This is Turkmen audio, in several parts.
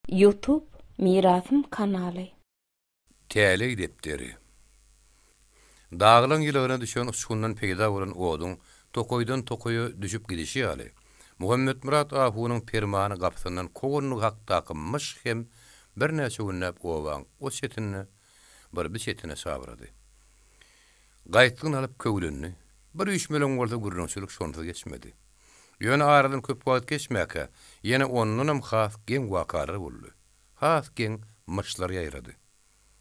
Youtube Mirasym kanaly. Täleý depderi. Daglaň ýylygyna düşen uçgundan peýda bolan oduň tokaýdan tokaýa düşüp gidişi ýaly, Muhammetmyrat ahunyň Permany gapysyndan kowandygy hakdaky myş hem birnäçe günläp obaň o çetinde, bir bi çetine çabrady. Gaýtgyn alyp köwlendi. Bir üýşmeleň bolsa gürrüňçilik şonsuz geçmedi. Ýöne aradan köp wagt geçmäkä, ýene ondanam has geň wakalar boldy. Has geň myşlar ýaýrady.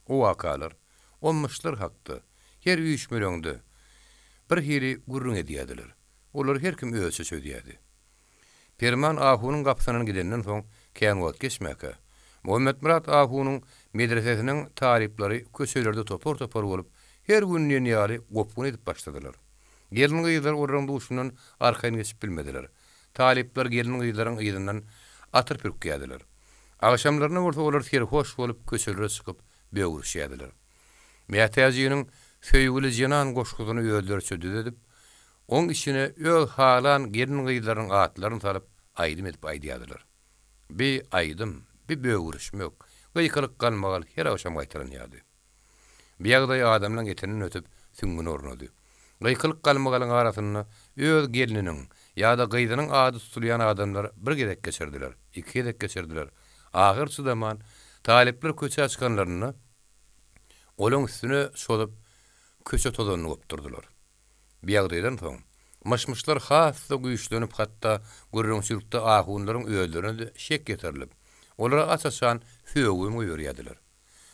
O wakalar, o myşlar hakda her üýşmeleňde bir hili gürrüň edýärdiler. Olary her kim özüçe çözýärdi. Perman ahunyň gapysyndan gidenden soň kän wagt geçmäkä, Muhammetmyrat ahunyň medresesiniň talyplary köçelerde topar-topar bolup, her gün diýen ýaly gopgun edip başladylar. Gelin-gyzlar olaryň duşundan arkaýyn geçip bilmediler. Talyplar gelin-gyzlaryň yzyndan atyr pürkýärdiler. Agşamlaryna bolsa olar serhoş bolup köçelere çykyp böwürişýärdiler. Mätäjiniň Söýgüli jenan goşgusyny özleriçe düzedip, oň içine öz halan gelin-gyzlarynyň atlaryny salyp aýdym edip aýdýardylar. Bi aýdym, bi böwürişmek, gykylyk-galmagal her agşam gaýtalanýardy. Bu ýagdaý adamlaň etinden ötüp, süňňüne ornady. Gykylyk-galmagalyň arasynda öz gelniniň ýa-da gyzynyň ady tutulýan adamlar bir gezek geçirdiler, iki gezek geçirdiler. Ahyr çydaman, talyplar köçä çykanlarynda, olaň üstüne çozup, köçe tozanyny gopdurdylar. Bu ýagdaýdan soň, myş-myşlar has-da güýçlenip, hatda gürrüňçilikde ahunlaryň özlerine-de şek ýetirilip, olara aç-açan sögübem goýberýärdiler.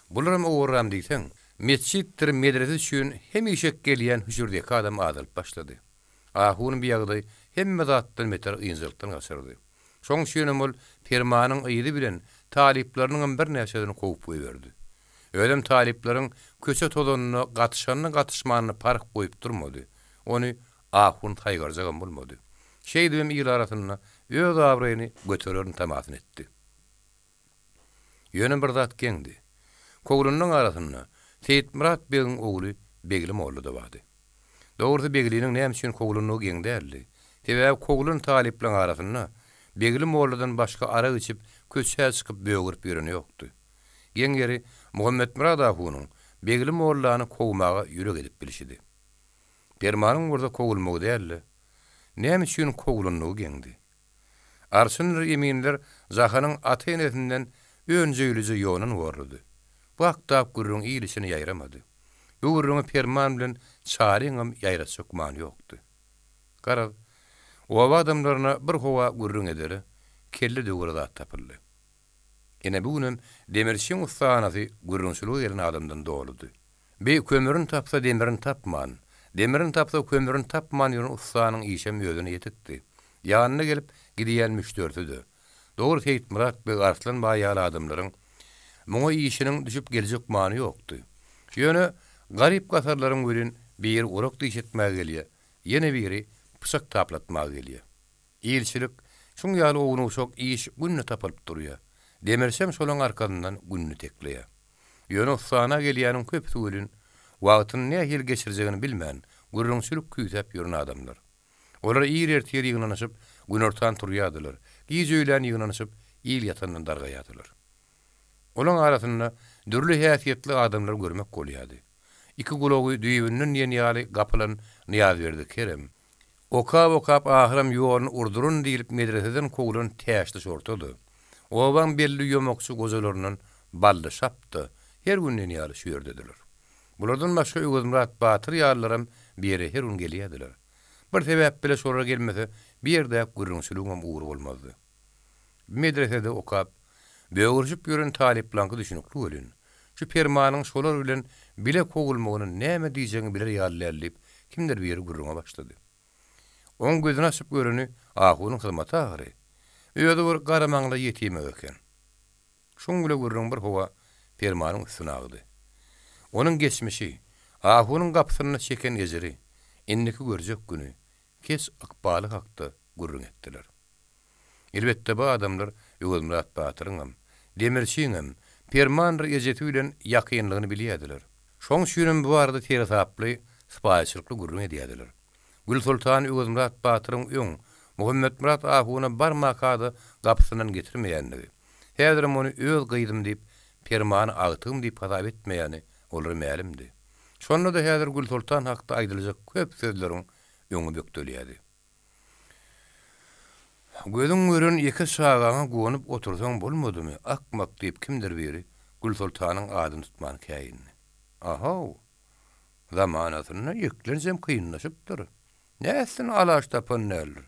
Bularam owarram diýseň, metjitdir medrese üçin hemişek gelýän hüjürdeki adam azalyp başlady. Ahuny bu ýagdaý hemme zatdan beter ynjalykdan gaçyrdy. Şoň üçinem ol Permanyň yzy bilen talyplarynyňam birnäçesini kowup goýberdi. Özem talyplaryň köçe tozanyna gatyşanyny-gatyşmanyny parh goýup durmady. Ony ahun saýgarjagam bolmady. Şeýdibem il arasynda öz abraýyny götererin tamasyny etdi. Ýöne bir zat geňdi. Kowlanyň arasynda Seýitmyrat begiň ogly Begli molla-da bardy. Dogrusy Begliniň näme üçin kowlandygy geň däldi. Sebäbi kowlan talyplaryň arasynda Begli molladan başga arak içip, köçä çykyp bögürip ýöreni ýokdy. Geň ýeri Muhammetmyrat ahunyň Begli mollany kowmaga ýürek edip bilşidi. Permanyň bolsa kowulmagy däl-de, näme üçin kowlandygy geňdi. Arçyndyr eminler Jahanyň ata-enesinden önjeýlije ýonan borludy. Bu hakda gürrüň il içine ýaýramady. Bu gürrüňi Perman bilen Çaryňam ýaýratjak gümany ýokdy. Garaz, oba adamlaryna bir howa gürrüň edere, kelle döwere zat tapyldy. Ine, bu günem demirçiň ussahanasy gürrüňçilige gelen adamdan doludy. Bi kömürini tapsa demirini tapman, demirini tapsa kömürini tapman ýören ussanyň işem özüne ýetikdi. Ýanyna gelip gidýän müşderisi-de, dogry Seýitmyrat beg Arslan baý ýaly adamlaryň muňa işiniň düşüp geljek gümany ýokdy. Ýöne garyp-gasarlaryň welin biri orak dişetmäge gelýär, ýene biri pyçak taplatmaga gelýär. Ilçilik, şuň ýaly ownuk-uşak iş günde tapylyp durýar. Demirçem şolaň arkasyndan gününi tekleýär. Ýöne ussahana gelýäniň köpüsi welin, wagtyny nähili geçirjegini bilmän, gürrüňçilik küýsäp ýören adamlar. Olar ir ertir ýygnanyşyp, günortan turýardylar, gije öýlän ýygnanyşyp, il ýatandan dargaýardylar. Olaň arasynda dürli häsiýetli adamlary görmek bolýardy. Iki gulagy düýbünden diýen ýaly gapylan Nyýazberdi Kerem, Okap-okap ahyram ýoluny urduryn diýlip medreseden kowlan Täşli şorta-da, obaň belli ýomakçy gojalaryndan Bally şap-da her gün diýen ýaly şu ýerdediler. Bulardan başga Öwezmyrat batyr ýalylaram bu ýere her gün gelýärdiler. Bir sebäp bile şolar gelmese bu ýerdäki gürrüňçiligiňem ugry bolmazdy. Bu medresede okap, böwürişip ýören talyplaňky düşünikli welin, şu Permanyň şolar bilen bile kowulmagyna näme diýjegiňi biler ýaly däl diýip, kimdir biri gürrüňe başlady. Oň gözüni açyp göreni ahunyň hyzmaty ahyry. Özi bir garamaňlaý ýetimek eken. Şoň bile gürrüň bir howa Permanyň üstüne agdy. Onuň geçmişi, ahunyň gapysynda çeken ejiri, indiki görjek güni, keç ykbaly hakda gürrüň etdiler. Elbetde, bu adamlar Öwezmyrat batyryňam, Demirçiňem Permandyr ejesi bilen ýakynlygyny bilýärdiler. Şoň üçinem bu barada seresaply, sypaýyçylykly gürrüň edýärdiler. Gülsoltany Öwezmyrat batyryň öň Muhammetmyrat ahuna barmaka-da gapysyndan getirmeýändigi. Häzirem ony öz gyzym diýip, Permany agtygym diýip hasap etmeýäni olara mälimdi. Şonda-da häzir Gülsoltan hakda aýdyljak köp sözleriň öňi bökdelýärdi. Gözüň gören ýeke çagaňa guwanyp otursaň bolmadymy, akmak diýip kimdir biri Gülsoltanyň adyny tutman käýindi. A-how! Zamanasynda eklenjem kynlaşypdyr. Nätsin alaç tapan däldir.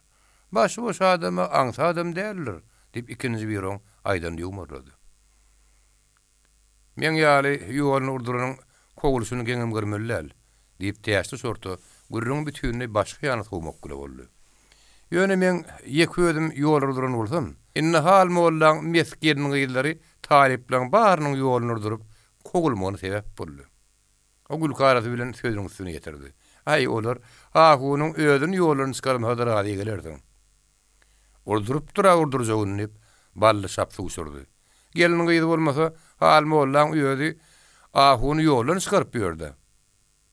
Başy boş adama aňsadam däldir, diýip ikinji biri oň aýdanyny ýuwmarlady. Meň ýaly ýoluny urduranyň kowulyşyny geňem görmeli däl, diýip, Täçli şorta gürrüňi bütinleý başga ýana sowmak bile boldy. Ýöne meň ýeke özüm ýol urduran bolsam, indi Hal mollaň mes gelin-gyzlary talyplaň barynyň ýoluny urduryp, kowulmagyna sebäp boldy. O gülki arasy bilen sözüniň üstüni ýetirdi. Aý, olar ahunyň özüni ýoldan çykarmasa-da razy gelersiň. Urdurypdyr-a urdurjagyny, diýip, Bally şap sugşurdy. Gelin-gyz bolmasa, Hal mollaň özi ahuny ýoldan çykaryp ýör-dä.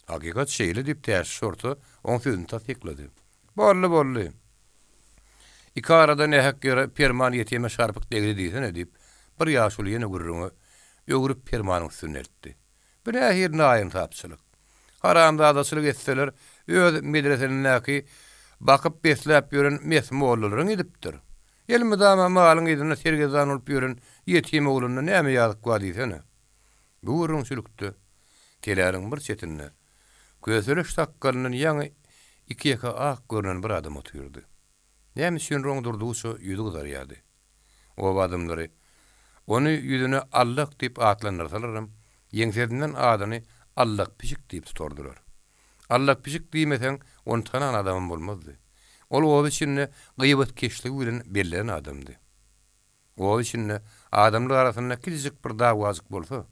Hakykat şeýle, diýip, Täşli şorta oň sözüni tassyklady. Boldy, boldy. Iki arada nähak ýere Perman ýetime şarpyk degdi diýsene, diýip, bir ýaşuly ýene gürrüňi öwrüp Permanyň üstüne eltdi. Bu nähili naýynsapçylyk? Haramzadaçylyk etseler, öz medresesindäki bakyp-besläp ýören mes mollalaryň edipdir. Elmydama malyň yzynda sergezdan bolup ýören ýetim oglunda näme ýazyk bar diýsene. Bu gürrüňçilikde teläriň bir çetinde köseleş sakgalyndan ýaňy iki-ýeke ak görnen bir adam otyrdy. Näme üçindir oň durdugyça ýüzi gyzarýardy. Oba adamlary ony ýüzüne Allak diýip atlandyrsalaram, ýeňsesinden adyny Allak pişik diýip tutardylar. Allak pişik diýmeseň, ony tanan adamam bolmazdy. Ol oba içinde gybatkeşligi bilen bellenen adamdy. Oba içinde adamlar arasynda kiçijik bir dawajyk bolsa,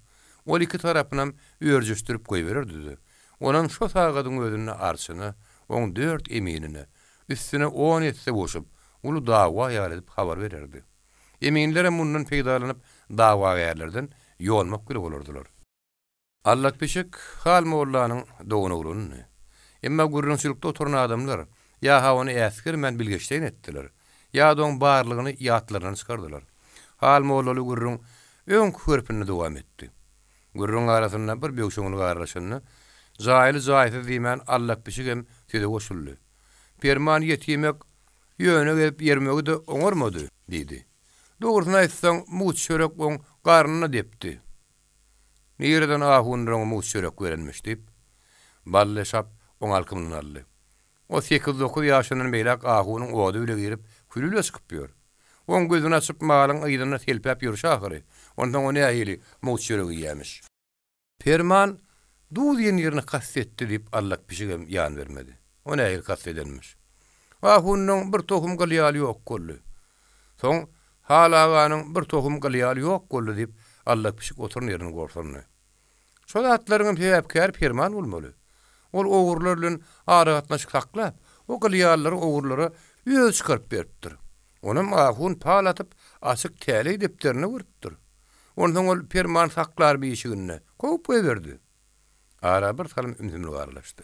ol iki tarapynam örjeşdirip goýbererdi-de, onam şo sagadyň özünde arçyna, oň dört eminine, üstüne on esse goşup, uly dawa ýaly edip habar bererdi. Eminlerem mundan peýdalanyp, dawagärlerden ýolmak bile bolardylar. Allak pişik Hal mollanyň doganoglanydy. Emma gürrüňçilikde oturan adamlar ýa-ha ony äsgermän bilgeşleýin etdiler, ýa-da oň barlygyny ýatlaryndan çykardylar. Hal mollaly gürrüň öňki hörpünde dowam etdi. Gürrüň arasynda bir böwşeňlik aralaşanda, jaýly-jaýsyz diýmän Allak pişigem söze goşuldy. Perman ýetimek ýöne gezip ýermegi-de oňarmady, diýdi. Dogrusyny aýtsaň, mugt çörek oň garnyna depdi. Nireden ahunlar oňa mugt çörek berenmiş, diýip, Bally şap oň alkymyndan aldy. O sekiz-dokuz ýaşyndan beýläk ahunyň ody bile girip, küli bile çykyp ýör. Oň gözüni açyp malyň yzynda selpäp ýörşi ahyry. Onsoň o nähili mugt çörek iýýämiş. Perman duz iýen ýerine kast etdi diýip Allak pişigem ýan bermedi. O nähili kast edenmiş. Ahundan bir tohum gyl ýaly ýok boldy. Soň Hal aganyň bir tohum gyl ýaly ýok boldy diýip Allak pişik oturan ýerinden gorsandy. Şo zatlaryňam sebäpkäri Perman bolmaly. Ol ogrular bilen aragatnaşyk saklap, o gyl ýalylary ogrulara özi çykaryp beripdir. Onam ahun pal atyp, açyk täleý depderinde görüpdir. Onsoň ol Perman saklar bişiginde, kowup goýberdi. Ara bir salym ümsümlik aralaşdy.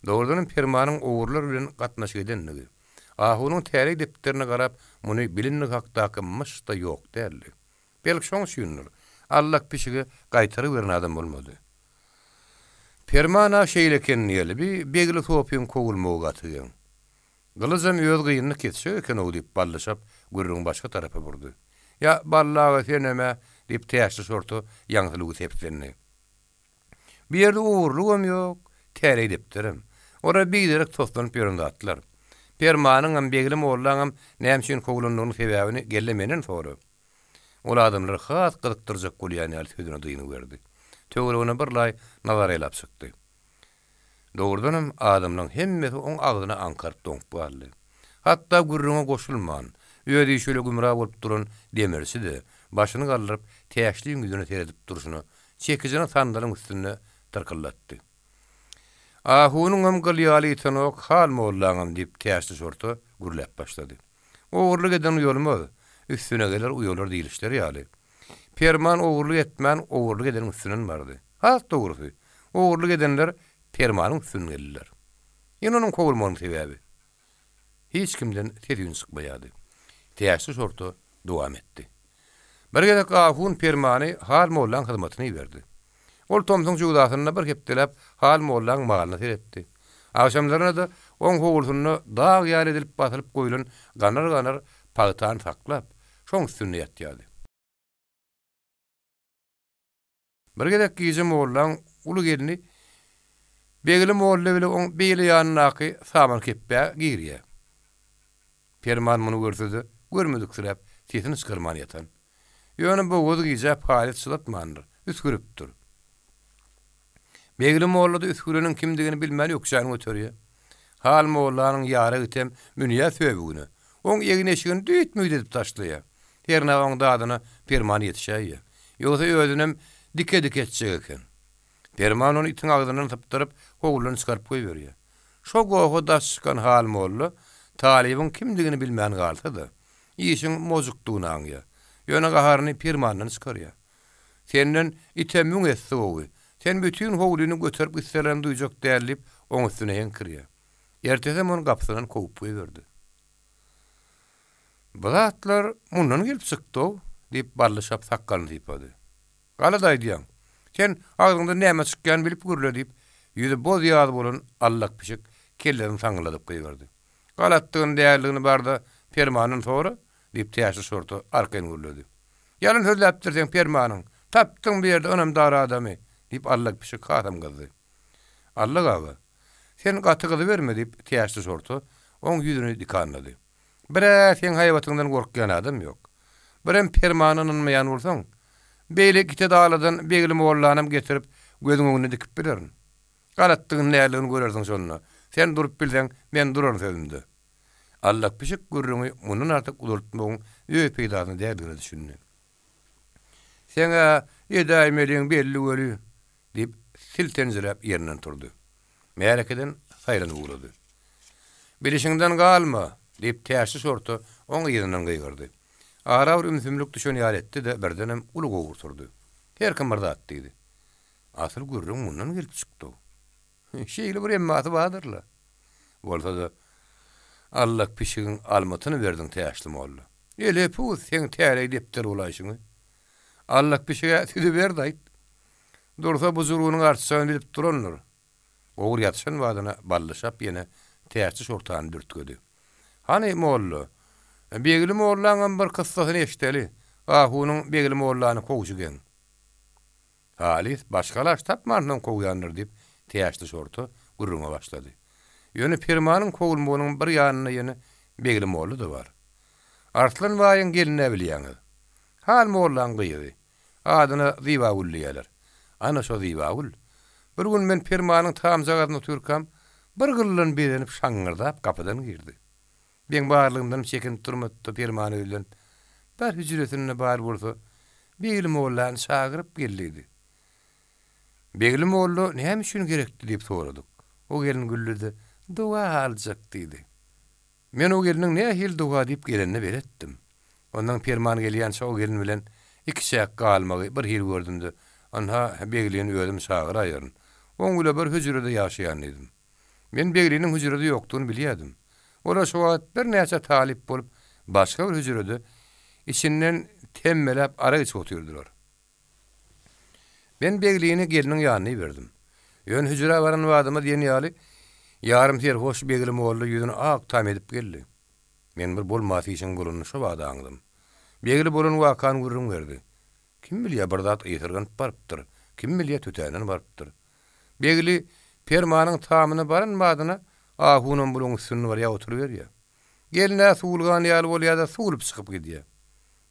Dogrudanam Permanyň ogrular bilen gatnaşyk edendigi, ahunyň täleý depderine garap muny bilendigi hakdaky myş-da ýok däldi. Belki şoň üçindir, Allak pişige gaýtargy beren adam bolmady. Perman-a şeýle eken diýeli, bi Begli sopyň kowulmagy gaty geň. Gylyjam öz gynyny kesjek eken-ow, diýip, Bally şap gürrüňi başga tarapa burdy. Ýa, Bally aga, senem-ä, diýip, Täçli şorta ýaňsylygy seplendi. Bu ýerde ogurlygam ýok, täleý depderem. Olar biderek toslanyp ýören zatlar. Permanyňam, Begli mollaňam näme üçin kowlandygynyň sebäbini gel-de menden sora. Ol adamlary has gyzykdyrjak bolýan ýaly sözüne dyngy berdi. Töweregine birlaý nazar aýlap çykdy. Dogrudanam, adamlaň hemmesi oň agzyna aňkaryp doňup galdy. Hatda gürrüňe goşulman, öz işi bile gümra bolup duran demirçi-de, başyny galdyryp, Täşliň ýüzüne seredip durşuna, çekijini sandalyň üstünde tyrkyldatdy. Ahunyňam gyl ýaly ýitenok, Hal mollaňam, diýip, Täşli şorta gürläp başlady. Ogurlyk eden uýalmaz, üstüne geler uýalar diýlişleri ýaly. Perman ogurlyk etmän, ogurlyk edeniň üstünden bardy. Has dogrusy, ogurlyk edenler Permanyň üstünden geldiler. Ýene onuň kowulmagynyň sebäbi? Hiç kimden ses-üýn çykmaýardy. Täşli şorta dowam etdi. Bir gezek ahun Permany Hal mollaň hyzmatyna iberdi. Ol tomsuň jöwzasynda bir hepdeläp Hal mollaň malyna seretdi. Agşamlaryna-da oň howlusynda dag ýaly edilip basylyp goýlan ganar-ganar pagtany saklap, şoň üstünde ýatýardy. Bir gezek gije mollaň uly gelni Begli molla bile oň beýle ýanyndaky saman kepbä girýär. Perman muny görse-de, görmediksiräp, sesini çykarman ýatan. Ýöne bogaz gijä paýly çydatmandyr, üsgüripdir. Begli molla-da üsgüreniň kimdigini bilmän ökjäni göterýär. Hal mollanyň ýara gitem münýär söbügine. Oň egin-eşigini düýt-müýt edip taşlaýar. Hernä oň dadyna Perman ýetişäýýär. Ýogsa özünem dike-dike etjek eken. Perman ony itiň agzyndan sypdyryp, howludan çykaryp goýberýär. Şo goha daş çykan Hal molla talybyň kimdigini bilmän galsa-da, işiň mojukdygyny aňýar. Ýöne gaharyny Permandan çykarýar. Senden ite müň esse gowy. Sen bütin howlyny göterip gitselerem duýjak däl diýip, oň üstüne heňkirýär. Ertesem ony gapysyndan kowup goýberdi. Bu zatlar mundan gelip çykdy-ow, diýip, Bally şap sakgalyny sypady. Galat aýdýaň. Sen agzyňdan näme çykýanyny bilip gürle, diýip, ýüzi boz-ýaz bolan Allak pişik kellesini saňňyladyp gygyrdy. Galatdygyny, däldigini bar-da, Permandan sora, diýip, Täşli şorta arkaýyn gürledi. Ýalan sözläpdir seň Permanyň. Tapdyň bu ýerde ynamdar adamy, diýip, Allak pişik hasam gyzdy. Allak aga, sen gaty gyzyberme, diýip, Täşli şorta oň ýüzüni dikanlady. Bir-ä seň haýbatyňdan gorkýan adam ýok. Birem Permana ynanmaýan bolsaň, beýle ite daglardan Begli mollanam getirip, gözüň öňünde dikip bilerin. Galatdygyny-näligini görersiň şonda. Sen durup bilseň, men duraryn sözümde. Allak pişik gürrüňi mundan artyk uzaltmagyň öz peýdasyna däldigine düşündi. Seň-ä edäýmeliň belli weli, diýip, siltenjiräp ýerinden turdy. Märekeden saýlanyp ugrady. Bilişiňden galma! diýip, Täşli şorta oň yzyndan gygyrdy. Ara bir ümsümlik düşen ýaly etdi-de, birdenem uly gowur turdy. Her kim bir zat diýdi. Asyl gürrüň mundan gelip çykdy-ow. Şeýle bir emmasy bardyr-la. Bolsa-da, Allak pişigiň almytyny berdiň Täşli molla. Elepuz, seň täleý depder bolaýşyňy. Allak pişig-ä süzüberdi-aýt. Dursa bujurynyň artjagyny bilip durandyr. Gowur ýatyşan badyna Bally şap ýene Täşli şortany dürtgedi. Hany, molla, Begli mollaňam bir kyssasyny eşideli. Ahunyň Begli mollany kowşy geň. Halys başga alaç tapmansoň kowýandyr diýip, Täşli şorta gürrüňe başlady. Ýöne Permanyň kowulmagynyň bir ýanynda ýene Begli molla-da bar. Arslan baýyň gelin-ä bilýäňiz. Hal mollaň gyzy. Adyna Zybagül diýýärler. Ana şo Zybagül. Bir gün men Permanyň tamjagazynda otyrkam, bir gyldan bezenip şaňňyrdap gapydan girdi. Meň barlygymdanam çekinip durmady-da Permana ýüzlenip, Bar hüjresinde bar bolsa, Begli mollany çagyryp gel diýdi. Begli molla näme üçin gerekdi diýip soradyk. O gelin güldi-de, Doga aljak diýdi. Men o gelniň nähili doga diýip gelenine beletdim. Ondan Perman gelýänçä o gelin bilen ikiçäk galmagy bir hili gördüm-de, Ynha, Beglini özüm çagyraýaryn. Oň bile bir hüjrede ýaşaýan diýdim. Men Begliniň hüjrede ýokdugyny bilýärdim. Olar şo wagt birnäçe talyp bolup, başga bir hüjrede içinden temmeläp arak içip otyrdylar. Men Beglini gelniň ýanyna iberdim. Ýöne hüjrä baran badyma diýen ýaly, ýarym serhoş Begli molla ýüzüni ak tam edip geldi. Men bir bolmasy işiň bolanyny şo bada aňdym. Begli bolan wakany gürrüň berdi. Kim bilýär, bir zat ysyrganyp barypdyr, kim bilýär, tötänden barypdyr. Begli Permanyň tamyna baran badyna ahunam bulaň üstünde barýar oturyberýär. Gelin-ä suwulgan ýaly bolýar-da suwulyp çykyp gidýär.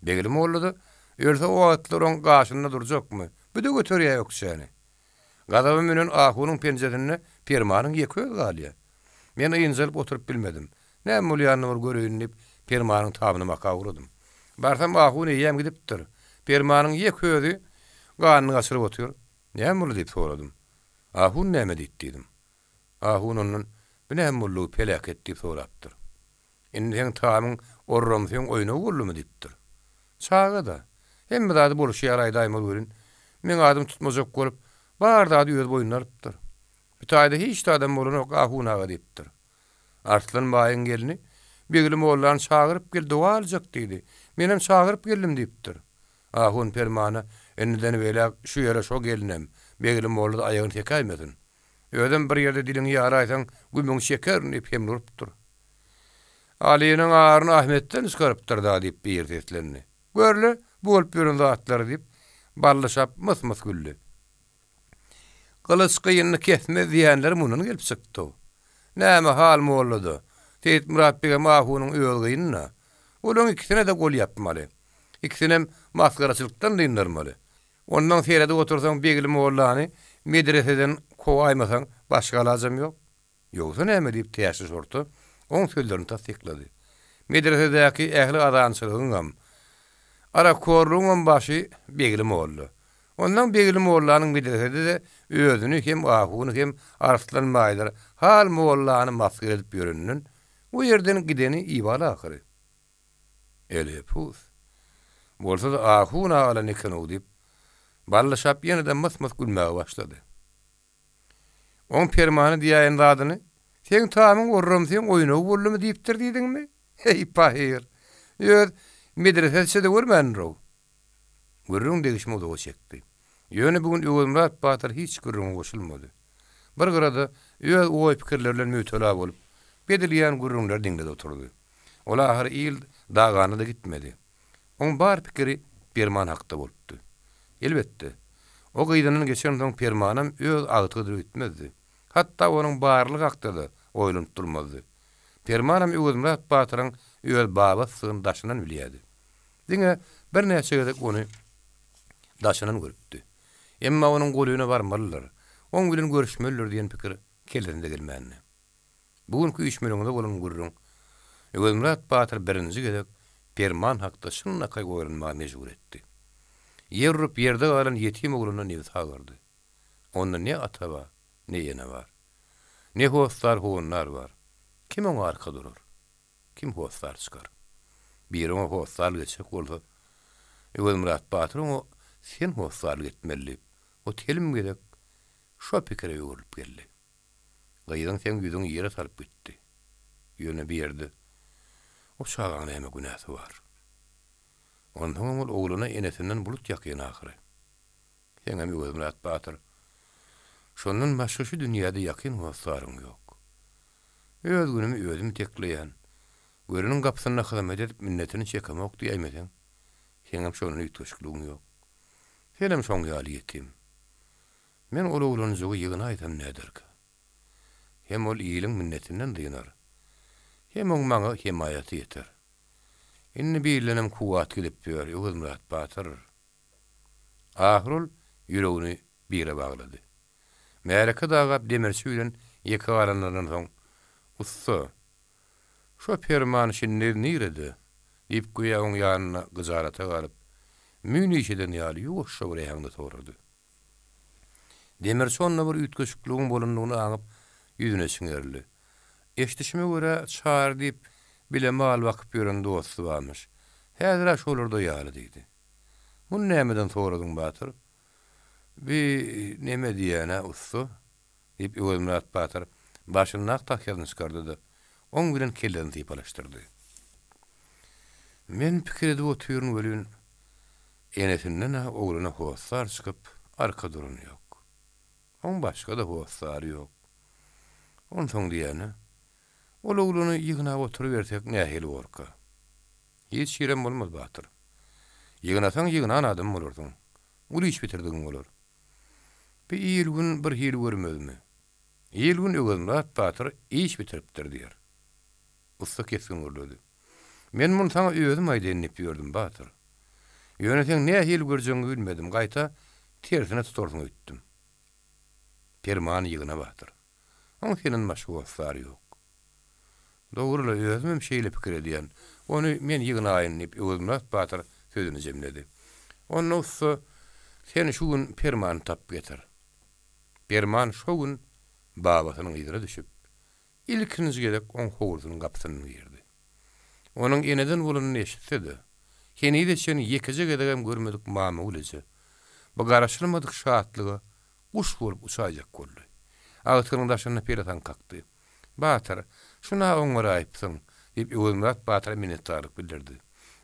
Begli molla-da ölse o wagtlar oň gaşynda durjakmy, bu-da göterýär ökjäni. Gazaba münen ahunyň penjesinde Permanyň ýeke özi galýar. Men ynjalyp oturyp bilmedim. Näme bolýanyny bir göreýin diýip, Permanyň tamyna maka ugradym. Barsam ahun eýýäm gidipdir. Permanyň ýeke özi ganyny gaçyryp otyr. Näme boldy diýip soradym. Ahun näme diýdi diýdim. Ahun ondan, Bu näme boldugy peläket diýip sorapdyr. Indi seň tamyň orramsyň oýnagy boldumy diýipdir. Çaga-da. Hemme zady bolşy ýaly aýdaýmaly welin, meň adymy tutmajak bolup, bar zady öz boýnuna alypdyr. Bu taýda hiç zadam bolanok, ahun aga diýipdir. Arslan baýyň gelni, Begli mollany çagyryp gel, doga aljak diýdi. Menem çagyryp geldim diýipdir. Ahun Permana, Indiden beýläk şu ýere şo gelinem, Begli molla-da aýagyny sekäýmesin. Özem bir ýerde diliňi ýaraýsaň, gümüňi çekerin diýip hemle urupdyr. Alynyň aryny Ahmetden çykarypdyr-da diýip biri seslendi. Gör-le, bu bolup ýören zatlary diýip, Bally şap mys-mys güldi. Gylyç gynyny kesmez diýenleri mundan gelip çykdy. Näme hal mollada, Seýitmyrat begem ahunyň öz gynyna. Olaň ikisine-de gol ýapmaly. Ikisinem masgaraçylykdan dyndarmaly. Onnoň seredip otursaň Begli mollany medreseden kowaýmasaň başga alajam ýok. Ýogsa näme diýip Täşli şorta oň sözlerini tassyklady. Medresedäki ähli azançylygyňam, arakhorlugyňam başy Begli molla. Onnoň Begli mollanyň medresede-de özüni hem ahuny hem Arslan baýlar hal mollany masgara edip ýöreninden o ýerden gideni ibaly ahyry. Elepus. Bolsa-da ahun agalan eken-ow diýip, Bally şap ýene-de mys-mys gülmäge başlady. Oň permany diýäýen zadyny, Seň tamyň orram seň oýnagy boldumy diýipdir diýdiňmi? Heý, pahyr! Öz medresesiçe-de görmändir-ow. Gürrüň degişme uzaga çekdi. Ýöne bu gün Öwezmyrat batyr hiç gürrüňe goşulmady. Bir gyrada öz oý-pikirleri bilen mübtela bolup, bedilýän gürrüňleri diňledi oturdy. Ol ahyry il dagana-da gitmedi. Oň bar pikiri Perman hakda bolupdy. Elbetde, o gyzyndan geçensoň Permanam öz agtygydyr öýtmezdi. Hatda onuň barlygy hakda-da oýlanyp durmazdy. Permanam Öwezmyrat batyryň öz babasydygyny daşyndan bilýärdi. Diňe birnäçe gezek ony daşyndan görüpdi. Emma onuň golaýyna barmalydyr, oň bilen görüşmelidir diýen pikir kellesine-de gelmändi. Bu günki üýşmeleňde bolan gürrüň Öwezmyrat batyr birinji gezek Perman hakda çynlakaý oýlanmaga mejbur etdi. Ýer urup ýerde galan ýetim ogluna nebsi agyrdy. Onda ne ata bar, ne ene bar. Ne hossar-howandar bar. Kim oňa arka durar? Kim hossar çykar? Biri oňa hossarlyk etjek bolsa, Öwezmyrat batyr oňa sen hossarlyk etmeli diýip, o telim gezek şo pikire öwrülip geldi. Gyzyň seň ýüzüňi ýere salyp gitdi. Ýöne bu ýerde o çagaň näme günäsi bar? Onsoňam ol ogluna enesinden bulut ýakyn ahyry. Seňem Öwezmyrat batyr, şondan başga şu dünýäde ýakyn hossaryň ýok. Öz günümi özüm itekleýän. Göreniň gapysynda hyzmat edip minnetini çekemok diýäýmeseň, seňem şondan üýtgeşikligiň ýok. Senem şoň ýaly ýetim. Men ol oglanjygy ýygnaýsam näderkä? Hem ol iliň minnetinden dynar, hem oň maňa hemaýaty ýeter. Indi birlenem kuwwat gidip ýör, Öwezmyrat batyr. Ahyr ol ýüregini bire baglady. Märeke dagap demirçi bilen ýeke galanlaryndan soň, Ussa, şo Perman şindi nirede? diýip, göýä oň ýanynda gyjalata galyp, müýn iş eden ýaly ýuwaşja bir äheňde sorady. Demirçi onda bir üýtgeşikligiň bolandygyny aňyp, ýüzüne çiňerildi. Eşidişime görä, Çary diýip, bile mal bakyp ýören dosty barmyş. Häzir-ä şolarda ýaly diýdi. Muny nämeden soradyň, batyr? Bi neme diýýän-ä, ussa? Diýip, Öwezmyrat batyr başyndaky tahýasyny çykardy-da, oň bilen kellesini sypalaşdyrdy. Men pikir edip otyryn welin, Enesinden-ä ogluna hossar çykyp, arka duran ýok. Oň başga-da hossary ýok. Onsoň diýýän-ä, ol oglany ýygnap oturybersek nähili borka? Hiç ýerem bolmaz, batyr. Ýygnasaň ýygnan adam bolarsyň. Uly iş bitirdigiň bolar. Bi il-gün bir hili görmezmi? Il-gün Öwezmyrat batyr iş bitiripdir diýer. Ussa kesgin gürledi. Men muny saňa özüm aýdaýyn diýip ýördüm, batyr. Ýöne seň nähili görjegiňi bilmedim, gaýta tersine tutarsyň öýtdüm. Permany ýygna, batyr. Oň senden başga hossary ýok. Dogry-la, özümem şeýle pikir edýän. Ony men ýygnaýyn, diýip, Öwezmyrat batyr sözüni jemledi. Onda, ussa, sen şu gün Permany tapyp getir. Perman şo gün babasynyň yzyna düşüp, Ilkinji gezek oň howlusynyň gapysyndan girdi. Onuň eneden bolanyny eşitse-de, henize çenli ýekeje gezegem görmedik Mamagül eje bu garaşylmadyk şatlyga guş bolup uçaýjak boldy. Agtygynyň daşynda pelesaň kakdy. Batyr, şun-a oňaraýypsyň, diýip, Öwezmyrat batyra minnetdarlyk bildirdi.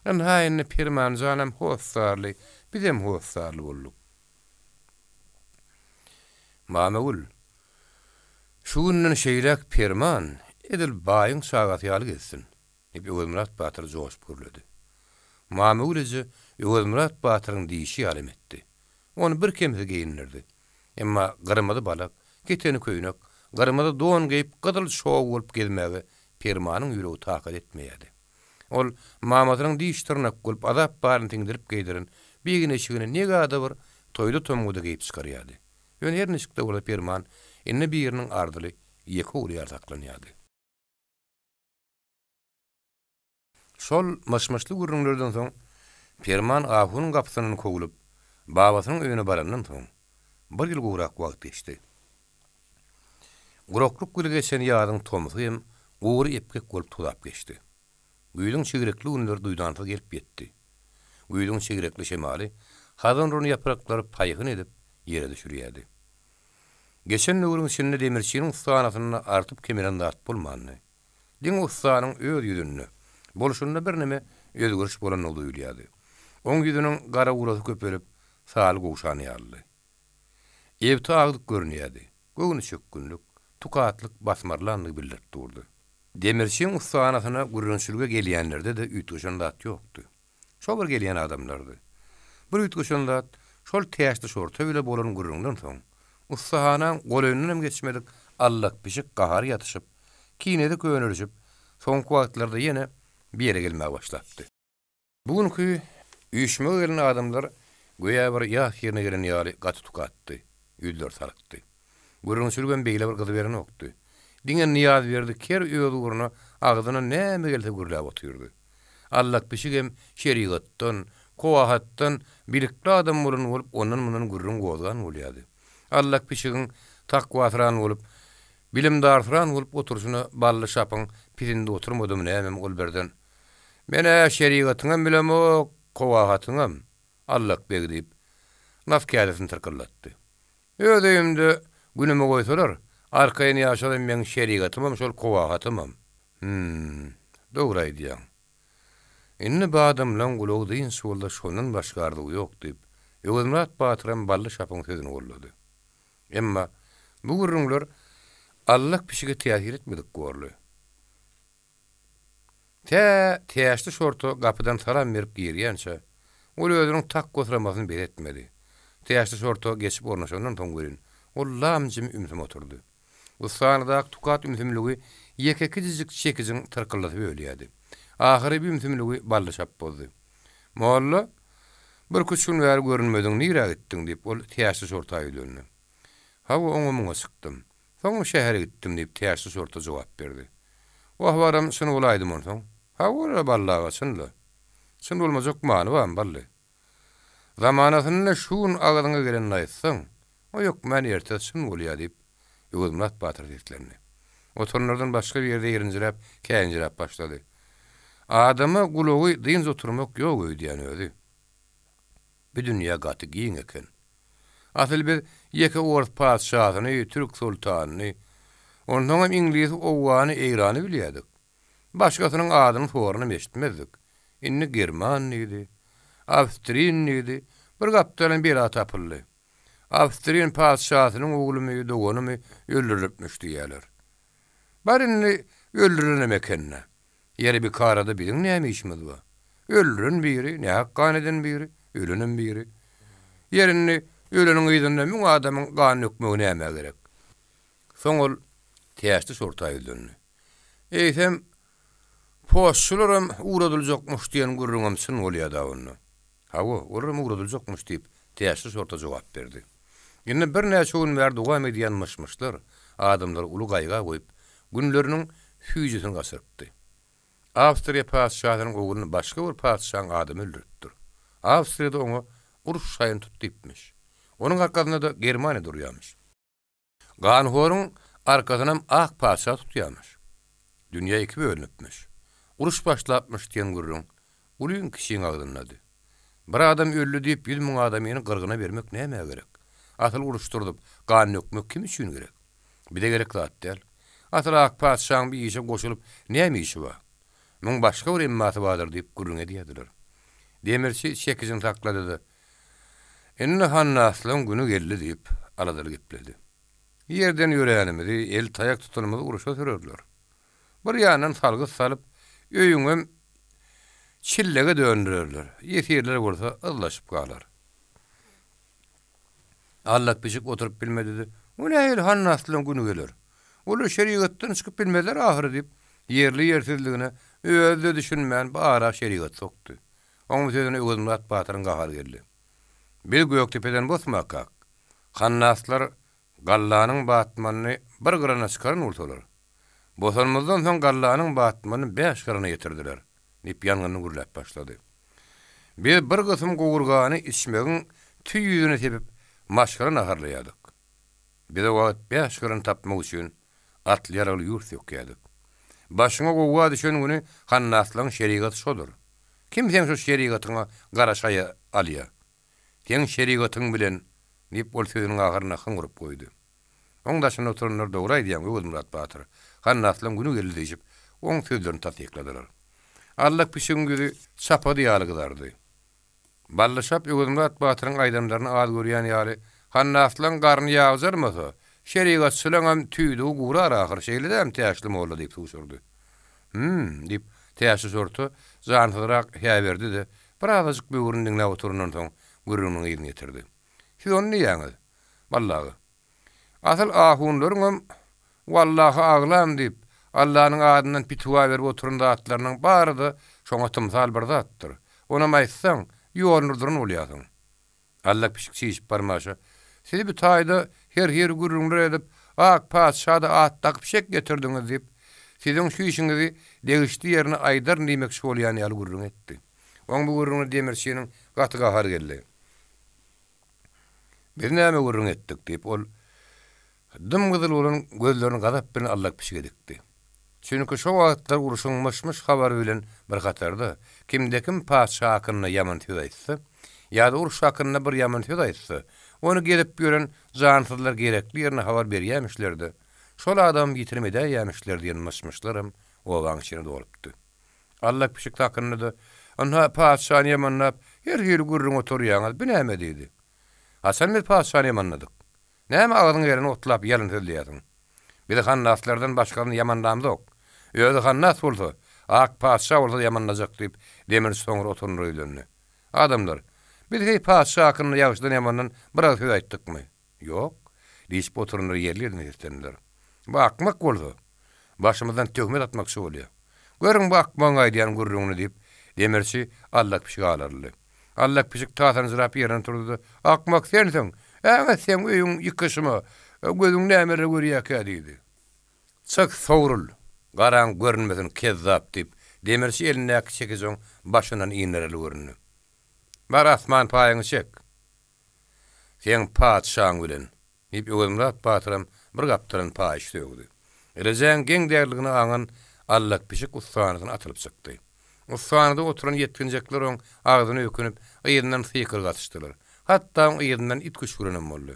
Ynha indi Perman janam hossarly, bizem hossarly bolduk. Mamagül, Şu günden şeýläk Perman edil baýyň çagasy ýaly gezsin, diýip Öwezmyrat batyr joşup gürledi. Mamagül eje Öwezmyrat batyryň diýşi ýaly hem etdi. Ony birkemsiz geýindirdi. Emma gyrmyzy balak, keteni köýnek, gyrmyzy don geýip gyzyl şow bolup gezmäge Permanyň ýüregi takat etmeýärdi. Ol mamasynyň diş-dyrnak bolup azap baryny siňdirip geýdiren bir egin-eşigini negada bir toýda-tomguda geýip çykarýardy. Ýöne her niçik-de bolsa Perman indi biriniň arzyly ýeke ogly ýaly saklanýardy. Şol myş-myşly gürrüňlerden soň Perman ahunyň gapysyndan kowlup, babasynyň öýüne barandan soň, bir ýyl gowrak wagt geçdi. Guraklyk bile geçen ýazyň tomsy hem gury epgek bolup tozap geçdi. Güýzüň çigrekli günleri duýdansyz gelip ýetdi. Güýzüň çigrekli şemaly hazan uran ýapraklary paýhyn edip ýere düşürýärdi. Geçen döwrüň içinde demirçiniň ussahanasynda artyp-kemelen zat bolmandy. Diňe ussanyň öz ýüzünde, bolşunda birneme özgeriş bolandygy duýulýardy. Oň ýüzüniň gara-gurasy köpelip, saly gowşan ýalydy. Ebti agdyk görünýärdi. Göwnüçökgünlik, tukatlyk basmarlandygy bildirip durdy. Demirçiň ussahanasyna gürrüňçilige gelýänlerde-de üýtgeşen zat ýokdy. Şo bir gelýän adamlardy. Bir üýtgeşen zat, şol Täçli şorta bile bolan gürrüňden soň, ussahanaň golaýyndanam geçmedik Allak pişik gahary ýatyşyp, kinesi könelişip, soňky wagtlarda ýene bir ýere gelmäge başlapdy. Bu günki üýşmege gelen adamlar göýä bir ýas ýerine gelen ýaly gaty tukatdy, ýüzleri sarykdy. Gürrüňçiligem beýle bir gyzyberenokdy. Diňe Nyýazberdi ker öz ugruna agzyna näme gelse gürläp otyrdy. Allak pişigem şerigatdan, kowahatdan bilikli adam bolan bolup ondan-mundan gürrüň gozgan bolýardy. Allak pişigiň takwasyran bolup, bilimdarsyran bolup oturyşyna Bally şapyň pisindi oturmadymy nämemi ol birden, Men-ä şerigatyňam bilemok, kowahatyňam, Allak beg diýip, nas kädesini tyrkyldatdy. Öz öýümde günümi goýsalar, arkaýyn ýaşaryn meň şerigatymam şol kowahatymam. Hüm, dogry aýdýaň. Indi badamlaň gulagy dynç boldy, şondan başga arzuwy ýok, diýip, Öwezmyrat batyram Bally şapyň sözüni goldady. Emma bu gürrüňler Allak pişige täsir etmedik borly. Tä Täçli şorta gapydan salam berip girýänçä, ol özüniň takgosramasyny bes etmedi. Täçli şorta geçip ornaşandan soň welin, ol lam-jim ümsüm oturdy. Ussanadaky tukat ümsümligi ýeke kiçijik çekijiň tyrkyldysy bölýärdi. Ahyry bu ümsümligi Bally çap bozdy. Molla, birküç gün bäri görünmediň, nirä gitdiň? diýip, ol Täçli şorta ýüzlendi. Hawa, oňa-muňa çykdym. Soňam şähere gitdim, diýip, Täçli şorta jogap berdi. Wah, baram, çyn bolaýdym onsoň. Hawa-la, Bally aga, çyn-la. Çyn bolmajak many barmy, Bally? Zamanasynda şu gün agzyňa gelenini aýtsaň, o hökmän erte çyn bolýar, diýip, Öwezmyrat batyr seslendi. Oturanlardan başga biri zeýrenjiräp, käýinjiräp başlady. Adama gulagy dynç oturmak ýok öýdýän özi. Bu dünýe gaty giň eken. Asyl biz ýeke ors patyşasyny, türk soltanyny, onsoňam iňlisi, owgany, eýrany bilýärdik. Başgasynyň adyny sorunam eşitmezdik. Indi german diýdi, awstrin diýdi, bir gapdalan bela tapyldy. Awstrin patyşasynyň oglumy, doganymy öldürilipmiş diýýärler. Bar indi öldürilenem eken-dä. Ýeri bikarada biziň näme işimiz bar? Öldüren biri, nähak gan eden biri, ölenem biri. Ýeri indi öleniň yzynda müň adamyň gan dökmegi nämä gerek? Soň ol Täçli şorta ýüzlendi. Eýsem, postçularam ugradyljakmyş diýen gürrüňem çyn bolýa-da onda. Hawa, olaram ugradyljakmyş diýip, Täçli şorta jogap berdi. Indi birnäçe gün bäri dowam edýän myş-myşlar adamlary uly gaýga goýup, günleriniň süýjüsini gaçyrypdy. Awstriýa patyşasynyň ogluny başga bir patyşaň adamy öldüripdir. Awstriýada oňa uruş şaýyny tut diýipmiş. Onuň arkasynda-da Germaniýa durýarmyş. Ganhoryň arkasynam ak patyşa tutýarmyş. Dünýä iki bölünipmiş. Uruş başlapmyş diýen gürrüň ulyň kişiň agzyndady. Bir adam öldi diýip 100 müň adamyny gyrgyna bermek nämä gerek? Asyl uruşdyrdyp gan dökmek kim üçin gerek? Bize gerek zat däl. Asyl ak patyşaň bir işe goşulyp näme işi bar? Muň başga bir emmasy bardyr diýip gürrüň edýärdiler. Demirçi çekijini saklady-da, Indi hannaslygyň güni geldi diýip, aladaly gepledi. Ýerden ýöränimizi, el taýak tutanymyzy urşa sürerler. Bir ýandan salgyt salyp, öýüňem çillege döndürerler, ýesirler bolsa yzlaşyp galar. Allak pişik oturyp bilmedi-de, O nähili hannaslygyň güni geler? Olar şerigatdan çykyp bilmezler ahyry diýip, ýerli-ýersizligine özi-de düşünmän bu ara şerigat sokdy. Oň bu sözüne Öwezmyrat batyryň gahary geldi. Biz Gökdepeden bosmakak, hannaslar Gallanyň batmanyny bir gyrana çykaran bolsalar, bosanymyzdan soň gallanyň batmanyny bäş gyrana ýetirdiler, diýip, ýangynly gürläp başlady. Biz bir gysym gowurgany içmegiň tüý ýüzüne sepip, maşgala naharlaýardyk. Biz o wagt bäş gyran tapmak üçin atly-ýaragly ýurt sökýärdik. Başyňa gowga düşen güni hannaslaryň şerigaty şodur. Kim seň şu şerigatyňa gara şaýa alýa? Seň şerigatyň bilen, diýip, ol sözüniň ahyryna hyň urup goýdy. Oň daşynda oturanlar Dogry aýdýaň, Öwezmyrat batyr, Hannaslaň güni geldi diýşip, oň sözlerini tassykladylar. Allak pişigiň ýüzi çapady ýaly gyzardy. Bally şap Öwezmyrat batyryň aýdanlaryny az görýän ýaly, Hannaslaň garny ýagjarmasa, şerigatçylaňam tüýdügi gurar ahyr, şeýle dämi, Täşli molla diýip sugşurdy. Hüm, diýip, Täşli şorta jansyzrak hä berdi-de, Birazajyk böwrüni diňläp oturandan soň, gürrüňiniň yzyny ýetirdi. Siz ony diýýäňiz, Bally aga. Asyl ahunlaryňam Wallahy aglam diýip, Allanyň adyndan pitiwa berip oturan zatlarynyň bary-da şoňa tymsal bir zatdyr. Onam aýtsaň, ýoluny urduran bolýarsyň. Allak pişik çişip barmaşa, Siz bi taýda her hili gürrüňler edip, ak patyşa-da at dakyp şek getirdiňiz diýip, siziň şu işiňizi degişli ýerine aýdaryn diýmekçi bolýan ýaly gürrüň etdi. Oň bu gürrüňine demirçiniň gaty gahary geldi. Biz näme gürrüň etdik? diýip, ol dym-gyzyl bolan gözlerini gazap bilen Allak pişige dikdi. Çünki şo wagtlar urşuň myş-myş habary bilen bir hatarda, kimde-kim patyşa hakynda ýaman söz aýtsa, ýa-da uruş hakynda bir ýaman söz aýtsa, ony gezip ýören jansyzlar gerekli ýerine habar berýämişler-de, şol adamam ýitirim edäýýämişler diýen myş-myşlaram obaň içine dolupdy. Allak pişik sakyndy-da, Ynha, patyşany ýamanlap, her hili gürrüň otarýaňyz, bi näme? diýdi. Haçan biz patyşany ýamanladyk? Näme agzyňa geleni otlap ýalyn sözleýärsiň? Biz hannaslardan başgasyny ýamanlamzok. Özi hannas bolsa, ak patyşa bolsa ýamanlajak, diýip, demirçi soňra oturanlara ýüzlendi. Adamlar, biz heý patyşa hakynda ýagşydan-ýamandan bir agyz söz aýtdykmy? Ýok, diýşip oturanlar ýerli-ýerden seslendiler. Bu akmak bolsa, başymyzdan töhmet atmakçy bolýar. Görüň bu akmagyň aýdýan gürrüňini, diýip, demirçi Allak pişige alaryldy. Allak pişik tasanjyrap ýerinden turdy-da, Akmak sensiň! Äňet seň öýüň ýykyşyma, gözüň nämeleri görýärkä? diýdi. Çyk, sowrul! Garaň görünmesin, kezzap! diýip, demirçi elindäki çekiji oň başyndan indereli göründi. Bar, asman paýyňy çek! Seň patyşaň bilen! Diýip, Öwezmyrat batyram bir gapdalan paýyş sögdi. Rejäň geň däldigini aňan Allak pişik ussahanadan atylyp çykdy. Ussahanada oturan ýetginjekler oň agzyna ökünip, yzyndan sykylyk atyşdylar. Hatda oň yzyndan it küşgürenem boldy.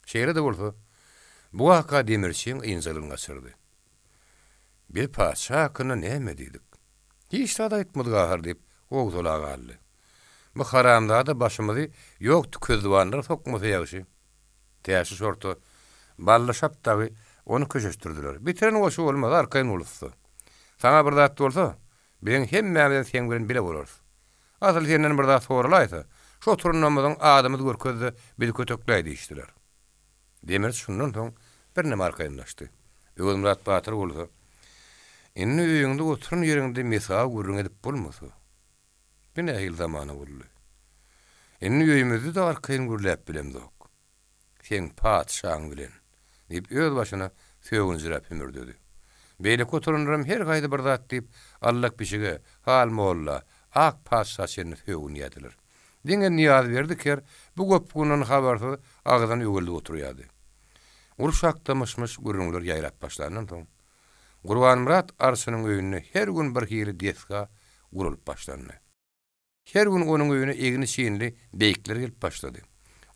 Şeýle-de bolsa, bu waka demirçiň ynjalygyny gaçyrdy. Biz patyşa hakynda näme diýdik? Hiç zat aýtmadyk ahyr diýip, howsala galdy. Bu haramzada başymyzy ýok tükezzübanlara sokmasa ýagşy. Täşli şorta, Bally şap dagy ony köşeşdirdiler. Bitiren goşy bolmaz, arkaýyn bol ussa. Saňa bir zat bolsa, biziň hemmämizem seň bilen bile bolarys. Asyl senden bir zat soralaýsa, şu oturanlarymyzyň adymyzy görkez-de, bizi kötekläý diýişdiler. Demirçi şundan soň birneme arkaýynlaşdy. Öwezmyrat batyr bolsa, Indi öýüňde oturan ýeriňde mesawy gürrüň edip bolmasa, Bu nähili zamana boldy? Indi öýümizde-de arkaýyn gürläp bilemzok. Seň patyşaň bilen, diýip, öz başyna sögünjiräp hümürdedi. Beýleki oturanlaram her haýsy bir zat diýip, Allak pişige, Hal molla, Ak patyşa çenli sögünýärdiler. Diňe Nyýazberdi ker bu gopgundan habarsyz agzyny öweldip oturýardy. Uruş hakda myş-myş gürrüňler ýaýrap başlandan soň, Gurbanmyrat arçynyň öýünde her gün bir hili desga gurlup başlandy. Her gün onuň öýüne egni çinli beýikler gelip başlady.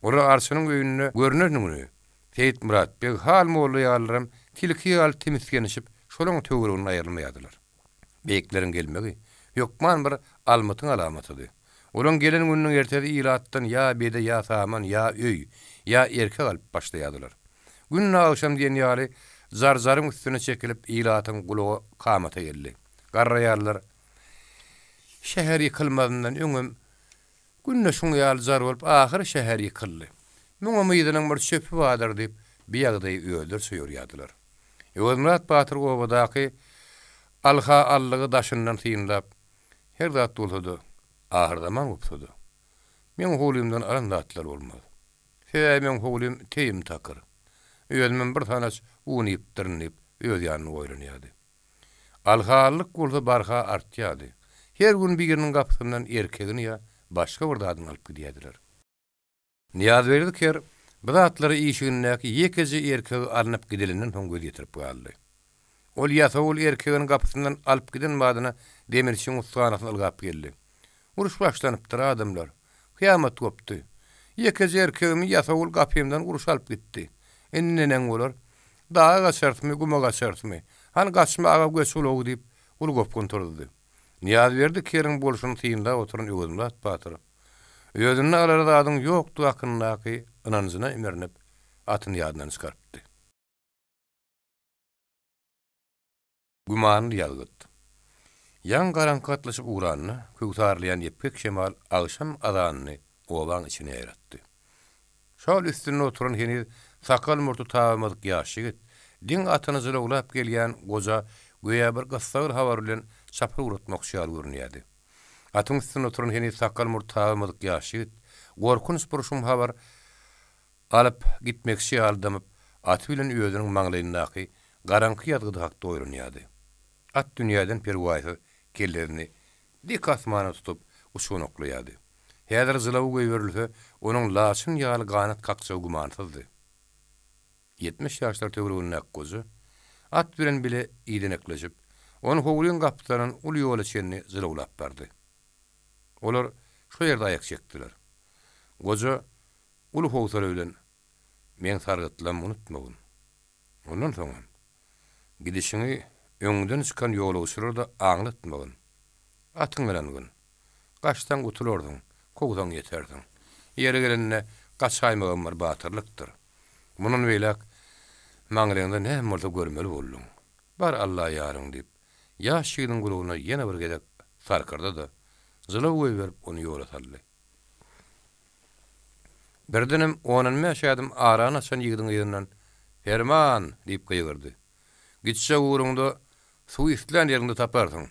Olar arçynyň öýünde görnen güni Seýitmyrat beg Hal molla ýalylaram tilki ýaly timisgenişip şolaň töwereginden aýrylmaýardylar. Beýikleriň gelmegi hökman bir almytyň alamatydy. Olaň gelen gününiň ertesi ilatdan ýa bede ýa saman, ýa öý, ýa erkek alyp başlaýardylar. Günde agşam diýen ýaly jar-jaryň üstüne çekilip ilatyň gulagy kamata geldi. Garraýarlar. Şäher ýykylmazyndan öňem günde şuň ýaly jar bolup ahyry şäher ýykyldy. Muňam yzynyň bir çöpi bardyr diýip bi ýagdaýy özleriçe ýorýardylar. Öwezmyrat batyr obadaky alha-allygy daşyndan synlap, Her zat bolsa-da, ahyrzaman gopsa-da, meň howlymdan alan zatlar bolmaz. Sebäbi meň howlym teýim takyr. Özümem bir sanaç un iýipdirin diýip, öz ýanynda oýlanýardy. Alhallyk bolsa barha artýardy. Her gün biriniň gapysyndan erkegini ýa başga bir zadyny alyp gidýärdiler. Nyýazberdi ker bu zatlara işigindäki ýekeje erkegi alnyp gidilenden soň göz ýetirip galdy. Ol ýasawul erkegini gapysyndan alyp giden badyna demirçiň ussahanasyna ylgap geldi. Uruş başlanypdyr, adamlar. Kyýamat gopdy. Ýekeje erkegimi ýasawul gapymdan uruş alyp gitdi. Indi neneň bolar? Daga gaçarysmy, guma gaçarysmy? Hany gaçmaga göç ulagy diýip, uly gopgun turuzdy. Nyýazberdi keriň bolşuny synlap oturan Öwezmyrat batyr, Özünde alara zadyň ýokdugy hakyndaky ynanjyna imrinip, atyny ýadyndan çykarypdy. Gümanly ýazgyt. Ýaňy garaňky gatlyşyp ugranda, köwsarlaýan epgek şemal agşam azanyny obaň içine ýaýratdy. Şol üstünde oturan heniz sakgal-murty tabamadyk ýaş ýigit, diň atyny jylawlap gelýän goja göýä bir gyssagly habar bilen çapar ugratmakçy ýaly görünýärdi. Atyň üstünde oturan heniz sakgal-murt tabamadyk ýaş ýigit, gorkunç bir şum habar alyp gitmekçi ýaly dymyp, aty bilen özüniň maňlaýyndaky garaňky ýazgydy hakda oýlanýardy. At dünýäden perwaýsyz kellesini dik asmana tutup, uçganaklaýardy. Häzir jylawy goýberilse, onuň laçyn ýaly ganat kakjagy gümansyzdy. 70 ýaşlar töweregindäki goja, at bilen bile idenekleşip, ony howlyň gapysyndan uly ýola çenli jylawlap bardy. Olar şo ýerde aýak çekdiler. Goja uly howsala bilen, Meň sargytlammy unutmagyn. Ondan soňam, gidişiňi öňüňden çykan ýolagçylara-da aňlatmagyn. Atyň bilen gün. Gaçsaň gutularsyň, kowsaň ýetersiň. Ýeri gelende gaçaýmagam bir batyrlykdyr. Mundan beýläk maňlaýyňda näme bolsa görmeli bolduň. Bar Alla ýaryň diýip, ýaş ýigidiň gulagyna ýene bir gezek sarkyrdy-da, jylaw goýberip ony ýola saldy. Birdenem on-on bäş ädim arany açan ýigidiň yzyndan, Perman! diýip gygyrdy. Gitjek ugruňda suwy islän ýeriňde taparsyň.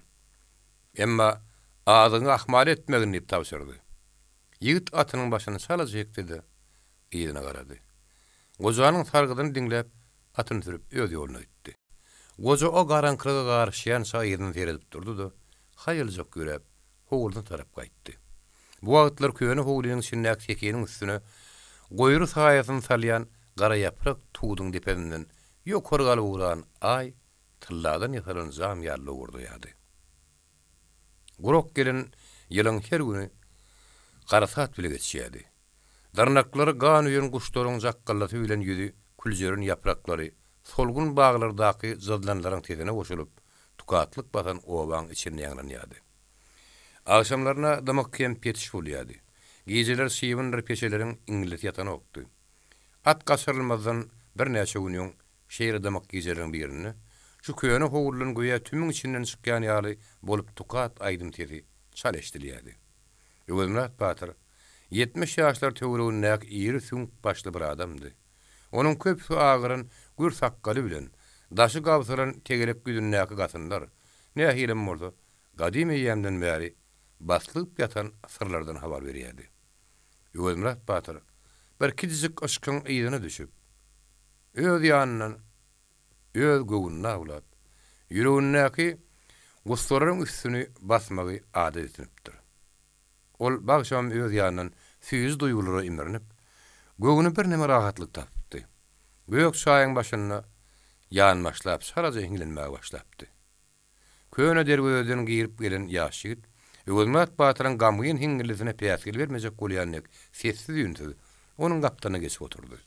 Emma azygyňy ahmal etmegin diýip tabşyrdy. Ýigit atynyň başyny çalaja çekdi-de, yzyna garady. Gojanyň sargydyny diňläp, atyny sürüp öz ýoluna gitdi. Goja o garaňkylyga garyşýança yzyna seredip durdy-da, haýaljak ýöräp, howlusyna tarap gaýtdy. Bu wagtlar köne howlynyň içindäki sekiniň üstüne goýry saýasyny salýan garaýaprak tuduň depesinden ýokary galyp ugran Aý tylladan ýasalan jam ýaly lowurdaýardy. Gurak gelen ýylyň her güni garasat bile geçýärdi. Dyrnaklary gan öýen guşlaryň jakgyllasy bilen ýüzi küljeren ýapraklary solgun baglardaky jyzlanlaryň sesine goşulyp, tukatlyk basan obaň içinde ýaňlanýardy. Agşamlaryna dymyk hem petiş bolýardy. Gijeler çybyndyr peşeleriň iňňildisi ýatanokdy. At gaçyrylmazdan birnäçe gün öň şeýle dymyk gijeleriň birinde şu köne howludan göýä tümüň içinden çykýan ýaly bolup tukat aýdym sesi çal eşidilýärdi. Öwezmyrat batyr 70 ýaşlar töweregindäki iri süňk başly bir adamdy. Onuň köpüsi agaran gür sakgaly bilen, daşy gabsalan tegelek ýüzündäki gasynlar, nähilem bolsa, gadym eýýämden bäri baslygyp ýatan syrlardan habar berýärdi. Öwezmyrat batyr bir kiçijik yşkyň yzyna düşüp, öz ýanyndan öz göwnüni awlap, ýüregindäki gussalaryň üstüni basmagy adat edinipdir. Ol bagşam öz ýanyndan süýji duýgulara imrinip, göwni birneme rahatlyk tapypdy. Gök çaýyň başynda ýanbaşlap çalaja hiňlenmäge başlapdy. Köne derwezeden girip gelen ýaş ýigit Öwezmyrat batyryň gamgyn hiňňildisine päsgel bermejek bolýan dek sessiz-üýnsüz onuň gapdalyna geçip oturdy.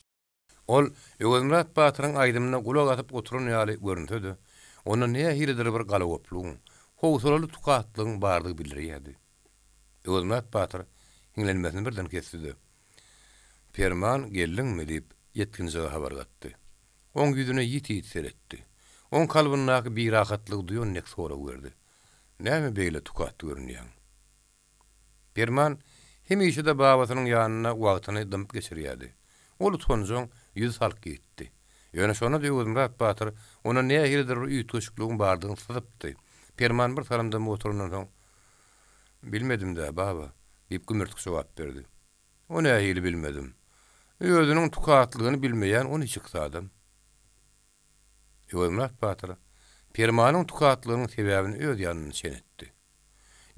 Ol Öwezmyrat batyryň aýdymyna gulak asyp oturan ýaly görünse-de, onda nähilidir bir galagoplugyň, howsalaly tukatlygyň bardygy bildirýärdi. Öwezmyrat batyr hiňlenmesini birden kesdi-de, Perman, geldiňmi? diýip, ýetginjege habar gatdy. Oň ýüzüne ýiti-ýiti seretdi. Oň kalbyndaky birahatlygy duýan dek sorag berdi, Näme beýle tukat görünýäň? Perman hemişe-de babasynyň ýanynda wagtyny dymyp geçirýärdi. Ol utanjaň, ýüzi salk ýigitdi. Ýöne şonda-da Öwezmyrat batyr onda nähilidir bir üýtgeşikligiň bardygyny syzypdy. Perman bir salym dymyp oturandan soň, Bilmedim-dä, baba, diýip gümürtik jogap berdi. O nähili bilmedim? Özüniň tukatlygyny bilmeýän o niçiksi adam? Öwezmyrat batyr Permanyň tukatlygynyň sebäbini öz ýanyndan çen etdi.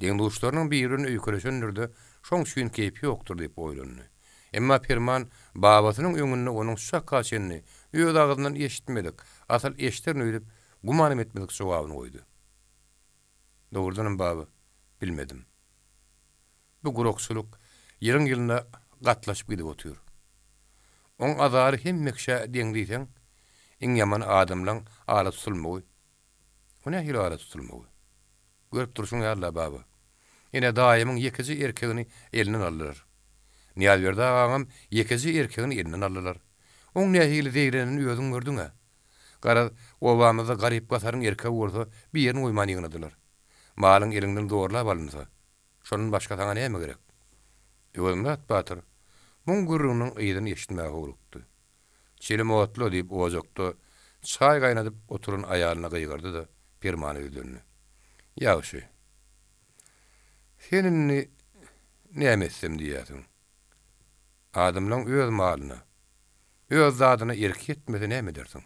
Deň-duşlarynyň biri bilen öýkeleşendir-de, şoň üçin keýpi ýokdur diýip oýlandy. Emma Perman babasynyň öňünde onuň şu çaka çenli öz agzyndan eşitmedik, asyl eşderin öýdüp gümanam etmedik jogabyny goýdy. Dogrudanam baba, bilmedim. Bu gurakçylyk ýylyň-ýylyna gatlaşyp gidip otyr. Oň azary hemme kişä deň diýseň, iň ýamany adamlaň ala tutulmagy. O nähili ala tutulmagy? Görüp durşuň ýaly-la, baba. Ine, daýymyň ýekeje erkegini elinden aldylar. Nyýazberdi agaňam ýekeje erkegini elinden aldylar. Oň nähili zeýrenenini özüň gördüň-ä. Garaz, obamyzda garyp-gasaryň erkegi bolsa, birini goýman ýygnadylar. Malyň eliňden zorlap alynsa, şondan başga saňa näme gerek? Öwezmyrat batyr muň gürrüňiniň yzyny eşitmäge howlukdy. Çilim otla! diýip, ojakda çaý gaýnadyp oturan aýalyna gygyrdy-da, Permana ýüzlendi. Ýagşy. Sen indi näme etsem diýýärsiň? Adamlaň öz malyna, öz zadyna erki ýetmese näme edersiň?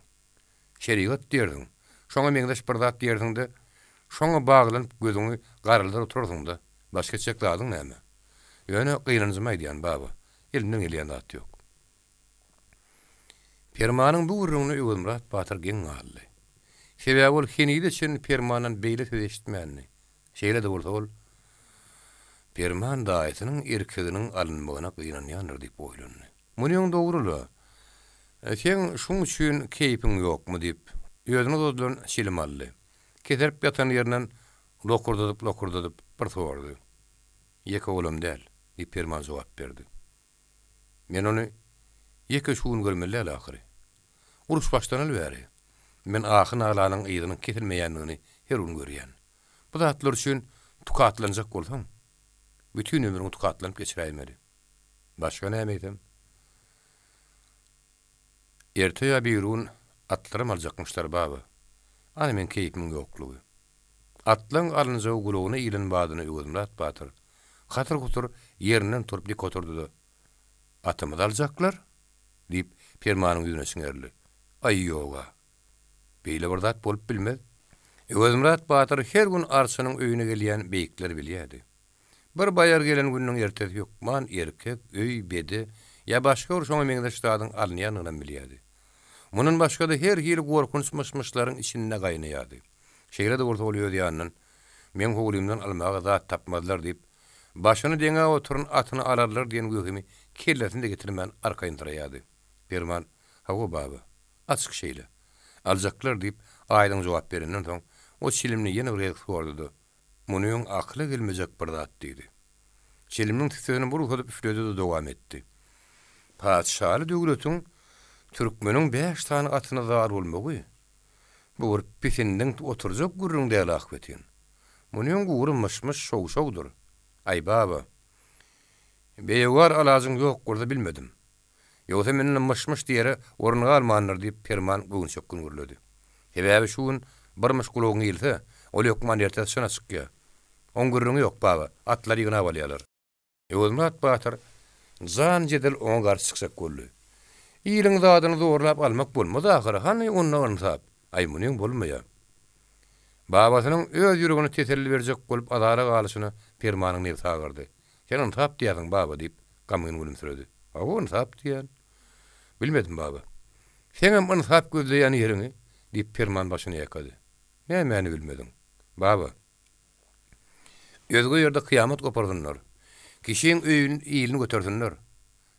Şerigat diýersiň, şoňa meňzeş bir zat diýersiň-de, şoňa baglanyp gözüňi garaldar oturarsyň-da, başga etjek zadyň näme? Ýöne gynanjymy aýdýan, baba, elimden gelýän zat ýok. Permanyň bu gürrüňine Öwezmyrat batyr geň galdy. Sebäbi ol henize çenli Permandan beýle söz eşitmändi. Şeýle-de bolsa ol, Perman daýysynyň erkeginiň alynmagyna gynanýandyr diýip oýlandy. Munyň dogry-la. Seň şuň üçin keýpiň ýokmy diýip, özüne uzadylan çilim aldy. Keserip ýatan ýerinden lokurdadyp-lokurdadyp bir sordy. Ýeke olam däl, diýip Perman jogap berdi. Men ony ýeke şu gün görmeli däl ahyry. Uruş başlanaly bäri, men ahy-nalanyň yzynyň kesilmeýändigini her gün görýän. Bu zatlar üçin tukatlanjak bolsaň, bütin ömrüňi tukatlanyp geçiräýmeli. Başga näme eýsem? Erte ýa birigün atlaram aljakmyşlar, baba. Ana meň keýpimiň ýoklugy. Atlaň alynjagy gulagyna ilen badyna Öwezmyrat batyr hatyr-hutyr ýerinden turup dik oturdy-da, Atymyzy aljaklar? diýip, Permanyň ýüzüne çiňerildi. Aý, ýog-a. Beýle bir zat bolup bilmez. Öwezmyrat batyr her gün arçynyň öýüne gelýän beýikleri bilýärdi. Bir baýar gelen gününiň ertesi hökman erkek, öý, bede ýa başga bir şoňa meňzeş zadyň alynýandygynam bilýärdi. Mundan başga-da her hili gorkunç myş-myşlaryň içinde gaýnaýardy. Şeýle-de bolsa ol öz ýanyndan, Meň howlymdan almaga zat tapmazlar diýip, başyny deňäp oturan atyny alarlar diýen wehimi kellesine-de getirmän arkaýynsyraýardy. Perman, Hawa, baba, açyk şeýle. Aljaklar diýip, aýdyň jogap berenden soň, o çilimini ýene bir gezek sordy-da, Munyň akyla gelmejek bir zat diýdi. Çiliminiň tüssesini bir uzadyp üfledi-de dowam etdi. Patyşaly döwletiň türkmeniň bäş sany atyna zar bolmagy, bu bir pisindiň oturjak gürrüň däl ahbetin. Munyň gury myş-myş şow-şowdur. Aý, baba, beýewar alajyň ýok bolsa bilmedim. Ýogsa mende myş-myş diýere orun galmandyr, diýip, Perman göwünçökgün gürledi. Sebäbi şu gün bir myş gulagyňa ilse, ol hökman ertesi çyna çykýar. Oň gürrüňi ýok, baba, atlary ýygnap alýarlar. Öwezmyrat batyr jan-jedel oňa garşy çykjak boldy. Iliň zadyny zorlap almak bolmaz ahyry, hany onda ynsap? Aý, munyň bolmaýar. Babasynyň öz ýüregine teselli berjek bolup azara galyşyna Permanyň nebsi agyrdy. Sen ynsap diýýärsiň, baba, diýip, gamgyn gülümsiredi. Hawa, ynsap diýýän. Bilmedim, baba. Seňem ynsap gözleýän ýeriňi, diýip, Perman başyny ýaýkady. Nämäni bilmediň? Baba. Özge ýerde kyýamat goparsynlar. Kişiň öýüni, ilini götersinler.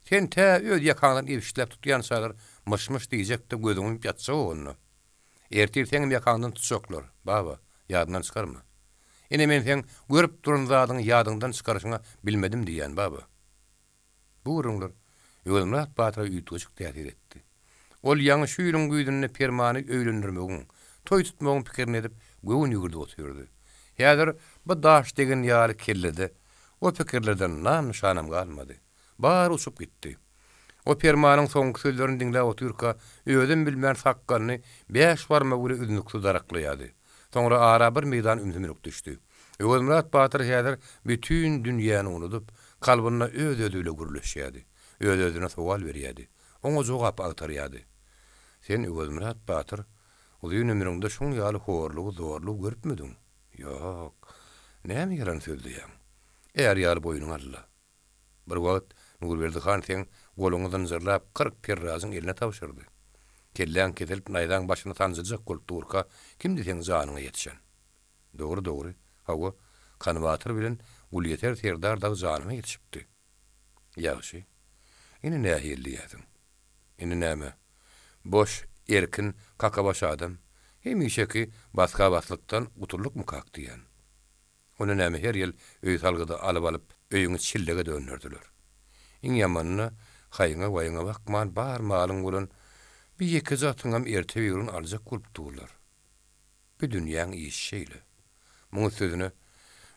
Sen tä öz ýakaňdan ebşitläp tutýançalar myş-myş diýjek-de gözüňi ýumup ýatjak-ow onda. Ertir seňem ýakaňdan tutjaklar, baba, ýadyňdan çykarma. Ine men seň görüp duran zadyňy ýadyňdan çykaryşyňa bilmedim diýýän, baba. Bu gürrüňler Öwezmyrat batyra üýtgeşik täsir etdi. Ol ýaňy şu ýylyň güýzünde Permany öýlendirmegiň, toý tutmagyň pikirini edip, göwün ýüwürdip otyrdy. Häzir bu daş degen ýaly kellede o pikirlerden nam-nyşanam galmady. Bary uçup gitdi. O Permanyň soňky sözlerini diňläp otyrka, özem bilmän sakgalyny bäş barmagy bilen üznüksiz daraklaýardy. Soňra ara bir meýdan ümsümlik düşdi. Öwezmyrat batyr häzir bütin dünýäni unudyp, kalbynda öz-özi bile gürleşýärdi. Öz-özüne sowal berýärdi. Oňa jogap agtarýardy. Sen, Öwezmyrat batyr, uzyn ömrüňde şuň ýaly horlugy, zorlugy görüpmidiň? Ýok. Näme ýalan sözleýäň? Är ýaly boýnuňa al-la. Bir wagt Nurberdi han seň goluňy zynjyrlap 40 perrazyň eline tabşyrdy. Kelläň kesilip naýzaň başyna sanjyljak bolup durka kimdi seň janyňa ýetişen? Dogry, dogry. Hawa, Kanybatyr bilen Gulýeter serdar dagy janyma ýetişipdi. Ýagşy. Indi nähili diýýäsiň? Indi näme? Boş, erkin, kakabaş adam, hemişeki basga-baslykdan gutuldykmykak diýýän. Onda näme her ýyl öý salgydy alyp-alyp öýüňi çillege dönderdiler. Iň ýamany-da haýyňa-waýyňa bakman bar malyň bolan bir ýekeje atyňam erte-birigün aljak bolup durlar. Bu dünýäň işi şeýle. Muň üstesine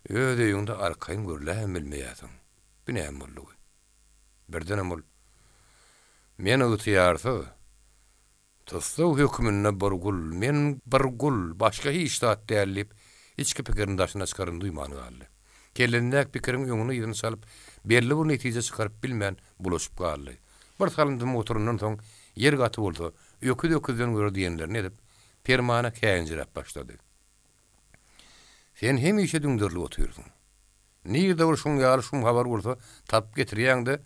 öz öýüňde arkaýyn gürläbem bilmeýärsiň. Bu näme boldugy? Birdenem ol, Men ygtyýarsyz. Tussag höküminde bir gul, men bir gul, başga hiç zat däl diýip, içki pikirini daşyna çykaryny duýman galdy. Kellesindäki pikiriň öňüni-yzyny çalyp, belli bir netije çykaryp bilmän, bulaşyp galdy. Bir salym dymyp oturandan soň, ýer gaty bolsa, öküz öküzden görer diýenlerini edip, Permana käýinjiräp başlady. Sen hemişe düňderilip otyrsyň. Nirde bir şuň ýaly şum habar bolsa, tapyp getirýäň-de,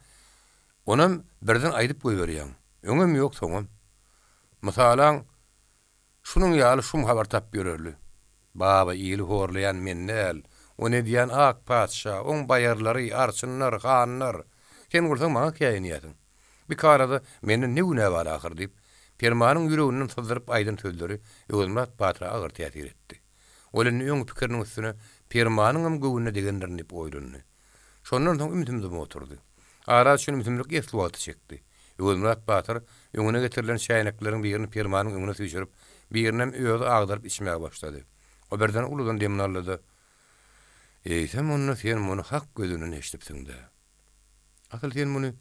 Onam birden aýdyp goýberýäň. Öňem ýok, soňam. Mysalaň, şunuň ýaly şum habar tapyp ýörerli. Baba, ili horlaýan men däl. Ony edýän ak patyşa, oň baýarlary, arçynlar, hanlar. Sen bolsaň maňa käýinýärsiň. Bikarada mende ne günä bar ahyr diýip, Permanyň ýüreginden syzdyryp aýdan sözleri Öwezmyrat batyra agyr täsir etdi. Ol indi öňki pikiriniň üstüne Permanyňam göwnüne degendirin diýip oýlandy. Şondan soň ümsüm-dym oturdy. Ara üçin ümsümlik esli wagty çekdi. Öwezmyrat batyr öňüne getirilen çäýnekleriň birini Permanyň öňüne süýşürip, birinem özi agdaryp içmäge başlady. O birden uludan demini aldy-da, Eýsem, onda sen muny hak gözünden eşidipsiň-dä? Asyl sen muny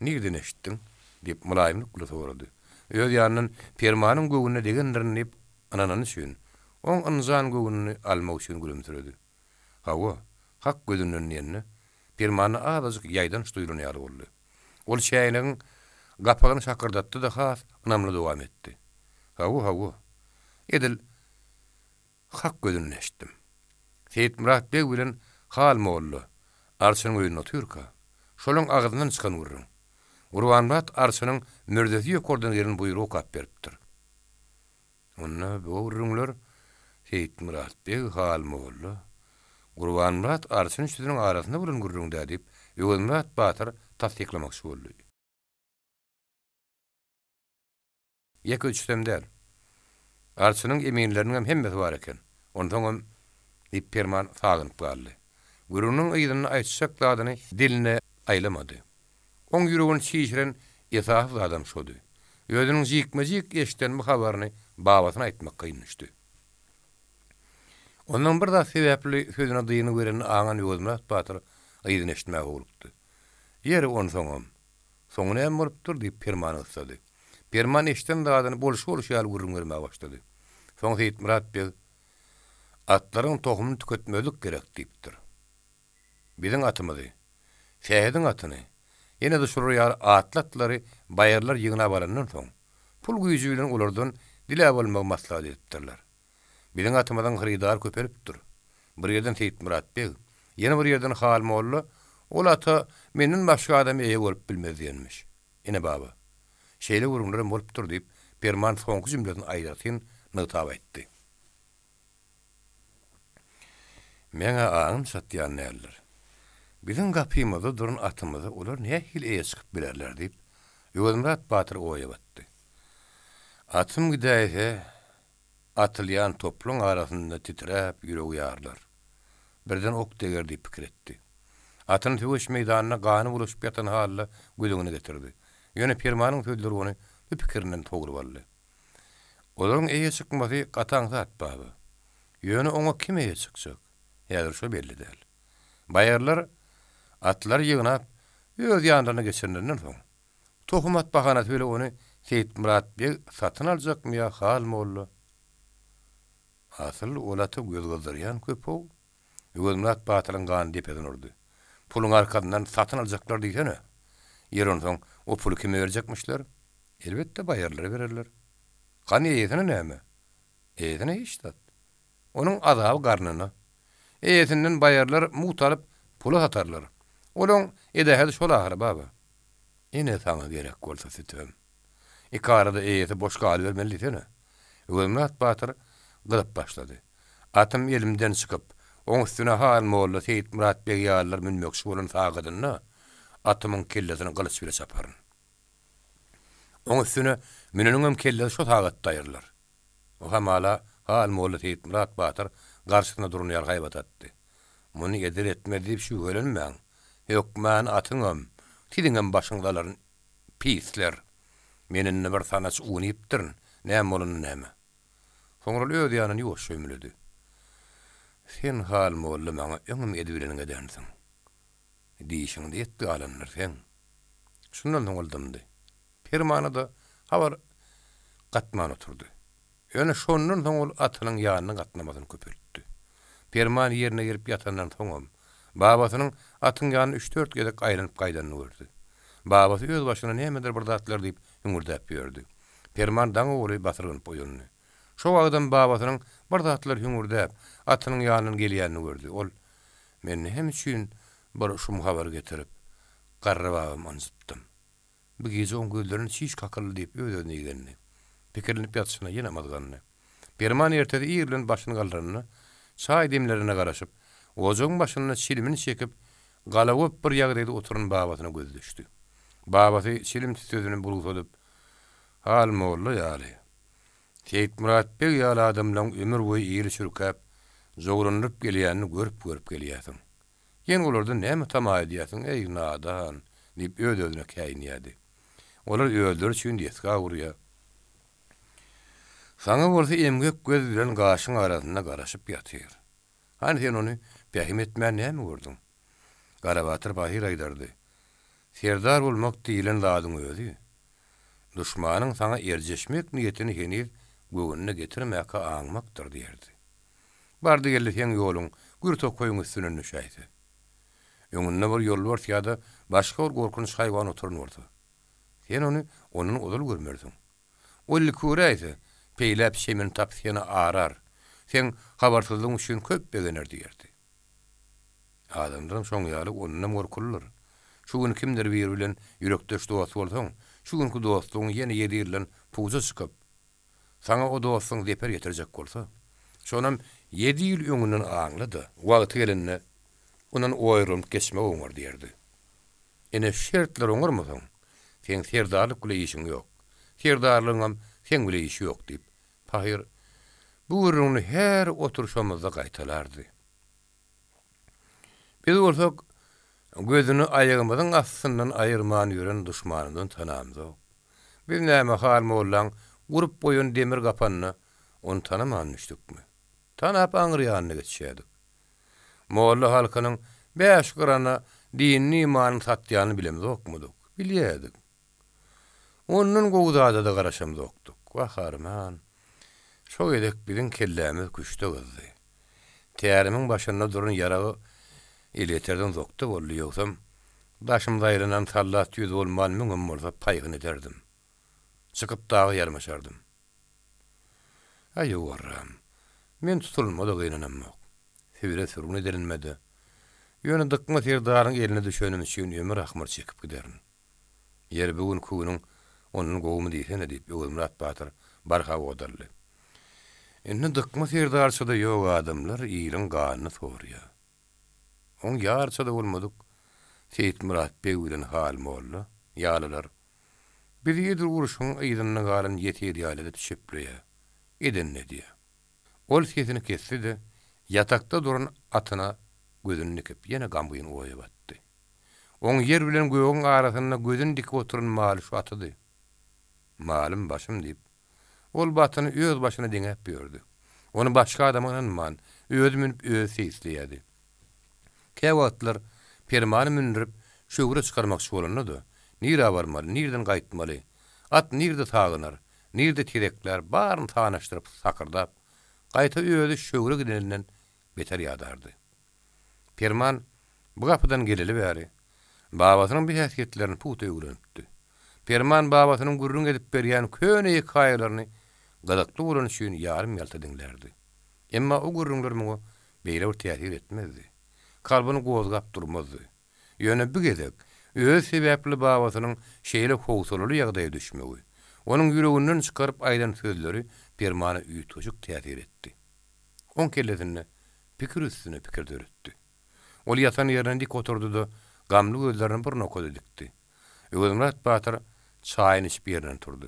nirden eşitdiň? diýip, mylaýymlyk bilen sorady. Öz ýanyndan Permanyň göwnüne degendirin diýip ynanany üçin, oň ynjan göwnüni almak üçin gülümsiredi. Hawa, hak gözünden diýende, Permanda azajyk ýaýdanç duýlan ýaly boldy. Ol çäýnegiň gapagyny şakyrdatdy-da has ynamly dowam etdi. Hawa, hawa. Edil hak gözünden eşitdim. Seýitmyrat beg bilen Hal molla arçynyň öýünde otyrka, şolaň agzyndan çykan gürrüň. Gurbanmyrat arçynyň mürzesi ýokardan gelen buýrugy okap beripdir. Onda bu gürrüňler Seýitmyrat beg Hal molla, Gurbanmyrat arçyn üçüsiniň arasynda bolan gürrüň-dä diýip, Öwezmyrat batyr tassyklamakçy boldy. Ýeke üçüsem däl. Arçynyň eminleriniňem hemmesi bar eken. Onsoňam, diýip, Perman sagynyp galdy. Gürrüňiniň yzynda aýtjak zadyny diline aýlamady. Oň ýüregini çişiren esasy zadam şody. Özüniň jikme-jik eşiden bu habaryny babasyna aýtmak kyn düşdi. Ondan bir zat sebäpli sözüne dyngy berenini aňan Öwezmyrat batyr yzyny eşitmäge howlukdy. Ýeri, onsoňam, soňy näme bolupdyr? diýip, Permany gyssady. Perman eşiden zadyny bolşy-bolşy ýaly gürrüň bermäge başlady. Soň Seýitmyrat beg, Atlaryň tohumyny tüketmezlik gerek diýipdir. Biziň atymyzy, Sähediň atyny, ýene-de şular ýaly atly atlary baýarlar ýygnap alandan soň, pul güýji bilen olardan diläp almagy maslahat edipdirler. Biziň atymyzyň hyrydary köpelipdir. Bir ýerden Seýitmyrat beg, ýene bir ýerden Hal molla ol ata menden başga adam eýe bolup bilmez diýenmiş. Ine, baba, şeýle gürrüňlerem bolupdyr diýip, Perman soňky jümlesini aýratyn nygtap aýtdy. Meň-ä aňym çatýan däldir. Biziň gapymyzda duran atymyza olar nähili eýe çykyp bilerler diýip, Öwezmyrat batyr oýa batdy. Atym gidäýse, atylýan toplaň arasynda titräp ýüregi ýarylar. Birden ok deger diýip pikir etdi. Atyny söweş meýdanynda gany bulaşyp ýatan halda göz öňüne getirdi. Ýöne Permanyň sözleri ony bu pikirinden sogrup aldy. Olaryň eýe çykmasy gaty aňsat, baba. Ýöne oňa kim eýe çykjak? Häzir şo belli däl. Baýarlar atlary ýygnap, öz ýanlaryna geçirenlerinden soň, tohum at bahanasy bile ony Seýitmyrat beg satyn aljakmy ýa Hal molla? Asyl ol ata göz gyzdyrýan köp-ow. Öwezmyrat batyryň gany depesine urdy. Puluň arkasyndan satyn aljaklar diýsene. Ýeri onsoň o puly kime berjekmişler? Elbetde baýarlara bererler. Hany eýesine näme? Eýesine hiç zat. Onuň azaby garnyna. Eýesinden baýarlar mugt alyp pula satarlar. Olaň edähedi şol ahyry, baba. Ine saňa gerek bolsa sütem. Ikarada eýesi boş galybermeli diýsene. Öwezmyrat batyr gyzyp başlady. Atym elimden çykyp, oň üstüne Han molla Seýitmyrat beg ýalylar münmekçi bolan sagadynda atymyň kellesini gylyç bile çaparyn. Oň üstüne müneniňem kellesi şo sagatda aýrylar. O hamala Han molla Seýitmyrat batyr garşysynda duran ýaly haýbat atdy. Muny eder-etmez diýip şübhelenmäň. Hökman atyňam, siziňem başyňyzy alaryn, pisler! Men indi bir sanaç un iýipdirin, näme bolany näme? Soňra ol öz ýanynda ýuwaşja ümledi. Sen Hal molla maňa öňem edibileniňi edensiň. Dişiňde et galandyr seň. Şundan soň ol dymdy. Permana-da habar gatman oturdy. Ýöne şondan soň ol atynyň ýanyna gatnamasyny köpeltdi. Perman ýerine gelip ýatandan soňam, babasynyň atyň ýanyna üç-dört gezek aýlanyp gaýdanyny gördi. Babasy öz başyna nämedir bir zatlar diýip hüňürdäp ýördi. Perman daň ogry basyrganyp oýandy. Şo wagtam babasynyň bir zatlar hüňürdäp, atynyň ýanyndan gelýänini gördi. Ol, Men näme üçin bir şum habar getirip, garry babamy ynjytdym? Bu gije oň gözlerine çiş kakyldy diýip öz-özüne igendi. Pikirlenip ýatyşyna ýene myzgandy. Perman ertesi ir bilen başyny galdyranda, çaý demlerine garaşyp, ojagyň başynda çilimini çekip, galagop bir ýagdaýda oturan babasyna gözi düşdi. Babasy çilim tüssesini bulgsadyp, Hal molla ýaly, Seýitmyrat beg ýaly adamlaň ömür boýy ili çürkäp, jowranylyp gelýänini görüp-görüp gelýäsiň. Ýene olardan näme tama edýärsiň, eý, nadan! diýip öz-özüne käýinýärdi. Olar özleri üçin desga gurýar. Saňa bolsa emgek göz bilen gaşyň arasynda garaşyp ýatyr. Hany sen ony pähim etmän näme gördüň? Garabatyr pahyr aýdardy, Serdar bolmak diýlen zadyň özi, duşmanyň saňa erjeşmek niýetini heniz göwnüne getirmäkä aňmakdyr diýerdi. Bardy-geldi seň ýoluň gür tokaýyň üstünden düşäýse. Öňünde bir ýolbars ýa-da başga bir gorkunç haýwan oturan bolsa. Sen ony ondan ozal görmersiň. Ol ilki göräýse, peýläp çemini tapyp seni arar, seň habarsyzlygyň üçin köp begener diýerdi. Adamlaram şoň ýaly ondanam gorkulydyr. Şu gün kimdir biri bilen ýürekdeş dost bolsaň, şu günki dostlugyň ýene ýedi ýyldan puja çykyp, Saňa o dostuň zeper ýetirjek bolsa, şonam ýedi ýyl öňünden aňla-da, wagty gelende ondan oýurganyp geçmegi oňar diýerdi. Ine, şu şertleri oňarmasaň, seň serdarlyk bile işiň ýok, serdarlygyňam seň bile işi ýok diýip, pahyr bu gürrüňini her oturyşamyzda gaýtalardy. Biz bolsak, gözüni aýagymyzyň astyndan aýyrman ýören duşmanymyzam tanamzok. Biz näme Hal mollaň gurup goýan demir gapanyna ony tanaman düşdükmi? Tanap aňry ýanyna geçýärdik. Molla halkynyň bäş gyrana dinini-imanyny satýanyny bilemzokmydyk? Bilýärdik. Ondan gowy zada-da garaşamzokdyk. Wah, arman! Şo gezek biziň kellämiz küşde gyzdy. Tärimiň başynda duran ýaragy elýeterden uzakda boldy, ýogsam, daşymda aýlanan sallat ýüz bolman müňem bolsa paýhyn ederdim. Çykyp daga ýarmaşardym. Aý, owarram, men tutulma-da gynanamok. Sibire sürgün edilinme-de. Ýöne Dykma serdaryň eline düşenim üçin ömür ahmyr çekip giderin. Ýeri bu günki günüň ondan gowumy diýsene, diýip, Öwezmyrat batyr barha odaldy. Indi Dykma serdarça-da ýok adamlar iliň ganyny sorýar. Oň ýarça-da bolmadyk Seýitmyrat beg bilen Hal molla ýalylar bizi edil urşuň yzynda galan ýesir ýaly edip çöpleýär, edenini edýär. Ol sesini kesdi-de, ýatakda duran atyna. gözüni dikip, ýene gamgyn oýa batdy. Oň ýer bilen gögüň arasynda gözüni dikip oturan maly şu atydy. Malym başym diýip, ol bu atyny öz başyna deňäp ýördi. Ony başga adama ynanman, özi münüp özi seýisleýärdi. Käwagtlar Permany mündürip, şöwre çykarmakçy bolanda-da, nirä barmaly, nirden gaýtmaly, at nirde sagynar, nirde tezeklär, baryny sanaşdyryp, sakyrdap, gaýta özi şöwre gideninden beter ýadardy. Perman bu gapydan geleli bäri, babasynyň bu häsiýetlerini pugta öwrenipdi. Perman babasynyň gürrüň edip berýän köne hekaýalaryny gyzykly bolany üçin ýarym-ýalta diňlärdi. Emma o gürrüňler muňa beýle bir täsir etmezdi. Kalbyny gozgap durmazdy. Ýöne bu gezek özi sebäpli babasynyň şeýle howsalaly ýagdaýa düşmegi, onuň ýüreginden çykaryp aýdan sözleri Permana üýtgeşik täsir etdi. Oň kellesinde pikir üstüne pikir döretdi. Ol ýatan ýerinden dik oturdy-da, gamly gözlerini bir nokada dikdi. Öwezmyrat batyr çaýyny içip ýerinden turdy.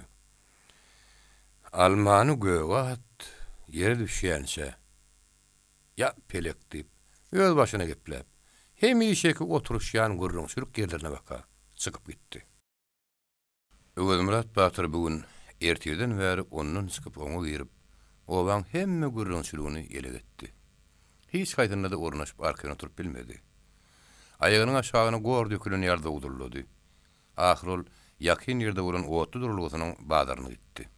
Almany göge at, ýere düşýänçä, ýa pelek diýip, öz başyna gepläp, hemişeki oturyşýan gürrüňçilik ýerlerine baka çykyp gitdi. Öwezmyrat batyr bu gün ertirden bäri ondan çykyp oňa girip, obaň hemme gürrüňçiligini elek etdi. Hiç haýsynda-da ornaşyp arkaýyn oturyp bilmedi. Aýagynyň aşagyna gor dökülen ýaly zowzullady. Ahyry ol ýakyn ýerde bolan otly duralgasynyň bazaryna gitdi.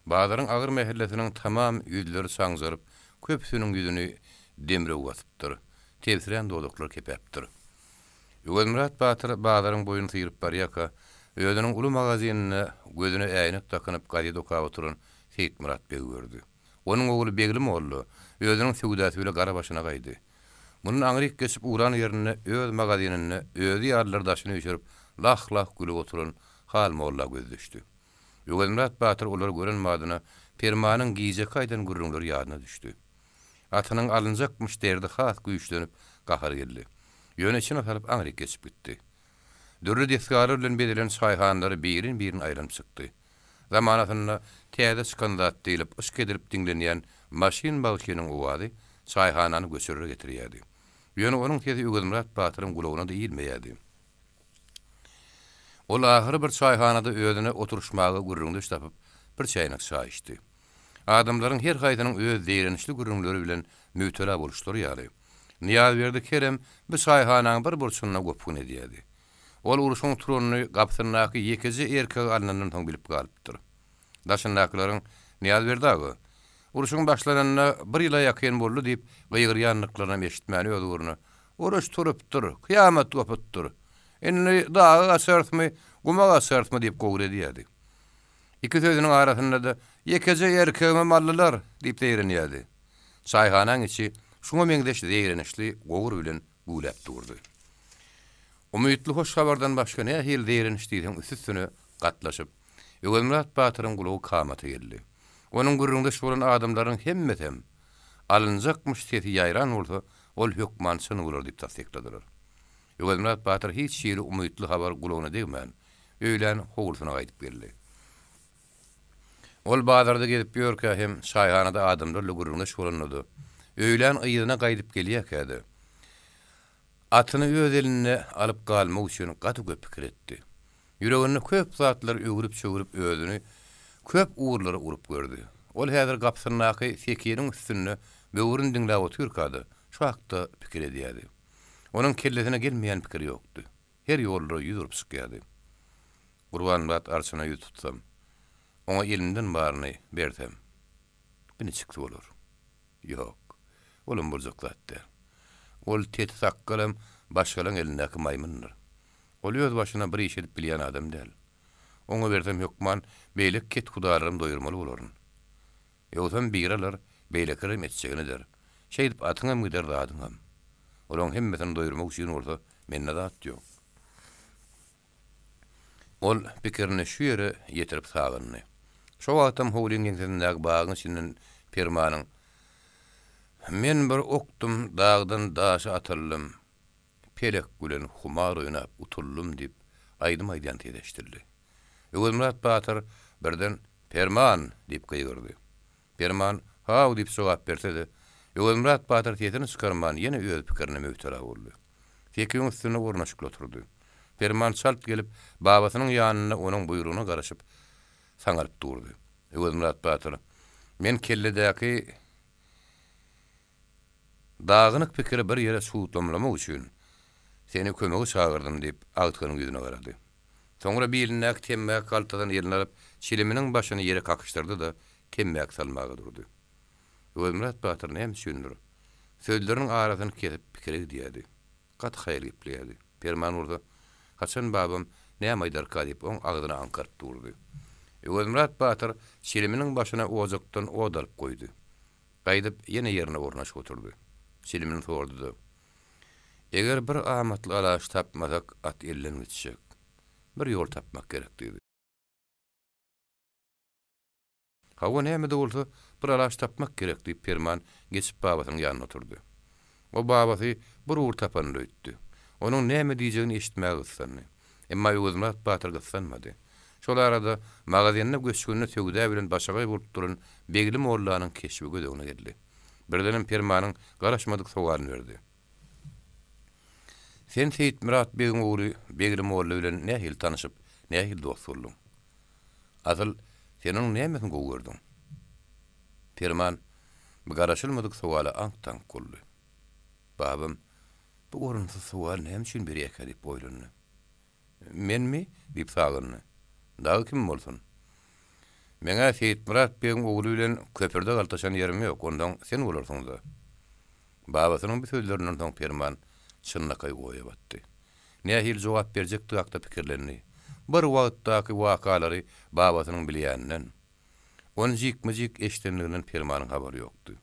Bazaryň agyr mähellesiniň tamam ýüzleri çaňjaryp, köpüsiniň ýüzüni demrew basypdyr, tebsirän dodaklar kepäpdir. Öwezmyrat batyr bazaryň boýuny syryp barýarka, özüniň uly magazininde gözüne äýnek dakynyp gazet okap oturan Seýitmyrat begi gördi. Onuň ogly Begli molla özüniň söwdasy bile gara başyna gaýdy. Mundan aňryk geçip ugran ýerinde öz magazininde özi ýalylar daşyny üýşürip lah-lah gülüp oturan Hal molla gözi düşdi. Öwezmyrat batyr olary gören badyna Permanyň gijeki aýdan gürrüňleri ýadyna düşdi. Atynyň alynjakmyş derdi has güýçlenip, gahary geldi. Ýöne içine salyp aňryk geçip gitdi. Dürli desgalar bilen bezelen çaýhanalary birin-birin aýlanyp çykdy. Zamanasynda täze çykan zat diýlip yşk edilip diňlenýän Maşyn bagşynyň owazy çaýhanany göçürere getirýärdi. Ýöne onuň sesi Öwezmyrat batyryň gulagyna-da ilmeýärdi. Ol ahyry bir çaýhanada özüne oturyşmaga gürrüňdeş tapyp, bir çäýnek çaý içdi. Adamlaryň her haýsynyň öz zeýrençli gürrüňleri bilen mübtela boluşlary ýaly, Nyýazberdi Kerem bu çaýhanaň bir burçunda gopgun edýärdi. Ol urşuň turanyny gapysyndaky ýekeje erkegi alnandan soň bilip galypdyr. Daşyndakylaryň, Nyýazberdi aga, urşuň başlananyna bir ýyla ýakyn boldy diýip gygyrýandyklarynam eşitmän öz ugruna, Uruş turupdyr, kyýamat gopupdyr. Indi daga gaçarysmy, guma gaçarysmy diýip gowur edýärdi. Iki sözüniň arasynda-da, Ýekeje erkegimem aldylar! diýip zeýrenýärdi. Çaýhanaň içi şuňa meňzeş zeýrenişli gowur bilen güwläp durdy. Umytly hoş habardan başga nähili zeýreniş diýseň üst-üstüne gatlaşyp, Öwezmyrat batyryň gulagy kamata geldi. Onuň gürrüňdeş bolan adamlarynyň hemmesem, Alynjakmyş sesi ýaýran bolsa, ol hökman çyn bolar diýip tassykladylar. Öwezmyrat batyr hiç hili umytly habar gulagyna degmän, öýlän howlusyna gaýdyp geldi. Ol bazarda gezip ýörkä hem çaýhanada adamlar bilen gürrüňdeş bolanda-da, öýlän yzyna gaýdyp gelýärkä-de, atyny öz elinde alyp galmak üçin gaty köp pikir etdi. Ýüreginde köp zatlar öwrüp-çöwrüp özüni köp ugurlara urup gördi. Ol häzir gapysyndaky sekiniň üstünde böwrüni diňläp otyrka-da, şu hakda pikir edýärdi. Onuň kellesine gelmeýän pikir ýokdy. Her ýollara ýüz urup çykýardy. Gurbanmyrat arçyna ýüz tutsam, oňa elimden baryny bersem, bu niçiksi bolar? Ýok, olam boljak zat däl. Ol teti sakgalam başgalaň elindäki maýmyndyr. Ol öz başyna bir iş edip bilýän adam däl. Oňa bersem hökman beýleki kethudalarym doýurmaly bolaryn. Ýogsam biri alar, beýlekilerem etjegini eder. Şeýdip atyňam gider, zadyňam. Olaň hemmesini doýurmak üçin bolsa mende zat ýok. Ol pikirini şu ýere ýetirip sagyndy. Şo wagtam howlyň ýeňsesindäki bagyň içinden Permanyň, Men bir okdum, dagdan daşa atyldym, pelek bilen humar oýnap utuldym diýip, aýdym aýdýan sesi eşidildi. Öwezmyrat batyr birden, Perman! diýip gygyrdy. Perman, Haw diýip jogap berse-de, Öwezmyrat batyr sesini çykarman ýene öz pikirine möwtela boldy. Sekiň üstünde ornaşykly oturdy. Perman çalt gelip, babasynyň ýanynda onuň buýrugyna garaşyp, saňaryp durdy. Öwezmyrat batyr, Men kelledäki dagynyk pikiri bir ýere çutlamlamak üçin, seni kömege çagyrdym diýip, agtygynyň ýüzüne garady. Soňra bilindäki temmäki haltadan eline alyp, çiliminiň başyny ýere kakyşdyrdy-da, temmäki salmaga durdy. Öwezmyrat batyr näme üçindir, sözleriniň arasyny kesip pikire gidýärdi. Gaty haýal gepleýärdi. Perman bolsa, Haçan babam näme aýdarka diýip, oň agzyna aňkaryp durdy. Öwezmyrat batyr çiliminiň başyna ojakdan ot alyp goýdy. Gaýdyp ýene ýerine ornaşyp oturdy. Çilimini sordy-da, Eger bir amatly alaç tapmasak, at elden gitjek. Bir ýol tapmak gerek diýdi. Hawa, näme-de bolsa, bir alaç tapmak gerek, diýip, Perman geçip babasynyň ýanynda oturdy. O babasy bir ugur tapanyny öýtdi. Onuň näme diýjegini eşitmäge gyssandy. Emma Öwezmyrat batyr gyssanmady. Şol arada magazinde göçgünli söwda bilen başagaý bolup duran Begli mollanyň keşbi göz öňüne geldi. Birdenem Permanyň garaşmadyk sowalyny berdi. Sen Seýitmyrat begiň ogly Begli molla bilen nähili tanyşyp, nähili dost bolduň? Asyl, sen onuň nämesini gowy gördüň? Perman bu garaşylmadyk sowala aňk-taňk boldy. Babam bu orunsyz sowaly näme üçin berýärkä diýip oýlandy. Menmi? diýip sagyndy. Dagy kim bolsun? Meň-ä Seýitmyrat begiň ogly bilen köprüde galtaşan ýerim ýok, onsoň sen bolarsyň-da. Babasynyň bu sözlerinden soň Perman çynlakaý oýa batdy. Nähili jogap berjekdigi hakda pikirlendi. Bir wagtdaky wakalary babasynyň bilýäninden, ony jikme-jik eşidenliginden Permanyň habary ýokdy.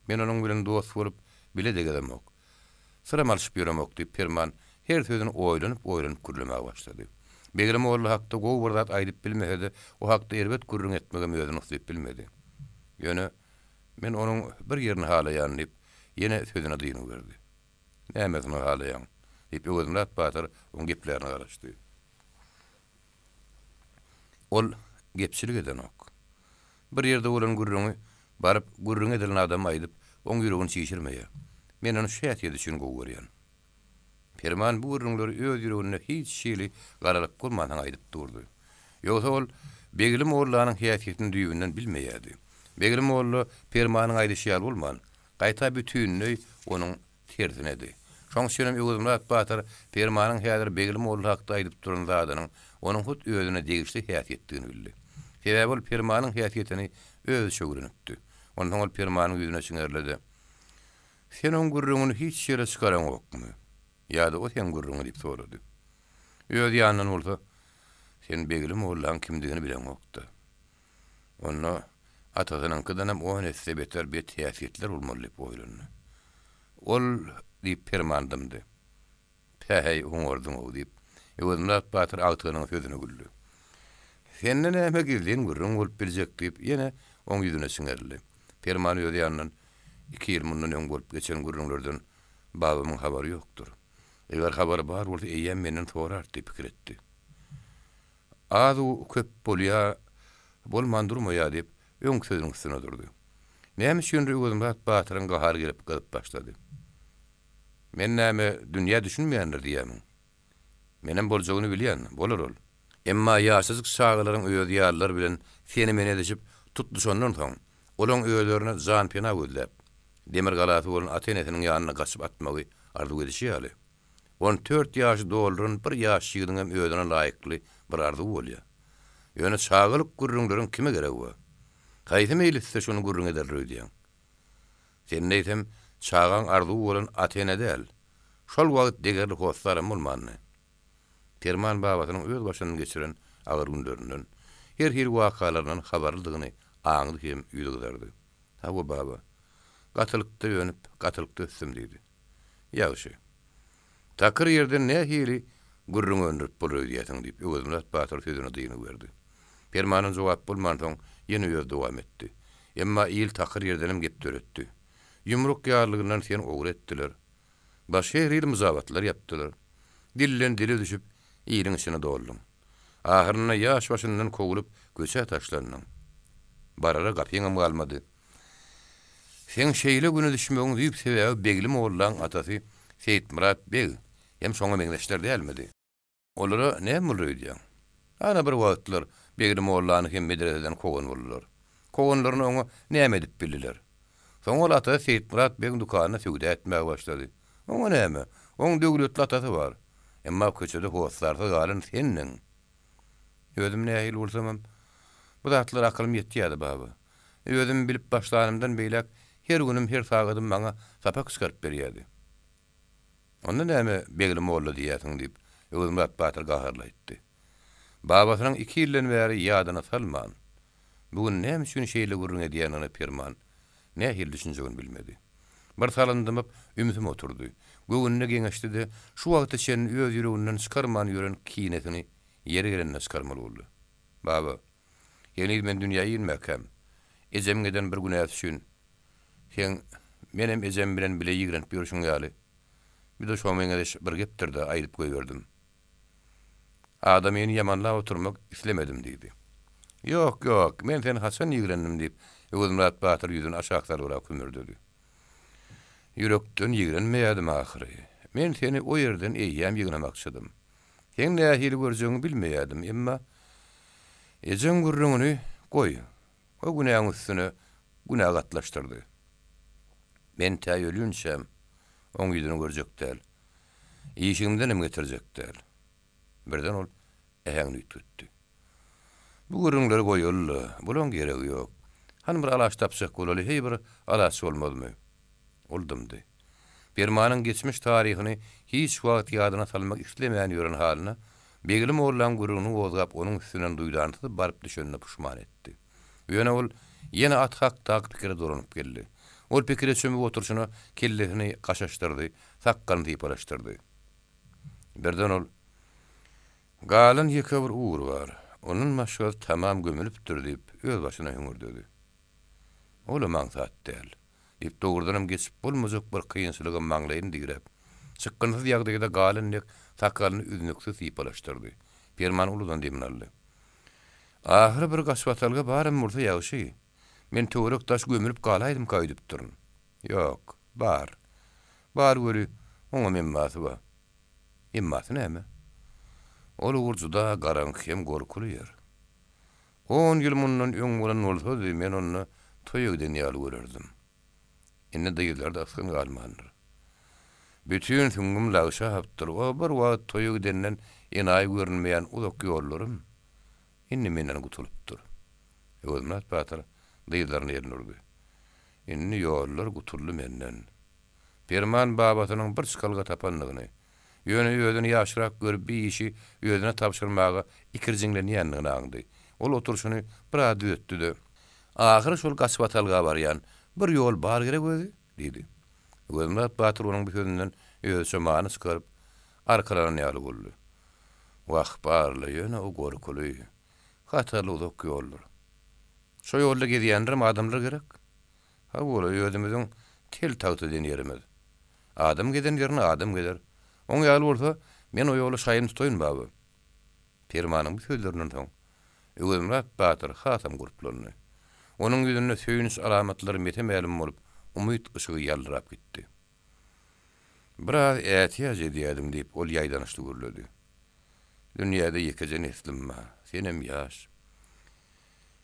Men onuň bilen dost bolup, bile-de gezemok. Syram alşyp ýöremok diýip, Perman her sözüni oýlanyp-oýlanyp gürlemäge başlady. Begli molla hakda gowy bir zat aýdyp bilmese-de, o hakda erbet gürrüň etmegem özüni uslyp bilmedi. Ýöne, men onuň bir ýerini halaýan diýip, ýene sözüne dyngy berdi. Nämesini halaýaň? diýip, Öwezmyrat batyr oň geplärine garaşdy. Ol gepçilik edenok. Bir ýerde bolan gürrüňi baryp gürrüň edilen adama aýdyp, oň ýüregini çişirmeýär. Men ony şu häsiýeti üçin gowy görýän. Perman bu gürrüňleri öz ýüreginde hiç hili garalyk bolmansoň aýdyp durdy. Ýogsa ol Begli mollanyň häsiýetini düýbünden bilmeýärdi. Begli molla Permanyň aýdyşy ýaly bolman, gaýta bütinleý onuň tersinedi. Şoň üçinem Öwezmyrat batyr Permanyň häzir Begli molla hakda aýdyp duran zadynyň onuň hut özüne degişli häsiýetdigini bildi. Sebäbi ol Permanyň häsiýetini özüçe öwrenipdi. Onsoň ol Permanyň ýüzüne çiňerildi-de, Sen oň gürrüňini hiç ýere çykaraňokmy? Ýa-da o seň gürrüňiňi diýip sorady. Öz ýanyndan bolsa, Sen Begli mollaň kimdigini bileňok-da. Onda atasynyňkydanam on esse beter bet häsiýetler bolmaly diýip oýlandy. Ol, diýip, Perman dymdy. Päheý, oňardyň-ow, diýip, Öwezmyrat batyr agtygynyň sözüne güldi. Sende näme gizlin gürrüň bolup biljek, diýip, ýene oň ýüzüne çiňerildi. Perman öz ýanyndan, Iki ýyl mundan öň bolup geçen gürrüňlerden babamyň habary ýokdur. Eger habary bar bolsa, eýýäm menden sorardy diýip pikir etdi. Az-u köp bolýa, bolman durmaýa diýip, öňki sözüniň üstünde durdy. Näme üçindir Öwezmyrat batyryň gahary gelip gyzyp başlady. Men näme, dünýä düşünmeýändir diýýämiň? Menem boljagyny bilýän, bolar ol. Emma ýaşajyk çagalaryň özi ýalylar bilen seni-meni edişip tutluşandan soň, olaň özlerine janpena gözläp, demir galasy bolan ata-enesiniň ýanyna gaçyp atmagy arzuw edişi ýaly, On dört ýaşy dolduran bir ýaş ýigidiňem özüne laýykly bir arzuwy bolýar. Ýöne çagalyk gürrüňleriň kime geregi bar? Haýsy meýlisde şony gürrüň ederler öýdýäň? Sen eýsem çagaň arzuwy bolan ata-ene däl. Şol wagt degerli hossaram bolmandy. Perman babasynyň öz başyndan geçiren agyr günlerinden, her hili wakalaryndan habarlydygyny aňdy hem ýüzi gyzardy. Hawa, baba. Gatylykda önüp, gatylykda ösdüm diýdi. Ýagşy. Takyr ýerden nähili gürrüň öndürip bolar öýdýäsiň, diýip, Öwezmyrat batyr sözüne dyngy berdi. Permandan jogap bolmansoň, ýene özi dowam etdi. Emma il takyr ýerdenem gep döretdi. Ýumruk ýarlygyndan seni ogry etdiler. Başga her hili myjabatlar ýapdylar. Dilden dile düşüp, iliň içine dolduň. Ahyrynda ýaş başyndan kowlup, köçä taşlandyň. Barara gapyňam galmady. Seň şeýle güne düşmegiň düýp sebäbi Begli mollaň atasy Seýitmyrat beg hem şoňa meňzeşler dälmidi? Olara näme boldy öýdýäň? Ana bir wagtlar Begli mollany hem medreseden kowan boldular. Kowanlaryny oňa näme edip bildiler? Soň ol atasy Seýitmyrat begiň dükanynda söwda etmäge başlady. Oňa näme? Oň döwletli atasy bar. Emma köçede hossarsyz galan sendiň. Özüm nähili bolsamam, bu zatlara akylym ýetýärdi, baba. Özüm bilip başlanymdan beýläk her günüm, her sagadym maňa sapak çykaryp berýärdi. Onda näme Begli molla diýýärsiň, diýip, Öwezmyrat batyr gaharly aýtdy. Babasynyň iki ýyldan bäri ýadyna salman, bu gün näme üçin şeýle gürrüň edýändigine Perman nähili düşünjegini bilmedi. Bir salym dymyp, ümsüm oturdy. Göwnüne geňeşdi-de, şu wagta çenli öz ýüreginden çykarman ýören kinesini ýeri gelende çykarmaly boldy. Baba, heniz men dünýä inmäkäm, ejemiň eden bir günäsi üçin Seň menem ejem bilen bile ýigrenip ýörşüň ýaly, bir-de şoňa meňzeş bir gepdir-dä, aýdyp goýberdim. Adamyny ýamanlap oturmak islemedim, diýdi. Ýok, ýok, men seni haçan ýigrendim, diýip, Öwezmyrat batyr ýüzüni aşak salybrak hümürdedi. Ýürekden ýigrenmeýärdim ahyry. Men seni o ýerden eýýäm ýygnamakçydym. Seň nähili görjegiňi bilmeýärdim, emma ejeň gürrüňini goý, O günäň üstüne günä gatlaşdyrdy. Men tä ölünçäm oň ýüzüni görjek däl. Işigimdenem getirjek däl. Birden ol äheňini üýtgetdi. Bu gürrüňleri goýaly-la, bulaň geregi ýok. Hany bir alaç tapjak bolaly, heý bir alaç bolmazmy? Ol dymdy. Permanyň geçmiş taryhyny hiç wagt ýadyna salmak islemän ýören halyna Begli mollaň gürrüňini gozgap onuň üstünden duýdansyz baryp düşenine puşman etdi. Ýöne ol ýene at hakdaky pikire dolanyp geldi. Ol pikire çümüp oturyşyna kellesini gaşaşdyrdy, sakgalyny sypalaşdyrdy. Birden ol, Galan ýeke bir ugur bar. Ondan başgasy tamam gömülipdir diýip, özbaşyna hüňürdedi. Olam aňsat däl. Diýip, dogrudanam geçip bolmajak bir kynçylyga maňlaýyny diräp, çykgynsyz ýagdaýda galan dek sakgalyny üznüksiz sypalaşdyrdy. Perman uludan demini aldy. Ahyry bir gaçybatalga baram bolsa ýagşy. Men töwerek-daş gömülip galaýdymka öýdüpdirin. Ýok, bar. Bar weli, oňam emmasy bar. Emmasy näme? Ol ugur juda garaňky hem gorkuly ýer. On ýyl mundan öň bolan bolsady, men onda toýa giden ýaly görerdim. Indi dyzlarda ysgyn galmandyr. Bütin süňňüm lagşapdyr. O bir wagt toýa gidenden enaýy görünmeýän uzak ýollarym indi menden gutulypdyr. Öwezmyrat batyr dyzlaryna elini urdy. Indi ýollar gutuldy menden. Perman babasynyň bir çykalga tapandygyny, Ýöne özüni ýaşrak görüp bir işi özüne tabşyrmaga ikirjiňlenýändigini aňdy. Ol oturyşyny biraz düzetdi-de. Ahyry şol gaçybatalga barýan bir ýol bar gerek özi? diýdi. Öwezmyrat batyr onuň bu sözünden özüçe many çykaryp, arkalanan ýaly boldy. Wah, bar-la, ýöne o gorkuly, hatarly uzak ýoldur. Şo ýolda gezýänlerem adamlar gerek. Hawa, özümiziň tel tagta diýen ýerimiz. Adam gezen ýerine adam gezer. Oň ýaly bolsa, men o ýola şaýyny tutaýyn, baba. Permanyň bu sözlerinden soň, Öwezmyrat batyr hasam gurplandy. Onuň ýüzünde söýünç alamatlary mese-mälim bolup, umyt yşygy ýaldyrap gitdi. Biraz ätiýaç edýädim, diýip, ol ýaýdanyşly gürledi. Dünýäde ýekeje neslim bar. Senem ýaş.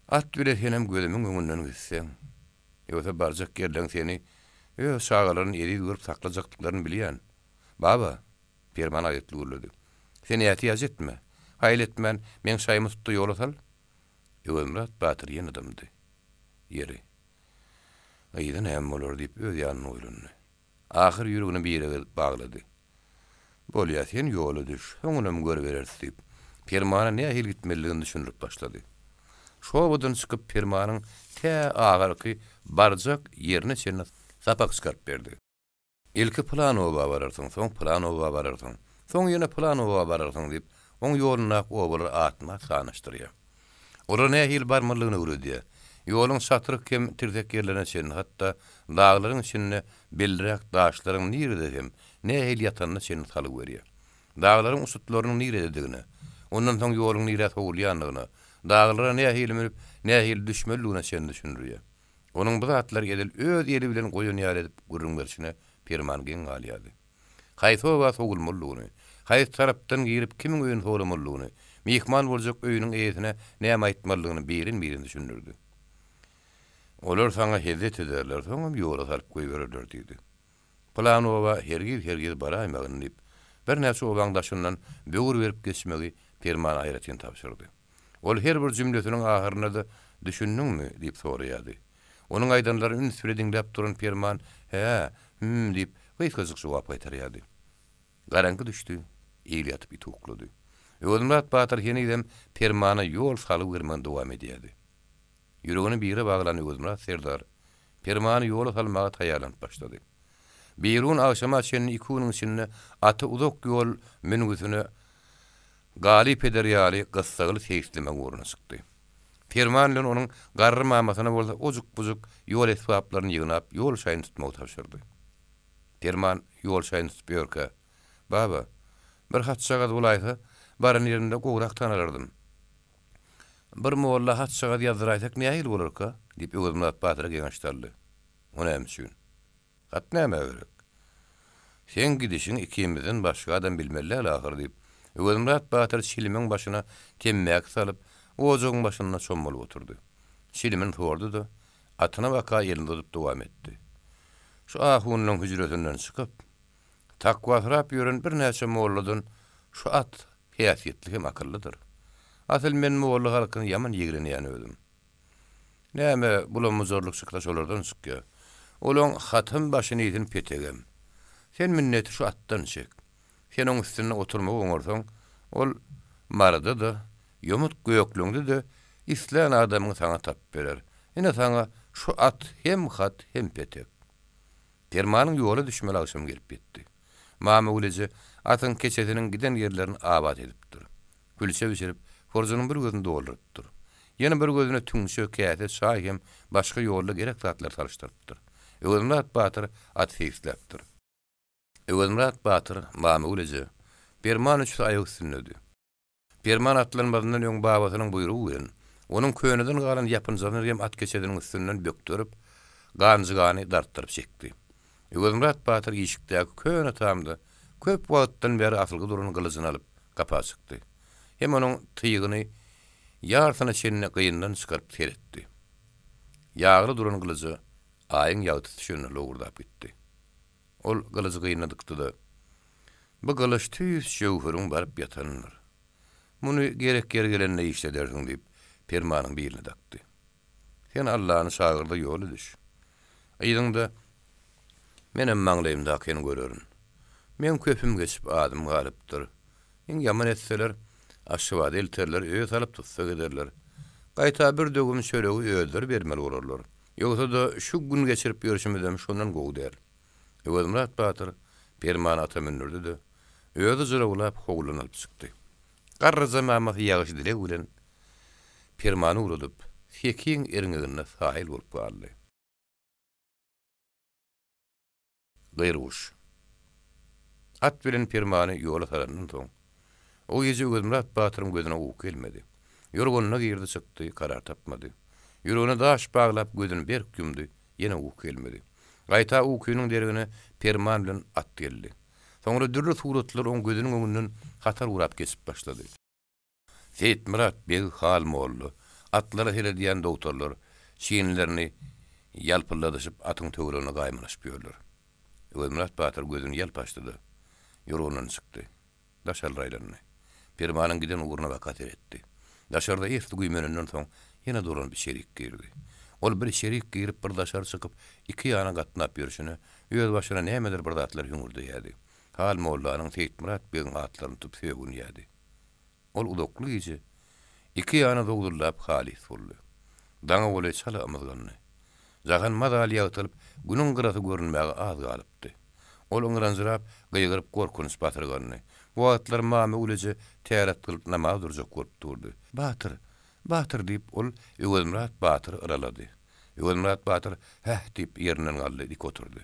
At bile senem gözümiň öňünden gitseň. Ýogsa barjak ýerleň seni öz çagalaryny eziz görüp saklajakdyklaryny bilýän. Baba! Perman aýgytly gürledi. Sen ätiýaç etme. Haýal etmän, meň şaýymy tut-da ýola sal. Öwezmyrat batyr ýene dymdy. Ýeri. Yzy näme bolar diýip öz ýanynda oýlandy. Ahyr ýüregini birege baglady. Bolýa, sen ýola düş, soňunam görübereris diýip, Permana nähili gitmelidigini düşündirip başlady. Şobadan çykyp Permanyň tä ahyrky barjak ýerine çenli sapak çykaryp berdi. Ilki pylan oba bararsyň, soň pylan oba bararsyň, soň ýene pylan oba bararsyň diýip, oň ýolundaky obalary atma-at sanaşdyrýar. Olara nähili barmalydygyny öwredýär. Ýoluň çatryk hem tirsek ýerlerine çenli, hatda daglaryň içinde belliräk daşlaryň nirede hem nähili ýatanyna çenli salgy berýär. Daglaryň uçutlarynyň nirededigine, ondan soň ýoluň nirä sowulýandygyna, daglara nähili münüp, nähili düşmelidigine çenli düşündirýär. Onuň bu zatlary edil öz eli bilen goýan ýaly edip gürrüň berşine Perman geň galýardy. Haýsy oba sowulmalydygyny, haýsy tarapdan girip kimiň öýüni soramalydygyny, myhman boljak öýüniň eýesine näme aýtmalydygyny birin-birin düşündirdi. Olar saňa hezzet ederler, soňam ýola salyp goýbererler diýdi. Pylan oba hergiz-hergiz baraýmagyn diýip, birnäçe obaň daşyndan böwür berip geçmegi Permana aýratyn tabşyrdy. Ol her bir jümlesiniň ahyrynda-da Düşündiňmi? diýip soraýardy. Onuň aýdanlaryny üns bile diňläp duran Perman Hä, hüm diýip, gysgajyk jogap gaýtarýardy. Garaňky düşdi, il ýatyp it uklady. Öwezmyrat batyr henizem Permana ýol salgy bermegini dowam edýärdi. Ýüregini bire baglan Öwezmyrat serdar Permany ýola salmaga taýýarlanyp başlady. Birigün agşama çenli iki günüň içinde aty uzak ýol müngisine galyp eder ýaly gyssagly seýislemek ugruna çykdy. Perman bilen onuň garry mamasyna bolsa ojuk-bujuk ýol esbaplaryny ýygnap ýol şaýyny tutmagy tabşyrdy. Perman ýol şaýyny tutup ýörkä, Baba, bir hatjagaz bolaýsa, baran ýerimde gowrak tanalardym. Bir molla hatjagaz ýazdyraýsak nähili bolarka? diýip, Öwezmyrat batyra geňeş saldy. O näme üçin? Hat nämä gerek? Seň gidişiňi ikimizden başga adam bilmeli däl ahyr, diýip, Öwezmyrat batyr çilimiň başyna temmäki salyp, ojagyň başynda çommalyp oturdy. Çilimini sordy-da, atyna baka elini uzadyp dowam etdi. Şu ahunlaň hüjresinden çykyp, takwasyrap ýören birnäçe molladan şu at häsiýetli hem akyllydyr. Asyl men molla halkyny ýaman ýigrenýän özüm. Näme, bulam-bujarlyk çyksa şolardan çykýa. Olaň hatam başyny iýsin petegem. Sen minneti şu atdan çek. Sen oň üstünde oturmagy oňarsaň, ol Maryda-da, ýomut gökleňde-de islän adamyňy saňa tapyp berer. Ine saňa şu at hem hat, hem petek. Permanyň ýola düşmeli agşamy gelip ýetdi. Mamagül eje atyň keçesiniň giden ýerlerini abat edipdir. Külçe bişirip, horjunyň bir gözüni doldurypdyr. Ýene bir gözüne tüňçe, käse, çaý hem başga ýolda gerek zatlary salyşdyrypdyr. Öwezmyrat batyr aty seýisläpdir. Öwezmyrat batyr, Mamagül eje, Perman üçüsi aýak üstündedi. Perman atlanmazyndan öň babasynyň buýrugy bilen, onuň köneden galan ýapynjasyny hem at keçesiniň üstünden bökderip, ganjygany dartdyryp çekdi. Öwezmyrat batyr işikdäki köne tamda köp wagtdan bäri asylgy duran gylyjyny alyp, gapa çykdy. Hem onuň tygyny ýarsyna çenli gyndan çykaryp seretdi. Ýagly duran gylyja Aýyň ýagtysy düşende lowurdap gitdi. Ol gylyjy gynyna dykdy-da, Bu gylyç tüýs jöwheriň baryp ýatandyr. Muny gerek ýeri gelende işledersiň diýip, Permanyň biline dakdy. Sen Allany çagyr-da ýola düş. Yzyňda menem maňlaýymdakyny görerin. Meň köpüm geçip azym galypdyr. Iň ýaman etseler, Aşgabada elterler, öýe salyp tussag ederler. Gaýta bir döwüm çöregi özleri bermeli bolarlar. Ýogsa-da şu gün geçirip ýörşümizem şondan gowy däl. Öwezmyrat batyr Permany ata mündürdi-de, özi jylawlap howludan alyp çykdy. Garryja mamasy ýagşy dileg bilen Permany ugradyp, sekiň erňeginde saýyl bolup galdy. Gyrguş. At bilen Permany ýola salandan soň, o gije Öwezmyrat batyryň gözüne uky gelmedi. Ýorganyna girdi çykdy, karar tapmady. Ýüregine daş baglap gözüni berk ýumdy, ýene uky gelmedi. Gaýta ukynyň deregine Perman bilen at geldi. Soňra dürli suratlar oň gözüniň öňünden hatar gurap geçip başlady. Seýitmyrat beg Hal molla, atlara seredýän dogtorlar çinlerini ýalpyldadyşyp atyň töweregine gaýmalaşyp ýörler. Öwezmyrat batyr gözüni ýalp açdy-da, ýorgandan çykdy. Daşalra aýlandy. Permanyň giden ugruna baka seretdi. Daşarda esli güýmenenden soň ýene dolanyp içerik girdi. Ol bir içerik girip, bir daşary çykyp, iki ýana gatnap ýörşüne, özbaşyna nämedir bir zatlar hüňürdeýärdi. Hal mollanyň, Seýitmyrat begiň atlaryny tutup sögünýärdi. Ol uzakly gije iki ýana zowzullap halys boldy. Daňa golaý çala ymyzgandy. Jahan mazaly ýagtylyp, günüň gyrasy görünmäge az galypdy. Ol yňranjyrap, gygyryp gorkunç basyrgandy. Bu wagtlar Mamagül eje täret kylyp namaz durjak bolup durdy. Batyr! Batyr! diýip, ol Öwezmyrat batyry yralady. Öwezmyrat batyr Häh! diýip, ýerinden galdy, dik oturdy.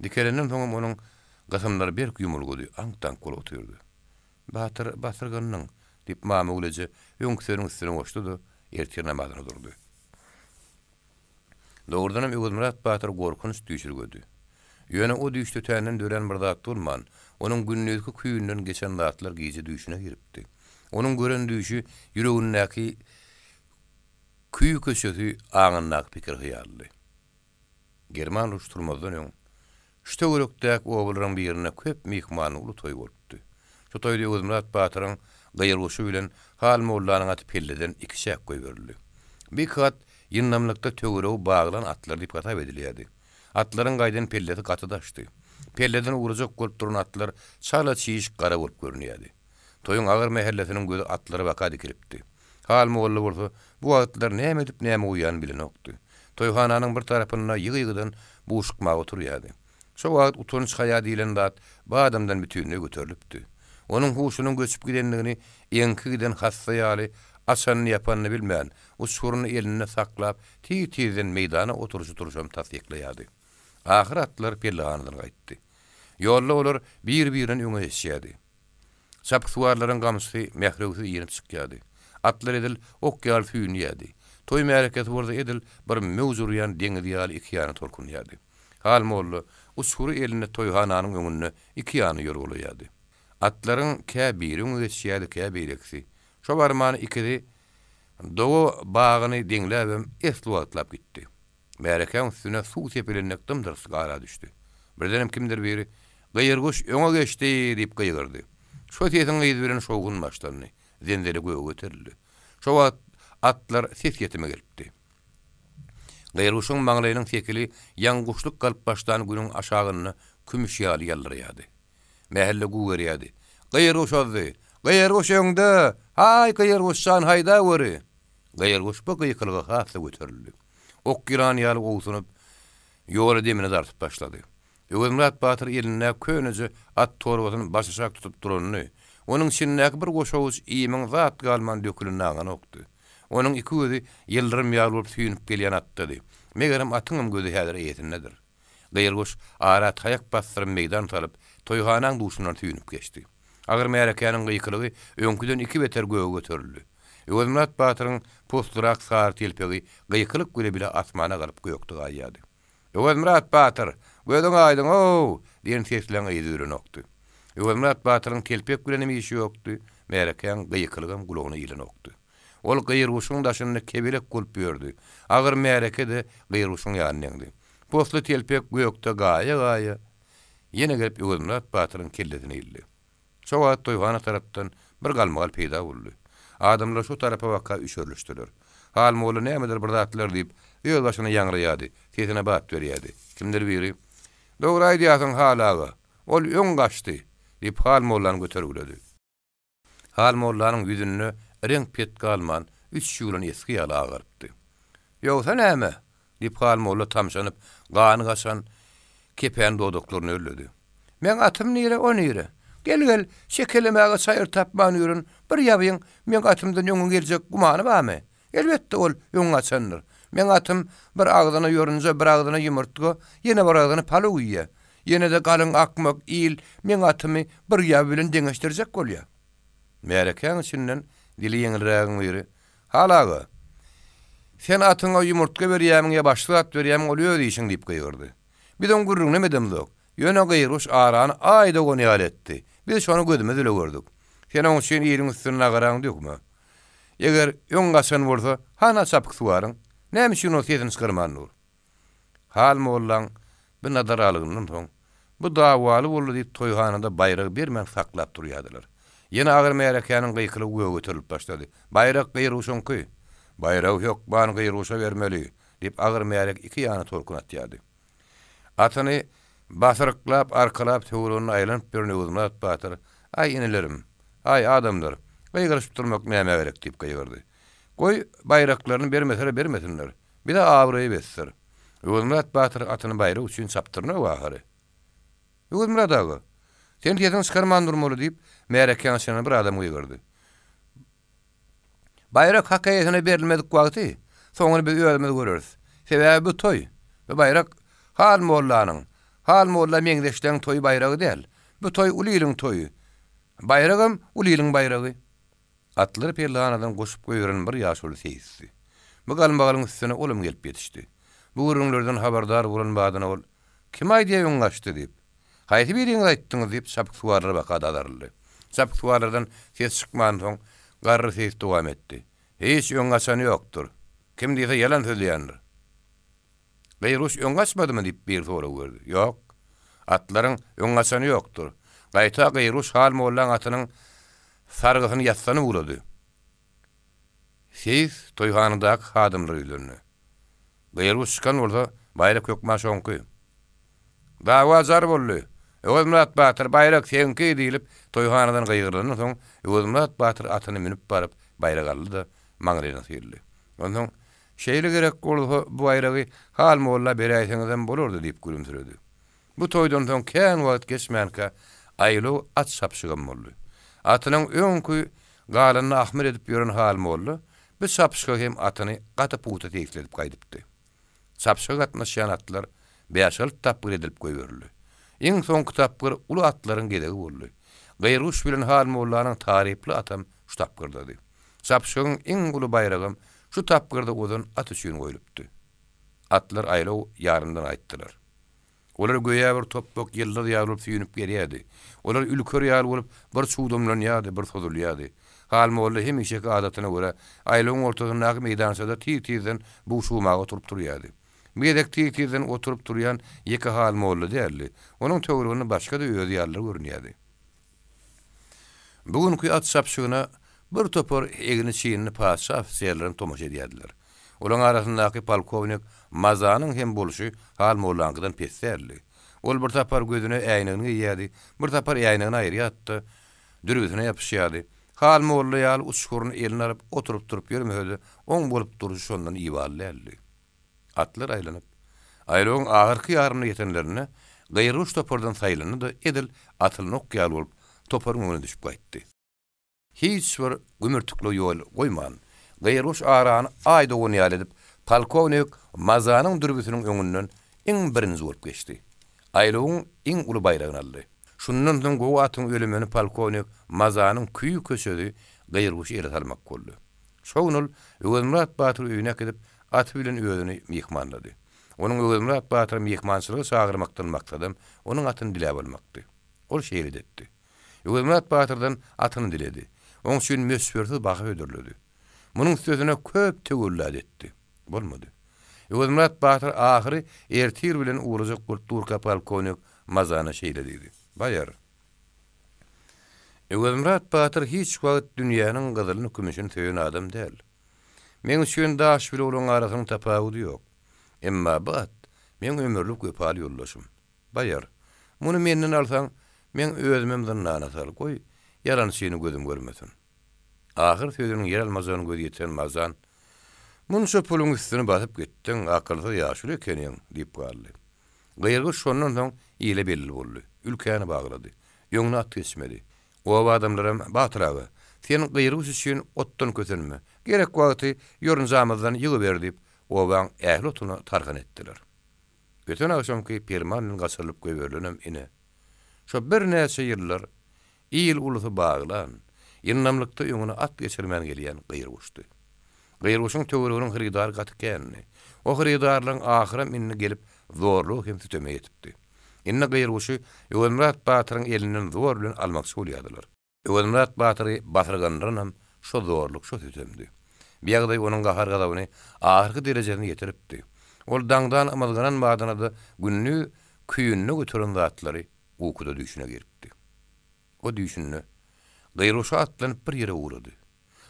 Dikelenden soňam onuň gysymlary berk ýumulgydy, aňk-taňk bolup otyrdy. Batyr, basyrganyň, diýip, Mamagül eje öňki sözüniň üstüne goşdy-da, ertir namazyna durdy. Dogrudanam Öwezmyrat batyr gorkunç düýş ürgedi. Ýöne o düýş tötänden dörän bir zat bolman, onuň gündizki küýünden geçen zatlar gije düýşüne giripdi. Onuň gören düýşi ýüregindäki küý-köçesi aňyndaky pikir-hyýaldy. German uruş turmazdan öň, şu töwerekdäki obalaryň birinde köp myhmanly uly toý bolupdy. Şu toýda Öwezmyrat batyryň gyr guşy bilen Hal mollanyň aty pelleden ikiçäk goýberildi. Bu iki at ýyndamlykda töweregi baglan atlar diýip hasap edilýärdi. Atlaryň gaýdan pellesi gaty daşdy. Pelleden ugrajak bolup duran atlar çala-çiş gara bolup görünýärdi. Toýuň agyr mähellesiniň gözi atlara baka dikilipdi. Hal molla bolsa bu wagtlar näme edip näme goýýanyny bilenokdy. Toýhananyň bir tarapynda ýygy-ýygydan buşukmaga oturýardy. Şo wagt utanç-haýa diýlen zat bu adamdan bütinleý göterilipdi. Onuň huşunyň göçüp gidendigini eňki giden hassa ýaly açanyny-ýapanyny bilmän, uçguryny elinde saklap tiz-tizden meýdana oturyşy-turşam tassyklaýardy. Ahyr atlar pellehanadan gaýtdy. Ýolda olar bir-birinden öňe geçýärdi. Çapyksuwarlaryň gamçysy mährewsiz inip çykýardy. Atlar edil ok ýaly süýnýärdi. Toý märekesi bolsa edil bir möwç urýan deňiz ýaly iki ýana tolkunýardy. Hal molla uçgury elinde toýhananyň öňünde iki ýana ýorgalaýardy. Atlaryň kä biri öňe geçýärdi, kä beýlekisi. Şo barmana ikisi doga bagyny deňläbem esli wagtlap gitdi. Märekäň üstüne suw sepilen dek dym-dyrs gara düşdi. Birdenem kimdir biri, Gyýyrguş öňe geçdi! diýip gygyrdy. Şo sesiň yzy bilen şowhun başlandy. Zenzele göge göterildi. Şo wagt atlar ses ýetime gelipdi. Gyýyrguşuň maňlaýynyň sekili ýaňy guşluk galyp başlan günüň aşagynda kümüş ýaly ýaldyraýardy. Mähelle güberýärdi. Gyýyrguş ozdy! Gyýyrguş öňde! Haý, Gyýyrguş jan haýdaweri! Gyýyrguş bu gykylyga has-da göterildi. Ok ýylan ýaly owsunyp, ýola demini dartyp başlady. Öwezmyrat batyr elindäki köneje at torbasyny başaşak tutup duranyny, onuň içindäki bir goşawuç iýmiň zat galman dökülenini aňanokdy. Onuň iki gözi ýyldyrym ýaly bolup süýnüp gelýän atdady. Megerem atyňam gözi häzir eýesindedir. Gyýylguş ara taýak basdyryp meýdan salyp, toýhanaň duşundan süýnüp geçdi. Agyr märekäniň gykylygy öňküden iki beter göge göterildi. Öwezmyrat batyryň poslurak sary telpegi gykylyk bile bile asmana galyp gökde gaýýardy. Öwezmyrat batyr! Gözüň aýdyň-ow! diýen sesleň yzy ürenokdy. Öwezmyrat batyryň telpek bilenem işi ýokdy, märekäň gykylygam gulagyna ilenokdy. Ol Gyrguşuň daşynda kebelek bolup ýördi. Agyr märeke-de Gyrguşuň ýanyna eňdi. Posly telpek gökde gaýa-gaýa, ýene gelip Öwezmyrat batyryň kellesine ildi. Şo wagt toýhana tarapdan bir galmagal peýda boldy. Adamlar şo tarapa baka üşerlişdiler. Hal molla nämedir bir zatlar diýip, öz başyna ýaňraýardy, sesine bat berýärdi. Kimdir biri, Dogry aýdýarsyň, Hal aga, ol öň gaçdy! diýip, Hal mollany götergiledi. Hal mollanyň ýüzünde reňk-pet galman, üç ýuwlan esgi ýaly agarypdy. Ýogsa näme? diýip, Hal molla tamşanyp, gany gaçan kepän dodaklaryny ölledi. Meň atym nire, o nire? Gel-gel, şekelemäge çaýyr tapman ýören bir ýabyň meň atymdan öňe geljek gümany barmy? Elbetde, ol öň gaçandyr. Meň atym bir agzyna ýorunja, bir agzyna ýumurtga, ýene bir agzyna palaw iýýär. Ýene-de galyň akmak il meň atymy bir ýaby bilen deňeşdirjek bolýar. Märekäň içinden dili ýeňilrägiň biri, Hal aga, sen atyňa ýumurtga berýämiň ýa başga zat berýämiň ol öz işiň diýip gygyrdy. Biz oň gürrüňinem edemzok. Ýöne Gyýrguş arany aý dogan ýaly etdi. Biz şony gözümiz bile gördük. Sen oň üçin iliň üstüne nagaraňy dökme. Eger öň gaçan bolsa, hana çapyksuwaryň? Näme üçin ol sesini çykarman dur? Hal mollaň bu nadaralygyndan soň, bu dawaly boldy diýip toýhanada baýragy bermän saklap durýardylar. Ýene agyr märekäniň gykylygy göge göterilip başlady. Baýrak Gyrguşuňky! Baýragy hökman Gyrguşa bermeli! diýip agyr märek iki ýana tolkun atýardy. Atyny basyryklap, arkalap töwereginde aýlanyp ýören Öwezmyrat batyr, Aý, inilerim! Aý, adamlar! Gygyryşyp durmak nämä gerek? diýip gygyrdy. Goý, baýraklaryny bermeseler bermesinler. Bize abraýy besdir. Öwezmyrat batyr atyny baýrak üçin çapdyrnok ahyry. Öwezmyrat aga, sen sesiňi çykarman durmaly, diýip, märekäň içinden bir adam gygyrdy. Baýrak hak eýesine berilmedik wagty, soňuny biz özümiz göreris. Sebäbi bu toý, bu baýrak Hal mollanyň, Hal molla meňzeşleň toýy baýragy däl. Bu toý uly iliň toýy. Baýragam uly iliň baýragy. Atlary pellehanadan goşup goýberen bir ýaşuly seýisdi. Bu galmagalyň üstüne olam gelip ýetişdi. Bu gürrüňlerden habardar bolan badyna ol, Kim aýdýa öň gaçdy diýip? Haýsy biriňiz aýtdyňyz diýip, çapyksuwarlara baka dazaryldy. Çapyksuwarlardan ses çykmansoň, garry seýis dowam etdi. Hiç öň gaçany ýokdur. Kim diýse ýalan sözleýändir. Gyýguç öň gaçmadymy diýip biri sorag berdi. Ýok. Atlaryň öň gaçany ýokdur. Gaýta Gyýguç Hal mollaň atynyň sargysyny ýassanyp ugrady. Seýis toýhanadaky hadymlara ýüzlendi. Gyýguç çykan bolsa, baýrak hökman şoňky. Dawa jar boldy. Öwezmyrat batyr, baýrak seňki! diýlip, toýhanadan gygyrylandan soň, Öwezmyrat batyr atyny münüp baryp, baýrak aldy-da, maňlaýyna syldy. Onsoň, Şeýle gerek bolsa, bu baýragy Hal molla beräýseňizem bolardy diýip gülümsiredi. Bu toýdan soň kän wagt geçmänkä, aýlaw at çapyşygam boldy. Atynyň öňki galanyny ahmyr edip ýören Hal molla bu çapyşyga hem atyny gaty pugta seýisledip gaýdypdy. Çapyşyga gatnaşýan atlar bäş-alty tapgyr edilip goýberildi. Iň soňky tapgyr uly atlaryň gezegi boldy. Gyýrguş bilen Hal mollanyň taryply atam şu tapgyrdady. Çapyşygyň iň uly baýragam şu tapgyrda ozan at üçin goýlupdy. Atlar aýlaw ýarymdan gaýtdylar. Olar göýä bir topbak ýyldyz ýaly bolup süýnüp gelýärdi. Olar ülker ýaly bolup bir çugdamlanýardy, bir sozulýardy. Hal molla hemişeki adatyna görä, aýlawyň ortasyndaky meýdançada tiz-tizden buşugmaga oturyp-turýardy. Bu gezek tiz-tizden oturyp-turýan ýeke Hal molla däldi. Onuň töwereginde başga-da özi ýalylar görünýärdi. Bu günki at çapyşygyna bir topar egni çinli patyşa ofiserlerem tomaşa edýärdiler. Olaryň arasyndaky polkownik Mazanyň hem bolşy Hal mollaňkydan pes däldi. Ol bir sapar gözüne äýnegini geýýärdi, bir sapar äýnegini aýyrýardy-da, dürbüsine ýapyşýardy. Hal molla ýaly uçguryny eline alyp oturyp-turup ýörmese-de, oň bolup durşy şondan ibaly däldi. Atlar aýlanyp, aýlawyň ahyrky ýarymyna ýetenlerinde, Gyýrguş topardan saýlandy-da, edil atylan ok ýaly bolup, toparyň öňüne düşüp gaýtdy. Hiç bir gümürtiklige ýol goýman, Gyýrguş arany aý dogan ýaly edip, polkownik Mazanyň dürbüsiniň öňünden iň birinji bolup geçdi. Aýlawyň iň uly baýragyny aldy. Şundan soň gowy atyň ölümini polkownik Mazanyň küýi-köçesi Gyýrguşy ele salmak boldy. Şo gün ol Öwezmyrat batyry öýüne äkidip, aty bilen özüni myhmanlady. Onuň Öwezmyrat batyry myhmançylyga çagyrmakdan maksadam onuň atyny diläp almakdy. Ol şeýle-de etdi. Öwezmyrat batyrdan atyny diledi. Oň üçin möçbersiz baha hödürledi. Munuň üstesine köp töwella-da etdi. Bolmady. Öwezmyrat batyr ahyry ertir bilen ugrajak bolup durka polkownik Mazana şeýle diýdi, Baýar, Öwezmyrat batyr hiç wagt dünýäniň gyzylyny-kümüşini söýen adam däl. Meň üçin daş bile olaň arasynyň tapawudy ýok. Emma bu at meň ömürlik wepaly ýoldaşym. Baýar, muny menden alsaň, meň özümem zyndana sal, goý, ýalançyny gözüm görmesin. Ahyr sözüniň ýer almajagyna gözi ýeten Mazan, Munça puluň üstüni basyp gitdiň, akylsyz ýaşuly ekeniň, diýip galdy. Gyrgyz şondan soň ile belli boldy. Ülkäni baglady. Öňüne at geçmedi. Oba adamlaram, Batyr aga, sen gyrgyz üçin otdan kösenme. Gerek wagty ýorunjamyzdan ýygyber diýip, obaň ähli otuny tarhan etdiler. Öten agşamky perman bilen gaçyrylyp goýberilenem ine, şo birnäçe ýyllar Il-ulusy baglan, ýyndamlykda öňüne at geçirmän gelýän Gyrguşdy. Gyrguşyň töwereginiň hyrydary gaty kändi. O hyrydarlaryň ahyram indi gelip zorluga hem süteme ýetipdi. Indi Gyrguşy Öwezmyrat batyryň elinden zor bilen almakçy bolýardylar. Öwezmyrat batyry basyrgandyranam şo zorluk, şo sütemdi. Bu ýagdaý onuň gahar-gazabyny ahyrky derejesine ýetiripdi. Ol daňdan ymyzganan badyna-da gündiz küýünde göteren zatlary ukuda düýşüne giripdi. O düýşünde Gyrguşa atlanyp bir ýere ugrady.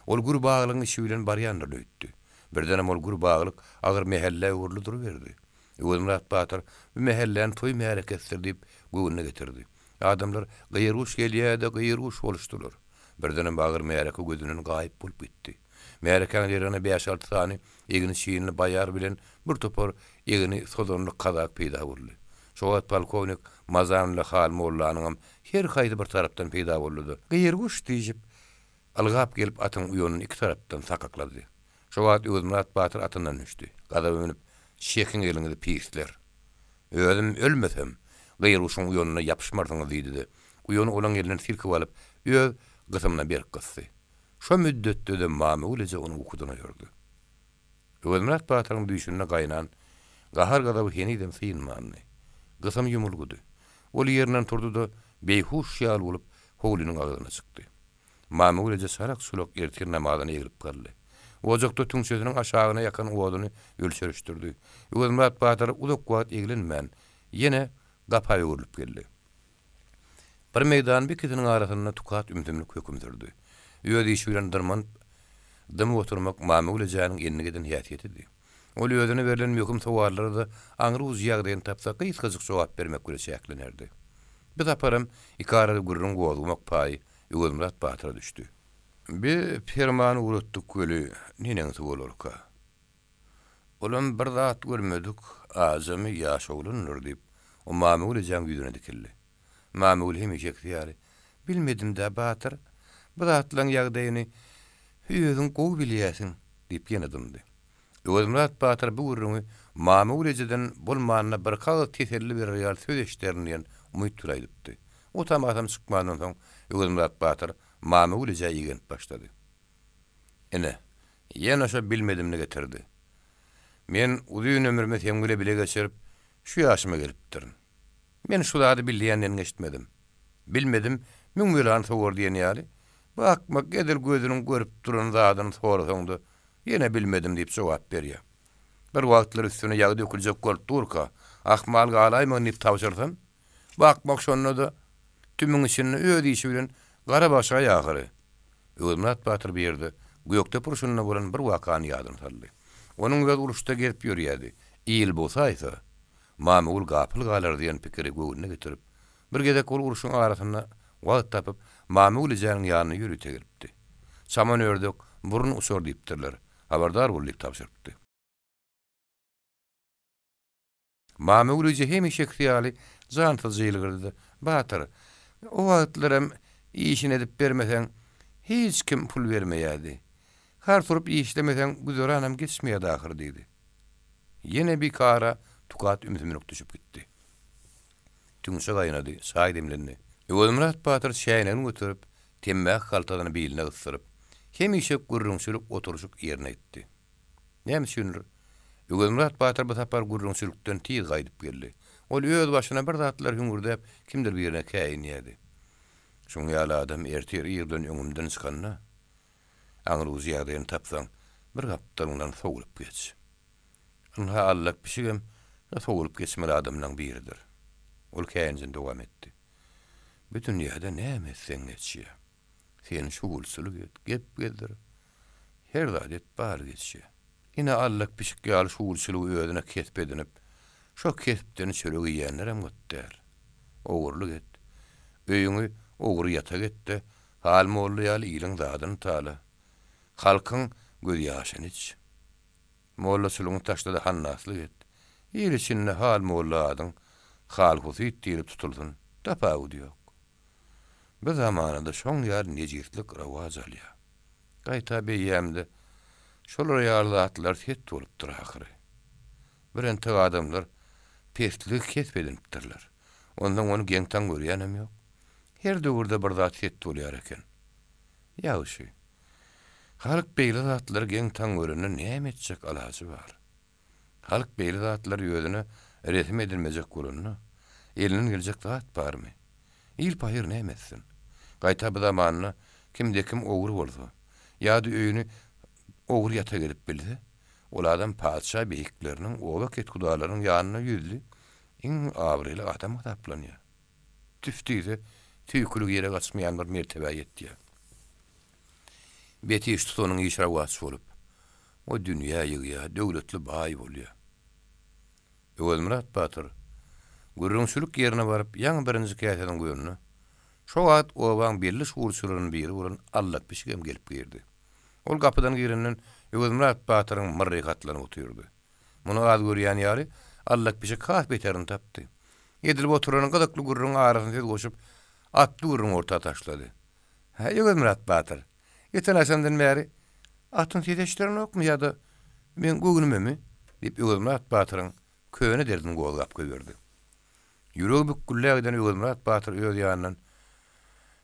Ol gür baglygyň içi bilen barýandyr öýtdi. Birdenem ol gür baglyk agyr mähellä öwrüldi duruberdi. Öwezmyrat batyr bu mähelläni toý märekesidir diýip göwnüne getirdi. Adamlar Gyrguş gelýä-de Gyrguş boluşdylar. Birdenem agyr märeke gözünden gaýyp bolup gitdi. Märekäň deregine bäş-alty sany egni çinli baýar bilen bir topar egni sozanly kazak peýda boldy. Şo wagt polkownik Mazan bilen Hal mollanyňam her haýsy bir tarapdan peýda boldy-da, Gyrguş! diýşip, ylgap gelip atyň uýanyny iki tarapdan sakaklady. Şo wagt Öwezmyrat batyr atyndan düşdi. Gazaba münüp, Çekiň eliňizi, pisler! Özüm ölmesem, Gyrguşuň uýanyna ýapyşmarsyňyz diýdi-de, uýany olaň elinden silkip alyp, öz gysymyna berk gysdy. Şo müddetde-de Mamagül eje ony ukudan oýardy. Öwezmyrat batyryň düýşünde gaýnan. Gahar-gazaby henizem synmandy. Gysym ýumulgydy. Ol ýerinden turdy-da, beýhuş ýaly bolup, howlynyň agzyna çykdy. Mamagül eje çalak-çulak ertir namazyna eglip galdy. Ojakda tüňçesiniň aşagyna ýakan oduny ölçerişdirdi. Öwezmyrat batyr uzak wagt eglenmän, ýene gapa öwrülip geldi. Bir meýdan bikisiniň arasynda tukat ümsümlik höküm sürdi. Öz işi bilen dyrmanyp, dymyp oturmak Mamagül ejäniň endik eden häsiýetidi. Ol özüne berlen möhüm sowallara-da aňry ujy ýagdaýyny tapsa gysgajyk jogap bermek bile çäklenerdi. Bu saparam ikarada gürrüň gozgamak paýy Öwezmyrat batyra düşdi. Bi permany ugratdyk weli, neneňsi bolarka? Olam bir zat görmedik, ajamy ýaş oglandyr, diýip, o Mamagül ejäň ýüzüne dikildi. Mamagül hemişekisi ýaly, Bilmedim-dä, batyr. Bu zatlaň ýagdaýyny özüň gowy bilýäsiň, diýip ýene dymdy. Öwezmyrat batyr bu gürrüňi Mamagül ejeden bolmanda birki agyz teselli berer ýaly söz eşiderin diýen umyt bilen aýdypdy. O tamasam çykmandan soň Öwezmyrat batyr Mamagül ejä igenip başlady. Ine, ýene şo bilmedimini getirdi. Men uzyn ömrümi seň bile bile geçirip, şu ýaşyma gelipdirin. Men şu zady bilýänden eşitmedim. Bilmedim, müň belany sowar diýen ýaly, bu akmak edil gözüniň görüp duran zadyny sorasaň-da, ýene bilmedim diýip jogap berýär. Bir wagtlar üstüne ýag döküljek bolup durka, ahmal galaýmagyn diýip tabşyrsam, bu akmak şonda-da tümüň içinde öz işi bilen gara başagaý ahyry. Öwezmyrat batyr bu ýerde Gökdepe urşunda bolan bir wakany ýadyna saldy. Onuň özi uruşda gezip ýörýärdi. Il bosaýsa, Mamagül gapyl galar diýen pikiri göwnüne getirip, bir gezek ol urşuň arasynda wagt tapyp, Mamagül ejäniň ýanyna ýörite gelipdi. Çaman ördek, burun uçar diýipdirler. Habardar bol diýip tabşyrypdy. Mamagül eje hemişekisi ýaly jansyzja ýylgyrdy-da, Batyr, o wagtlaram işini edip bermeseň, hiç kim pul bermeýärdi. Hars urup işlemeseň, güzeranam geçmeýärdi ahyry diýdi. Ýene bikara tukat ümsümlik düşüp gitdi. Tüňçe gaýnady, çaý demlendi. Öwezmyrat batyr çäýnegini göterip, temmäki haltasyny biline gysdyryp, hemişe gürrüňçilik oturyşyk ýerine gitdi. Näme üçindir, Öwezmyrat batyr bu sapar gürrüňçilikden tiz gaýdyp geldi. Ol öz başyna bir zatlar hüňürdäp, kimdir birine käýinýärdi. Şuň ýaly adam ertir irden öňümden çykanda, aňrujy ýagdaýyny tapsaň, bir gapdalyňdan sowulyp geç. Ynha, Allak pişigem sowulyp geçmeli adamlaň biridir. Ol käýinjini dowam etdi. Bu dünýäde näme etseň geçýär. Sen şugulçylyk et, gep gezdir. Her zat et, bary geçýär. Ine, Allak pişik ýaly şugulçylygy özüne kesp edinip, şo kespden çörek iýenlerem gyt däl. Ogurlyk et. Öýüňi ogry ýatak et-de, Hal molla ýaly iliň zadyny tala. Halkyň gözýaşyny iç. Mollaçylygyňy taşla-da hannaslyk et. Il içinde Hal molla adyň Hal husyt diýlip tutulsyn, tapawudy ýok. Bu zamanada şoň ýaly nejislik rowaç alýar. Gaýta beýýämde şolar ýaly zatlar set bolupdyr ahyry. Birentek adamlar pesligi kesp edinipdirler. Onsoň ony geň-taň görýänem ýok. Her döwürde bir zat set bolýar eken. Ýagşy. Halk beýle zatlary geň-taň görende näme etjek alajy bar? Halk beýle zatlary özüne resim edinmejek bolanda, elinden geljek zat barmy? Il pahyr näme etsin? Gaýta bu zamanda kimde-kim ogry bolsa, ýa-da öýüni ogry ýatak edip bilse, ol adam patyşa beýikleriniň, oba kethudalarynyň ýanynda ýüzli, iň abraýly adam hasaplanýar. Tüf diýse, tüýküligi ýere gaçmaýan bir mertebä ýetýär. Bet iş tutanyň işi rowaç bolup, o dünýä ýygýar, döwletli baý bolýar. Öwezmyrat batyr gürrüňçilik ýerine baryp, ýaňy birinji käsesini guýanda, şo wagt obaň belli şugulçylarynyň biri bolan Allak pişigem gelip girdi. Ol gapydan girenden Öwezmyrat batyryň myrryhy atlanyp otyrdy. Muny az görýän ýaly, Allak pişik has beterini tapdy. Edilip oturan gyzykly gürrüňiň arasyna söz goşup, atly gürrüňi orta taşlady. Hä, Öwezmyrat batyr, geçen agşamdan bäri atyň sesi eşidilenokmy ýa-da meň göwnümemi? diýip, Öwezmyrat batyryň köne derdini gozgap goýberdi. Ýüregi bükgüldä giden Öwezmyrat batyr öz ýanyndan,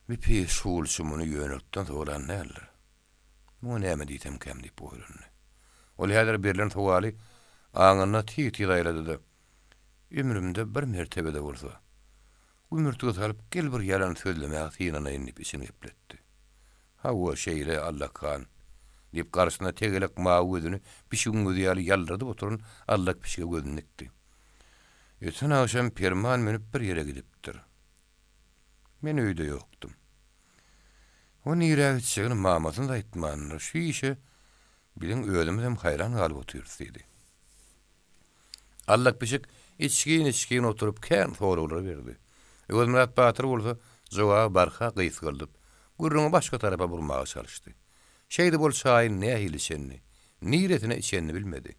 Bi pis şugulçy muny ýönelikden soran däldir. Muňa näme diýsemkäm diýip oýlandy. Ol häzir berlen sowaly. Aňynda tiz-tiz aýlady-da, Ömrümde bir mertebe-de bolsa, gümürtige salyp gel bir ýalan sözlemäge synanaýyn diýip içini gepletdi. Hawa, şeýle, Allak han! diýip, garşysynda tegelek mawy gözüni pişigiň gözi ýaly ýaldyradyp oturan Allak pişige gözüni dikdi. Öten agşam Perman münüp bir ýere gidipdir. Men öýde ýokdum. O nirä gitjegini mamasyna-da aýtmandyr. Şu işe biziň özümizem haýran galyp otyrys diýdi. Allak pişik içgin-içgin oturyp kän soraglar berdi. Öwezmyrat batyr bolsa jogaby barha gysgaldyp, gürrüňi başga tarapa burmaga çalyşdy. Şeýdip ol çaýy nähili içenini, niresine içenini bilmedi.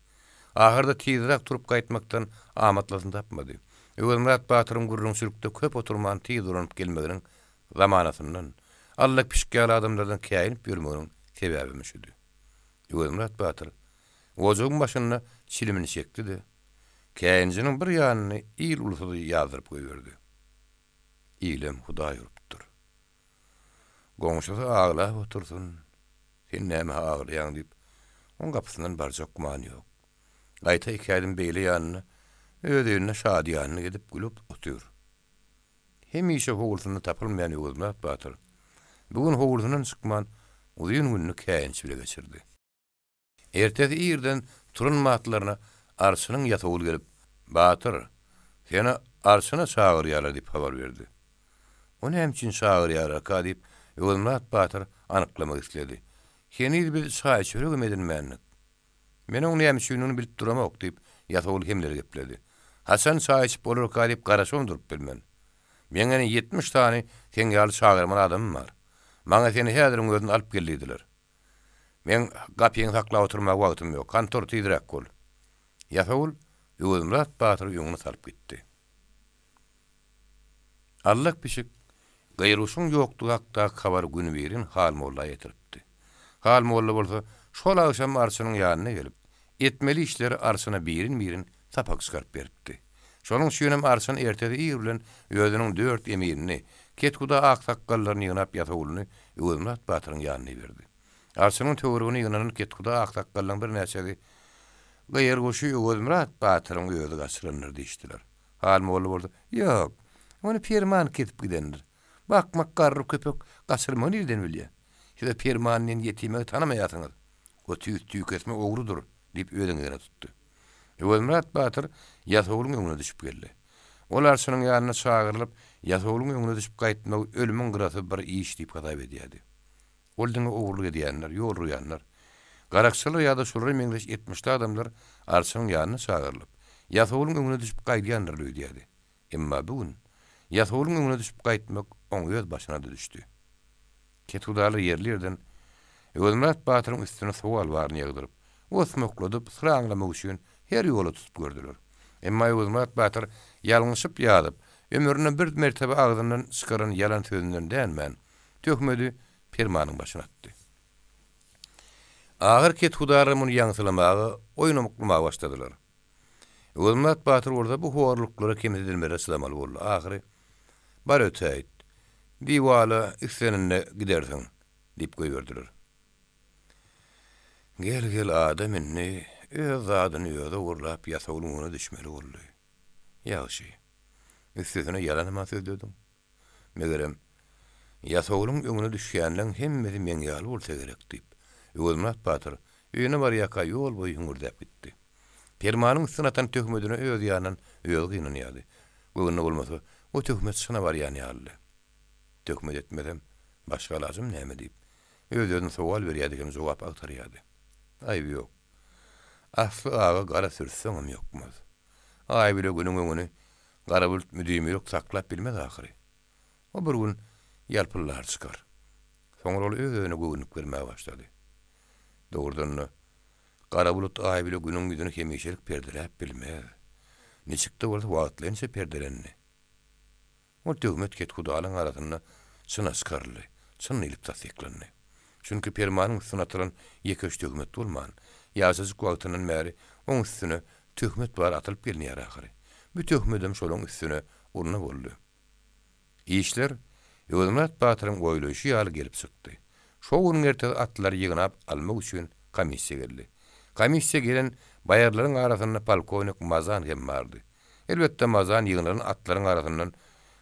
Ahyrda tizräk turup gaýtmakdan amatlysyny tapmady. Öwezmyrat batyryň gürrüňçilikde köp oturman tiz dolanyp gelmeginiň zamanasyndan, Allak pişik ýaly adamlardan käýinip ýörmeginiň sebäbem şudy. Öwezmyrat batyr ojagyň başynda çilimini çekdi-de, käýinjiniň bir ýanyny il-ulusyz ýazdyryp goýberdi. Ilem Hudaý urupdyr. Goňşusy aglap otursyn, sen nämä aglaýaň diýip, oň gapysyndan barjak gümany ýok. Gaýta iki ädim beýle ýanynda öz öýünde şadyýanlyk edip gülüp otyr. Hemişe howlusynda tapylmaýan Öwezmyrat batyr bu gün howlusyndan çykman uzyn gününi käýinç bile geçirdi. Ertesi irden turan batlaryna arçynyň ýasawuly gelip, Batyr, seni arçyna çagyrýarlar diýip habar berdi. O näme üçin çagyrýarlarka diýip, Öwezmyrat batyr anyklamak isledi. Heniz biz çaý-çöregem edinmändik. Men oň näme üçindigini bilip duramok, diýip, ýasawul hemleli gepledi. Haçan çaý içip bolarka diýip garaşybam durup bilmen. Meň ene 70 sany seň ýaly çagyrmaly adamym bar. Maňa seni häziriň özünde alyp gel diýdiler. Meň gapyňy saklap oturmaga wagtym ýok. Hany tur, tizräk bol. Ýasawul Öwezmyrat batyry öňüne salyp gitdi. Allak pişik Gaýruşyň ýokdugy hakdaky habary günübirin Hal molla ýetiripdi. Hal molla bolsa şol agşam arçynyň ýanyna gelip, etmeli işleri arçyna birin-birin sapak çykaryp beripdi. Şonuň üçinem arçyn ertesi ir bilen özüniň dört emirini, kethuda aksakgallaryny ýygnap ýasawulyny Öwezmyrat batyryň ýanyna iberdi. Arçynyň töweregine ýygnanan kethuda aksakgallaryň birnäçesi, Gyýyrguşy Öwezmyrat batyryň özi gaçyrandyr diýişdiler. Hal molla bolsa, Ýok, ony Perman kesip gidendir. Bakmak garry köpek gaçyrmagy nireden bilýär? Siz-ä Perman diýen ýetimegi tanamaýarsyňyz. O tüýs tüýkesme ogrudyr, diýip özüňizine tutdy. Öwezmyrat batyr ýasawulyň öňüne düşüp geldi. Ol arçynyň ýanyna çagyrylyp, ýasawulyň öňüne düşüp gaýtmagy ölümiň gyrasy bir iş diýip hasap edýärdi. Ol diňe ogurlyk edýänler, ýol urýanlar, garakçylar ýa-da şulara meňzeş etmişli adamlar arçynyň ýanyna çagyrylyp, ýasawulyň öňüne düşüp gaýdýandyr öýdýärdi. Emma bu gün ýasawulyň öňüne düşüp gaýtmak oň öz başyna-da düşdi. Kethudalar ýerli-ýerden Öwezmyrat batyryň üstüne sowal baryny ýagdyryp, osmakladyp, syraňlamak üçin her ýola tutup gördüler. Emma Öwezmyrat batyr ýalňyşyp ýazyp, ömründe bir mertebe agzyndan çykaran ýalan sözünden dänmän, töhmedi Permanyň başyna atdy. Ahyr kethudalar muny ýaňsylamaga, oýnamuklamaga başladylar. Öwezmyrat batyr bolsa bu horluklara, kemsidilmelere çydamaly boldy. Ahyry, Bar ötäýit. Diwala islenende gidersiň, diýip goýberdiler. Gel-gel adam indi öz zadyny özi ogurlap ýasawulyň öňüne düşmeli boldy. Ýagşy. Üstesine ýalanam-a sözlediň. Megerem, ýasawulyň öňüne düşýänleň hemmesi meň ýaly bolsa gerek, diýip, Öwezmyrat batyr öýüne barýarka ýol boýy hüňürdäp gitdi. Permanyň üstüne atan töhmetine öz ýanyndan özi gynanýardy. Göwnüne bolmasa, o töhmet çyna barýan ýalydy. Töhmet etmesem, başga alajym näme diýip, öz-özüne sowal berýärdi hem jogap agtarýardy. Aýby ýok. Asly aga gara sürtseňem ýokmaz. Aý bile günüň öňüni Gara bulut müdimilik saklap bilmez ahyry. O bir gün ýalpyldar çykar. Soňra ol öz-özüne göwünlik bermäge başlady. Dogrudan-da, gara bulut Aý bile Günüň ýüzüni hemişelik perdeläp bilmez. Niçik-de bolsa wagtlaýynça perdelendi. Ol töhmet kethudalyň arasynda çyna çykaryldy, çyn diýlip tassyklandy. Çünki Permanyň üstüne atylan ýeke-üç töhmet bolman, ýaşajyk wagtyndan bäri oň üstüne töhmet bary atylyp gelinýär ahyry. Bu töhmedem şolaň üstüne urna boldy. Işler Öwezmyrat batyryň oýlaýşy ýaly gelip çykdy. Şo günüň ertesi atlary ýygnap almak üçin komissiýa geldi. Komissiýa gelen baýarlaryň arasynda polkownik Mazan hem bardy. Elbetde, Mazan ýygnalan atlaryň arasyndan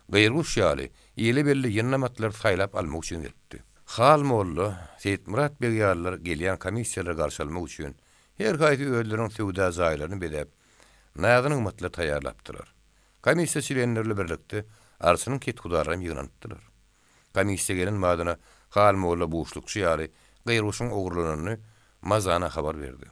gyr guş ýaly, ile belli ýyndam atlary saýlap almak üçin gelipdi. Hal molla, Seýitmyrat beg ýalylar gelýän komissiýalary garşy almak üçin her haýsy özleriniň söwda jaýlaryny bezäp, nazy-nygmatlar taýýarlapdylar. Komissiýa çlenleri bilen birlikde Arçynyň kethudarlary hem ýygnanypdylar. Komissiýa gelen badyna Hal molla buşlukçy ýaly Gyrguşuň ogurlananyny Mazana habar berdi.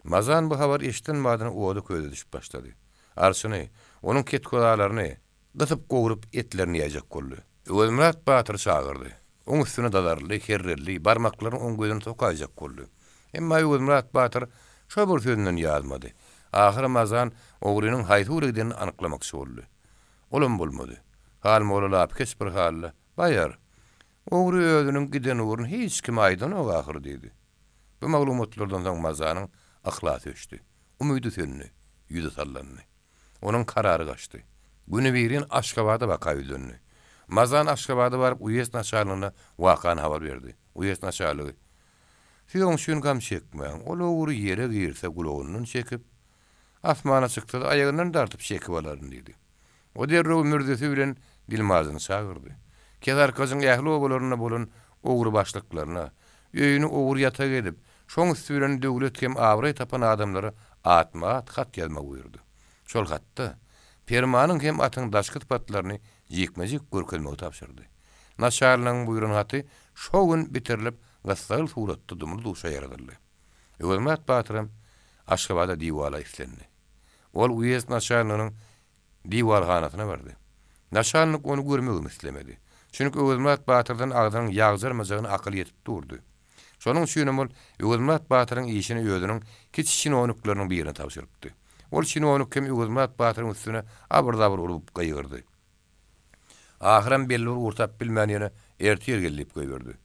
Mazan bu habary eşiden badyna oda-köze düşüp başlady. Arçyny, onuň ketgudalaryny gysyp-gowrup etlerini ýaýjak boldy. Öwezmyrat batyry çagyrdy. Oň üstüne dazarly, herreldi, barmaklaryny oň gözüne sokaýjak boldy. Emma Öwezmyrat batyr şo bir sözünden ýazmady. Ahyry Mazan ogrynyň haýsy ugra gidenini anyklamakçy boldy. Olam bolmady. Hal molla lapykeç bir halda, Baýar, ogry özüniň giden ugruny hiç kime aýdanok ahyry diýdi. Bu maglumatlardan soň Mazanyň yhlasy öçdi. Umydy söndi, ýüzi sallandy. Onuň karary gaçdy. Günübirin Aşgabada baka ýüzlendi. Mazan Aşgabada baryp uýezd naçalnigine wakany habar berdi. Uýezd naçalnigi, Siz oň üçin gam çekmäň, ol ogry ýere girse gulagyndan çekip, Asmana çyksa-da aýagyndan dartyp çekip alaryn diýdi. O derrew mürzesi bilen dilmazyny çagyrdy. Kesarkajyň ähli obalarynda bolan ogry başlyklaryna, öýüni ogry ýatak edip, şoň üsti bilen döwlet hem abraý tapan adamlara atma-at hat ýazmagy buýurdy. Şol hatda Permanyň hem atyň daşky sypatlaryny jikme-jik görkezmegi tabşyrdy. Naçalnigiň buýran haty şo gün bitirilip, gyssagly suratda dumly-duşa ýaradyldy. Öwezmyrat batyram Aşgabada diwala islendi. Ol uýezd naçalniginiň diwalhanasyna bardy. Naçalnik ony görmegem islemedi. Çünki Öwezmyrat batyrdan agzynyň ýagjarmajagyna akyly ýetip durdy. Şonuň üçinem ol Öwezmyrat batyryň işini özüniň kiçi çinownikleriniň birine tabşyrypdy. Ol çinownik hem Öwezmyrat batyryň üstüne abyr-zabyr urup gygyrdy. Ahyram belli bir ugur tapyp bilmän ýene ertir gel diýip goýberdi.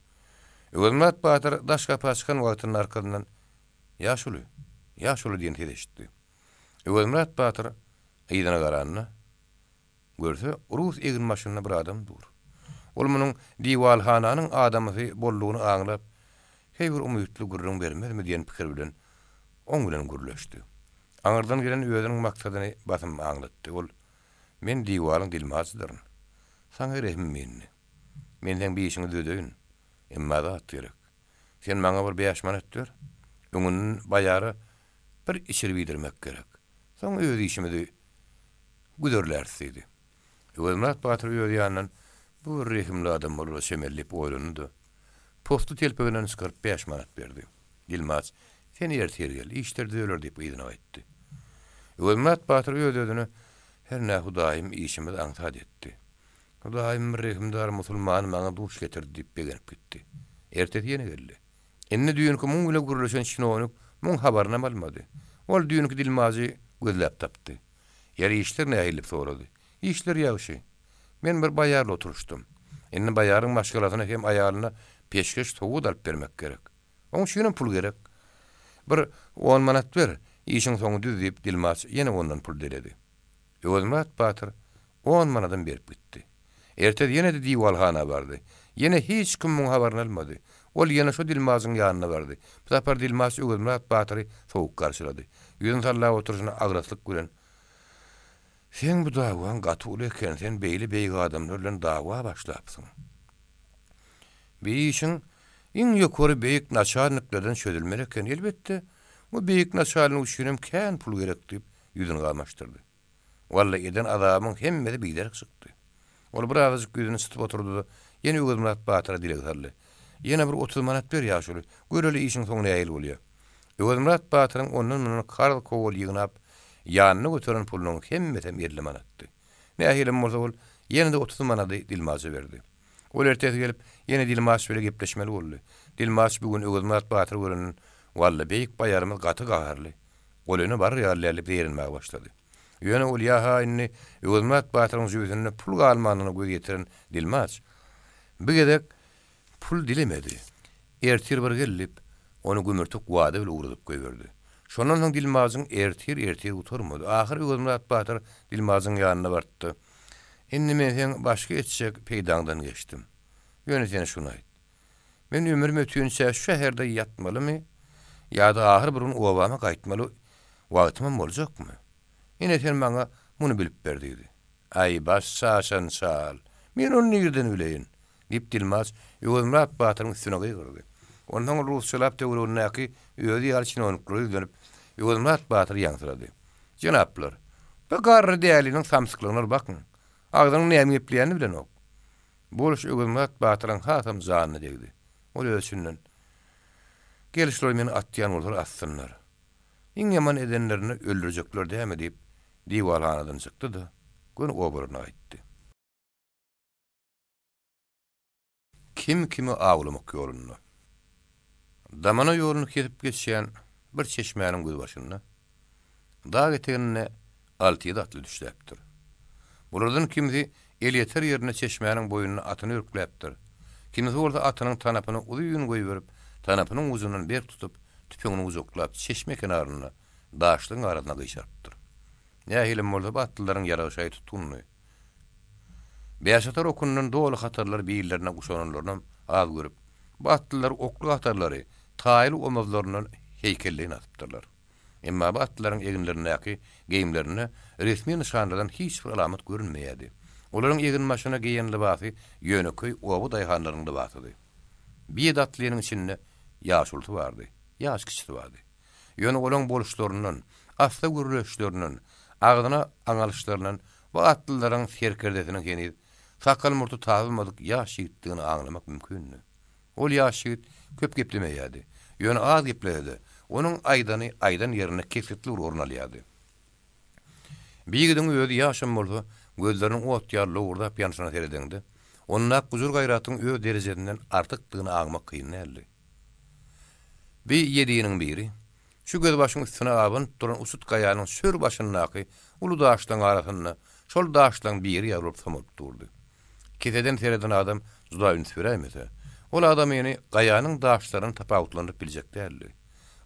Öwezmyrat batyr daş gapa çykan wagtynda arkasyndan Ýaşuly! Ýaşuly! diýen ses eşitdi. Öwezmyrat batyr yzyna garanda, görse, rus eginbaşynda bir adam dur. Ol munuň diwalhananyň adamysy boldugyny aňlap, heý bir umytly gürrüň bermezmi diýen pikir bilen oň bilen gürleşdi. Aňyrdan gelen özüniň maksadyny basym aňlatdy. Ol, Men diwalyň dilmajydyryn. Saňa rehimim indi. Men seň bir işiňi düzedeýin. Emma zat gerek. Sen maňa bir bäş manat ber. Öňünden baýara bir içirip iýdirmek gerek. Soň öz işimizi güzerläris diýdi. Öwezmyrat batyr öz ýanyndan bu bir rehimli adam bolara çemeli diýip oýlandy-da, posly telpeginden çykaryp bäş manat berdi. Dilmaç, Sen ertir gel, işler düzeler diýip yzyna gaýtdy. Öwezmyrat batyr öz-özüne, Hernä Hudaýym işimizi aňsat etdi. Hudaýym bir rehimdar musulmany maňa duş getirdi diýip begenip gitdi. Ertesi ýene geldi. Indi düýnki muň bile gürleşen çinownik muň habarynam almady. Ol düýnki dilmajy gözläp tapdy. Ýeri işler nähili diýip sorady. Işler ýagşy. Men bir baýarla oturyşdym. Indi baýaryň maşgalasyna hem aýalyna peşgeş sowgat alyp bermek gerek. Oň üçinem pul gerek. Bir on manat ber, işiň soňy düz diýip dilmaç ýene ondan pul diledi. Öwezmyrat batyr on manadam berip gitdi. Ertesi ýene-de diwalhana bardy. Ýene hiç kim muň habaryny almady. Ol ýene şo dilmajyň ýanyna bardy. Bu sapar dilmaç Öwezmyrat batyry sowuk garşylady. Ýüzüni sallap oturyşyna agraslyk bilen, Seň bu dawaň gaty uly eken, sen beýle beýik adamlar bilen dawa başlapsyň. Bi işiň iň ýokary beýik naçalniklerden çözülmeli eken. Elbetde, bu beýik naçalnik üçinem kän pul gerek diýip, ýüzüni gamaşdyrdy. Walla, eden azabymyň hemmesi biderek çykdy. Ol birazajyk ýüzüni çytyp oturdy-da, ýene Öwezmyrat batyra dileg saldy. Ýene bir 30 manat ber, ýaşuly, göreli işiň soňy nähili bolýar. Öwezmyrat batyryň ondan-mundan karz-kowal ýygnap, ýanyna göteren pulunyň hemmesem 50 manatdy. Nähilem bolsa ol ýene-de 30 manady dilmaja berdi. Ol ertesi gelip, ýene dilmaç bile gepleşmeli boldy. Dilmaç bu gün Öwezmyrat batyry görenden, Walla, beýik baýarymyz gaty gaharly. Golaýyna barar ýaly däl diýip zeýrenmäge başlady. Ýöne ol ýa-ha indi Öwezmyrat batyryň jübüsinde pul galmandygyna göz ýetiren dilmaç, bu gezek pul dilemedi. Ertir bir gel diýip, ony gümürtik wada bile ugradyp goýberdi. Şondan soň dilmajyň ertir-ertir gutarmady. Ahyr Öwezmyrat batyr dilmajyň ýanyna bardy-da, Indi men seň başga etjek peýdaňdan geçdim. Ýöne sen şuny aýt. Men ömrüm ötünçä şu şäherde ýatmalymy? Ýa-da ahyr bir gün obama gaýtmaly wagtymam boljakmy? Ine sen maňa muny bilip ber diýdi. Aý, baş çaşan çal! Men ony nirden bileýin? diýip dilmaç Öwezmyrat batyryň üstüne gygyrdy. Onsoň ol rusçalap töweregindäki özi ýaly çinowniklere ýüzlenip, Öwezmyrat batyr ýaňsylady. Jenaplar, bu garry däliniň samsyklygyna bir bakyň. Agzynyň näme gepleýänini bilenok. Bu boluş Öwezmyrat batyryň hasam janyna degdi. Ol öz içinden, Gel şular meni atýan bolsalar atsynlar. Iň ýaman edenlerinde öldürjekler dämi diýip, diwarhanadan çykdy-da, göni obalaryna gaýtdy. Kim kimi awlamak ýolunda. Damana ýoluny kesip geçýän bir çeşmäniň gözbaşynda, dag eteginde alty-ýedi atly düşläpdir. Bulardan kimsi elýeter ýerinde çeşmäniň boýunda atyny örkläpdir, kimsi bolsa atynyň tanapyny uzyn goýberip, tanapynyň ujundan berk tutup, tüpeňini gujaklap, çeşme kenarynda, daşlygyň arasynda gyşarypdyr. Nähilem bolsa bu atlylaryň ýaragy-şaýy tutgundy. Bäşatar okundan doly hatarlary birlerine guşananlarynam az görüp, bu atlylar okly hatarlary taýly omuzlaryndan heýkelleýin asypdyrlar. Emma bu atlylaryň eginlerindäki geýimlerinde resmi nyşanlardan hiç bir alamat görünmeýärdi. Olaryň eginbaşyna geýen lybasy ýönekeý oba daýhanlarynyň lybasydy. Bir atlynyň içinde ýaşulusy bardy, ýaş kiçisi bardy. Ýöne olaň boluşlaryndan, assa gürleşlerinden, agzyna aňalyşlaryndan bu atlylaryň serkerdesiniň heniz sakgal-murty tabylmadyk ýaş ýigitdigini aňlamak mümkindi. Ol ýaş ýigit köp geplemeýärdi. Ýöne az geplese-de, onuň aýdany aýdan ýerinde kesgitli bir orun alýardy. Bir ýigidiň özi ýaşam bolsa, gözleriniň ot ýaly lowurdap ýanyşyna seredeňde, ondaky gujur-gaýratyň öz derejesinden artykdygyny aňmak kyn däldi. Bi ýediniň biri, şu gözbaşyň üstüne abanyp duran uçut gaýanyň çür başyndaky uly daşlaryň arasynda şol daşlaryň biri ýaly bolup somalyp durdy. Keseden sereden adam juda üns beräýmese, ol adamyny gaýanyň daşlaryndan tapawutlandyryp biljek däldi.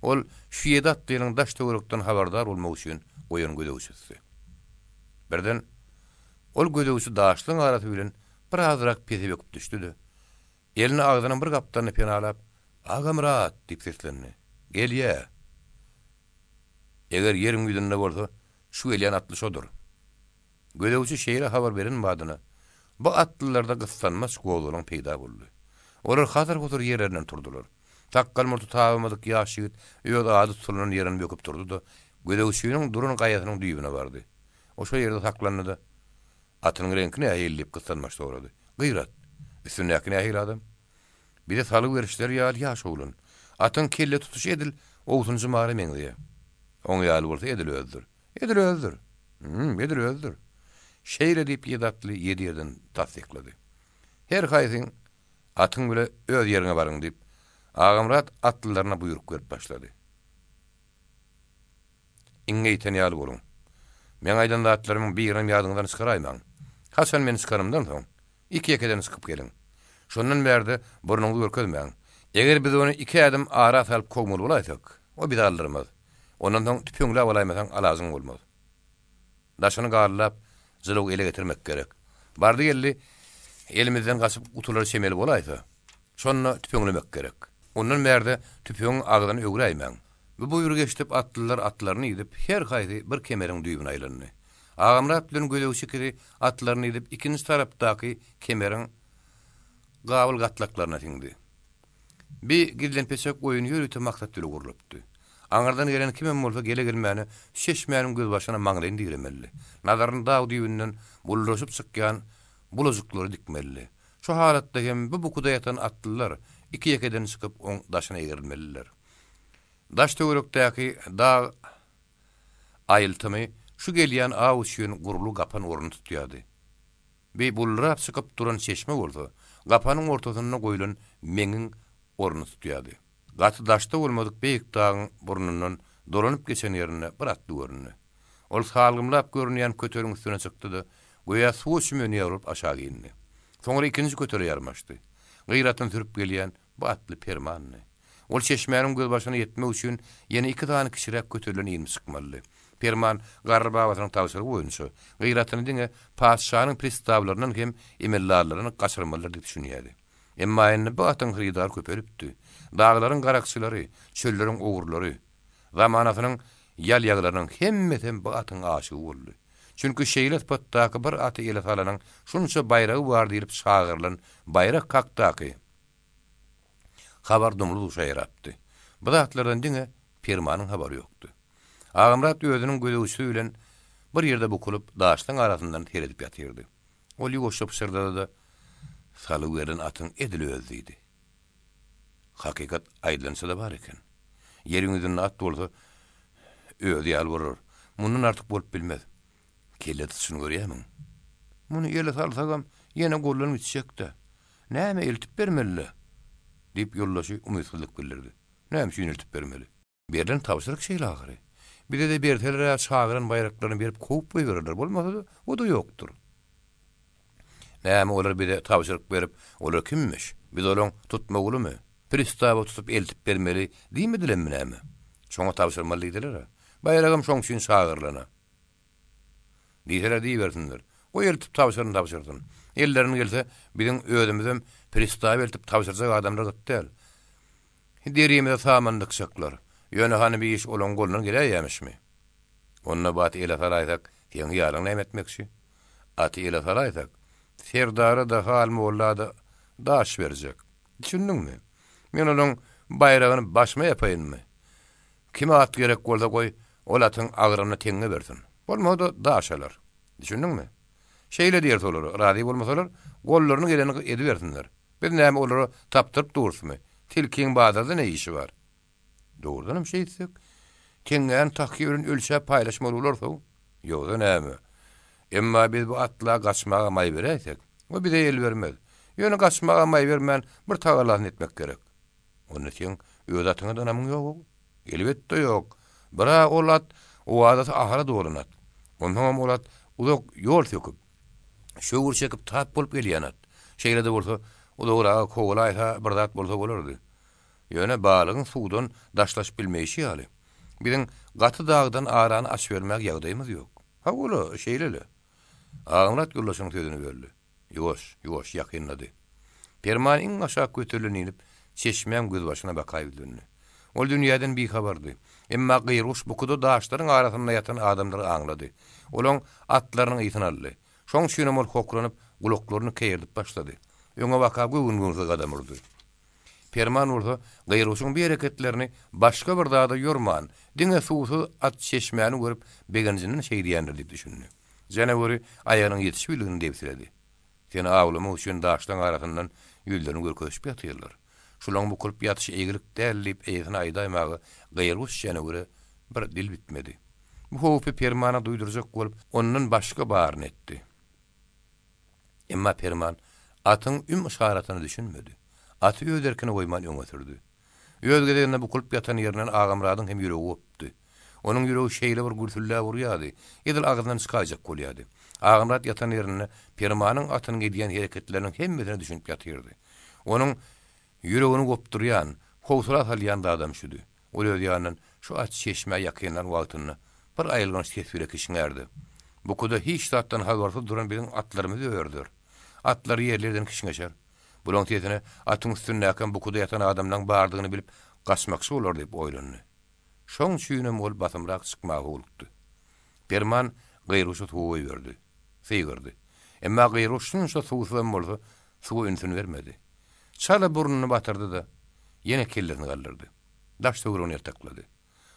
Ol şu ýedi atlynyň daş-töwerekden habardar bolmak üçin goýan gözegçisidi. Birden, ol gözegçi daşlaryň arasy bilen birazrak pese böküp düşdi-de, Elini agzynyň bir gapdalyna penalap, Agamyrat! diýip seslendi. Gelýä! Eger ýeriň ýüzünde bolsa, şu gelýän atly şodur. Gözegçi şeýle habar beren badyna, bu atlylarda gyssanmaç gozgalaň peýda boldy. Olar hasyr-husur ýerlerinden turdular. Sakgal-murty tabamadyk ýaş ýigit öz ady tutulan ýerinden böküp turdy-da, gözegçiniň duran gaýasynyň düýbüne bardy. O şol ýerde saklandy-da, Atynyň reňki nähili? diýip gyssanmaç sorady. Gyrat. Üstündäki nähili adam? Bize salgy berişleri ýaly ýaş oglan. Atyň kelle tutuşy edil owsunjy mara meňzeýär. Oň ýaly bolsa edil özüdir. Edil özüdir. Hüm, edil özüdir. Şeýle diýip ýedi atly ýedi ýerden tassyklady. Her haýsyň atyň bile öz ýeriňe baryň diýip, Agamyrat atlylaryna buýruk berip başlady. Iňňeýten ýaly boluň. Meň aýdan zatlarymyň birinem ýadyňyzdan çykaraýmaň. Haçan men çykanymdan soň, iki-ýekeden çykyp geliň. Şondan bärde burnuňyzy görkezmäň. Eger biz ony iki ädim ara salyp kowmaly bolaýsak, o bizi aldyrmaz. Ondan soň tüpeňläp alaýmasaň alajyň bolmaz. Daşyny garlap, jylawy ele getirmek gerek. Bardy-geldi elimizden gaçyp gutular çemeli bolaýsa, şonda tüpeňlemek gerek. Ondan bärde tüpeňiň agzyny öwräýmäň. Bu buýrugy eşidip atlylar atlaryny idip, her haýsy bir kemeriň düýbüne aýlandy. Agamyrat bilen gözegçi ikisi atlaryny idip, ikinji tarapdaky kemeriň gabyl gatlaklaryna siňdi. Bi gizlenpeçek oýun ýörite maksat bile gurlupdy. Aňyrdan gelen kimem bolsa gele-gelmäne şu çeşmäniň gözbaşyna maňlaýyny diremelidi. Nazaryny dag düýbünden bulduraşyp çykýan bulajyklara dikmelidi. Şu halatda hem bu bukuda ýatan atlylar iki-ýekeden çykyp oň daşyna egrilmelidiler. Daş-töwerekdäki dag aýyltymy şu gelýän aw üçin gurly gapan ornuny tutýardy. Bi buldurap çykyp duran çeşme bolsa, gapanyň ortasynda goýlan meňiň ornuny tutýardy. Gaty daşda bolmadyk beýik dagyň burnundan dolanyp geçen ýerinde bir atly göründi. Ol salgymlap görünýän köteriň üstüne çykdy-da, göýä suwa çümen ýaly bolup aşak indi. Soňra ikinji kötere ýarmaşdy. Gyr atyny sürüp gelýän bu atly Permandy. Ol çeşmäniň gözbaşyna ýetmek üçin ýene iki sany kiçiräk kötelden inip çykmalydy. Perman garry babasynyň tabşyrygy boýunça, gyr atyny diňe patyşanyň pristawlaryndan hem emeldarlaryndan gaçyrmalydyr diýip düşünýärdi. Emma indi bu atyň hyrydary köpelipdi. Daglaryň garakçylary, çölleriň ogrulary, zamanasynyň ýalýagylarynyň hemmesem bu atyň aşygy boldy. Çünki şeýle sypatdaky bir aty ele salanyň şunça baýragy bar diýlip çagyrylan baýrak hakdaky habar dumly-duşa ýarapdy. Bu zatlardan diňe Permanyň habary ýokdy. Agamyrat özüniň gözegçisi bilen bir ýerde bukulyp, daşlaryň arasyndan seredip ýatyrdy. Ol ýuwaşja pyşyrdady-da, Salyg berlen atyň edil özi diýdi. Hakykat aýdylança-da bar eken. Ýeriň ýüzünde at bolsa, özi ýaly bolar. Mundan artyk bolup bilmez. Kelle tutuşyny görýärmiň? Muny ele salsagam, ýene goldan gitjek-dä. Näme, eltip bermeli-le? diýip, ýoldaşy umytsyzlyk bildirdi. Näme üçin eltip bermeli? Berlen tabşyryk şeýle ahyry. Bize-de berseler-ä çagyran baýraklaryny berip kowup goýbererler, bolmasa-da, o-da ýokdur. Näme olar bize tabşyryk berip, olar kimmiş, biz olaň tutmagulymy, pristawa tutup eltip bermeli diýmedilemmi näme? Şoňa tabşyrmaly diýdiler-ä. Baýragam şoň üçin çagyrylan-a. Diýseler diýibersinler. Goý eltip tabşyryn tabşyrsyn. Ellerinden gelse, biziň özümizem pristawa eltip tabşyrjak adamlar gyt däl. Derimize saman dykjaklar. Ýöne hany bir iş olaň golundan geläýýämişmi? Onda bu aty ele salaýsak, seň hyýalyň näme etmekçi? Aty ele salaýsak, Serdara-da, Hal molla-da daş berjek. Düşündiňmi? Men olaň baýragyny başyma ýapaýynmy? Kime at gerek bolsa goý, ol atyň agramyna teňňe bersin. Bolmasa-da daş alar. Düşündiňmi? Şeýle diýeris olara, razy bolmasalar, gollaryna geleni edibersinler. Biz näme olara tapdyryp durusmy? Tilkiň bazarda ne işi bar? Dogrudanam şeýtsek, teňňäni tahýa bilen ölçäp paýlaşmaly bolarys-ow. Ýogsa näme? Emma biz bu atla gaçmaga maý beräýsek, o bize el bermez. Ýöne gaçmaga maý bermän bir tagallasyny etmek gerek. Onda seň öz atyňa-da ynamyň ýog-ow? Elbetde ýok. Bir-ä ol at owazasy ahyra dolan at. Onsoňam ol at uzak ýol söküp, şöwür çekip tap bolup gelýän at. Şeýle-de bolsa, uzagraga kowalaýsa bir zat bolsa bolardy. Ýöne balygyň suwdan daşlaşyp bilmeýşi ýaly, biziň gaty dagdan arany açybermäge ýagdaýymyz ýok. Hawa-la, şeýle-le. Agamyrat ýoldaşynyň sözüni böldi. Ýuwaş, ýuwaş ýakynlady. Perman iň aşak göterilen inip, çeşmäň gözbaşyna baka ýüzlendi. Ol dünýäden bihabardy. Emma Gyrguş bukuda daşlaryň arasynda ýatan adamlary aňlady. Olaň atlarynyň ysyny aldy. Şoň üçinem ol hokranyp, gulaklaryny keýerdip başlady. Öňe baka göwün-göwünsiz gadam urdy. Perman bolsa Gyrguşuň bu hereketlerini başga bir zada ýorman, diňe suwsuz at çeşmäni görüp begenjinden şeýdýändir diýip düşündi. Janaweri aýagynyň ýetişibildigini debsiledi. Seni awlamak üçin daşlaň arasyndan ýüzlerini görkezişip ýatyrlar. Şulaň bukulyp ýatyşy eýgilik däl diýip eýesine aýdaýmaga Gyrguş janawere bir dil bitmedi. Bu howpy Permana duýdurjak bolup, ondan başga baryny etdi. Emma Perman atyň üm-yşaratyna düşünmedi. Aty öz erkine goýman öňe sürdi. Öz gezeginde bukulyp ýatan ýerinden Agamyradyň hem ýüregi gopdy. Onuň ýüregi şeýle bir gürsülläp urýardy, edil agzyndan çykaýjak bolýardy. Agamyrat ýatan ýerinde Permanyň atynyň edýän hereketleriniň hemmesine düşünip ýatyrdy. Onuň ýüregini gopdurýan, howsala salýan zadam şudy. Ol öz ýanyndan şu at çeşmä ýakynlan wagtynda bir aýylganç ses bile kişňärdi. Bukuda hiç zatdan habarsyz duran biziň atlarymyzy örüzer. Atlar ýerli-ýerden kişňeşer. Bulaň sesine atyň üstündäkem bukuda ýatan adamlaň bardygyny bilip gaçmakçy bolar diýip oýlandy. Şoň üçinem ol basymrak çykmaga howlukdy. Perman Gyrguşy suwa goýberdi. Sygyrdy. Emma Gyrguş şunça suwsuzam bolsa suwa ünsüni bermedi. Çala burnuny batyrdy-da, ýene kellesini galdyrdy. Daş-töweregini ýaltaklady.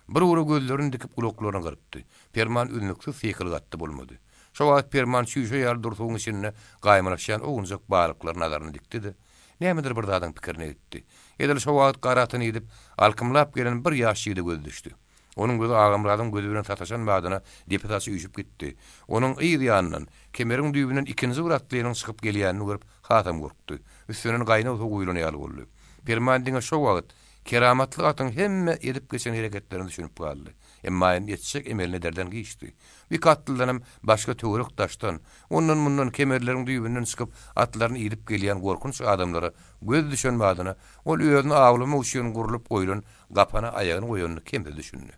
Bir ugra gözlerini dikip gulaklaryny gyrpdy. Perman üznüksiz sykylyk atdy bolmady. Şo wagt Perman çüýşe ýaly dur suwuň içinde gaýmalaşýan owunjak balyklary nazaryna dikdi-de, nämedir bir zadyň pikirine gitdi. Edil şo wagt gara atyny idip, alkymlap gelen bir ýaş ýigide gözi düşdi. Onuň gözi Agamyradyň gözi bilen sataşan badyna depe saçy üýşüp gitdi. Onuň yz ýanyndan, kemeriň düýbünden ikinji bir atlynyň çykyp gelýänini görüp, hasam gorkdy. Üstünden gaýnag suw guýlan ýaly boldy. Perman diňe şo wagt keramatly atyň hemme edip geçen hereketlerine düşünip galdy. Emma indi etjek emelini ederden giçdi. Bu iki atlydanam başga töwerek-daşdan, ondan-mundan kemerleriň düýbünden çykyp, atlaryny idip gelýän gorkunç adamlara gözi düşen badyna, ol özüni awlamak üçin gurlup goýlan gapana aýagyny goýanyna kemsiz düşündi.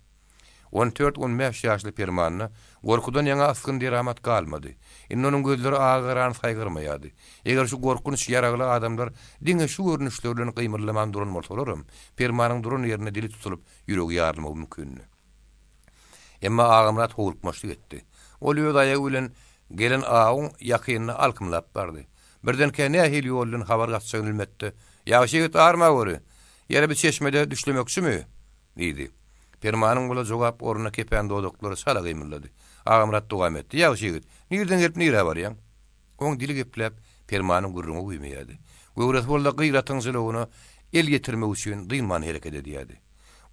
On dört-on bäş ýaşly Permanda gorkudan ýaňa ysgyn-deramat galmady. Indi onuň gözleri agy-garany saýgarmaýardy. Eger şu gorkunç ýaragly adamlar diňe şu görnüşleri bilen gymyldaman duran bolsalaram, Permanyň duran ýerinde dili tutulyp, ýüregi ýarylmagy mümkindi. Emma Agamyrat howlukmaçlyk etdi. Ol öz aýagy bilen gelen awuň ýakynyna alkymlap bardy. Birdenkä nähili ýol bilen habar gaçjagyny bilmedi-de, Ýagşy ýigit arma göri! Ýere bir çeşmede düşlemekçimi? Diýdi. Permanyň bula jogap ornuna kepän dodaklary çala gymyldady. Agamyrat dowam etdi, Ýagşy ýigit, nirden gelip nirä barýaň? Oň dili gepläp, Permanyň gürrüňi güýmeýärdi. Göwresi bolsa gyratyň jylawyna el ýetirmek üçin dynman hereket edýärdi.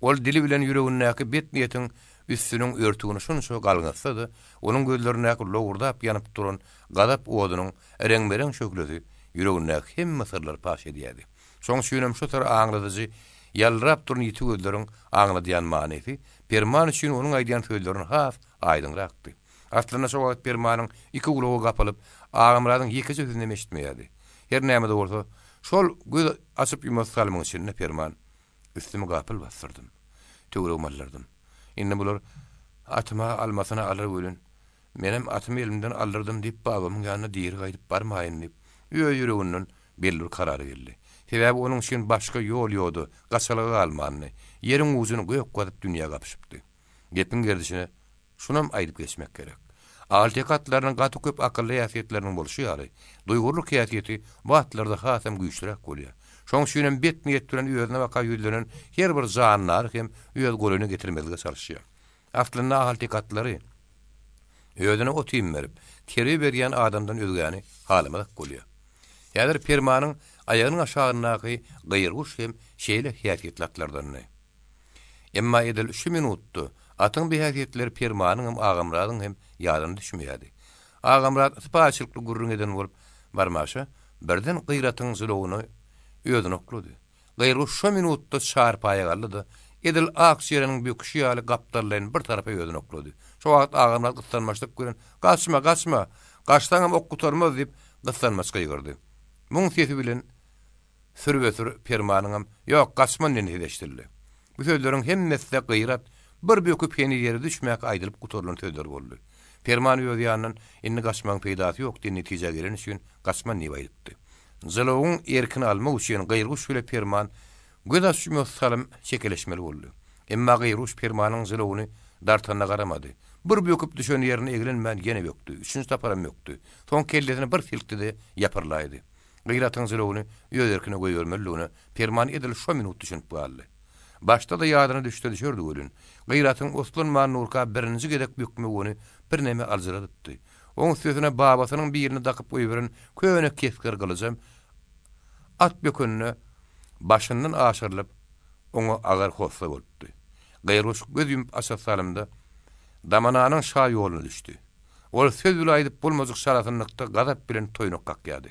Ol dili bilen ýüregindäki bet niýetiň üstüniň örtügini şunça galňatsa-da, onuň gözlerindäki lowurdap ýanyp duran gazap odunyň reňbe-reň şöhlesi ýüregindäki hemme syrlary paş edýärdi. Şoň üçinem şu syry aňladyjy ýaldyrap duran ýiti gözleriň aňladýan manysy Perman üçin onuň aýdýan sözlerinden has aýdyňrakdy. Aslynda şo wagt Permanyň iki gulagy gapylyp, Agamyradyň ýekeje sözünem eşitmeýärdi. Her näme-de bolsa, şol göz açyp-ýumasy salymyň içinde Perman, Üstümi gapyl basdyrdym. Töweregimi aldyrdym. Indi bular atyma almasyna alar welin, menem atymy elimden aldyrdym diýip babamyň ýanyna diri gaýdyp barmaýyn diýip, öz ýüreginden belli bir karara geldi. Sebäbi onuň üçin başga ýol-ýoda, gaçalga galmandy. Ýeriň ujuny gök gazyp dünýä gapyşypdy. Gepiň gerdişine Şunam aýdyp geçmek gerek. Ahalteke atlarynyň gaty köp akylly häsiýetleriniň bolşy ýaly, duýgurlyk häsiýeti bu atlarda hasam güýçlüräk bolýar. Şonuň üçinem bet niýet bilen özüne baka ýüzlenen her bir jandary hem öz golaýyna getirmezlige çalyşýar. Aslynda ahalteke atlary özüne ot-iým berip, terbiýe berýän adamdan özgäni halamazak bolýar. Häzir Permanyň aýagynyň aşagyndaky gyr guş hem şeýle häsiýetli atlardandy. Emma edil şu minutda atyň bihäsiýetleri Permanyňam, Agamyradyň hem ýadyna düşmeýärdi. Agamyrat sypaýyçylykly gürrüň eden bolup barmaşa, birden Gyratyň jylawyny özüne oklady. Gyrguş şo minutda çarpaýa galdy-da, edil ak jereniň böküşi ýaly gapdallaýyn bir tarapa özüni oklady. Şo wagt Agamyrat gyssanmaçlyk bilen, Gaçma, gaçma! Gaçsaňam ok gutarmaz! diýip, gyssanmaç gygyrdy. Muň sesi bilen Sürbe-sür Permanyňam, Ýok, gaçman diýen sesi eşidildi. Bu sözleriň hemmesi-de Gyrat bir böküp heniz ýere düşmäkä aýdylyp gutarylan sözler boldy. Perman öz ýanyndan Indi gaçmagyň peýdasy ýok diýen netijä geleni üçin gaçman diýip aýdypdy. Jylawyň erkini almak üçin Gyrguş bile Perman göz açyp-ýumasy salym çekeleşmeli boldy. Emma Gyrguş Permanyň jylawyny dartanyna garamady. Bir böküp düşen ýerine eglenmän ýene bökdi. Üçünji saparam bökdi. Soň kellesini bir silkdi-de ýapyrylaýdy. Gyratyň jylawyny öz erkine goýbermelidigine Perman edil şo minut düşünip galdy. Başda-da ýadyna düşse düşerdi welin, Gyratyň oslanman durka birinji gezek bökmegi ony birneme aljyradypdy. Oň üstesine babasynyň birine dakyp goýberen köne kesgir gylyjam at bökende başyndan aşyrylyp, oňa agyr hossa bolupdy. Gyrguş göz ýumup aça salymda Damananyň şa ýoluna düşdi. Ol söz bile aýdyp bolmajyk çalasynlykda gazap bilen toýnak kakýardy.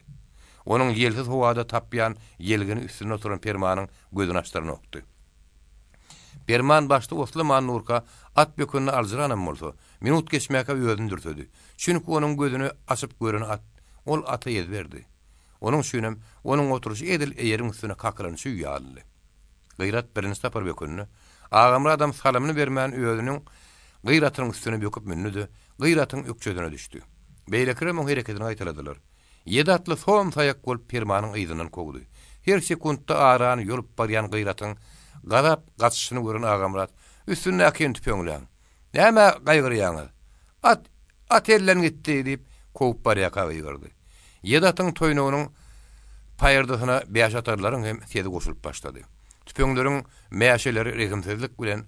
Onuň ýelsiz howada tapýan ýelgini üstünde oturan Permanyň gözüni açdyranokdy. Perman başda oslaman durka at bökenine aljyranam bolsa, minut geçmäkä özüni dürsedi. Çünki onuň gözüni açyp gören at, ol ata ezberdi. Onuň üçinem onuň oturyşy edil eýeriň üstüne kakylan çüý ýalydy. Gyrat birinji sapar bökende, Agamyradam salymyny bermän özüniň Gyratynyň üstüne böküp mündi-de, Gyratyň ökjesine düşdi. Beýlekilerem oň hereketini gaýtaladylar. Ýedi atly som-saýak bolup Permanyň yzyndan kowdy. Her sekuntda arany ýolup barýan Gyratyň gazap gaçyşyny gören Agamyrat, Üstündäkini tüpeňläň! Nämä gaýgyrýaňyz? At, at elden gitdi! diýip, kowup barýarka gygyrdy. Ýedi atyň toýnagynyň paýyrdysyna bäşatarlaryň hem sesi goşulyp başlady. Tüpeňleriň mäşeleri rehimsizlik bilen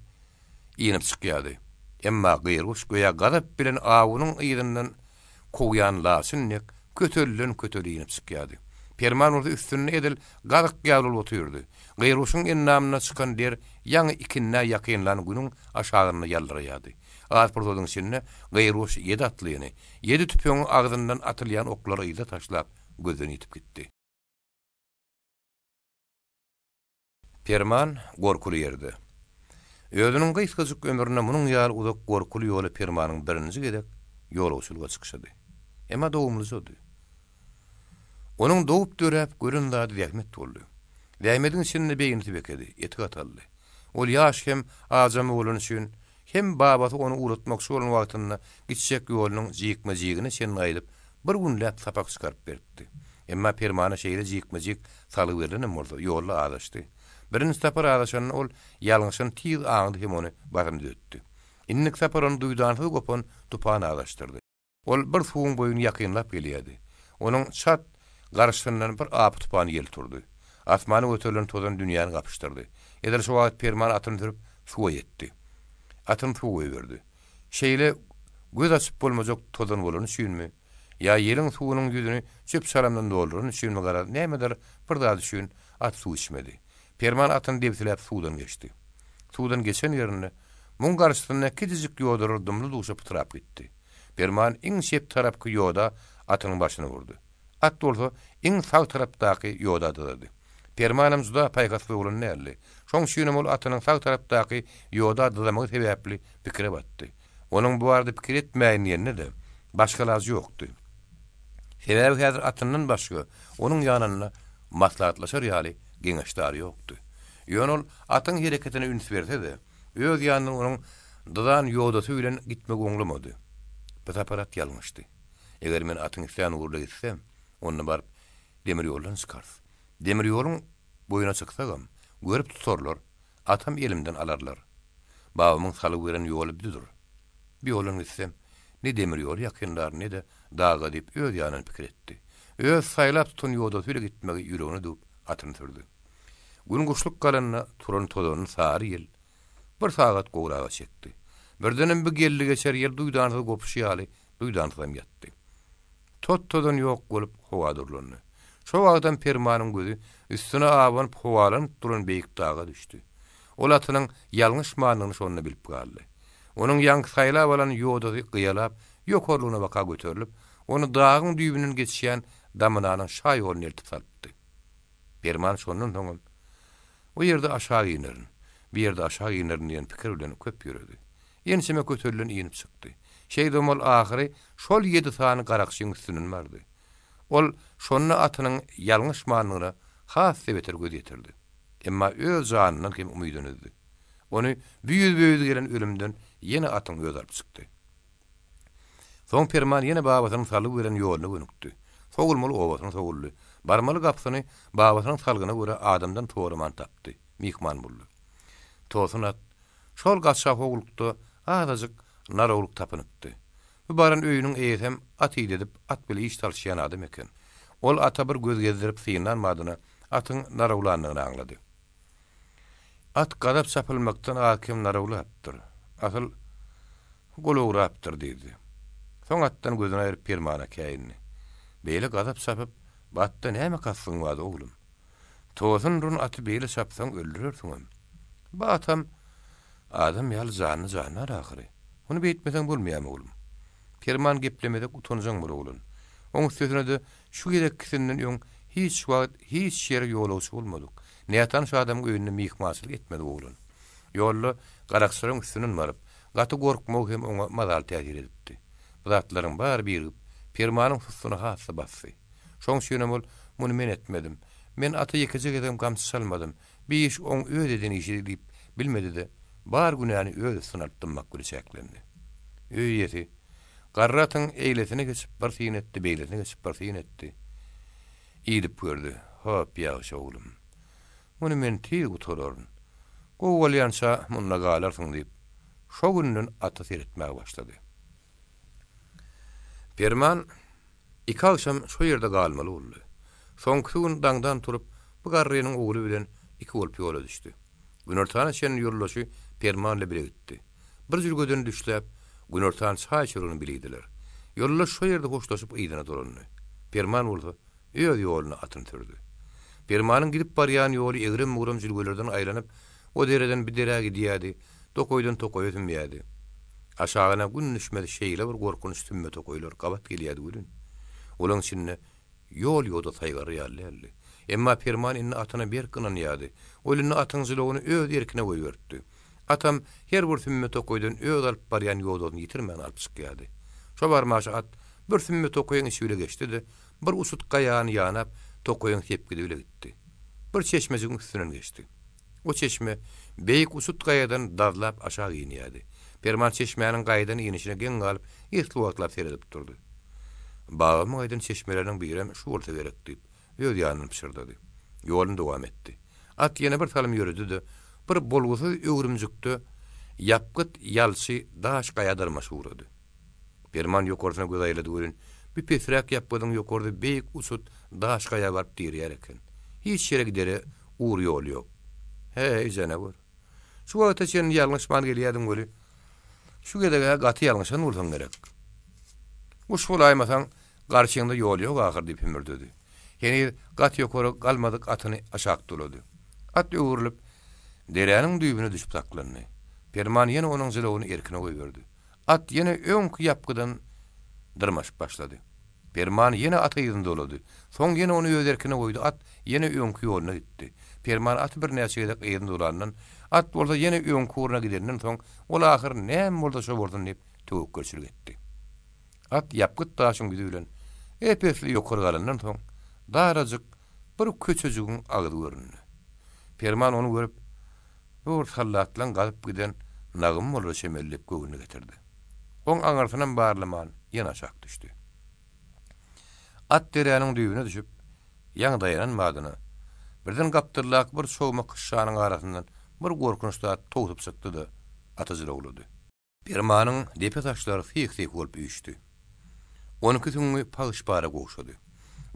inip çykýardy. Emma Gyrguş göýä gazap bilen awunyň yzyndan kowýan laçyn dek kötelden-kötele inip çykýardy. Perman bolsa üstünde edil gazyk ýaly bolup otyrdy. Gyrguşyň endamyndan çykan der ýaňy ikindä ýakynlan günüň aşagynda ýaldyraýardy. Az pursadyň içinde Gyrguş ýedi atlyny, ýedi tüpeňiň agzyndan atylýan oklary yza taşlap, gözden ýitip gitdi. Perman gorkuly ýerde. Özüniň gysgajyk ömründe munuň ýaly uzak gorkuly ýola Permanyň birinji gezek ýolagçylyga çykyşydy. Emma dogumlyjady. Onuň dogup-döräp gören zady zähmet boldy. Zähmediň içinde beýnisi bekedi, eti gataldy. Ol ýaş hem ajamy bolany üçin. Hem babasy ony ugratmakçy bolan wagtynda gitjek ýolunyň jikme-jigine çenli aýdyp, bir günläp sapak çykaryp beripdi. Emma Permana şeýle jikme-jik salgy berlenem bolsa, ýolda azaşdy. Birinji sapar azaşanda ol ýalňyşyny tiz aňdy hem ony basym düzetdi. Indiki sapar ony duýdansyz gopan tupan azaşdyrdy. Ol bir suwuň boýuny ýakynlap gelýärdi. Onuň çat garşysyndan bir apy-tupan ýel turdy. Asmana göterilen tozan dünýäni gapyşdyrdy. Edil şo wagt Perman atyny sürüp, suwa ýetdi. Atyny suwa goýberdi. Şeýle göz açyp bolmajak tozan bolany üçinmi, ýa ýeliň suwunyň ýüzüni çöp-çalamdan doldurany üçinmi garaz nämedir bir zat üçin at suw içmedi. Perman atyny debsiläp suwdan geçdi. Suwdan geçen ýerinde, muň garşysynda kiçijik ýodalar dymly-duşa pytrap gitdi. Perman iň çep tarapky ýoda atynyň başyny urdy. At bolsa iň sag tarapdaky ýoda dyzady. Permanam juda paýhasly oglan däldi. Şoň üçinem ol atynyň sag tarapdaky ýoda dyzamagy sebäpli pikire batdy. Onuň bu barada pikir etmäýin diýende-de, başga alajy ýokdy. Sebäbi häzir atyndan başga onuň ýanynda maslahatlaşar ýaly geňeşdary ýokdy. Ýöne ol atyň hereketine üns berse-de, öz ýanyndan onuň dyzan ýodasy bilen gitmegi oňlamady. Bu sapar at ýalňyşdy. Eger men atyň islän ugruna gitsem, onda baryp demir ýoldan çykarys. Demir ýoluň boýuna çyksagam, görüp tutarlar, atam elimden alarlar. Babamyň salgy beren ýoly büdür. Bu ýoldan gitsem, ne demir ýoly ýakynlar, ne-de daga diýip öz ýanyndan pikir etdi. Öz saýlap tutan ýodasy bile gitmegi ýüregine düwüp, atyny sürdi. Gün guşluk galanda turan tozanly sary ýel bir sagat gowraga çekdi. Birdenem bu geldi-geçer ýel duýdansyz gopuşy ýaly duýdansyzam ýatdy. Tot-tozan ýok bolup, howa durlandy. Şo wagtam Permanyň gözi üstüne abanyp howalanyp duran beýik daga düşdi. Ol atynyň ýalňyşmandygyny şonda bilip galdy. Onuň ýaňky saýlap alan ýodasy gyýalap, ýokarlygyna baka göterilip, ony dagyň düýbünden geçýän Damananyň şa ýoluna eltip salypdy. Perman şondan soňam, O ýerde aşak inerin, bu ýerde aşak inerin diýen pikir bilen köp ýöredi. Ençeme kötelden inip çykdy. Şeýdibem ol ahyry şol ýedi sany garakçyň üstünden bardy. Ol şonda atynyň ýalňyşmandygyna has-da beter göz ýetirdi. Emma öz janyndan hem umydyny üzdi. Ony bu ýüzbe-ýüz gelen ölümden ýene atyň özi alyp çykdy. Soň Perman ýene babasynyň salgy beren ýoluna gönükdi. Sowulmaly obasyna sowuldy. Barmaly gapysyny babasynyň salgyna görä adamdan soraman tapdy. Myhman boldy. Tosun at şol gaça howlukda azajyk narawlyk tapynypdy. Bu baran öýüniň eýesem at idedip, at bile iş salyşýan adam eken. Ol ata bir göz gezdirip synlan badyna atyň narawlandygyny aňlady. At gazap çapylmakdan az-kem narawlapdyr. Asyl, golowrapdyr diýdi. Soň atdan gözüni aýryp Permana käýindi. Beýle gazap çapyp, bu atda näme kasdyň bardy, oglum? Tosun run aty beýle çapsaň öldürersiňem. Bu atam adam ýaly janly jandar ahyry. Muny beýtmeseň bolmaýamy, oglum? Perman geplemezek utanjaň bir oglan. Oň üstesine-de şu gezekkisinden öň hiç wagt hiç ýere ýolagçy bolmadyk, nätanyş adamyň öýünde myhmançylyk etmedik oglan. Ýolda garakçylaryň üstünden baryp, gaty gorkmagy hem oňa mazaly täsir edipdi. Bu zatlaryň bary birigip, Permanyň sussuny has-da basdy. Şoň üçinem ol, Muny men etmedim. Men ata ýekeje gezegem gamçy çalmadym. Bi iş oň öz eden işi diýip bilmedi-de, bar günäni öz üstüne alyp dymmak bile çäklendi. Öý eýesi, garry atyň eýlesine geçip bir syn etdi, beýlesine geçip bir syn etdi. Iýdip gördi. Hop, ýagşy oglum. Muny men tiz gutararyn. Gowy bolýança munda galarsyň diýip, şo günden ata seretmäge başlady. Perman iki agşam şo ýerde galmaly boldy. Soňkusy gün daňdan turup, bu garrynyň ogly bilen iki bolup ýola düşdi. Günortana çenli ýoldaşy Perman ile bile gitdi. Bir jülgeden düşläp, günortan çaý-çöregini bile iýdiler. Ýoldaş şo ýerde hoşlaşyp yzyna dolandy. Perman bolsa öz ýoluna atyny sürdi. Permanyň gidip barýan ýoly egrem-bugram jülgelerden aýlanyp, o dereden bi derä gidýärdi, tokaýdan tokaýa sümýärdi. Aşagyna gün düşmez şeýle bir gorkunç sümme tokaýlar gabat gelýärdi welin, olaň içinde ýol-ýoda saýgarar ýaly däldi. Emma Perman indi atyna berk ynanýardy. Ol indi atyň jylawyny öz erkine goýberipdi. Atam her bir sümme tokaýdan öz alyp barýan ýodasyny ýitirmän alyp çykýardy. Şo barmaşa at bir sümme tokaýyň içi bile geçdi-de, bir uçut gaýany ýanap, tokaýyň sepgidi bile gitdi. Bir çeşmejigiň üstünden geçdi. O çeşme beýik uçut gaýadan dazlap aşak inýärdi. Perman çeşmäniň gaýdan inişine geň galyp, esli wagtlap seredip durdy. Babamyň aýdan çeşmeleriniň birem şu bolsa gerek diýip, öz ýanyndan pyşyrdady. Ýoluny dowam etdi. At ýene bir salym ýöredi-de, bir bolgusyz öwrümjikde ýapgyt ýalçy daş gaýa dyrmaşyp ugrady. Perman ýokarsyna göz aýlady welin, bu pesräk ýapgydyň ýokarsy beýik uçut daş gaýa baryp direýär eken. Hiç ýere gidere ugur-ýol ýok. He-eý, janawar. Şu wagta çenli ýalňyşman gelýärdiň weli, şu gezeg-ä gaty ýalňyşan bolsaň gerek. Guş bolaýmasaň, garşyňda ýol ýok ahyr diýip hümürdedi. Heniz gaty ýokary galmadyk atyny aşak dolady. At öwrülip, deräniň düýbüne düşüp saklandy. Perman ýene onuň jylawyny erkine goýberdi. At ýene öňki ýapgydan dyrmaşyp başlady. Perman ýene aty yzyna dolady. Soň ýene ony öz erkine goýdy, at ýene öňki ýoluna gitdi. Perman aty birnäçe gezek yzyna dolandan, at bolsa ýene öňki ugruna gidenden soň, ol ahyr näme bolsa şo bolsun diýip töwekgelçilik etdi. At ýapgyt daşyň ýüzi bilen ep-esli ýokary galandan soň, darajyk bir köçejigiň agzy göründi. Perman ony görüp, Bu bir sallatlaň gazyp giden nagymy bolara çemeli diýip göwnüne getirdi. Oň aňyrsynam barlaman ýene aşak düşdi. At deräniň düýbüne düşüp, ýaňy daýanan badyna, birden gapdaldaky bir çogma kyşşanyň arasyndan bir gorkunç zat towsup çykdy-da, aty jylawlady. Permanyň depe saçlary syh-syh bolup üýşdi. Onki süňňi pagyş-para gowşady.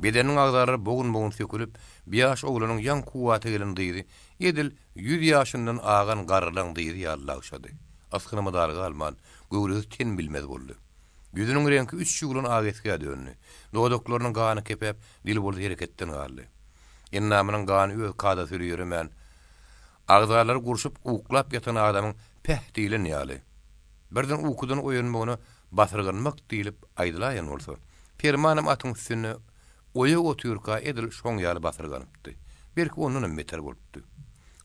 Bedeniniň agzalary bogun-bogun sökülip, biýaş oglanyň ýaňy kuwwata gelen dyzy edil ýüz ýaşyndan agan garrylaň dyzy ýaly lagşady. Ysgyny-mydary galman, göwresi ten bilmez boldy. Ýüzüniň reňki üç ýuwlan ak esgä döndi. Dodaklarynyň gany kepäp, dili bolsa hereketden galdy. Endamynyň gany öz kadasy bilen ýöremän, Agzalary gurşup uklap ýatan adamyň päh diýlen ýaly, birden ukudan oýanmagyna basyrganmak diýlip aýdylaýan bolsa, Permanam atyň üstünde oýa otyrka edil şoň ýaly basyrganypdy. Belki ondanam beter bolupdy.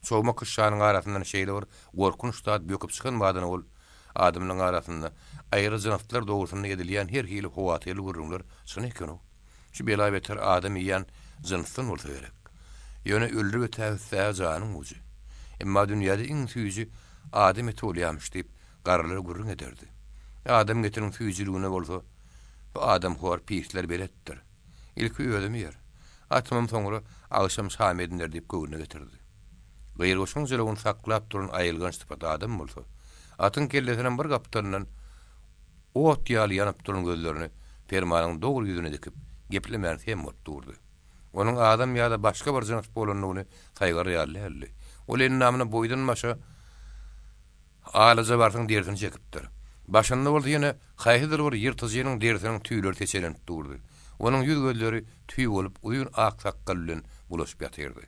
Çogma kyşşanyň arasyndan şeýle bir gorkunç zat böküp çykan badyna ol adamlaryň arasynda aýry jynslar dogrusynda edilýän her hili howatyrly gürrüňler çyn eken-ow. Şu bela-beter adam iýýän jynsdan bolsa gerek. Ýöne öldürip ötägitse-ä janyň ujy. Emma dünýäde iň süýji adam eti bolýamyş diýip, garrylar gürrüň ederdi. Adam etiniň süýjüligine bolsa bu adamhor pisler beletdir. Ilki özüm iýer. Atymam soňra agşam şam ediner diýip göwnüne getirdi. Gyrguşuň jylawyny saklap duran aýylganç sypat adam bolsa, atyň kellesiniň bir gapdalyndan Ot ýaly ýanyp duran gözlerini Permanyň dogry ýüzüne dikip, geplemän sem bolup durdy. Onuň adam ýa-da başga bir jyns bolandygyny saýgarar ýaly däldi. Ol endamyna boýdan-başa alaja barsyň derisini çekipdir. Başynda bolsa ýene haýsydyr bir ýyrtyjynyň derisiniň tüýleri seçelenip durdy. Onuň ýüz-gözleri tüý bolup uzyn ak sakgal bilen bulaşyp ýatyrdy.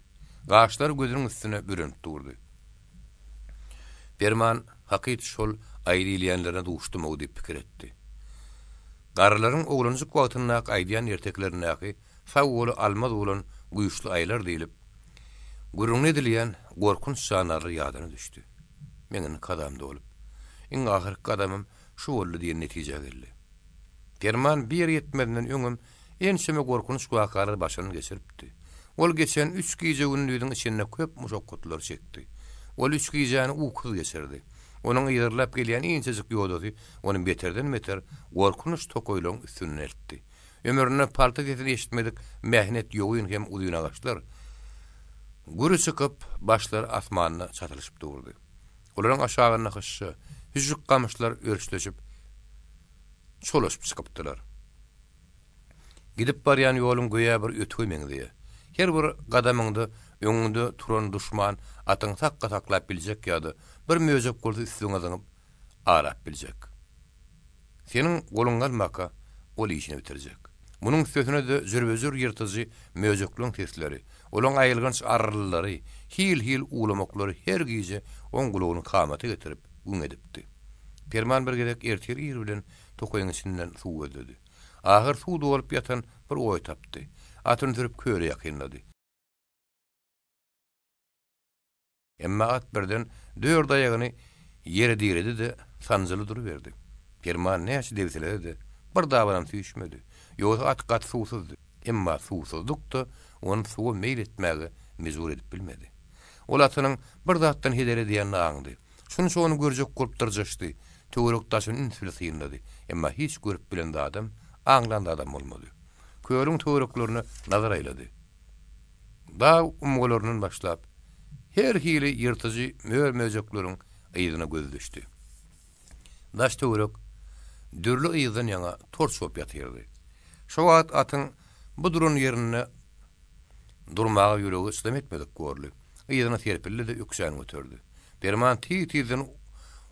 Gaşlary gözüniň üstüne bürenip durdy. Perman hakyt şol aýy diýilýänlerine duşdum-ow diýip pikir etdi. Garrylaryň oglanjyk wagtyndaky aýdýan ertekilerindäki sag goly almaz bolan güýçli aýylar diýlip, gürrüňini edilýän gorkunç jandarlar ýadyna düşdi. Meň indi kazam dolup, iň ahyrky gadamym şu boldy diýen netijä geldi. Perman bir ýere ýetmezinden öňem ençeme gorkunç wakalary başyndan geçiripdi. Ol geçen üç gije-gündiziň içinde köp muşakgatlary çekdi. Ol üç gijäni ukusyz geçirdi. Onuň yzarlap gelýän inçejik ýodasy ony beterden-beter gorkunç tokaýlaryň üstünden eltdi. Ömründe palta sesini eşitmedik mähnet ýogyn hem uzyn agaçlar güri çykyp, başlary asmanda çatylyşyp durdy. Olaryň aşagynda hyşşa, hüžžük gamyşlar örçleşip, çolaşyp çykypdylar. Gidip barýan ýoluň göýä bir ötüge meňzeýär. Her bir gadamyňda öňüňde turan duşman atyňy sakga saklap biljek ýa-da bir möjek bolsa üstüňe zyňyp arap biljek. Seniň goluňy almaka ol işini bitirjek. Munuň üstesine-de jürbejür ýyrtyjy möjekleň sesleri, olaň aýylganç arrylary, hil-hil uwlamaklary her gije oň gulagyny kamata getirip, güň edipdi. Perman bir gezek ertir ir bilen tokaýyň içinden suw gözledi. Ahyr suw dolup ýatan bir oý tapdy. Atyny sürüp köle ýakynlady. Emma at birden dört aýagyny ýere diredi-de, sanjyly duruberdi. Perman näçe debselese-de, bir dabanam süýşmedi. Ýogsa at gaty suwsuzdy. Emma suwsuzlyk-da ony suwa meýil etmäge mejbur edip bilmedi. Ol atynyň bir zatdan heder edýänini aňdy. Şunça ony görjek bolup dyrjaşdy. Töwerek-daşyny üns bile synlady. Emma hiç görüp bilen zadam, aňlan zadam bolmady. Kölüň töwereklerine nazar aýlady. Dag umgalaryndan başlap, her hili ýyrtyjy mör-möjekleriň yzyna gözi düşdi. Daş-töwerek dürli yzdan ýaňa torç bolup ýatyrdy. Şo wagt atyň bu duran ýerinde durmaga ýüregi çydam etmedik borly. Yzyna serpildi-de ökjäni göterdi. Perman tiz-tizden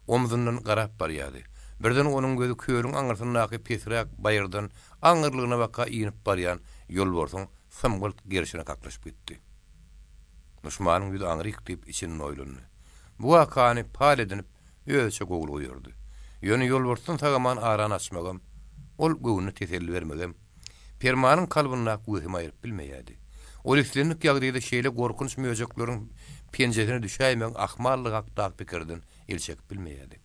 omzundan garap barýardy. Birden onuň gözi kölüň aňyrsyndaky pesräk baýyrdan aňyrlygyna baka inip barýan ýolbarsyň symgylt gerşine kaklyşyp gitdi. Duşmanyň ýüzi aňryk diýip içinden oýlandy. Bu wakany pal edinip özüçe gowulyga ýördi. Ýöne ýolbarsdan sag-aman arany açmagam, ol göwnüne teselli bermegem Permanyň kalbyndaky wehimi aýryp bilmeýärdi. Ol islendik ýagdaýda şeýle gorkunç möjekleriň penjesine düşäýmegiň ahmallygy hakdaky pikirden el çekip bilmeýärdi.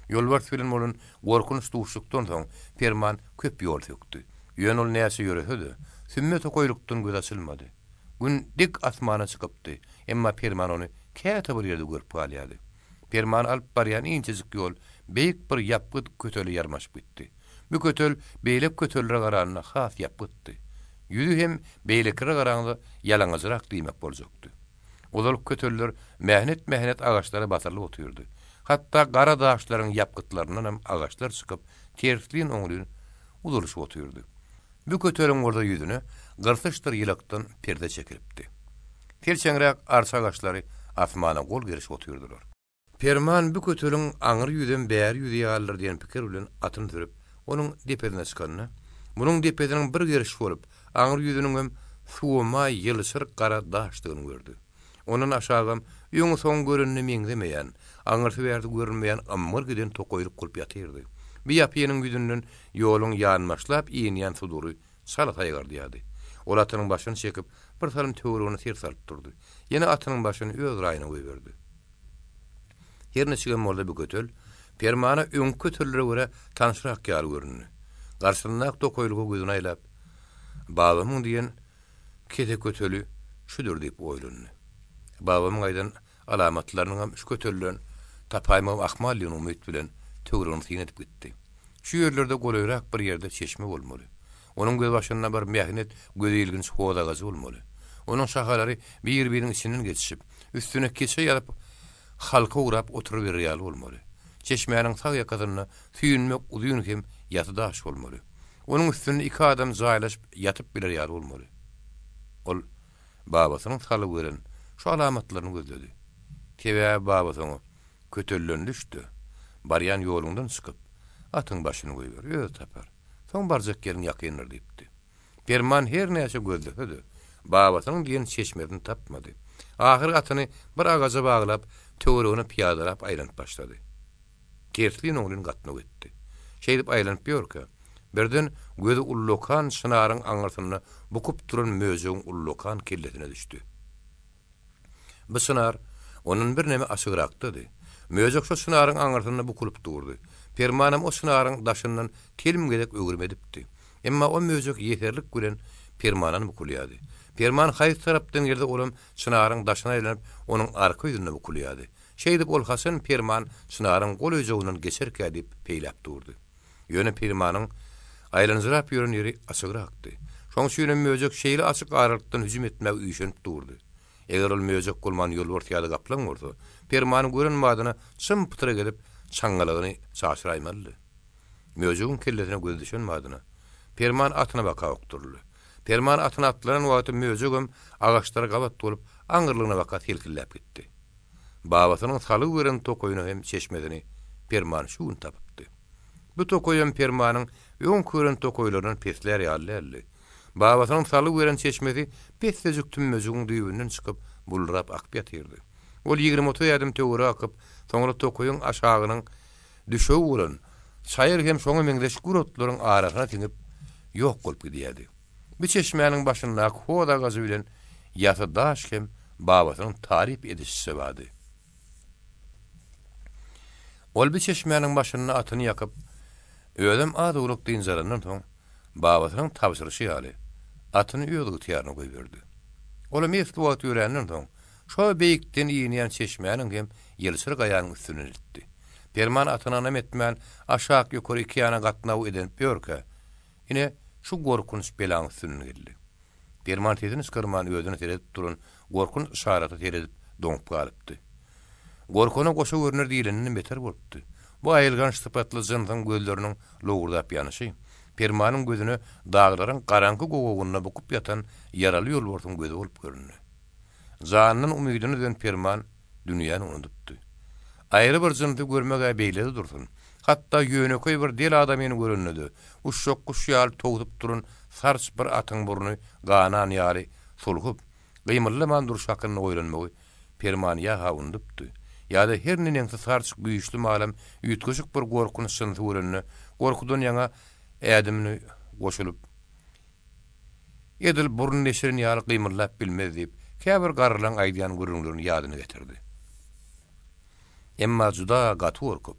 Ýolbars bilen bolan gorkunç duşuşykdan soň Perman köp ýol sökdi. Ýöne ol näçe ýörese-de, sümme tokaýlykdan gözi açylmady. Gün dik asmana çykypdy, emma Perman ony käte bir ýerde görüp galýardy. Permany alyp barýan inçejik ýol beýik bir ýapgyt kötele ýarmaşyp gitdi. Bu kötel beýleki kötellere garanda has ýapgytdy. Ýüzi hem beýlekilere garaňda ýalaňajyrak diýmek boljakdy. Ozalky köteller mähnet-mähnet agaçlara basyrylyp otyrdy. Hatda gara daşlaryň ýapgytlaryndanam agaçlar çykyp, terslin-oňlyn uzalyşyp otyrdy. Bu köteliň bolsa ýüzüne gyrtyçdyr ýylakdan perde çekilipdi. Selçeňräk arça agaçlary asmana gol gerişip otyrdylar. Perman bu köteliň aňry ýüzem bäri ýüzi ýalydyr diýen pikir bilen atyny sürüp, onuň depesine çykanda, munuň depesiniň bir geriş bolup, aňry ýüzüniňem suwamaý ýylçyr gara daşdygyny gördi. Ondan aşagam öňi-soňy görenine meňzemeýän, aňyrsy-bärsi görünmeýän ymgyr giden tokaýlyk bolup ýatyrdy. Bu ýapynyň ýüzünden ýoluň ýanbaşlap inýän sudury çala saýgardýardy. Ol atynyň başyny çekip, bir salym töweregine ser salyp durdy. Ýene atynyň başyny öz raýyna goýberdi. Her niçigem bolsa bu kötel Permana öňki kötellere görä tanşrak ýaly göründi. Garşysyndaky tokaýlyga gözüni aýlap, Babamyň diýen kese köteli şüdür diýip oýlandy. Babamyň aýdan alamatlarynyňam şu kötelden tapaýmagym ahmal diýen umyt bilen töweregine syn edip gitdi. Şu ýerlerde golaýrak bir ýerde çeşme bolmaly. Onuň gözbaşynda bir mähnet gözeilginç hoz agajy bolmaly. Onuň şahalary bir-biriniň içinden geçişip, üstüne keçe ýazyp, halka gurap oturyberer ýaly bolmaly. Çeşmäniň sag ýakasynda süýnmek uzyn hem ýasy daş bolmaly. Onuň üstünde iki adam jaýlaşyp ýatyp biler ýaly bolmaly. Ol babasynyň salgy beren şu alamatlaryny gözledi. Sebäbi babasy oňa, Kötelden düş-de, barýan ýoluňdan çykyp, atyň başyny goýber, özi tapar. Soň barjak ýeriň ýakyndyr diýipdi. Perman her näçe gözlese-de, babasynyň diýen çeşmesini tapmady. Ahyry atyny bir agaja baglap, töweregine pyýadalap aýlanyp başlady. Terslin-oňlyn gatnaw etdi. Şeýdip aýlanyp ýörkä, birden gözi ullakan çynaryň aňyrsynda bukup duran möjegiň ullakan kellesine düşdi. Bu çynar ondan birneme açygrakdady. Möjek şo çynaryň aňyrsynda bukulyp durdy. Permanam o çynaryň daşyndan telim gezek öwrüm edipdi. Emma o möjek ýeserlik bilen Permandan bukulýardy. Perman haýsy tarapdan gelse olam çynaryň daşyna aýlanyp, onuň arka ýüzünde bukulýardy. Şeýdip ol haçan Perman çynaryň golaýjagyndan geçerkä diýip peýläp durdy. Ýöne Permanyň aýlanjyrap ýören ýeri açygrakdy. Şoň üçinem möjek şeýle açyk aralykdan hüjüm etmäge üýşenip durdy. Eger ol möjek bolman ýolbars ýa-da gaplaň bolsa, Permany gören badyna çym-pytra gelip, çaňňalagyny çaşyraýmalydy. Möjegiň kellesine gözi düşen badyna, Perman atyna baka okduryldy. Perman atyna atlanan wagty möjegem agaçlara gabat bolup, aňyrlygyna baka selkilläp gitdi. Babasynyň salgy beren tokaýyny hem çeşmesini Perman şu gün tapypdy. Bu tokaýam Permanyň öň gören tokaýlaryndan peslär ýaly däldi. Babasynyň salgy beren çeşmesi pessejik tümmejigiň düýbünden çykyp, buldurap akyp ýatyrdy. Ol 20-30 ädim töwerek akyp, soňra tokaýyň aşagynyň düşegi bolan çaýyr hem şoňa meňzeş gür otlaryň arasyna siňip, ýok bolup gidýärdi. Bu çeşmäniň başyndaky hoz agajy bilen ýasy daş hem babasynyň taryp edişiçe bardy. Ol bu çeşmäniň başynda atyny ýakyp, özem az-owlak dynç alandan soň, babasynyň tabşyryşy ýaly, atyny öz ygtyýaryna goýberdi. Olam esli wagt ýöränden soň, şo beýikden inýän çeşmäniň hem ýylçyr gaýanyň üstünden eltdi. Perman atyna ynam etmän, aşak-ýokary iki ýana gatnaw edenip ýörkä, ine, şu gorkunç belaň üstünden geldi. Perman sesini çykarman özüne seredip duran gorkunç yşarata seredip doňup galypdy. Gorkana goşa görner diýleninden beter bolupdy. Bu aýylganç sypatly jynsyň gözleriniň lowurdap ýanyşy, Permanyň gözüne daglaryň garaňky gowagynda bukup ýatan ýaraly ýolbarsyň gözi bolup göründi. Janyndan umydyny üzen Perman dünýäni unudypdy. Aýry bir jynsy görmek-ä beýle-de dursun, hatda ýönekeý bir del adamyny görende-de, uşşak guş ýaly towsup duran sarç bir atyň burny ganan ýaly sulhup, gymyldaman durşy hakynda oýlanmagy Permany ýa-ha unudypdy, ýa-da her neneňsi sarç güýçli malam üýtgeşik bir gorkunç jynsy görende, gorkudan ýaňa ädimini goşulyp, edil burun deşiren ýaly gymyldap bilmez diýip, käbir garrylaň aýdýan gürrüňlerini ýadyna getirdi. Emma juda gaty gorkup,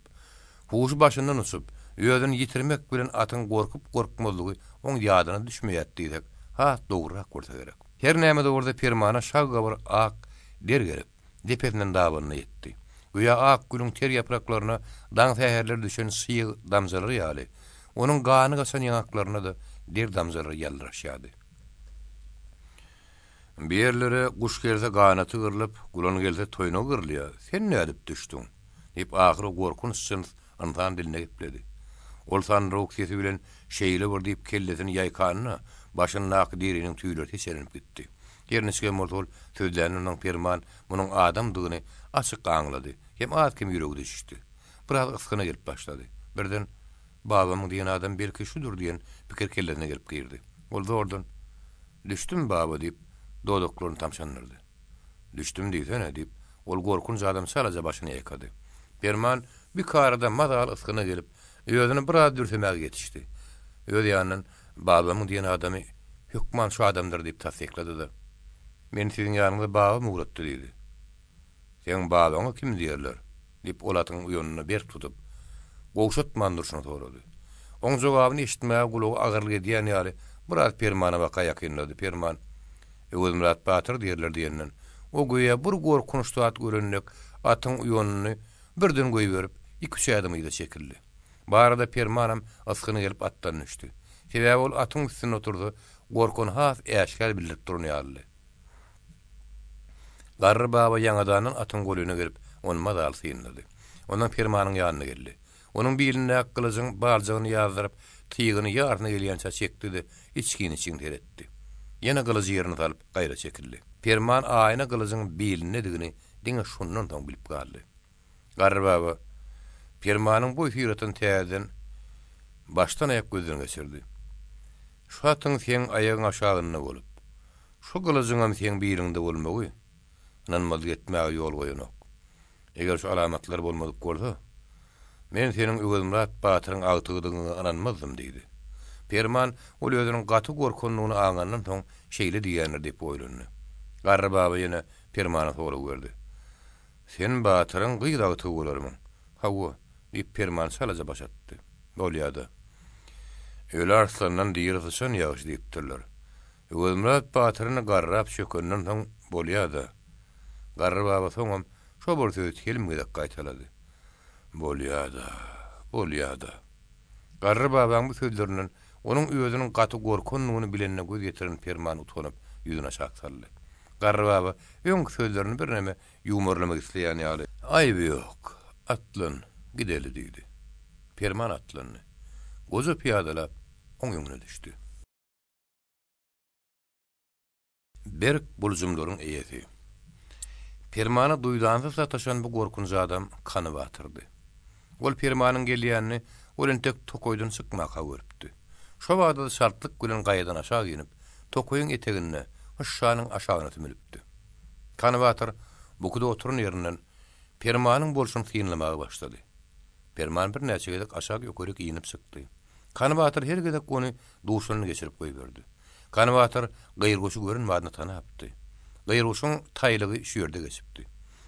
huşy başyndan uçup, özüni ýitirmek bilen atyň gorkup-gorkmazlygy oň ýadyna düşmeýärdi diýsek, has dogrurak bolsa gerek. Her näme-de bolsa Permana şagga bir ak der gelip, depesinden dabanyna ýetdi. Göýä ak gülüň ter ýapraklaryna daň säherler düşen çyg damjalary ýaly, onuň gany gaçan ýaňaklaryna-da der damjalary ýaldyraşýardy. Bu ýerlere guş gelse ganaty gyrlyp, gulan gelse toýnagy gyrylýar, sen nädip düşdüň? diýip, ahyry gorkunç jyns ynsan dilinde gepledi. Ol sandyrawuk sesi bilen şeýle bir diýip kellesini ýaýkanda, başyndaky deriniň tüýleri seçelenip gitdi. Her niçigem bolsa ol sözländen soň Perman munuň adamdygyny açyk aňlady hem az-kem ýüregi düşüşdi. Biraz ysgyna gelip başlady. Birden, Babamyň diýen adamy belki şudur diýen pikir kellesine gelip girdi. Ol zordan, Düşdüm, baba diýip, dodaklaryny tamşandyrdy. Düşdüm diýsene, diýip, ol gorkunç adam çalaja başyny ýaýkady. Perman bikarada mazaly ysgyna gelip, özüni biraz dürsemäge ýetişdi. Öz ýanyndan, Babamyň diýen adamy hökman şu adamdyr diýip tassyklady-da, Meni siziň ýanyňyza babam ugratdy diýdi. Seň babaňa kim diýerler? diýip, ol atyň uýanyny berk tutup, gowşatman durşuna sorady. Oň jogabyny eşitmäge gulagy agyrlyk edýän ýaly, biraz Permana baka ýakynlady. Perman, Öwezmyrat batyr diýerler diýenden, o göýä bir gorkunç zat gören dek, atyň uýanyny birden goýberip, iki-üç ädim yza çekildi. Bu arada Permanam ysgyny gelip atdan düşdi. Sebäbi ol atyň üstünde otursa, gorkyny has äşgär bildirip duran ýalydy. Garry baba ýaňadandan atyň golaýyna gelip, ony mazaly synlady. Ondan Permanyň ýanyna geldi. Onuň bilindäki gylyjyň baljagyny ýazdyryp, tygyny ýarysyna gelýänçä çekdi-de, içgin-içgin seretdi. Ýene gylyjy ýerine salyp, gaýra çekildi. Perman aýna gylyjyň bilindedigini diňe şondan soň bilip galdy. Garry baba Permanyň boý-syratyny täzeden başdan-aýak gözden geçirdi. Şu atyň seň aýagyň aşagynda bolup, şu gylyjyňam seň biliňde bolmagy ynanmazlyk etmäge ýol goýanok. Eger şu alamatlar bolmadyk bolsa, men seniň Öwezmyrat batyryň agtygydygyňa ynanmazdym diýdi. Perman ol özüniň gaty gorkandygyny aňandan soň şeýle diýýändir diýip oýlandy. Garry baba ýene Permana sorag berdi. Sen batyryň gyz agtygy bolarmyň? Hawa, diýip, Perman çalaja baş atdy. Bolýa-da. Öli arslandan diri syçan ýagşy diýipdirler. Öwezmyrat batyryny garrap çökenden soň bolýa-da. Garry baba soňam şo bir sözi telim gezek gaýtalady. Bolýa-da, bolýa-da. Garry babaň bu sözlerinden onuň özüniň gaty gorkandygyny bilenine göz ýetiren Perman utanyp, ýüzüni aşak saldy. Garry baba öňki sözlerini birneme ýuwmarlamak isleýän ýaly. Aýby ýok, atlan, gideli, diýdi. Perman atlandy. Goja pyýadalap, oň öňüne düşdi. Berk buljumlaryň eýesi. Permana duýdansyz sataşan bu gorkunç adam Kany batyrdy. Ol Permanyň gelýänini ol entek tokaýdan çykmaka görüpdi. Şo bada-da çaltlyk bilen gaýadan aşak inip, tokaýyň eteginde, hyşşanyň aşagyna sümülipdi. Kany batyr bukuda oturan ýerinden Permanyň bolşuny synlamaga başlady. Perman birnäçe gezek aşak-ýokaryk inip çykdy. Kany batyr her gezek ony duşundan geçirip goýberdi. Kany batyr Gyrguşy gören badyna tanapdy. Gyrguşyň taýlygy şu ýerde geçipdi.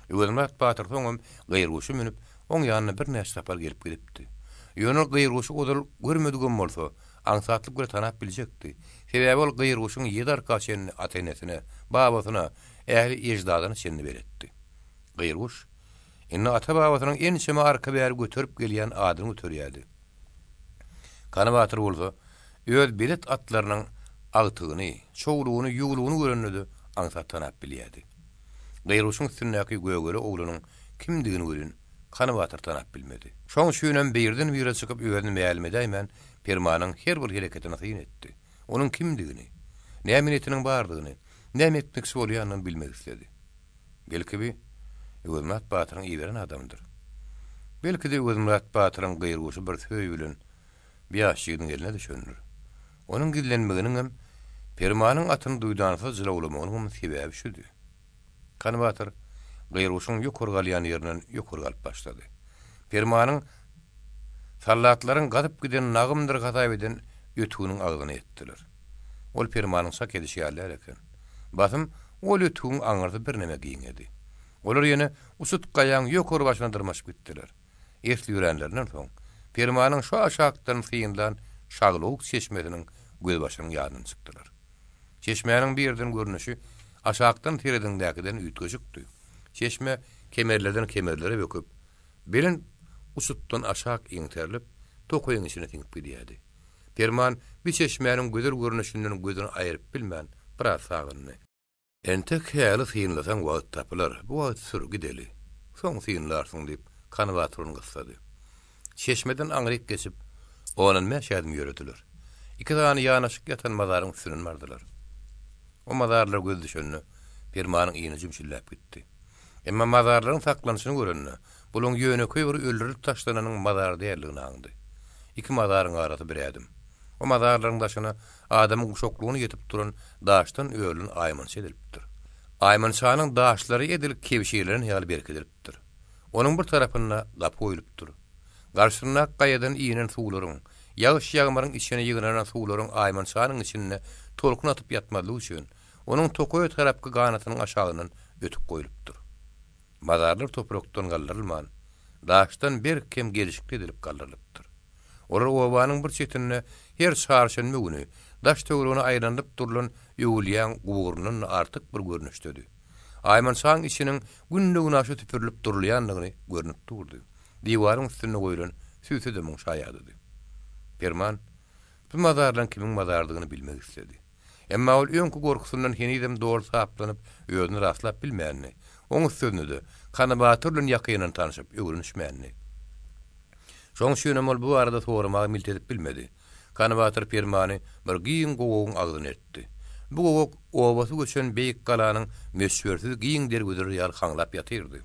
Öwezmyrat batyr soňam Gyrguşy münüp, oň ýanyna birnäçe sapar gelip gidipdi. Ýöne ol Gyrguşy ozal görmedigem bolsa, aňsatlyk bilen tanap biljekdi. Sebäbi ol Gyrguşyň ýedi arka çenli ata-enesine, babasyna, ähli eždadyna çenli beletdi. Gyrguş. Indi ata-babasynyň ençeme arka bäri göterip gelýän adyny göterýärdi. Kany batyr bolsa, öz belet atlarynyň agtygyny, çowlugyny, ýuwlugyny görende-de aňsat tanap bilýärdi. Gyrguşyň üstündäki gögele oglanyň kimdigini welin Kany batyr tanap bilmedi. Şoň üçinem birden-bire çykyp özüni mälim edäýmän Permanyň her bir hereketine syn etdi. Onuň kimdigini, näme niýetiniň bardygyny, näme etmekçi bolýanyny bilmek isledi. Belki bi, Öwezmyrat batyryň iberen adamydyr. Belki-de Öwezmyrat batyryň gyrguşy bir söý bilen bi ýaş ýigidiň eline düşendir. Onuň gizlenmeginiňem, Permanyň atyny duýdansyz jylawlamagynyňam sebäbi şüdi. Kany batyr gyrguşyň ýokary galýan ýerinden ýokary galyp başlady. Permanyň sallatlaryň gazyp giden nagymdyr hasap eden ötüginiň agzyna ýetdiler. Ol Permanyň çak edişi ýaly däl eken. Basym ol ötügiň aňyrsy birneme giňedi. Olar ýene uçut gaýaň ýokary başyna dyrmaşyp gitdiler. Esli ýöränlerinden soň, Permanyň şu aşakdan synlan şaglawuk çeşmesiniň gözbaşynyň ýanyndan çykdylar. Çeşmäniň bir ýerden görnüşi aşakdan serediňdäkiden üýtgeşikdi. Çeşme kemerlerden kemerlere böküp, belent uçutdan aşak eňterilip, tokaýyň içine siňip gidýärdi. Perman bi çeşmäniň gözel görnüşinden gözüni aýryp bilmän, biraz sagyndy. Entek häli synlasaň wagt tapylar, bu wagt sür, gideli. Soň synlarsyň, diýip, Kany batyr ony gyssady. Çeşmeden aňryk geçip, on-on bäş ädim ýörediler. Iki sany ýanaşyk ýatan mazaryň üstünden bardylar. O mazarlara göz düşende, Permanyň yny jümşüldäp gitdi. Emma mazarlaryň saklanyşyny görende, bulaň ýönekeý bir öldürilip taşlananyň mazary däldigini aňdy. Iki mazaryň arasy bir ädim. O mazarlaryň daşyna adamyň guşaklygyna ýetip duran daşdan örülen aýmança edilipdir. Aýmançanyň daşlary edil kebşirlenen ýaly berkidilipdir. Onuň bir tarapynda gapy goýlupdyr. Garşysyndaky gaýadan inen suwlaryň, ýagyş-ýagmyryň içine ýygnanan suwlaryň aýmançanyň içinde tolkun atyp ýatmazlygy üçin, onuň tokaýa tarapky ganatynyň aşagyndan ötük goýlupdyr. Mazarlar toprakdan galdyrylman, daşdan berk hem gelşikli edilip galdyrylypdyr. Olar obanyň bir çetinde her çarşenbe güni daş-töweregine aýlanylyp durlan öwülýäň guburyndan-da artyk bir görnüşdedi. Aýmançaň içiniň günde-günaşa süpürilip durulýandygyny görnüp durdy. Diwaryň üstünde goýlan süýse-de muň şaýadydy. Perman bu mazarlaryň kimiň mazarydygyny bilmek isledi. Emma ol öňki gorkusyndan henizem doly saplanyp, özüni rastlap bilmändi. Oň üstesine-de, Kany batyr bilen ýakyndan tanşyp, öwrenişmändi. Şoň üçinem ol bu barada soramaga milt edip bilmedi. Kany batyr Permany bir giň gowagyň agzyna eltdi. Bu gowak obasy göçen beýik galanyň möçbersiz giň derwezeleri ýaly haňlap ýatyrdy.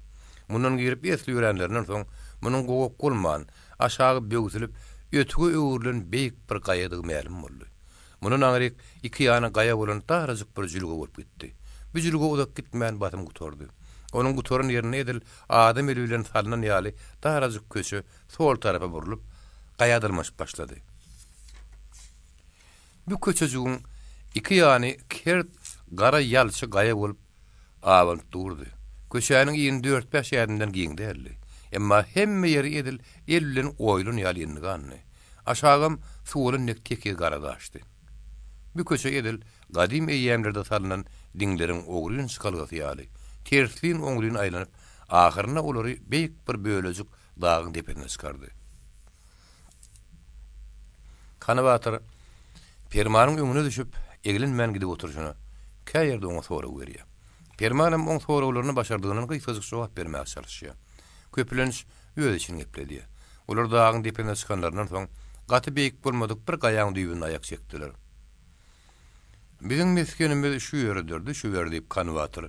Mundan girip esli ýöränlerinden soň, munuň gowak bolman, aşagy böwsülip, ötüge öwrülen beýik bir gaýadygy mälim boldy. Mundan aňryk iki ýany gaýa bolan darajyk bir jülge bolup gitdi. Bu jülge uzak gitmän basym gutardy. Onuň gutaran ýerinde edil adam eli bilen salnan ýaly darajyk köçe sol tarapa burlup, gaýa dyrmaşyp başlady. Bu köçejigiň iki ýany kert gara ýalçy gaýa bolup abanyp durdy. Köçäniň ini dört-bäş ädimden giň däldi. Emma hemme ýeri edil el bilen oýulan ýaly endigandy. Aşagam suwalan dek tekiz gara daşdy. Bu köçe edil gadym eýýämlerde salnan diňleriň ogryn çykalgasy ýaly, terslin-oňlyn aýlanyp, ahyrynda olary beýik bir bölejik dagyň depesine çykardy. Kany batyr Permanyň öňüne düşüp, eglenmän gidip oturyşyna, kä ýerde oňa sorag berýär. Permanam oň soraglaryna başardygyndan gysgajyk jogap bermäge çalyşýar. Köplenç, öz içini gepledýär. Olar dagyň depesine çykanlaryndan soň, gaty beýik bolmadyk bir gaýaň düýbünde aýak çekdiler. Biziň mesgenimiz şu ýerdir, düşüber, diýip, Kany batyr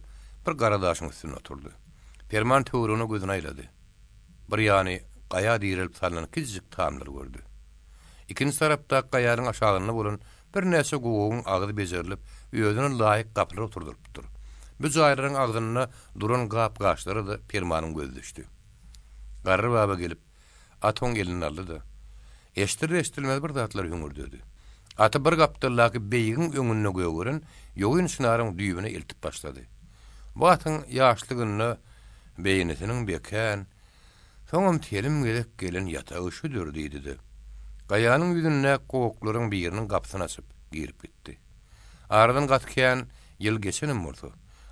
bir gara daşyň üstünde oturdy. Perman töweregine gözüni aýlady. Bir ýany gaýa direlip salnan kiçijik tamdyr gördi. Ikinji tarapdaky gaýanyň aşagynda bolan birnäçe gowagyň agzy bejerilip, özüne laýyk gapylar oturdylypdyr. Bu jaýlaryň agzynda duran gap-gaçlara-da Permanyň gözi düşdi. Garry baba gelip, aty oň elinden aldy-da, eşdiler-eşdilmez bir zatlar hüňürdedi. Aty bir gapdaldaky beýigiň öňünde gögeren ýogyn çynaryň düýbüne eltip başlady. Bu atyň ýaşlygynda beýnisiniň bekän, soňam telim gezek gelen ýatagy şüdür diýdi-de, gaýanyň ýüzündäki gowaklaryň biriniň gapysyny açyp, girip gitdi. Aradan gaty kän ýyl geçenem bolsa,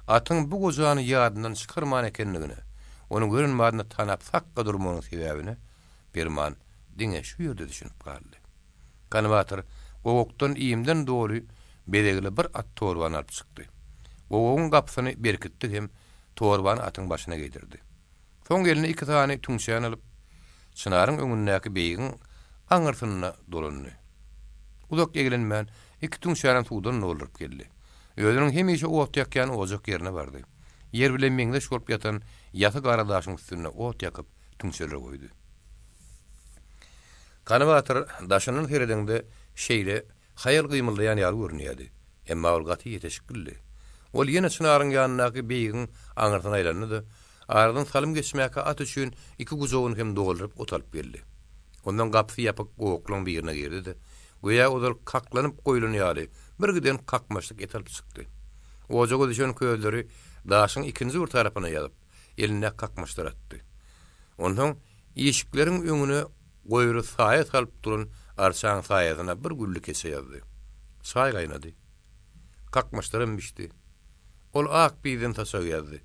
atyň bu gojany ýadyndan çykarman ekenligine, ony gören badyna tanap sakga durmagynyň sebäbine Perman diňe şu ýerde düşünip galdy. Ganybatyr gowakdan iýmden doly bezegli bir at torbany alyp çykdy. Gowagyň gapysyny berkitdi hem torbany atyň başyna geýdirdi. Soň eline iki sany tüňçäni alyp, çynaryň öňündäki beýigiň aňyrsyna dolandy. Uzak eglenmän, iki tüňçänem suwdan dolduryp geldi. Özüniň hemişe ot ýakýan ojak ýerine bardy. Ýer bilen meňzeş bolup ýatan ýasy gara daşyň üstünde ot ýakyp, tüňçeleri goýdy. Gany batyr daşyndan seredeňde şeýle haýal gymyldaýan ýaly görünýärdi. Emma ol gaty ýeteşiklidi. Ol ýene çynaryň ýanyndaky beýigiň aňyrsyna aýlandy-da, aradan salym geçmäkä at üçin iki gujagyny hem dolduryp ot alyp geldi. Ondan gapysy ýapyk gowaklaryň birine girdi-de, göýä ozal kaklanyp goýlan ýaly, birgiden kakmaçlyk et alyp çykdy. Ojaga düşen közleri daşyň ikinji bir tarapyna ýazyp, elindäki kakmaçlary atdy. Onsoň işikleriň öňüne goýry saýa salyp duran arçaň saýasyna bir gülli keçe ýazdy. Çaý gaýnady. Kakmaçlaram bişdi. Ol ak bizden saçak ýazdy.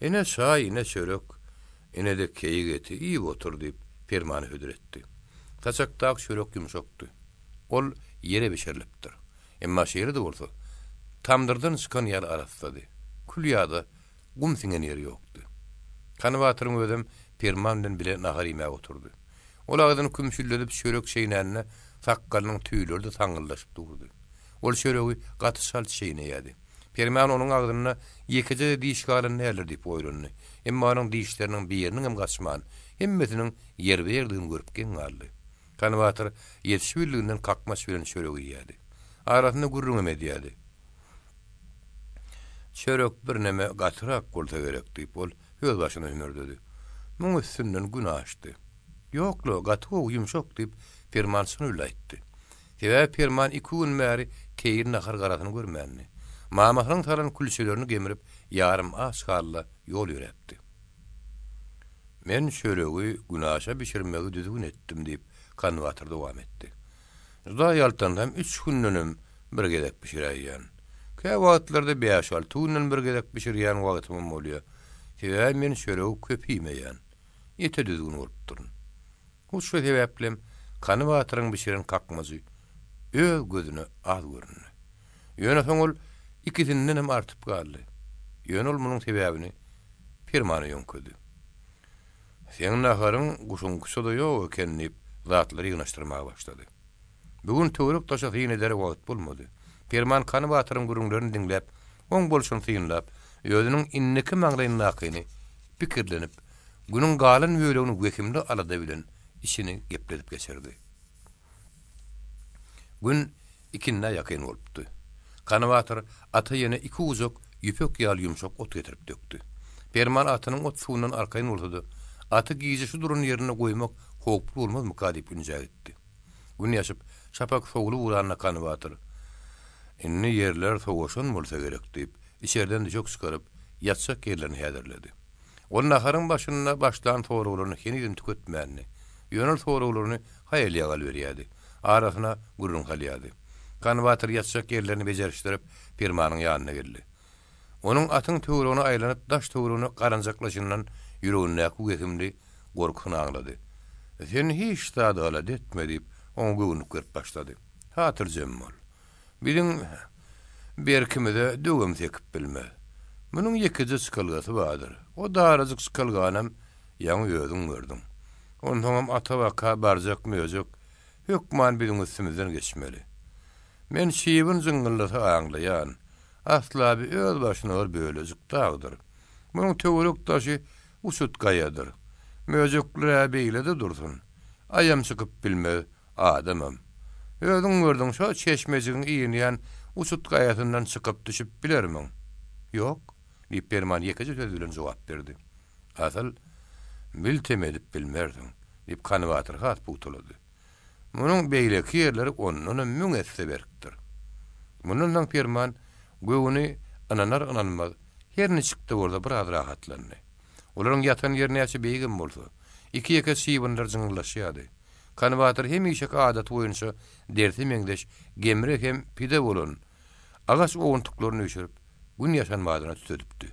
Ine çaý, ine çörek, ine-de keýik eti, iýip otur diýip, Permana hödür etdi. Saçakdaky çörek ýumşakdy. Ol ýere bişirilipdir. Emma şeýle-de bolsa, tamdyrdan çykan ýaly arassady. Kül ýa-da Gum siňen ýeri ýokdy. Kany batyryň özem Perman bilen bile nahar iýmäge oturdy. Ol agzyny kümşülledip çörek çeýnände sakgalynyň tüýleri-de saňňyldaşyp durdy. Ol çöregi gaty çalt çeýneýärdi. Perman onuň agzynda ýekeje-de diş galan däldir diýip oýlandy. Emma onuň dişleriniň biriniňem gaçman, hemmesiniň ýerbe-ýerdigini görüp geň galdy. Kany batyr ýetişibildiginden kakmaç bilen çörek iýýärdi. Arasynda gürrüňem edýärdi. Çörek birneme gatyrak bolsa gerek, diýip, ol özbaşyna hümürdedi. Muň üstünden gün aşdy. Ýok-la, gaty gowy, ýumşak, diýip, Perman çyny bilen aýtdy. Sebäbi Perman iki gün bäri teýin nahar garasyny görmändi. Mamasynyň salan külçelerini gemirip, ýarym aç halda ýol ýöräpdi. Men çöregi günaşa bişirmegi düzgün etdim, diýip, Kanbatyr dowam etdi. Juda ýaltansam, üç gündenem bir gezek bişiräýýän. Käwagtlarda bäş-alty günden bir gezek bişirýän wagtymam bolýar. Sebäbi men çöregi köp iýmeýän. Ete düzgün bolupdyryn. Hut şo sebäplem Kany batyryň bişiren kakmajy öz gözüne az göründi. Ýöne soň ol ikisindenem artyp galdy. Ýöne ol munuň sebäbini Permana ýöňkedi. Seň naharyň guşuňkyça-da ýok eken diýip, zatlary ýygnaşdyrmaga başlady. Bu gün töwerek-daşa syn edere wagt bolmady. Perman Kany batyryň gürrüňlerini diňläp, oň bolşuny synlap, özüniň indiki maňlaýyndakyny pikirlenip, günüň galan bölegini wehimli alada bilen içini gepledip geçirdi. Gün ikindä ýakyn bolupdy. Kany batyr ata ýene iki gujak ýüpek ýaly ýumşak ot getirip dökdi. Perman atynyň ot-suwundan arkaýyn bolsa-da, aty gije şu duran ýerinde goýmak howply bolmazmyka diýip ünjä gitdi. Gün ýaşyp, şapak sowlup ugranda Kany batyr, Indi ýerler sowaşan bolsa gerek diýip, içerden düşek çykaryp, ýatjak ýerlerini häzirledi. Ol naharyň başynda başlan soraglaryny henizem tüketmändi. Ýöne ol soraglaryny haýal-ýagal berýärdi. Arasyna gürrüň salýardy. Kany batyr ýatjak ýerlerini bejerişdirip, Permanyň ýanyna geldi. Onuň atyň töweregine aýlanyp, daş-töweregine garanjaklaşyndan ýüregindäki wehimli gorkusyny aňlady. Sen hiç zady alada etme, diýip, oňa göwünlik berip başlady. Hatyrjem bol. Biziň berkimize döwem sekip bilmez. Munuň ýekeje çykalgasy bardyr. O darajyk çykalganam ýaňy özüň gördüň. Onsoňam ata-baka barjak möjek hökman biziň üstümizden geçmeli. Men çybyn jyňňyldysy aňlaýan. Asla bi öz başyna bir bölejik dagdyr. Munuň töwerek-daşy uçut gaýadyr. Möjekler-ä beýle-de dursun. Aýam çykyp bilmez, adamam. Özüň gördüň, şo çeşmejigiň inýän uçut gaýasyndan çykyp-düşüp bilermiň? Ýok, diýip, Perman ýekeje söz bilen jogap berdi. Asyl, miltem edip bilmersiň, diýip, Kany batyr has pugtalady. Munuň beýleki ýerleri ondanam müň esse berkdir. Mundan soň Perman göwni ynanar-ynanmaz, her niçik-de bolsa biraz rahatlandy. Olaryň ýatan ýeri näçe beýigem bolsa, iki-ýeke çybynlar jyňňyldaşýardy. Kany batyr hemişeki adaty boýunça derse meňzeş gemre hem pide bolan agaç owuntyklaryny üýşürip, Gün ýaşan badyna tütedipdi.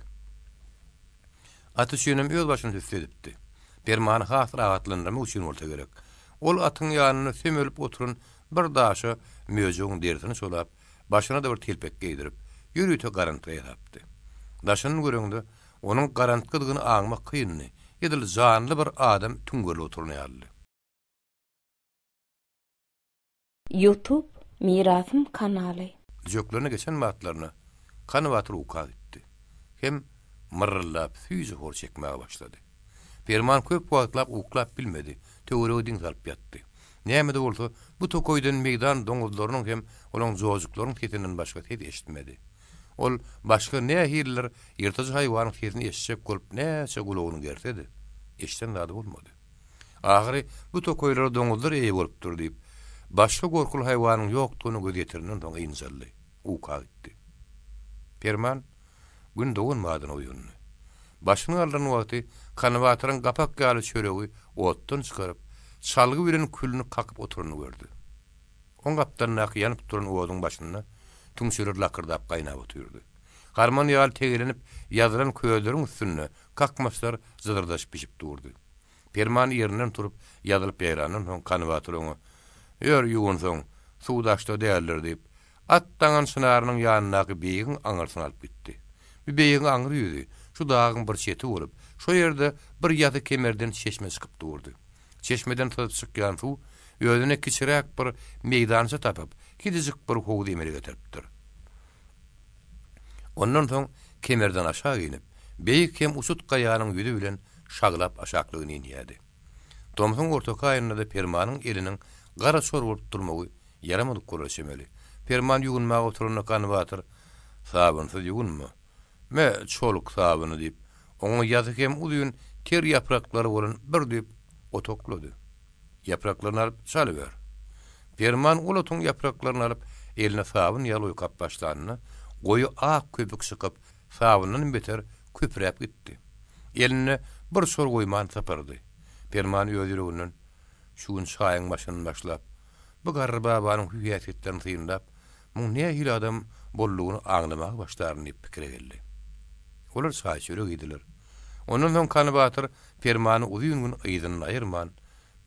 At üçinem öz başyny tüsse edipdi. Permany has rahatlandyrmak üçin bolsa gerek. Ol atyň ýanynda sömelip oturan bir daşa möjegiň derisini çolap, başyna-da bir telpek geýdirip, ýörite garantga ýasapdy. Daşyndan göreňde, onuň garantgadygyny aňmak kyndy, edil janly bir adam tüňňerlip oturan ýalydy. Youtube Mirasym kanaly. Düşeklerine geçen batlaryna Kany batyr uka gitdi. Hem myrryldap süýji hor çekmäge başlady. Perman köp wagtlap uklap bilmedi, töwerege diň salyp ýatdy. Näme-de bolsa, bu tokaýdan meýdan doňuzlarynyň hem olaň jojuklarynyň sesinden başga ses eşitmedi. Ol başga nähilidir ýyrtyjy haýwanyň sesini eşitjek bolup näçe gulagyny gerse-de, eşiden zady bolmady. Ahyry bu tokaýlara doňuzlar eýe bolupdyr diýip, başga gorkuly haýwanyň ýokdugyna göz ýetirenden soň ynjaldy, uka gitdi. Perman Gün dogan badyna oýandy. Başyny galdyran wagty Kanybatyryň gapak ýaly çöregi otdan çykaryp, çalgy bilen külüni kakyp oturanyny gördi. Oň gapdalyndaky ýanyp duran oduň başynda tüňçeler lakyrdap gaýnap otyrdy. Harman ýaly tegelenip ýazylan közleriň üstünde kakmaçlar jyzyrdaşyp bişip durdy. Perman ýerinden turup, ýazylyp ýaýrandan soň Kanybatyr oňa, Ýör, ýuwunsaň, suw daşda däldir diýip, at daňan çynarynyň ýanyndaky beýigiň aňyrsyna alyp gitdi. Bu beýigiň aňry ýüzi şu dagyň bir çeti bolup, şo ýerde bir ýasy kemerden çeşme çykyp durdy. Çeşmeden syzyp çykýan suw özüne kiçiräk bir meýdança tapyp, kiçijik bir howuz emele getiripdir. Ondan soň kemerden aşak inip, beýik hem uçut gaýanyň ýüzi bilen şaglap aşaklygyna inýärdi. Tomsuň ortaky aýynda-da Permanyň eliniň gara çor bolup durmagy ýaramadyk bolar çemeli. Perman ýuwunmaga oturanda Ganbatyr, Sabynsyz ýuwunma. Me, çoluk sabyny diýip, oňa ýasy hem uzyn ter ýapraklary bolan bir düýp ot oklady. Ýapraklaryny alyp, çalyber. Perman ol otuň ýapraklaryny alyp, eline sabyn ýaly oýkap başlanda, goýy ak köpük çykyp, sabyndan beter köpüräp gitdi. Elinde bir çor goýman sypyrdy. Perman öz ýüreginden, Şu gün çaýyň başyndan başlap, bu garry babanyň hüý-häsiýetlerini synlap, muň nähili adam boldugyny aňlamaga başlaryn diýip pikire geldi. Olar çaý-çörek iýdiler. Ondan soň Kany batyr Permany uzyn gün yzyndan aýyrman,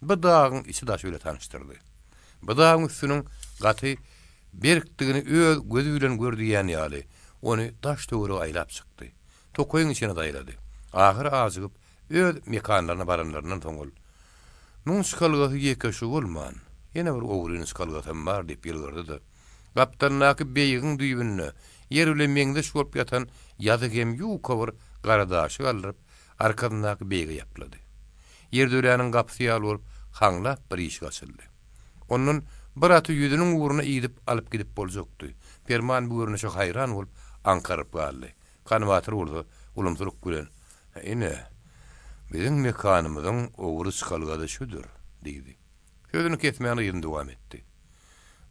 bu dagyň içi-daşy bile tanyşdyrdy. Bu dagyň üstüniň gaty berkdigini öz gözi bilen gör diýýän ýaly, ony daş-töwerege aýlap çykdy. Tokaýyň içine daýlady. Ahyry ajygyp, öz mekanlaryna baranlaryndan soň ol, Muň çykalgasy ýeke şu bolman, ýene bir ogrynyň çykalgasam bar diýip ýylgyrdy-da, gapdalyndaky beýigiň düýbünde ýer bilen meňzeş bolup ýatan ýazy hem ýuka bir gara daşy galdyryp, arkasyndaky beýige ýaplady. Ýerdöläniň gapysy ýaly bolup, haňlap bir işik açyldy. Ondan bir aty ýüzüniň ugruna idip alyp gidip boljakdy. Perman bu görnüşe haýran bolup, aňkaryp galdy. Kanybatyr bolsa ulumsylyk bilen, Ine, biziň mekanymyzyň ogry çykalgasy şüdür, diýdi. Sözüni kesmän yzyny dowam etdi.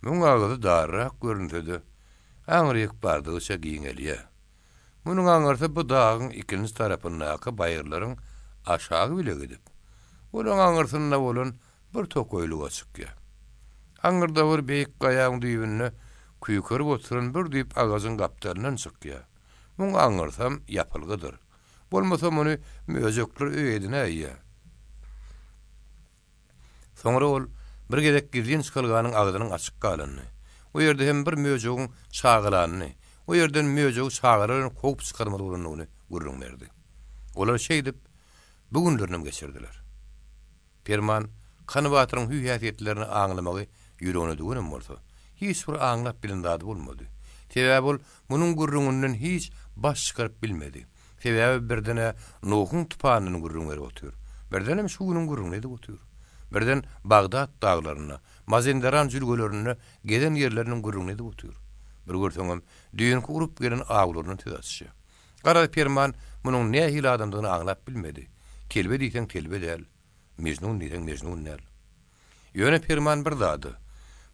Muň agyzy darrak görünse-de, aňryk bardygyça giňelýär. Munuň aňyrsy bu dagyň ikinji tarapyndaky baýyrlaryň aşagy bile gidip, olaň aňyrsynda bolan bir tokaýlyga çykýar. Aňyrda bir beýik gaýaň düýbünde küýkerip oturan bir düýp agajyň gapdalyndan çykýar. Muň aňyrsam ýapylgydyr. Bolmasa muny möjekler öý edinäýýär. Soňra ol bir gezek gizlin çykalganyň agzynyň açyk galanyny, o ýerde hem bir möjegiň çagalanyny, o ýerden möjegi çagalar bilen kowup çykarmaly bolandygyny gürrüň berdi. Olar şeýdip, bu günlerinem geçirdiler. Perman Kany batyryň hüý-häsiýetlerini aňlamagy ýüregine düwenem bolsa, hiç bir aňlap bilen zady bolmady. Sebäbi ol munuň gürrüňinden hiç baş çykaryp bilmedi. Sebäbi birden-ä Nuhuň tupanyny gürrüň berip otyr. Birdenem şu günüň gürrüňini edip otyr. Birden Bagdat daglarynda, Mazenderan jülgelerinde gezen ýerleriniň gürrüňini edip otyr. Bir görseňem, düýnki urup gelen awlaryndan söz açýar. Garaz, Perman munuň nähili adamdygyny aňlap bilmedi. Telbe diýseň telbe däl, Mejnun diýseň Mejnun däl. Ýöne Perman bir zada,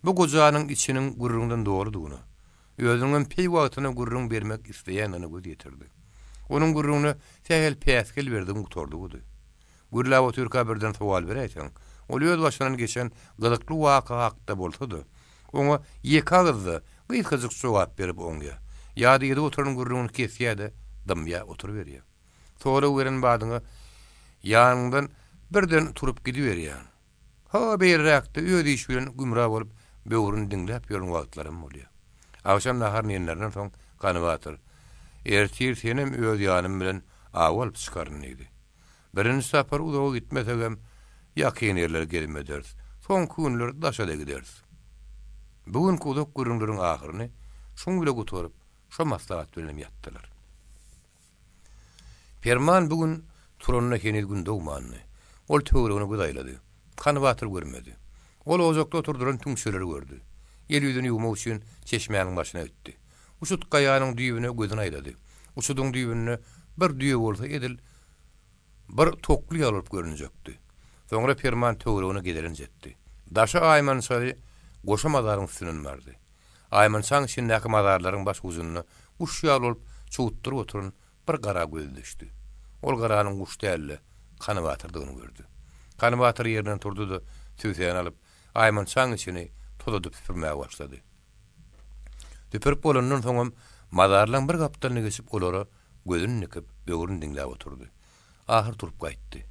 bu gojanyň içiniň gürrüňden doludygyna, özüniňem peýwagtyna gürrüň bermek isleýändigine göz ýetirdi. Onuň gürrüňine sähel päsgel berdigiň gutardygydy. Gürläp otyrka birden sowal beräýseň, ol öz başyndan geçen gyzykly waka hakda bolsa-da, oňa ýeke agyzda gysgajyk jogap berip oňýar. Ýa-da edip oturan gürrüňini kesýär-de, dymýar oturyberýär. Sorag beren badyňa ýanyňdan birden turup gidiberýäň. Ha beýleräkde öz işi bilen gümra bolup böwrüni diňläp ýören wagtlaram bolýar. Agşam naharyny iýenlerinden soň Gany batyr, Ertir senem öz ýanym bilen aw alyp çykaryn diýdi. Birinji sapar uzaga gitmesegem, ýakyn ýerleri gezim ederis. Soňky günler daşa-da gideris. Bu günki uzak gürrüňleriň ahyryny şuň bile gutaryp, şo maslahat bilenem ýatdylar. Perman bu gün turanda heniz gün dogmandy. Ol töweregine göz aýlady. Kany batyr görmedi. Ol ojakda oturdylan tüňçeleri gördi. El-ýüzüni ýuwmak üçin çeşmäniň başyna gitdi. Uçut gaýanyň düýbüne gözüni aýlady. Uçudyň düýbünde bir düýe bolsa edil bir tokly ýaly bolup görünjekdi. Soňra Perman töweregine gezelenç etdi. Daşy aýmançaly goşa mazaryň üstünden bardy. Aýmançaň içindäki mazarlaryň baş ujunda guş ýaly bolup çugutdyryp oturan bir gara gözi düşdi. Ol garanyň guş däl-de, Kany batyrdygyny gördi. Kany batyr ýerinden turdy-da, sübseni alyp, aýmançaň içini tozadyp süpürmäge başlady. Süpürip bolandan soňam mazarlaň bir gapdalyna geçip olara gözüni dikip, böwrüni diňläp oturdy. Ahyr turup gaýtdy.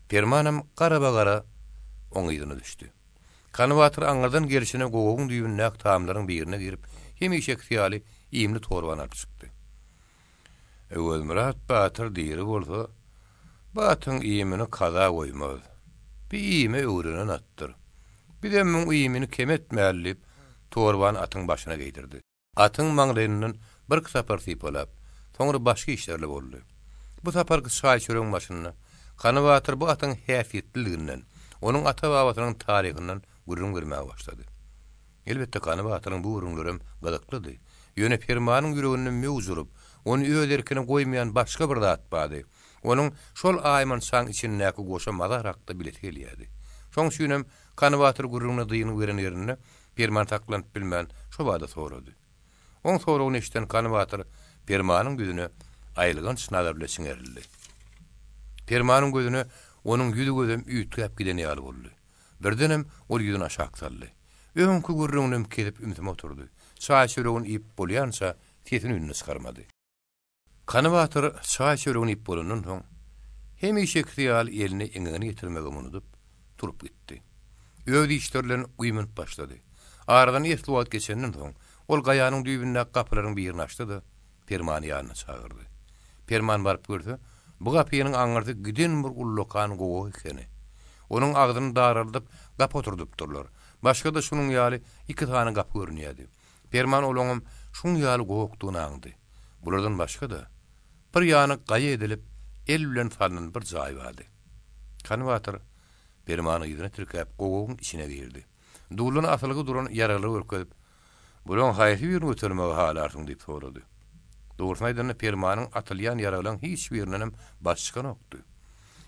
Permanam garaba-gara oň yzyna düşdi. Kany batyr aňyrdan gelşine gowagyň düýbündäki tamlaryň birine girip, hemişekisi ýaly iýmli torbany alyp çykdy. Öwezmyrat batyr diri bolsa, bu atyň iýmini kaza goýmaz. Bi iýme öwrenen atdyr. Bizem muň iýmini kem etmäli diýip, torbany atyň başyna geýdirdi. Atyň maňlaýyndan birki sapar sypalap, soňra başga işlerli boldy. Bu saparky çaý-çöregiň başynda Kany batyr bu atyň häsiýetliliginden, onuň ata-babasynyň taryhyndan gürrüň bermäge başlady. Elbetde, Kany batyryň bu gürrüňlerem gyzyklydy. Ýöne Permanyň ýüreginde möwç urup, ony öz erkine goýmaýan başga bir zat bardy. Onuň şol aýmançaň içindäki goşa mazar hakda bilesi gelýärdi. Şoň üçinem Kany batyr gürrüňine dyngy beren ýerinde Perman saklanyp bilmän, şo bada sorady. Oň soragyny eşiden Kany batyr Permanyň ýüzüne aýylganç nazar bile çiňerildi. Permanyň gözüne onuň ýüzi-gözem üýtgäp giden ýaly boldy. Birdenem ol ýüzüni aşak saldy. Öňki gürrüňinem kesip ümsüm oturdy. Çaý-çöregini iýip bolýança sesini-üýnüni çykarmady. Kany batyr çaý-çöregini iýip bolandan soň, hemişekisi ýaly eline eňegini getirmegem unudyp, turup gitdi. Öz işleri bilen güýmenip başlady. Aradan esli wagt geçenden soň, ol gaýanyň düýbündäki gapylaryň birini açdy-da, Permany ýanyna çagyrdy. Perman baryp görse, bu gapynyň aňyrsy giden bir ullakan gowak ekeni. Onuň agzyny daraldyp, gapy oturdypdyrlar. Başga-da şunuň ýaly iki sany gapy görünýärdi. Perman olaňam şuň ýaly gowakdygyny aňdy. Bulardan başga-da, bir ýany gaýa edilip, el bilen salnan bir jaý bardy. Kany batyr Permany yzyna tirkäp, gowagyň içine girdi. Duldan asylgy duran ýaraglary görkezip, Bulaň haýsy birini götermegi halarsyň diýip sorady. Dogrusyny aýdanda Permanyň atylýan ýaraglaň hiç birindenem başy çykanokdy.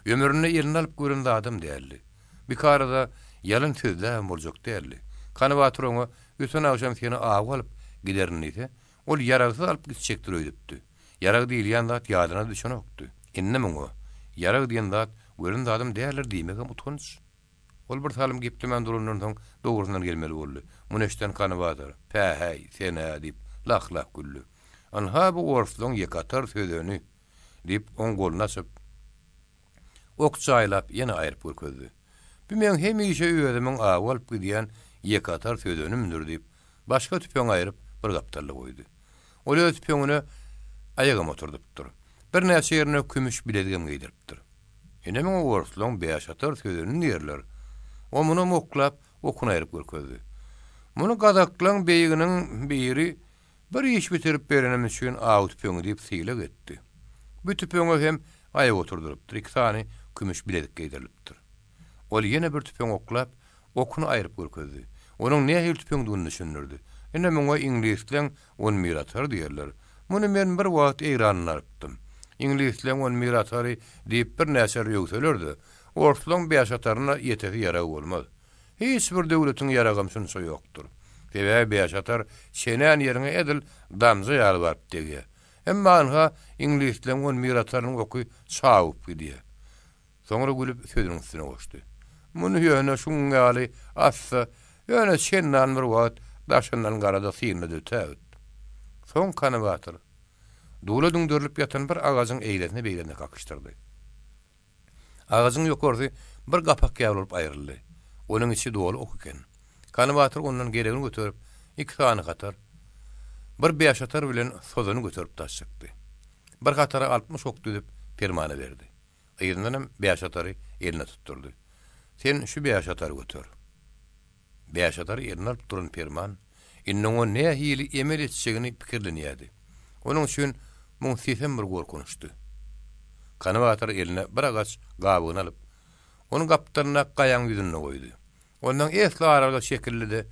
Ömründe eline alyp gören zadam däldi. Bikarada ýalan sözläbem boljak däldi. Kany batyr oňa öten agşam seni awa alyp giderin diýse, ol ýaragsyz alyp gitjekdir öýdüpdi. Ýarag diýilýän zat ýadyna düşenokdy. Indi muňa, ýarag diýen zat gören zadym däldir diýmegem utanç. Ol bir salym geplemän durandan soň dogrusyndan gelmeli boldy. Muny eşiden Kany batyr, Pähäý, sen-ä diýip, lah-lah güldi. Ynha bu orslaň ýekatar sözeni! diýip, oň goluny açyp, ok jaýlap ýene aýryp görkezdi. Bu meň hemişe özümiň awa alyp gidýän ýekatar sözenimdir diýip, başga tüpeňi aýryp, bir gapdalda goýdy. Ol öz tüpeňine aýagam oturdypdyr. Birnäçe ýerine kümüş bilezigem geýdiripdir. Ine muňa orslaň bäşatar sözeni diýerler. O munam oklap, okuny aýryp görkezdi. Muny gazaklaň beýiginiň biri bir iş bitirip berenim üçin aw tüpeňi diýip sylag etdi. Bu tüpeňe hem aýak oturdylypdyr, iki sany kümüş bilezik geýdirilipdir. Ol ýene bir tüpeň oklap, okuny aýryp görkezdi. Onuň nähili tüpeňdigini düşündirdi. Ine muňa iňlisleň On bir atar diýerler. Muny men bir wagt Eýrandan alypdym. Iňlisleň on bir atary diýip birnäçe öwseler-de, orslaň bäş ataryna ýetesi ýarag bolmaz. Hiç bir döwletiň ýaragam şunça ýokdur. Sebäbi bäş atar çenän ýeriňe edil damja ýaly baryp degýär. Emma ynha, iňlisleň on bir atarynyň oky çawup gidýär. Soňra gülüp sözüniň üstüne goşdy. Muny ýöne şuň ýaly assa, ýöne çendan bir wagt daşyndan gara-da synla-da ötägit. Soň Kany batyr. Dula düňderilip ýatan bir agajyň eýlesine-beýlesine kakyşdyrdy. Agajyň ýokarsy bir gapak ýaly bolup aýryldy. Onuň içi doly ok eken. Kany batyr ondan geregini göterip, iki sany hatar, bir bäşatar bilen sozany göterip daş çykdy. Bir hatara 60 ok düzüp, Permana berdi. Yzyndanam bäşatary eline tutdurdy. Sen şu bäşatary göter. Bäşatary eline alyp duran Perman, indi oňa nähili emel etjegini pikirlenýärdi. Onuň üçin muň sesem bir gorkunçdy. Kany batyr eline bir agaç gabygyny alyp, ony gapdalyndaky gaýaň ýüzünde goýdy. Ondan esli aralyga çekildi-de,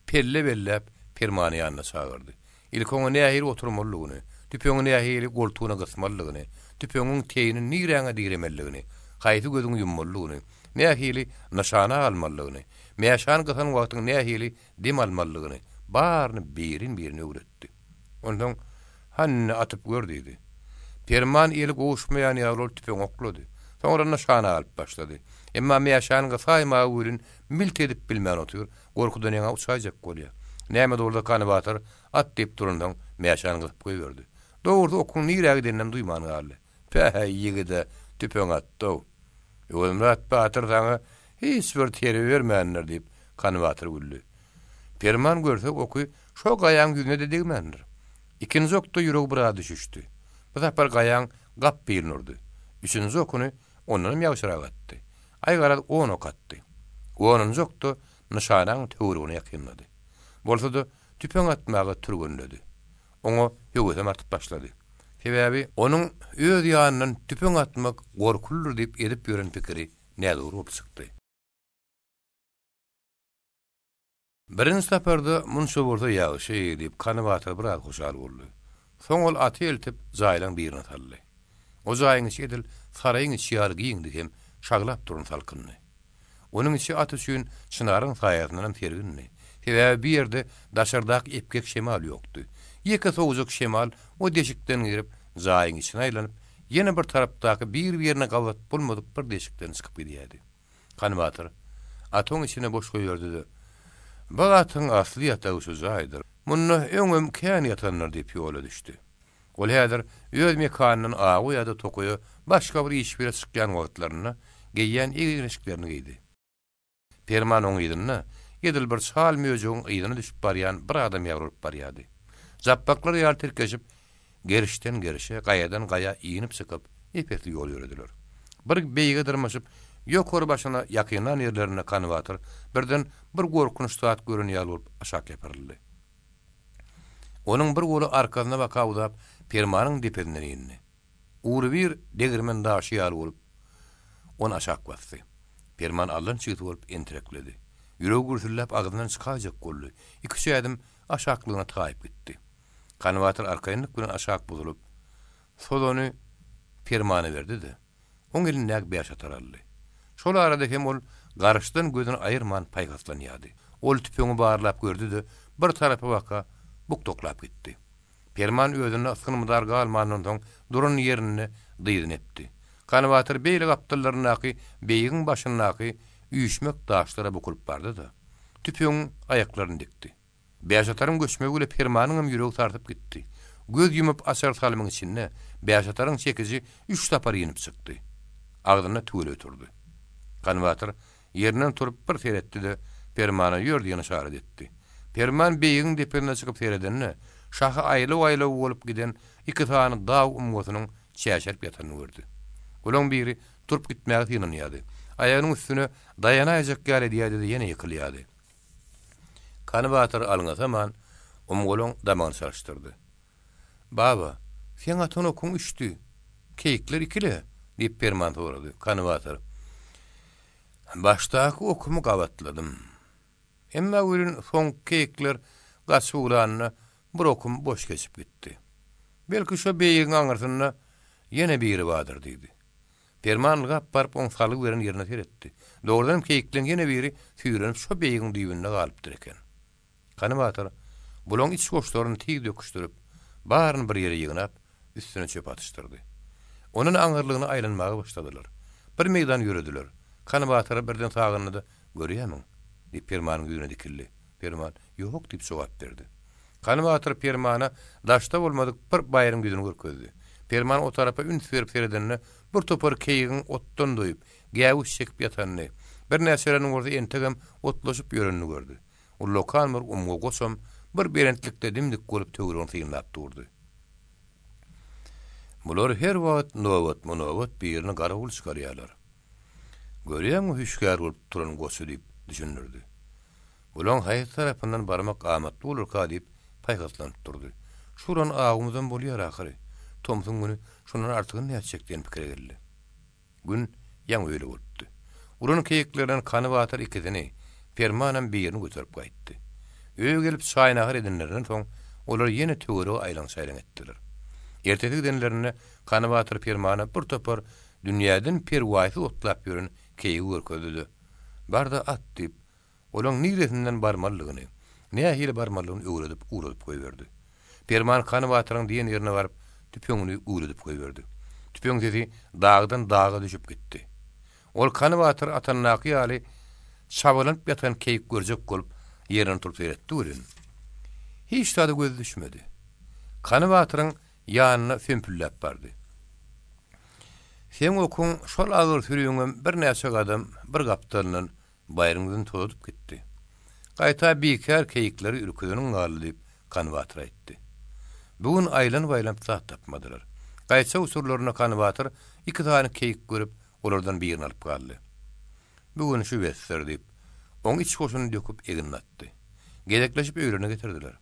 pelle belläp, Permany ýanyna çagyrdy. Ilki oňa nähili oturmalydygyny, tüpeňi nähili goltugyna gysmalydygyny, tüpeňiň teýini niräňe diremelidigini, haýsy gözüňi ýummalydygyny, nähili nyşana almalydygyny, mäşany gysan wagtyň nähili dem almalydygyny, baryny birin-birin öwretdi. Onsoň, Hany, atyp gör diýdi. Perman eli gowuşmaýan ýaly ol tüpeňi oklady. Soňra nyşana alyp başlady. Emma mäşany gysaýmaga welin milt edip bilmän otyr, gorkudan ýaňa uçaýjak bolýar. Näme-de bolsa Kany batyr at diýip duransoň mäşany gysyp goýberdi. Dogrusy okuň nirä gideninem duýman galdy. Päheý, ýigid-ä tüpeň atdy-ow. Öwezmyrat batyr saňa hiç bir terbiýe bermändir, diýip, Kany batyr güldi. Perman görse oky şo gaýaň ýüzüne-de degmändir. Ikinji okda ýüregi biraz düşüşdi. Bu sapar gaýaň gap birini urdy. Üçünji okuny ondanam ýagşyrak atdy. Aý garaz on ok atdy. Onunjy okda nyşanaň töweregine ýakynlady. Bolsa-da tüpeň atmaga türgenledi. Oňa höwesem artyp başlady. Sebäbi onuň öz ýanyndan tüpeň atmak gorkulydyr diýip edip ýören pikiri nädogry bolup çykdy. Birinji saparda munça bolsa ýagşy, diýip, Kany batyr biraz hoşal boldy. Soň ol aty eltip, jaýlaň birine saldy. O jaýyň içi edil saraýyň içi ýaly giňdi hem şaglap duran salkyndy. Onuň içi at üçin çynaryň saýasyndanam sergindi. Sebäbi bu ýerde daşardaky epgek şemal ýokdy. Ýeke sowujak şemal o deşikden girip, jaýyň içine aýlanyp, ýene bir tarapdaky bir-birine gabat bolmadyk bir deşikden çykyp gidýärdi. Kany batyr, atyň içine boş goýberdi-de, Bu atyň asly ýatagy şu jaýdyr. Munda öňem kän ýatandyr diýip ýola düşdi. Ol häzir öz mekanyndan awa ýa-da tokaýa başga bir iş bile çykýan wagtlarynda geýýän egin-eşiklerini geýdi. Perman oň yzynda, edil bir çal möjegiň yzyna düşüp barýan bir adam ýaly bolup barýardy. Japbaklar ýaly tirkeşip, gerişden gerişe, gaýadan gaýa inip-çykyp, ep-esli ýol ýörediler. Bir beýige dyrmaşyp, ýokary başyna ýakynlan ýerlerinde Kanybatyr birden bir gorkunç zat gören ýaly bolup aşak ýapyryldy. Onuň bir goly arkasyna baka uzap, Permanyň depesinden indi. Ugrubir degirmen daşy ýaly bolup, ony aşak basdy. Perman allan çigsi bolup entirekledi. Ýüregi gürsülläp agzyndan çykaýjak boldy. Iküç ädim aşaklygyna taýyp gitdi. Kanybatyr arkaýynlyk bilen aşak buzulyp, sozany Permana berdi-de, Oň elindäki bäşatar aldy. Şol arada hem ol garyşdan gözüni aýyrman paýhaslanýardy. Ol tüpeňi barlap gördi-de, bir tarapa baka bukdaklap gitdi. Perman özünde ysgyn-mydar galmandan soň duran ýerinde dyzyny epdi. Ganybatyr beýle gapdallaryndaky beýigiň başyndaky üýşmek daşlara bukulyp bardy-da, tüpeňiň aýaklaryny dikdi. Bäşataryň göçmegi bile Permanyňam ýüregi sarsyp gitdi. Göz ýumup açar salymyň içinde Bäşataryň çekiji üç sapar inip çykdy. Agzynda tüweleý turdy. Ganbatyr ýerinden turup bir seretdi-de, Permana ýör diýen yşarat etdi. Perman beýigiň depesine çykyp seredende, şahy aýlaw-aýlaw bolup giden iki sany dag umgasynyň çäşerip ýatanyny gördi. Olaň biri turup gitmäge synanýardy. Aýagynyň üstüne daýanaýjak ýaly edýärdi-de ýene ýykylýardy. Kany batyr alňasaman, Umgulyň damagyny çalyşdyrdy. Baba, seň atan okuň üçdi. Keýikler ikile? diýip Perman sorady. Kany batyr, Başdaky okumy gabatladym. Emma welin soňky keýikler gaçyp ugranda bir okum boş geçip gitdi. Belki şo beýigiň aňyrsynda ýene biri bardyr diýdi. Perman ylgap baryp oň salgy beren ýerine seretdi. Dogrudanam keýikleň ýene biri süýrenip şo beýigiň düýbünde galypdyr eken. Kany batyr, bulaň iç goşlaryny tiz döküşdirip, baryny bir ýere ýygnap, üstüne çöp atyşdyrdy. Ondan aňyrlygyna aýlanmaga başladylar. Bir meýdan ýörediler. Kany batyr birden sagyndy-da, Görýämiň? diýip Permanyň ýüzüne dikildi. Perman, Ýok diýip jogap berdi. Kany batyr Permana daşda bolmadyk bir baýryň ýüzüni görkezdi. Perman o tarapa üns berip seredende bir topar keýigiň otdan doýup, gäwüş çekip ýatanyny, birnäçeleriniň bolsa entegem otlaşyp ýörenini gördi. Ullakan bir umga goçam bir belentlikde dim-dik bolup töweregini synlap durdy. Bular her wagt nobatma-nobat birini garawul çykarýarlar. Görýäňmi hüşgär bolup duran goçy diýip düşündirdi. Bulaň haýsy tarapyndan barmak amatly bolarka diýip paýhaslanyp durdy. Şu uran awumyzam bolýar ahyry. Tomsuň güni şondan artygyny nätjek diýen pikire geldi. Gün ýaňy öýle bolupdy. Uran keýiklerden Kany batyr ikisini, Permanam birini göterip gaýtdy. Öýe gelip çaý-nahar edenlerinden soň, olar ýene töwerege aýlaň-çaýlaň etdiler. Ertesi gidenlerinde Kany batyr Permana bir topar dünýäden perwaýsyz otlap ýören keýigi görkezdi-de, Bar-da at diýip, Olaň niresinden barmalydygyny, nähili barmalydygyny öwredip ugradyp goýberdi. Perman Kany batyryň diýen ýerine baryp, tüpeňini güwledip goýberdi. Tüpeň sesi dagdan daga düşüp gitdi. Ol Kany batyr atandaky ýaly çabalanyp ýatan keýik görjek bolup, ýerinden turup seretdi welin, hiç zada gözi düşmedi. Kany batyryň ýanyna sömpülläp bardy. Seň okuň şol agyr sürüňem birnäçe gadam bir gapdalyndan Baýryň ýüzüni tozadyp gitdi. Gaýta bikär keýikleri ürküzeniň galdy diýip, Kany batyr aýtdy. Bu gün aýlanyp-aýlanyp zat tapmadylar. Gaýtjak uçurlarynda Kany batyr iki sany keýik görüp, olardan birini alyp galdy. Bu gün şu besdir diýip, oň iç goşuny döküp egnine atdy. Gezekleşip öýlerine getirdiler.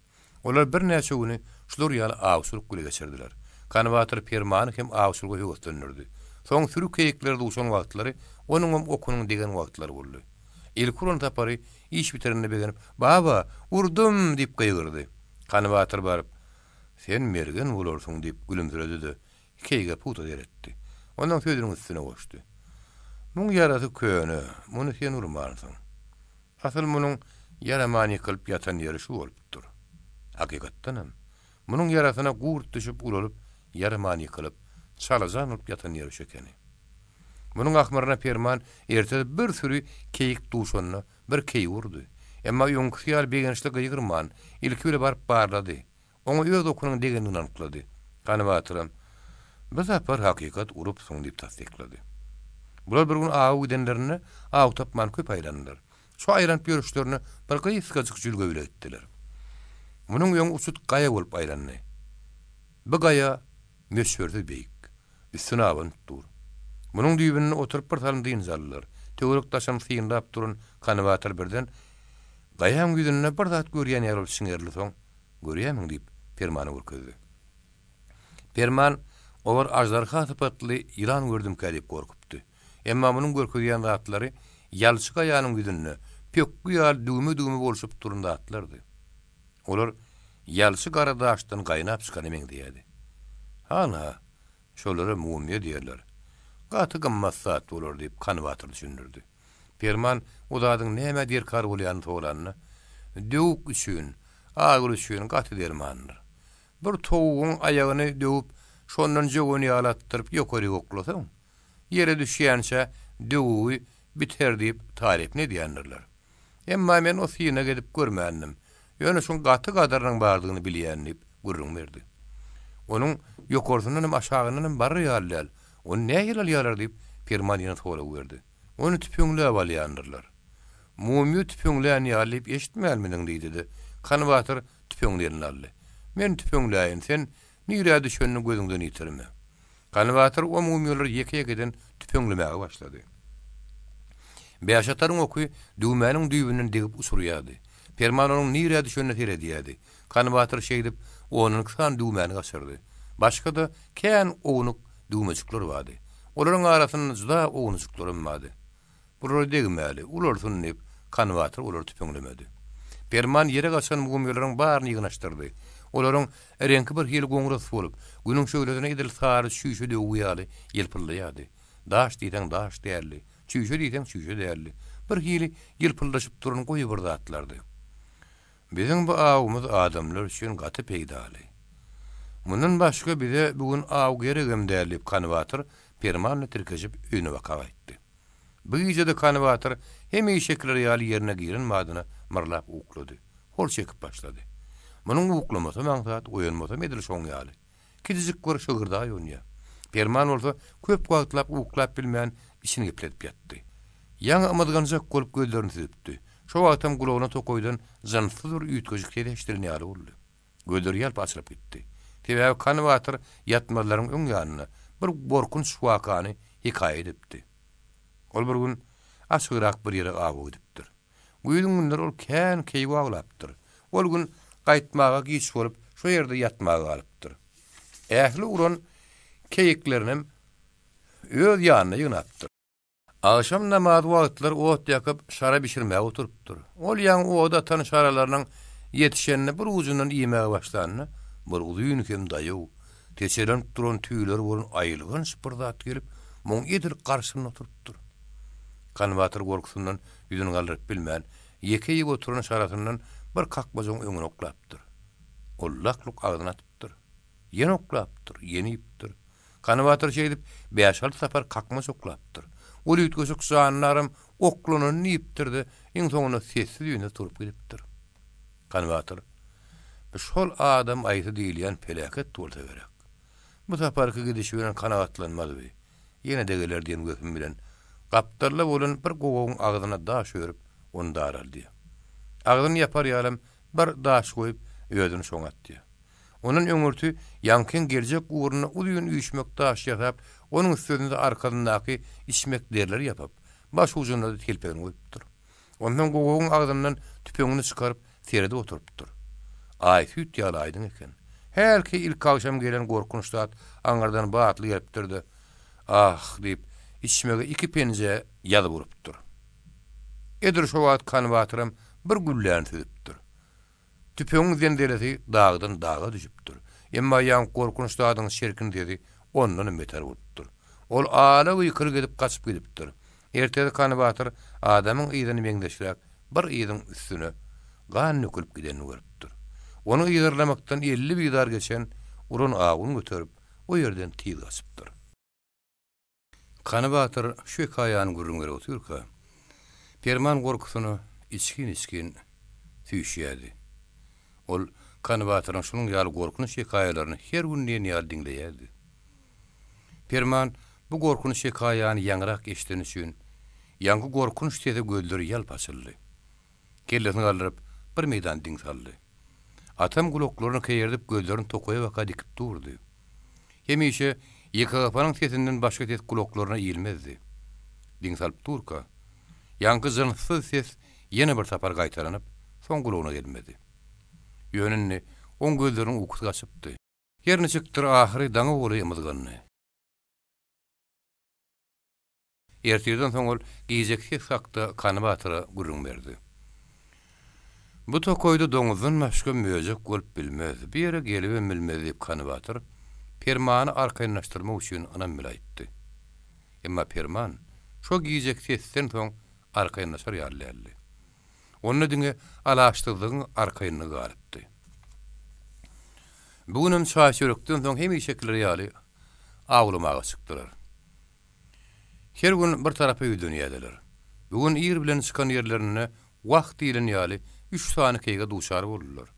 Olar birnäçe güni şular ýaly awçylyk bile geçirdiler. Kany batyr Permany hem awçylyga höweslendirdi. Soň süri keýikleri duşan wagtlary onuňam okunyň degen wagtlary boldy. Ilki uran sapary iş bitirenine begenip, Baba, urdum! diýip gygyrdy. Kany batyr baryp, Sen mergen bolarsyň diýip gülümsiredi-de, keýige pugta seretdi. Ondan sözüniň üstüne goşdy. Muň ýarasy köne, muny sen urmansyň. Asyl munuň ýaraman ýykylyp ýatan ýeri şu bolupdyr. Hakykatdanam, munuň ýarasyna gurt düşüp ulalyp, ýaraman ýykylyp, çalajan bolup ýatan ýeri şu ekeni. Munuň ahmyryna Perman ertesi bir süri keýik duşanda bir keýik urdy. Emma öňküsi ýaly begençli gygyrman, ilki bile baryp barlady. Oňa öz okunyň degendigini anyklady. Gany batyram, Bu sapar hakykat urupsyň diýip tassyklady. Bular bir gün awa gidenlerinde aw tapman köp aýlandylar. Şo aýlanyp ýörüşlerine bir gysgajyk jülge bile gitdiler. Munuň öňi uçut gaýa bolup aýlandy. Bu gaýa möçbersiz beýik. Üstüne abanyp dur. Munuň düýbünde oturyp bir salym dynç aldylar. Töwerek-daşam synlap duran Kany batyr birden gaýaň ýüzünde bir zat görýän ýaly bolup çiňerildi soň, Görýärmiň diýip, Permana görkezdi. Perman olar aždarha sypatly ýylan gördümkä diýip gorkupdy. Emma munuň görkezýän zatlary ýalçy gaýanyň ýüzünde pökgi ýaly düwme-düwme bolşup duran zatlardy. Olar ýalçy gara daşdan gaýnap çykana meňzeýärdi. Hanha, şolara mumyýa diýerler. Gaty gymmat zat bolar diýip, Kany batyr düşündirdi. Perman o zadyň nämä derkar bolýanyny soranda, Döwük üçin, agyry üçin gaty dermandyr. Bir towugyň aýagyny döwüp, şondan jöwen ýaly atdyryp ýokaryk oklasaň, ýere düşýänçä döwügi biter diýip tarypyny edýändirler. Emma men o synag edip görmändim. Ýöne şuň gaty gadyrynyň bardygyny bilýän diýip gürrüň berdi. Onuň ýokarsyndan hem aşagyndan hem barar ýaly däl. Ony nähili alýarlar diýip, Perman ýene sorag berdi. Ony tüpeňläp alýandyrlar. Mumyýa tüpeňlän ýaly diýip eşitmänmidiň diýdi-de, Kany batyr tüpeňini eline aldy. Men tüpeňläýin, sen nirä düşenini gözüňden ýitirme. Kany batyr o mumyýalary ýeke-ýekeden tüpeňlemäge başlady. Bäşataryň oky düwmäniň düýbünden degip uçurýardy. Perman onuň nirä düşenine seredýärdi. Kany batyr şeýdip, ondan iki sany düwmäni gaçyrdy. Başga-da kän ownuk düwmejikler bardy. Olaryň arasynda juda ownujyklaram bardy. Bulara degmäli, ulalsyn diýip, Kany batyr olary tüpeňlemedi. Perman ýere gaçan mumyýalaryň baryny ýygnaşdyrdy. Olaryň reňki bir hili goňras bolup, günüň şöhlesine edil sary çüýşe döwügi ýaly ýylpyldaýardy. Daş diýseň daş däldi, çüýşe diýseň çüýşe däldi. Bir hili ýylpyldaşyp duran goýy bir zatlardy. Biziň bu awumyz adamlar üçin gaty peýdaly. Mundan başga bize bu gün aw geregem däl diýip Kany batyr Permanly tirkeşip öýüne baka gaýtdy. Bu gije-de Kany batyr hemişekiler ýaly ýerine giren badyna myrlap uklady. Hor çekip başlady. Munuň uklamasam aňsat, oýanmasam edil şoň ýaly. Kiçijik bir şygyrda ýonýar. Perman bolsa köp wagtlap uklap bilmän içini gepledip ýatdy. Ýaňy ymyzganjak bolup gözlerini süzüpdi. Şo wagtam gulagyna tokaýdan jynssyz bir üýtgeşik ses eşidilen ýaly boldy. Gözleri ýalp açylyp gitdi. Sebäbi Kany batyr ýatmazlaryň öň ýanynda bir gorkunç wakany hekaýa edipdi. Ol bir gün açygrak bir ýere awa gidipdir. Güýzüň günleri ol kän keýik awlapdyr. Ol gün gaýtmaga giç bolup, şo ýerde ýatmaga galypdyr. Ähli uran keýiklerinem öz ýanyna ýygnapdyr. Agşam namazy wagtlary ot ýakyp, şara bişirmäge oturypdyr. Ol ýaňy oda atan şaralarynyň ýetişenini bir ujundan iýmäge başlanda, bir uzyn hem daýaw, seçelenip duran tüýleri bolan aýylganç bir zat gelip, muň edil garşysynda oturypdyr. Ganbatyr gorkusyndan ýüzüni galdyryp bilmän, ýeke iýip oturan şarasyndan bir kakmajygyň öňüne oklapdyr. Ol lak-luk agzyna atypdyr. Ýene oklapdyr, ýene iýipdir. Ganbatyr şeýdip, bäş-alty sapar kakmaç oklapdyr. Ol üýtgeşik jandaram oklanyny iýipdir-de, iň soňunda sessiz-üýnsüz turup gidipdir. Ganbatyr, Bu şol adam aýysy diýilýän peläket bolsa gerek. Bu saparky gidişi bilen kanagatlanmaz bi. Ýene-de geler diýen wehim bilen, gapdalda bolan bir gowagyň agzyna daş örüp, ony daraldýar. Agzyny ýapar ýalam bir daş goýup, özüni şoňa atýar. Ondan öňürti ýaňkyň geljek ugrunda uzyn üýşmek daş ýasap, onuň üstesine-de arkasyndaky içmek derileri ýapyp, baş ujunda-da telpegini goýupdyr. Onsoň gowagyň agzyndan tüpeňini çykaryp, seredip oturypdyr. Aý süýt ýaly aýdyň eken. Hälki ilkagşam gelen gorkunç zat aňyrdan batly gelipdir-de, Ah! diýip, içmege iki penje ýazyp urupdyr. Edil şo wagt Kanbatyram bir gülläni süzüpdir. Tüpeňiň zenzelesi dagdan daga düşüpdir. Emma ýaňky gorkunç zadyň çirkin sesi ondanam beter bolupdyr. Ol ala gykylyk edip gaçyp gidipdir. Ertesi Kany batyr adamyň yzyna meňzeşräk bir yzyň üstüne gan dökülip gidenini görüpdir. Ony yzarlamakdan 50 bizar geçen uran awuny göterip, o ýerden tiz gaçypdyr. Kany batyr şu hekaýany gürrüň berip otyrka, Perman gorkusyna içgin-içgin süýşýärdi. Ol Kany batyryň şunuň ýaly gorkunç hekaýalaryny her gün diýen ýaly diňleýärdi. Perman bu gorkunç hekaýany ýaňyrak eşideni üçin, ýaňky gorkunç sese gözleri ýalp açyldy. Kellesini galdyryp, bir meýdan diň saldy. Atam gulaklaryny keýerdip gözlerini tokaýa baka dikip durdy. Hemişe ýekegapanyň sesinden başga ses gulaklaryna ilmezdi. Diň salyp durka, ýaňky jynssyz ses ýene bir sapar gaýtalanyp, soň gulagyna gelmedi. Ýöne indi oň gözleriniň ukusy gaçypdy. Her niçikdir ahyry daňa golaý ymyzgandy. Ertirden soň ol gijeki ses hakda Kany batyra gürrüň berdi. Bu tokaýda doňuzdan başga möjek bolup bilmez, bu ýere gelibem bilmez diýip Kany batyr Permany arkaýynlaşdyrmak üçin ynam bile aýtdy. Emma Perman şo gijeki sesden soň arkaýynlaşar ýaly däldi. Onda diňe alaçsyzlygyň arkaýynlygy galypdy. Bu günem çaý-çörekden soň hemişekileri ýaly awlamaga çykdylar. Her gün bir tarapa ýüzlenýärdiler. Bu gün ir bilen çykan ýerlerinde wah diýlen ýaly üç sany keýige duçar boldular.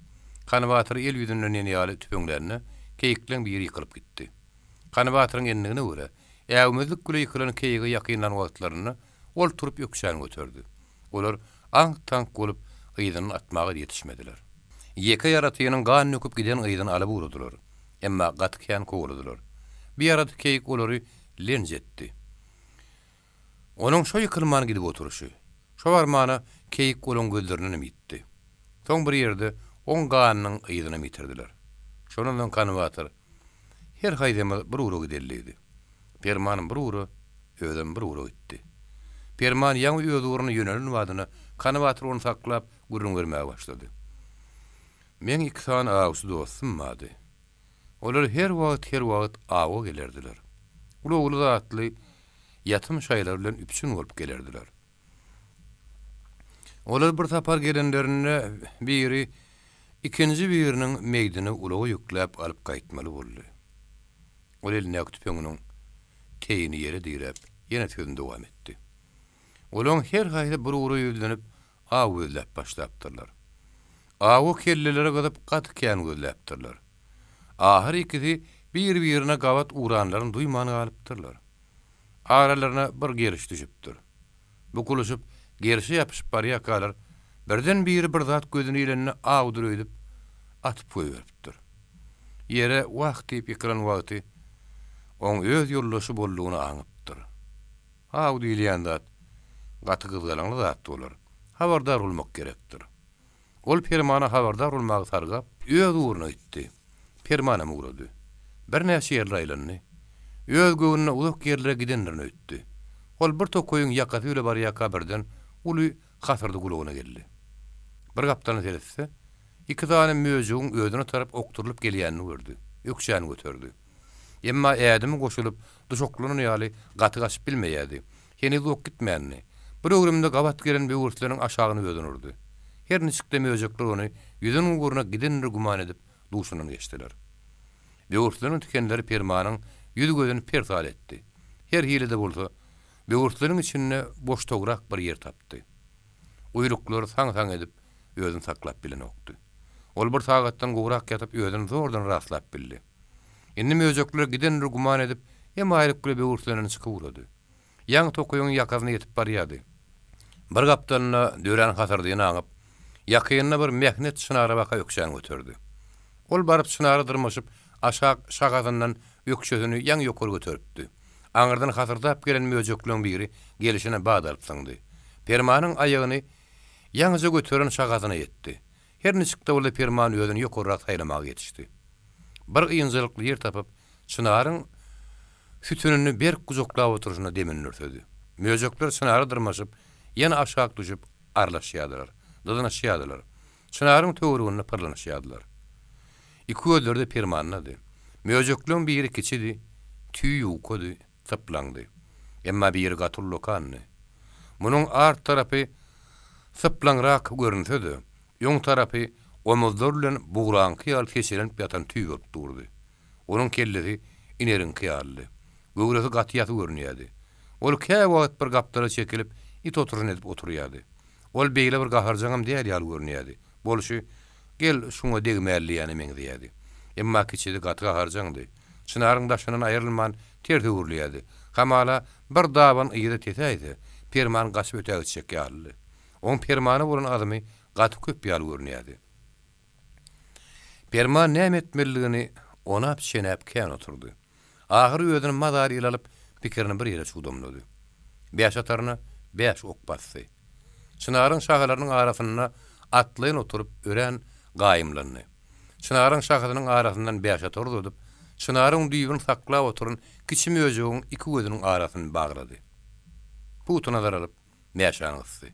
Kany batyr el ýüzünden diýen ýaly tüpeňlände, keýikleň biri ýykylyp gitdi. Kany batyryň endigine görä, äwmezlik bile ýykylan keýige ýakynlan wagtlarynda ol turup ökjäni göterdi. Olar aňk-taňk bolup, yzyndan atmaga ýetişmediler. Ýeke ýaratynyň gan döküp giden yzyny alyp ugradylar. Emma gaty kän kowaladylar. Bu ýaraty keýik olary lenç etdi. Onuň şo ýykylman gidip oturyşy. Şo barmana keýik olaň gözlerindenem ýitdi. Soň bir ýerde oň ganynyň yzynam ýitirdiler. Şondan soň Kany batyr, Her haýsymyz bir ugra gideli diýdi. Permanam bir ugra, özem bir ugra gitdi. Perman ýaňy öz ugruna ýönelen badyna Kany batyr ony saklap, gürrüň bermäge başlady. Meň iki sany awçy dostum bardy. Olar her wagt-her wagt awa gelerdiler. Ulagly zatly ýatym şaýlar bilen üpjün bolup gelerdiler. Olar bir sapar gelenlerinde biri ikinji biriniň meýdini ulaga ýükläp alyp gaýtmaly boldy. Ol elindäki tüpeňiniň teýini ýere diräp, ýene sözüni dowam etdi. Olaryň her haýsy bir ugra ýüzlenip, aw gözläp başlapdyrlar. Awy kelleleri gyzyp gaty kän gözläpdirler. Ahyry ikisi bir-birine gabat ugranlaryny duýman galypdyrlar. Aralaryna bir geriş düşüpdir. Bukulyşyp, gerşe ýapyşyp barýarkalar, birden biri bir zat gözüne ilende awdyr öýdüp, atyp goýberipdir. Ýere wah diýip ýykylan wagty, oň öz ýoldaşy boldugyny aňypdyr. Aw diýilýän zat gaty gyzgalaňly zat bolar, habardar bolmak gerekdir. Ol Permana habardar bolmagy sargap, öz ugruna gitdi. Permanam ugrady. Birnäçe ýerler aýlandy. Öz göwnüne uzak ýerlere gidendirin öýtdi. Ol bir tokaýyň ýakasy bile barýarka birden uly hasyrdy gulagyna geldi. Bir gapdalyna seretse, iki sany möjegiň özüne tarap okdurylyp gelýänini gördi. Ökjäni göterdi. Emma ädimi goşulyp, duşaklanan ýaly gaty gaçyp bilmeýärdi. Heniz ok gitmändi. Bir öwrümde gabat gelen böwürsleniň aşagyny özüne urdy. Her niçik-de möjekler ony ýüzen ugruna gidendir güman edip, duşundan geçdiler. Böwürsleniň tikenleri Permanyň ýüz-gözüni persal etdi. Her hili-de bolsa, böwürsleniň içinde boştagrak bir ýer tapdy. Guýruklary saň-saň edip, özüni saklap bilenokdy. Ol bir sagatdan gowrak ýatyp, özüni zordan rastlap bildi. Indi möjekler gidendir güman edip, emaýlyk bile böwürslenden çykyp ugrady. Ýaňy tokaýyň ýakasyna ýetip barýardy. Bir gapdalynda dörän hasyrdyny aňyp, ýakynda bir mähnet çynara baka ökjäni göterdi. Ol baryp çynara dyrmaşyp, aşak şahasyndan ökjesini ýaňy ýokary göteripdi. Aňyrdan hasyrdap gelen möjekleň biri gelşine bat alyp zyňdy. Permanyň aýagyny ýaňyja göteren şahasyna ýetdi. Her niçik-de bolsa Perman özüni ýokarrak saýlamaga ýetişdi. Bir ynjalykly ýer tapyp, çynaryň sütünini berk gujaklap oturyşyna demini dürsedi. Möjekler çynara dyrmaşyp, ýene aşak düşüp arlaşýardylar, dyzanyşýardylar. Çynaryň töwereginde pyrlanyşýardylar. Iki gözleri-de Permandady. Möjekleň biri kiçidi, tüýi ýukady, syplaňdy. Emma biri gaty ullakandy. Munuň art tarapy syplaňrak görünse-de, öň tarapy omuzlary bilen bugraňky ýaly seçelenip ýatan tüý bolup durdy. Onuň kellesi ineriňki ýalydy. Göwresi gaty ýasy görünýärdi. Ol käwagt bir gapdala çekilip, it oturyşyny edip oturýardy. Ol beýle bir gaharjaňam däl ýaly görünýärdi. Bolşy, Gel, şuňa degmäli diýýäne meňzeýärdi. Emma kiçisi gaty gaharjaňdy. Çynaryň daşyndan aýrylman, ters öwrülýärdi. Hamala, bir daban yza tesäýse, Perman gaçyp ötägitjek ýalydy. Oň Permana bolan azymy gaty köp ýaly görünýärdi. Perman näme etmelidigini onap-çenäp kän oturdy. Ahyry özüni mazaly ele alyp, pikirini bir ýere çugdamlady. Bäşataryna bäş ok basdy. Çynaryň şahalarynyň arasynda atlaýyn oturyp, örän gaýymlandy. Çynaryň şahasynyň arasyndan bäşatar uzadyp, çynaryň düýbüni saklap oturan kiçi möjegiň iki gözüniň arasyny baglady. Pugta nazar alyp, mäşäni gysdy.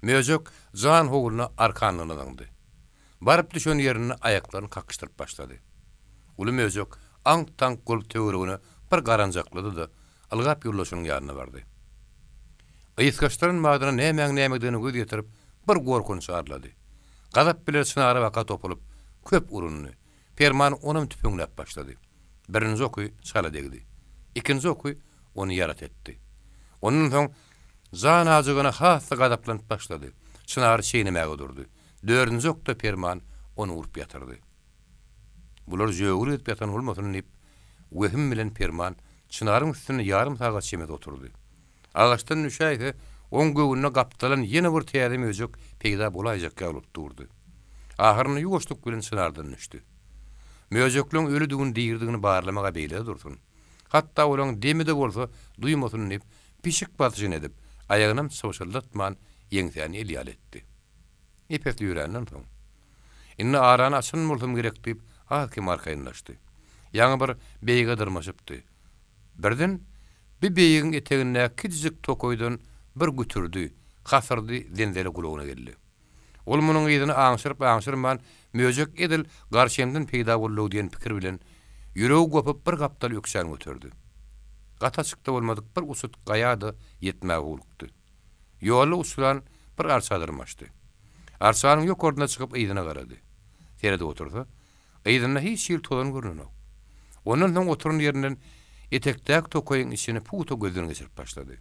Möjek jan howluna arkanlygyna zyňdy. Baryp düşen ýerinde aýaklaryny kakyşdyryp başlady. Uly möjek aňk-taňk bolup töweregine bir garanjaklady-da, ylgap ýoldaşynyň ýanyna bardy. Gysgaşdyran badyna nämäň-nämedigine göz ýetirip, bir gorkunç arlady. Gazap bile çynara baka topulyp, köp urundy. Perman onam tüpeňläp başlady. Birinji oky çala degdi. Ikinji oky ony ýarat etdi. Ondan soň jan ajygyna has-da gazaplanyp başlady. Çynary çeýnemäge durdy. Dördünji okda Perman ony urup ýatyrdy. Bular jögül gezip ýatan bolmasyn diýip, wehim bilen Perman çynaryň üstünde ýarym sagat çemesi oturdy. Agaçdan düşäýse, oň göwnüne gapdalan ýene bir täze möjek peýda bolaýjak ýaly bolup durdy. Ahyrynda ýuwaşlyk bilen çynardan düşdi. Möjekleň ölüdigini-diridigini barlamak-a beýle-de dursun. Hatda olaň demi-de bolsa duýmasyn diýip, pişik basyşyny edip, aýagynam çybşyldatman ýeňsäni el ýaly etdi. Ep-esli ýöränden soň, Indi arany açan bolsam gerek diýip, az-kem arkaýynlaşdy. Ýaňy bir beýige dyrmaşypdy. Birden bi beýigiň etegindäki kiçijik tokaýdan bir gütürdi, hasyrdy zenzele gulagyna geldi. Ol munuň yzyny aňşyryp-aňşyrman, möjek edil garşymdan peýda boldy-ow diýen pikir bilen, ýüregi gopup bir gapdal ökjäni göterdi. Gaty açykda bolmadyk bir uçut gaýa-da ýetmäge howlukdy. Ýolda uçran bir arça dyrmaşdy. Arçanyň ýokarsyna çykyp yzyna garady. Seredip otursa, yzynda hiç hili tozan görnenok. Ondan soň oturan ýerinden etekdäki tokaýyň içini pugta gözden geçirip başlady.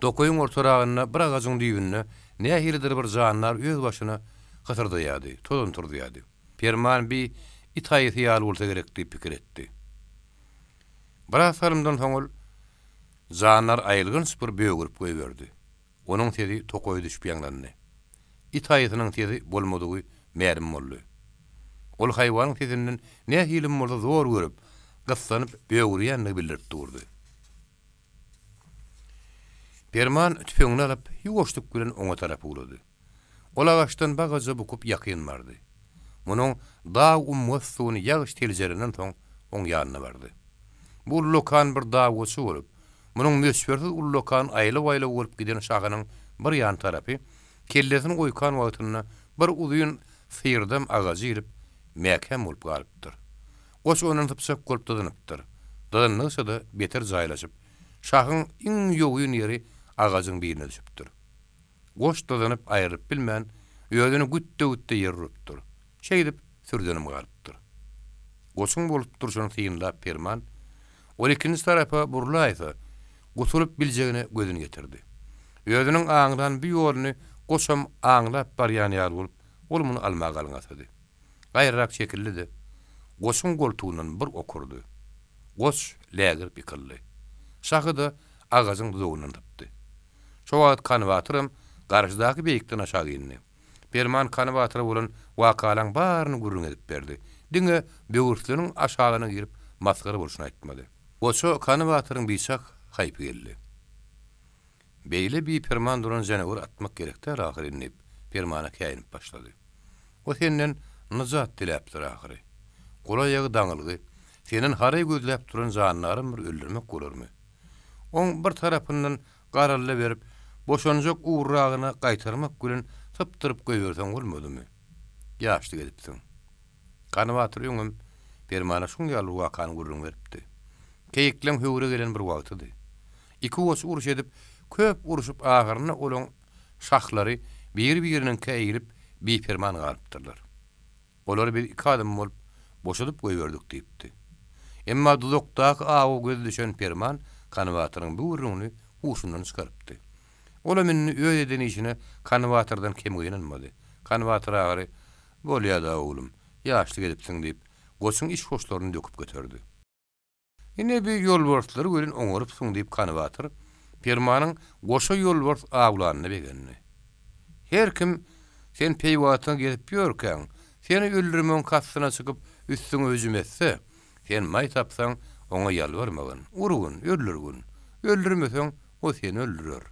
Tokaýyň ortaragynda bir agajyň düýbünde nähilidir bir jandar öz başyna hysyrdaýardy, tozan turuzýardy. Perman bi it aýysy ýaly bolsa gerek diýip pikir etdi. Biraz salymdan soň ol jandar aýylganç bir bögürip goýberdi. Onuň sesi tokaýa düşüp ýaňlandy. It aýysynyň sesi bolmadygy mälim boldy. Ol haýwanyň sesinden nähilem bolsa zor görüp, gyssanyp bögürýändigi bildirip durdy. Perman tüpeňini alyp, ýuwaşlyk bilen oňa tarap ugrady. Ol agaçdan bagaja bukup ýakyn bardy. Munuň dag umgas suwuny ýagyş seljerenden soň oň ýanyna bardy. Bu ullakan bir dag goçy bolup, munuň möçbersiz ullakan aýlaw-aýlaw bolup giden şahynyň bir ýan tarapy kellesini oýkan wagtynda bir uzyn syrdam agajy ilip, mäkäm bolup galypdyr. Goç ondan sypjak bolup dyzynypdyr. Dyzyndygyça-da beter jaýlaşyp, şahyň iň ýogyn ýeri agajyň birine düşüpdir. Goç dyzynyp aýrylyp bilmän, özüni gütde-gütde ýer urupdyr. Şeýdip, sürdenim galypdyr. Goçuň bolup durşuny synlap Perman, ol ikinji tarapa burlaýsa, gutulyp biljegine gözüni ýetirdi. Özüniň aňlan bu ýoluny goçam aňlap barýan ýaly bolup, ol muny almaga alňasady. Gaýrarak çekildi-de, goçuň goltugyndan bir ok urdy. Goç lägirip ýykyldy. Şahy-da agajyň duzagyndan sypdy. Şo wagt Kany batyram garşydaky beýikden aşak indi. Perman Kany batyra bolan wakalaň baryny gürrüň edip berdi. Diňe böwürsleniň aşagyna girip masgara bolşuny aýtmady. Goça Kany batyryň biçak haýpy geldi. Beýle biperman duran janaweri atmak gerek däl ahyryn diýip, Permana käýinip başlady. O senden nyjat diläpdir ahyry. Gol-aýagy daňylgy, senden haraý gözläp duran jandaram bir öldürmek bolarmy? Oň bir tarapyndan garalla berip, boşanjak ugruragyna gaýtarmak bilen sypdyryp goýberseň bolmadymy? Ýaşlyk edipsiň. Gany batyr öňem Permana şuň ýaly bir wakany gürrüň beripdi. Keýikleň höwre gelen bir wagtydy. Iki goç uruş edip, köp urşup ahyrynda olaň şahlary biri-biriniňkä egilip biperman galypdyrlar. Olary biz iki adam bolup boşadyp goýberdik diýipdi. Emma duzakdaky awa gözi düşen Perman Kanybatyryň bu gürrüňini huşundan çykarypdy. Olam indi öz eden işine Kanybatyrdan kem gynanmady. Kanybatyr ahyry, Bolýa-da, oglum, ýaşlyk edipsiň diýip, goçuň iş-goşlaryny döküp göterdi. Ine bi ýolbarslary welin oňarypsyň diýip Kany batyr Permanyň goşa ýolbars awlanyna begendi. Her kim sen peýwagtyňa gezip ýörkäň, seni öldürmegiň kastyna çykyp üstüňe hüjüm etse, sen maý tapsaň oňa ýalbarmagyn, urgun, öldürgin. Öldürmeseň, o seni öldürer.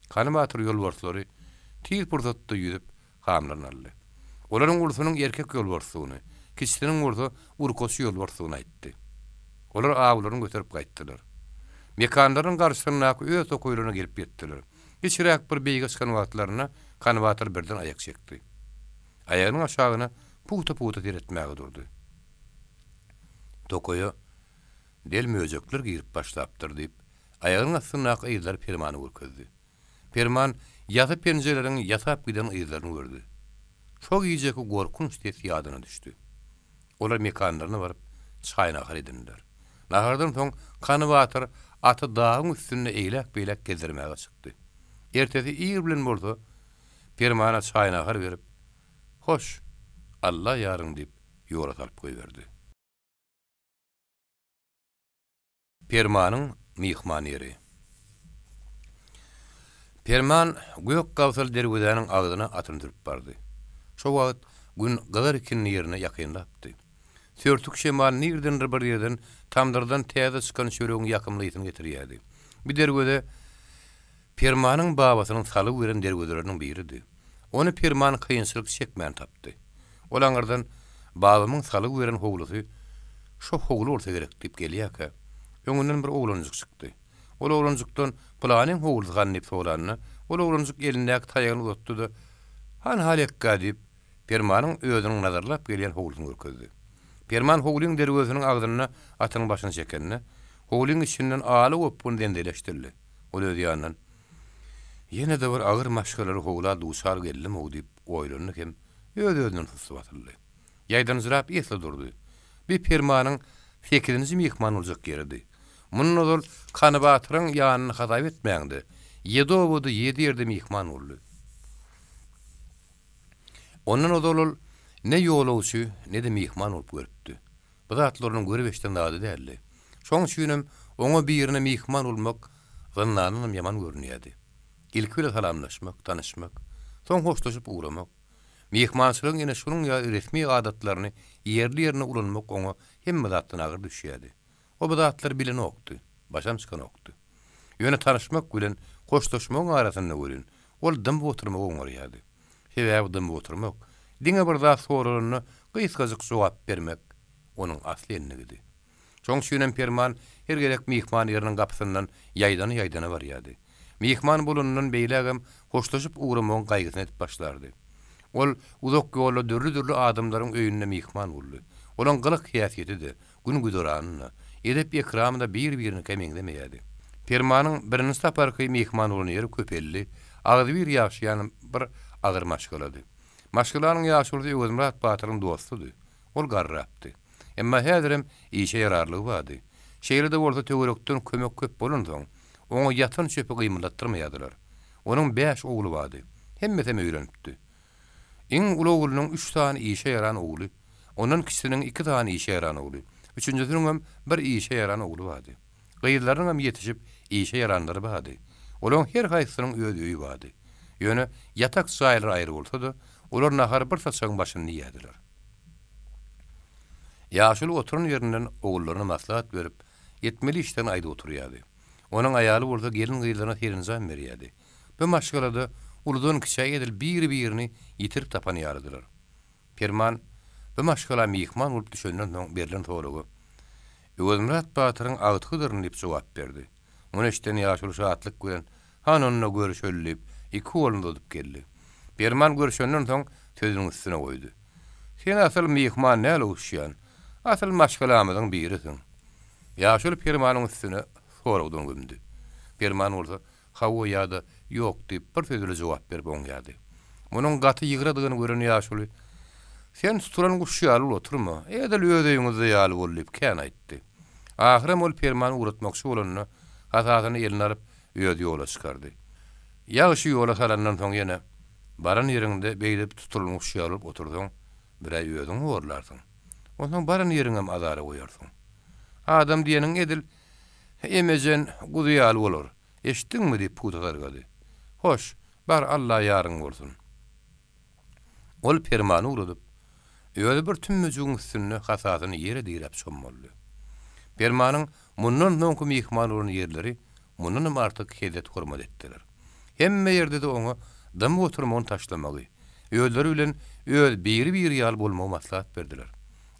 Kany batyr ýolbarslary tiz pursatda ýüzüp hamlaryny aldy. Olaryň ulusynyň erkek ýolbarsdygyny, kiçisiniň bolsa urkaçy ýolbarsdygyny aýtdy. Olar awlaryny göterip gaýtdylar. Mekanlarynyň garşysyndaky öz tokaýlaryna gelip ýetdiler. Kiçiräk bir beýige çykan wagtlarynda Kanybatyr birden aýak çekdi. Aýagynyň aşagyna pugta-pugta seretmäge durdy. Tokaýa del möjekler girip başlapdyr diýip, aýagynyň astyndaky yzlary Permana görkezdi. Perman ýasy penjeleriň ýasap giden yzlaryny gördi. Şo gijeki gorkunç ses ýadyna düşdi. Olar mekanlaryna baryp, çaý-nahar edindiler. Nahardan soň Kany batyr aty dagyň üstünde eýläk-beýläk gezdirmäge çykdy. Ertesi ir bilen bolsa Permana çaý-nahar berip, Hoş, Alla ýaryň diýip, ýola salyp goýberdi. Permanyň myhman ýeri. Perman gök gabsaly derwezäniň agzyna atyny sürüp bardy. Şo wagt Gün gyzar ikindi ýerine ýakynlapdy. Sörtük şemal nirdendir bir ýerden tamdyrdan täze çykan çöregiň ýakymly ysyny getirýärdi. Bu derweze Permanyň babasynyň salgy beren derwezeleriniň biridi. Ony Perman kynçylyk çekmän tapdy. Ol aňyrdan Babamyň salgy beren howlusy şo howly bolsa gerek diýip gelýärkä, öňünden bir oglanjyk çykdy. Ol oglanjykdan Pylanyň howlusy hany diýip soranda, ol oglanjyk elindäki taýagyny uzatdy-da, Han-ha lekga diýip, Permanyň özüniň nazarlap gelýän howlusyny görkezdi. Perman howlyň derwezesiniň agzynda atynyň başyny çekende, howlyň içinden aly gopgun zenzele eşidildi. Ol öz ýanyndan, Ýene-de bir agyr maşgalaly howla duçar geldim-ow diýip oýlandy hem öz-özünden sussy basyldy. Ýaýdanjyrap esli durdy. Bi Permanyň sekizinji myhman boljak ýeridi. Mundan ozal Kany batyryň ýanyny hasap etmäňde, ýedi obada, ýedi ýerde myhman boldy. Ondan ozal ol ne ýolagçy, ne-de myhman bolup görüpdi. Bu zatlar onuň görüp-eşiden zady däldi. Şoň üçinem oňa birine myhman bolmak zyndandanam ýaman görünýärdi. Ilki bile salamlaşmak, tanyşmak, soň hoşlaşyp ugramak. Myhmançylygyň ine şunuň ýaly resmi adatlaryny ýerli-ýerinde ulanmak oňa hemme zatdan agyr düşýärdi. O bu zatlary bilenokdy, başam çykanokdy. Ýöne tanyşmak bilen hoşlaşmagyň arasynda welin, ol dymyp oturmagy oňarýardy. Sebäbi dymyp oturmak, diňe bir zat soralanda gysgajyk jogap bermek onuň asly endigidi. Şoň üçinem Perman her gezek myhman ýeriniň gapysyndan ýaýdana-ýaýdana barýardy. Myhman bolanyndan beýlägem hoşlaşyp ugramagyň gaýgysyny edip başlardy. Ol uzak ýolda dürli-dürli adamlaryň öýünde myhman boldy. Olaň gylyk-häsiýeti-de, gün-güzerany-da, edep-ekramy-da bir-biriniňkä meňzemeýärdi. Permanyň birinji saparky myhman bolan ýeri köpelli, agzybir ýaşaýan bir agyr maşgalady. Maşgalanyň ýaşulusy Öwezmyrat batyryň dostudy. Ol garrapdy. Emma häzirem işe ýararlygy bardy. Şeýle-de bolsa töwerekden kömek köp bolansoň, oňa ýatan çöpi gymyldatdyrmaýardylar. Onuň bäş ogly bardy. Hemmesem öýlenipdi. Iň uly oglunyň üç sany işe ýaran ogly, ondan kiçisiniň iki sany işe ýaran ogly, üçünjisiniňem bir işe ýaran ogly bardy. Gyzlarynyňam ýetişip işe ýaranlary bardy. Olaryň her haýsysynyň öz öýi bardy. Ýöne ýatak jaýlary aýry bolsa-da, olar nahary bir saçagyň başynda iýerdiler. Ýaşuly oturan ýerinden ogullaryna maslahat berip, etmeli işlerini aýdyp oturýardy. Onuň aýaly bolsa gelin-gyzlaryna serenjam berýärdi. Bu maşgalada uludan-kiçä edil biri-birini ýitirip tapan ýalydylar. Perman bu maşgala myhman bolup düşenden soň berlen soraga, Öwezmyrat batyryň agtygydyryn diýip jogap berdi. Muny eşiden ýaşuly şatlyk bilen, Hany onda görüşeli diýip, iki goluny uzadyp geldi. Perman görüşenden soň sözüniň üstüne goýdy. Sen asyl myhman däl oguşýan, asyl maşgalamyzyň birisiň. Ýaşuly Permanyň üstüne soragdan gömdi. Perman bolsa, Hawa ýa-da Ýok diýip, bir söz bile jogap berip oňýardy. Munuň gaty ýygradygyny gören ýaşuly, Sen tutulan guş ýaly bolup oturma, edil öz öýüňizde ýaly bol diýip, kän aýtdy. Ahyram ol Permany ugratmakçy bolanda, hasasyny eline alyp, özi ýola çykardy. Ýagşy ýola salandan soň ýene, Baran ýeriňde beýdip tutulan guş ýaly bolup otursaň, bir-ä özüňi horlarsyň. Onsoň baran ýeriňem azara goýarsyň. Adam diýeniň edil Emejen guzy ýaly bolar. Eşitdiňmi? diýip, pugta sargady. Hoş, bar, Alla ýaryň bolsun. Ol Permany ugradyp, özi bir tümmejigiň üstünde hasasyny ýere diräp çommaldy. Permanyň mundan soňky myhman bolan ýerleri mundanam artyk hezzet-hormat etdiler. Hemme ýerde-de oňa dymyp oturmagyny taşlamagy, özleri bilen öz biri-biri ýaly bolmagy maslahat berdiler.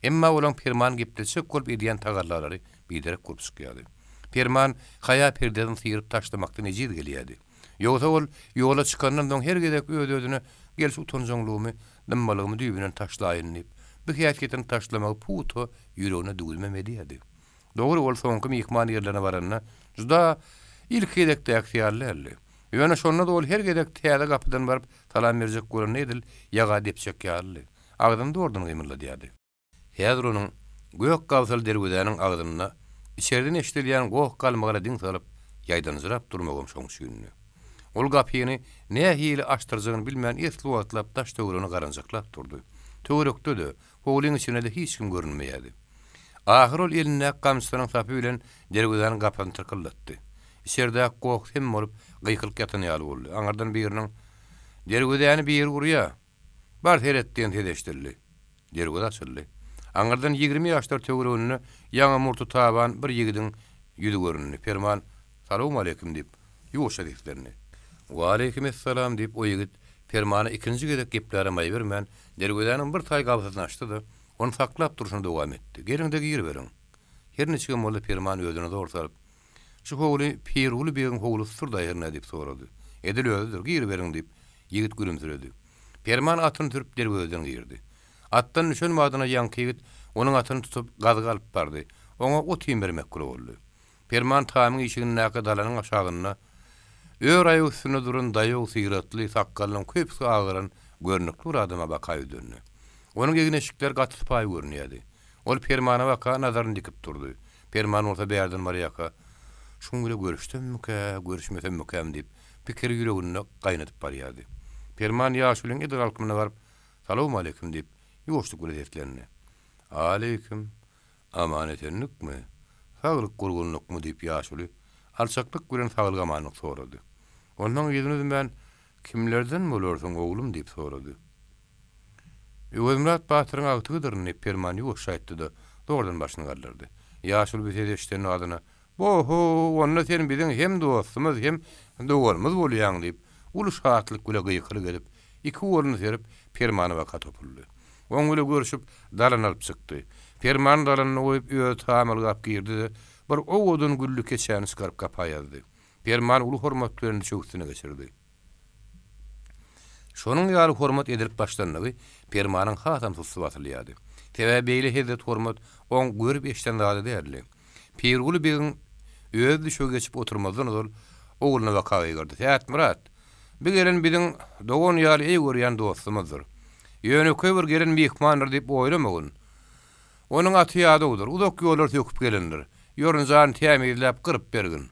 Emma olaň Permany gepletjek bolup edýän tagallalary biderek bolup çykýardy. Perman haýa perdesini syryp taşlamakdan ejiz gelýärdi. Ýogsa ol ýola çykandan soň her gezek öz-özüne Gel şu utanjaňlygymy, dymmalygymy düýbünden taşlaýyn diýip, bu häsiýetini taşlamagy pugta ýüregine düwdümem edýärdi. Dogry, ol soňky myhman ýerlerine baranda juda ilki gezekdäkisi ýaly däldi. Ýöne şonda-da ol her gezek täze gapydan baryp salam berjek bolanda edil ýaga depjek ýalydy. Agzyny zordan gymyldadýardy. Häzir onuň gök gabsaly derwezäniň agzynda içerden eşidilýän goh-galmagala diň salyp, ýaýdanjyrap durmagam şoň üçindi. Ol gapyny nähili açdyrjagyny bilmän esli wagtlap daş-töweregine garanjaklap durdy. Töwerekde-de, howlyň içinde-de hiç kim görünmeýärdi. Ahyry ol elindäki gamçysynyň sapy bilen derwezäniň gapysyny tyrkyldatdy. Içerdäki goh sem bolup, gykylyk ýatan ýaly boldy. Aňyrdan biriniň, Derwezäni biri urýa! Bar seret diýen ses eşidildi. Derweze açyldy. Aňyrdan 20 ýaşlar töwereginde ýaňy murty taban bir ýigidiň ýüzi göründi. Perman, Salowmaleýkim diýip, ýuwaşja seslendi. Waleýkimessalam diýip, o ýigit Permana ikinji gezek gepläre maý bermän, derwezäniň bir taý gabsasyny açdy-da, ony saklap durşuna dowam etdi. Geliň-de giriberiň. Her niçigem bolsa Perman özüne zor salyp, Şu howly Pirguly begiň howlusydyr-da hernä diýip sorady. Edil özüdir, giriberiň diýip, ýigit gülümsiredi. Perman atyny sürüp derwezeden girdi. Atdan düşen badyna ýaňky ýigit onuň atyny tutup gazyga alyp bardy. Oňa ot-iým bermekli boldy. Perman tamyň işigindäki dalanyň aşagynda ör aýak üstünde duran daýaw syratly, sakgalynyň köpüsi agaran görnükli bir adama baka ýüzlendi. Onuň egin-eşikleri gaty sypaýy görünýärdi. Ol Permana baka nazaryny dikip durdy. Perman bolsa bärden barýarka, Şuň bile görüşsemmikä, görüşmesemmikäm diýip, pikiri ýüreginde gaýnadyp barýardy. Perman ýaşulyň edil alkymyna baryp, Salowmaleýkim! diýip, ýuwaşlyk bilen seslendi. Aleýkim. Aman-esenlikmi? Saglyk-gurgunlykmy? diýip, ýaşuly alçaklyk bilen saglyk-amanlyk sorady. Onsoň yzyny üzmän, Kimlerden bolarsyň, oglum? diýip sorady. Öwezmyrat batyryň agtygydyryn, diýip, Perman ýuwaşja aýtdy-da, zordan başyny galdyrdy. Ýaşuly bu sesi eşidende adyna, Bo-ho, onda sen biziň hem dostumyz, hem doganymyz bolýaň, diýip, uly şatlyk bile gykylyk edip, iki goluny serip, Permana baka topuldy. Oň bile görşüp, dalana alyp çykdy. Permany dalanda goýup, özi tamalgap girdi-de, bir owadan gülli keçäni çykaryp gapa ýazdy. Permany uly hormat bilen düşek üstüne geçirdi. Şonuň ýaly hormat edilip başlandygy Permanyň hasam sussy basylýardy. Sebäbi beýle hezzet-hormat oň görüp-eşiden zady däldi. Pirguly begiň özi düşege geçip oturmazdan ozal ogluna baka gygyrdy, Sähetmyrat! Bi gelen biziň dogan ýaly eý görýän dostumyzdyr. Ýönekeý bir gelen myhmandyr diýip oýlamagyn. Onuň aty ýadawdyr, uzak ýollary söküp gelendir. Ýorunjany tämizläp, gyryp bergin.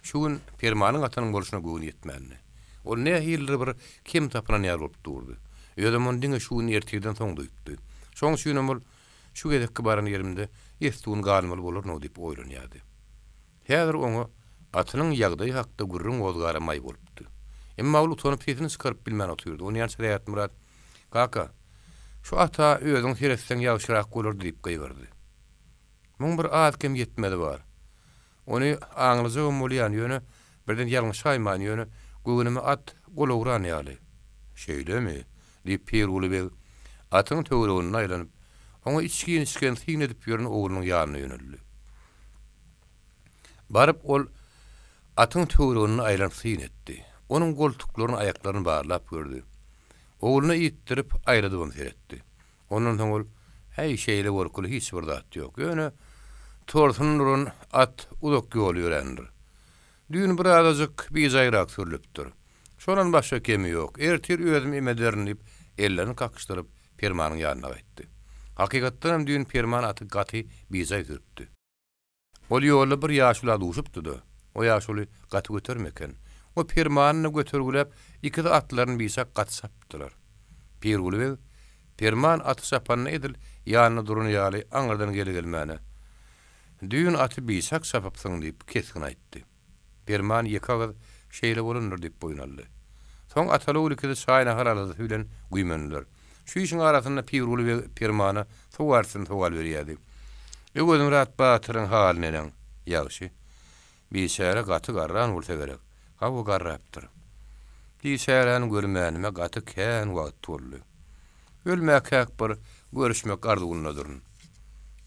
Şu gün Permanyň atynyň bolşuna göwni ýetmändi. Ol nähilidir bir kem tapynan ýaly bolup durdy. Özem ony diňe şu gün ertirden soň duýupdy. Şoň üçinem ol, Şu gezekki baran ýerimde esli gün galmaly bolaryn-ow diýip oýlanýardy. Häzir oňa atynyň ýagdaýy hakda gürrüň gozgara maý bolupdy. Emma ol utanyp sesini çykaryp bilmän otyrdy. Onýança Sähetmyrat, Kaka, şu ata özüň seretseň ýagşyrak bolardy diýip gygyrdy. Muň bir az-kem ýetmezi bar. Ony aňlajagam bolýan, ýöne birden ýalňyşaýman, ýöne göwnüme at golugran ýaly. Şeýlemi? diýip, Pirguly beg atyň töwereginde aýlanyp, oňa içgin-içgin syn edip ýören oglunyň ýanyna ýöneldi. Baryp ol atyň töwereginde aýlanyp syn etdi. Onuň goltuklaryny, aýaklaryny barlap gördi. Ogluna iýtdirip, aýladybam seretdi. Ondan soň ol, Äý, şeýle gorkuly hiç bir zat ýok. Ýöne torsun duran at uzak ýol ýörändir. Düýn birazajyk bijaýrak sürlüpdir. Şondan başga kemi ýok. Ertir özüm emederin diýip, ellerini kakyşdyryp, Permanyň ýanyna gaýtdy. Hakykatdanam düýn Perman aty gaty bijaý sürüpdi. Ol ýolda bir ýaşula duşupdy-da, o ýaşuly gaty göterim eken. O Permanyny götergiläp, ikisi atlaryny biçak gaty çapypdylar. Pirguly beg Perman aty çapanda edil ýanynda duran ýaly aňyrdan gele-gelmäne, Düýn aty biçak çapypsyň diýip, kesgin aýtdy. Perman ýeke agyz şeýle bolandyr diýip boýun aldy. Soň ataly-ogul ikisi çaý-nahar aladasy bilen güýmendiler. Şu işiň arasynda Pirguly beg Permana sowal üstüne sowal berýärdi. Öwezmyrat batyryň haly neneň? Ýagşy. Biçäre gaty garran bolsa gerek. Hawa, garrapdyr. Biçäräni görmänime gaty kän wagt boldy. Ölmäkäk bir görüşmek arzuwyndadyryn.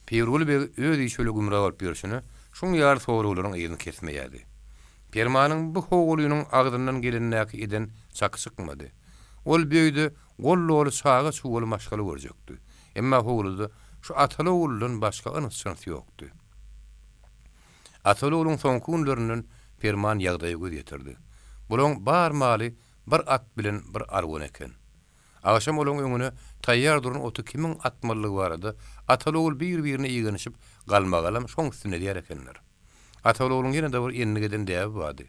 Pirguly beg öz işi bile gümra bolup ýörşüne, şuň ýaly soraglaryň yzyny kesmeýärdi. Permanyň bu howulynyň agzyndan gelendäki eden çaky çykmady. Ol bu öýde gol doly çaga-çugaly maşgala görjekdi. Emma howluda şu ataly-oguldan başga yns-jyns ýokdy. Ataly-ogluň soňky günlerinden Perman ýagdaýa göz ýetirdi. Bulaň bar maly bir at bilen bir arwana eken. Agşam olaň öňüne taýýar duran oty kimiň atmalydygy barada ataly-ogul bir-birine igenişip, galmagalam şoň üstünde edýär ekenler. Ataly-ogluň ýene-de bir endik eden däbi bardy.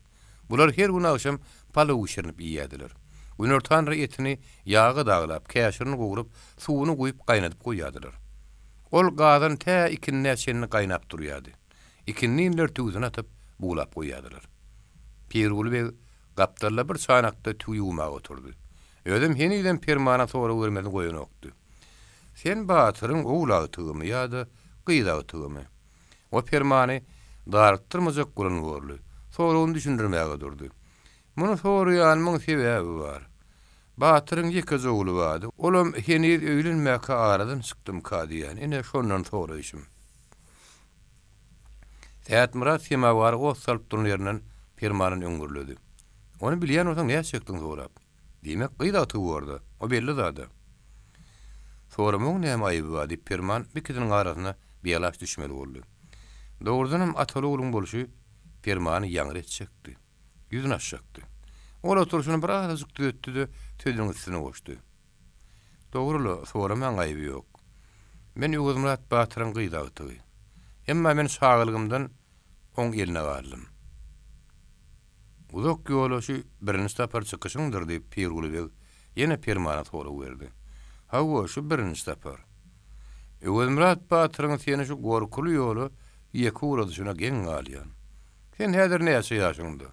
Bular her gün agşam palaw bişirinip iýýärdiler. Günortanra etini ýaga daglap, käşirini gowrup, suwuny guýup gaýnadyp goýýardylar. Ol gazan tä ikindä çenli gaýnap durýardy. Ikindinler tüwüsini atyp, buglap goýýardylar. Pirguly beg gapdalda bir çanakda tüwi ýuwmaga oturdy. Özem henizem Permana sorag bermesini goýanokdy. Sen batyryň ogul agtygymy ýa-da gyz agtygymy? O Permany darykdyrmajak bolan borly, soragyny düşündirmäge durdy. Muny soraýanymyň sebäbi bar. Batyryň ýekeje ogly bardy, olam heniz öýlenmäkä aradan çykdymyka diýýän, ine şondan soraýşym. Sähetmyrat semawary ot salyp duran ýerinden Permandan öňürledi. Ony bilýän bolsaň nätjekdiň sorap? Diýmek, gyz agtygy borda. O belli zada. Soramagyň näme aýyby bar, diýip Perman ikisiniň arasyna bialaç düşmeli boldy. Dogrudanam ataly-ogluň bolşy Permany ýaňry etjekdi. Ýüzüni açjakdy. Ol oturyşyny bir azajyk düzetdi-de, sözüniň üstüne goşdy. Dogry-la, soramaň aýyby ýok. Men Öwezmyrat batyryň gyz agtygy. Emma men çagalygymdan oň eline galdym. Uzak ýola şu birinji sapar çykyşyňdyr, diýip, Pirguly beg ýene Permana sorag berdi. Hawa, şu birinji sapar. Öwezmyrat batyryň seni şu gorkuly ýola ýeke ugradyşyna geň galýan. Sen häzir näçe ýaşyňda?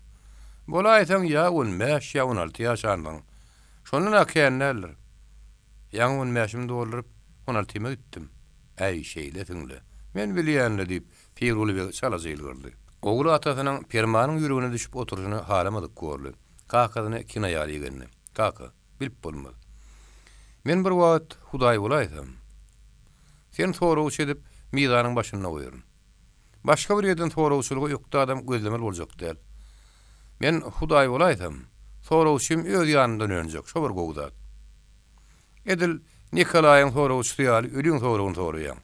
Bolaýsaň ýa on bäş, ýa on alty ýaşansyň. Şondan-a kän däldir. Ýaňy on bäşimi dolduryp, on altyma gitdim. Äý, şeýlesiň-le. Men bilýän-le, diýip, Pirguly beg çalaja ýylgyrdy. Ogly atasynyň Permanyň ýüregine düşüp oturyşyny halamadyk borly. Kakasyna kinaýaly igendi. Kaka, bilip bolmaz. Men bir wagt Hudaý bolaýsam, seni soragçy edip, mizanyň başynda goýaryn. Başga bir ýerden soragçylyga ökde adam gözlemeli boljak däl. Men Hudaý bolaýsam, soragçym öz ýanymdan önjek, şo bir gowy zat. Edil Nikolaýyň soragçysy ýaly öliň soragyny soraýaň.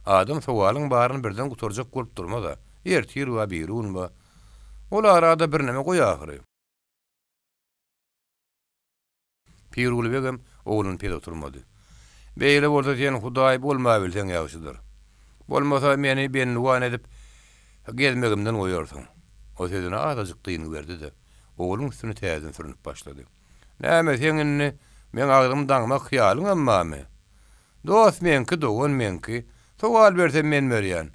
Adam sowalyň baryny birden gutarjak bolup durmaz-a. Ertir bar, birigün bar. Ol arada birneme goý ahyry. Pirguly begem ogluny pes oturmady. Beýle bolsa sen Hudaý bolmabilseň ýagşydyr. Bolmasa meni bendiwan edip gezmegimden goýarsyň. O sözüne azajyk dyngy berdi-de, ogluň üstüne täzeden sürnüp başlady. Näme, seň indi meň agzymy daňmak hyýalyňam barmy? Dost meňki, dogan meňki. Sowal bersem men berýän.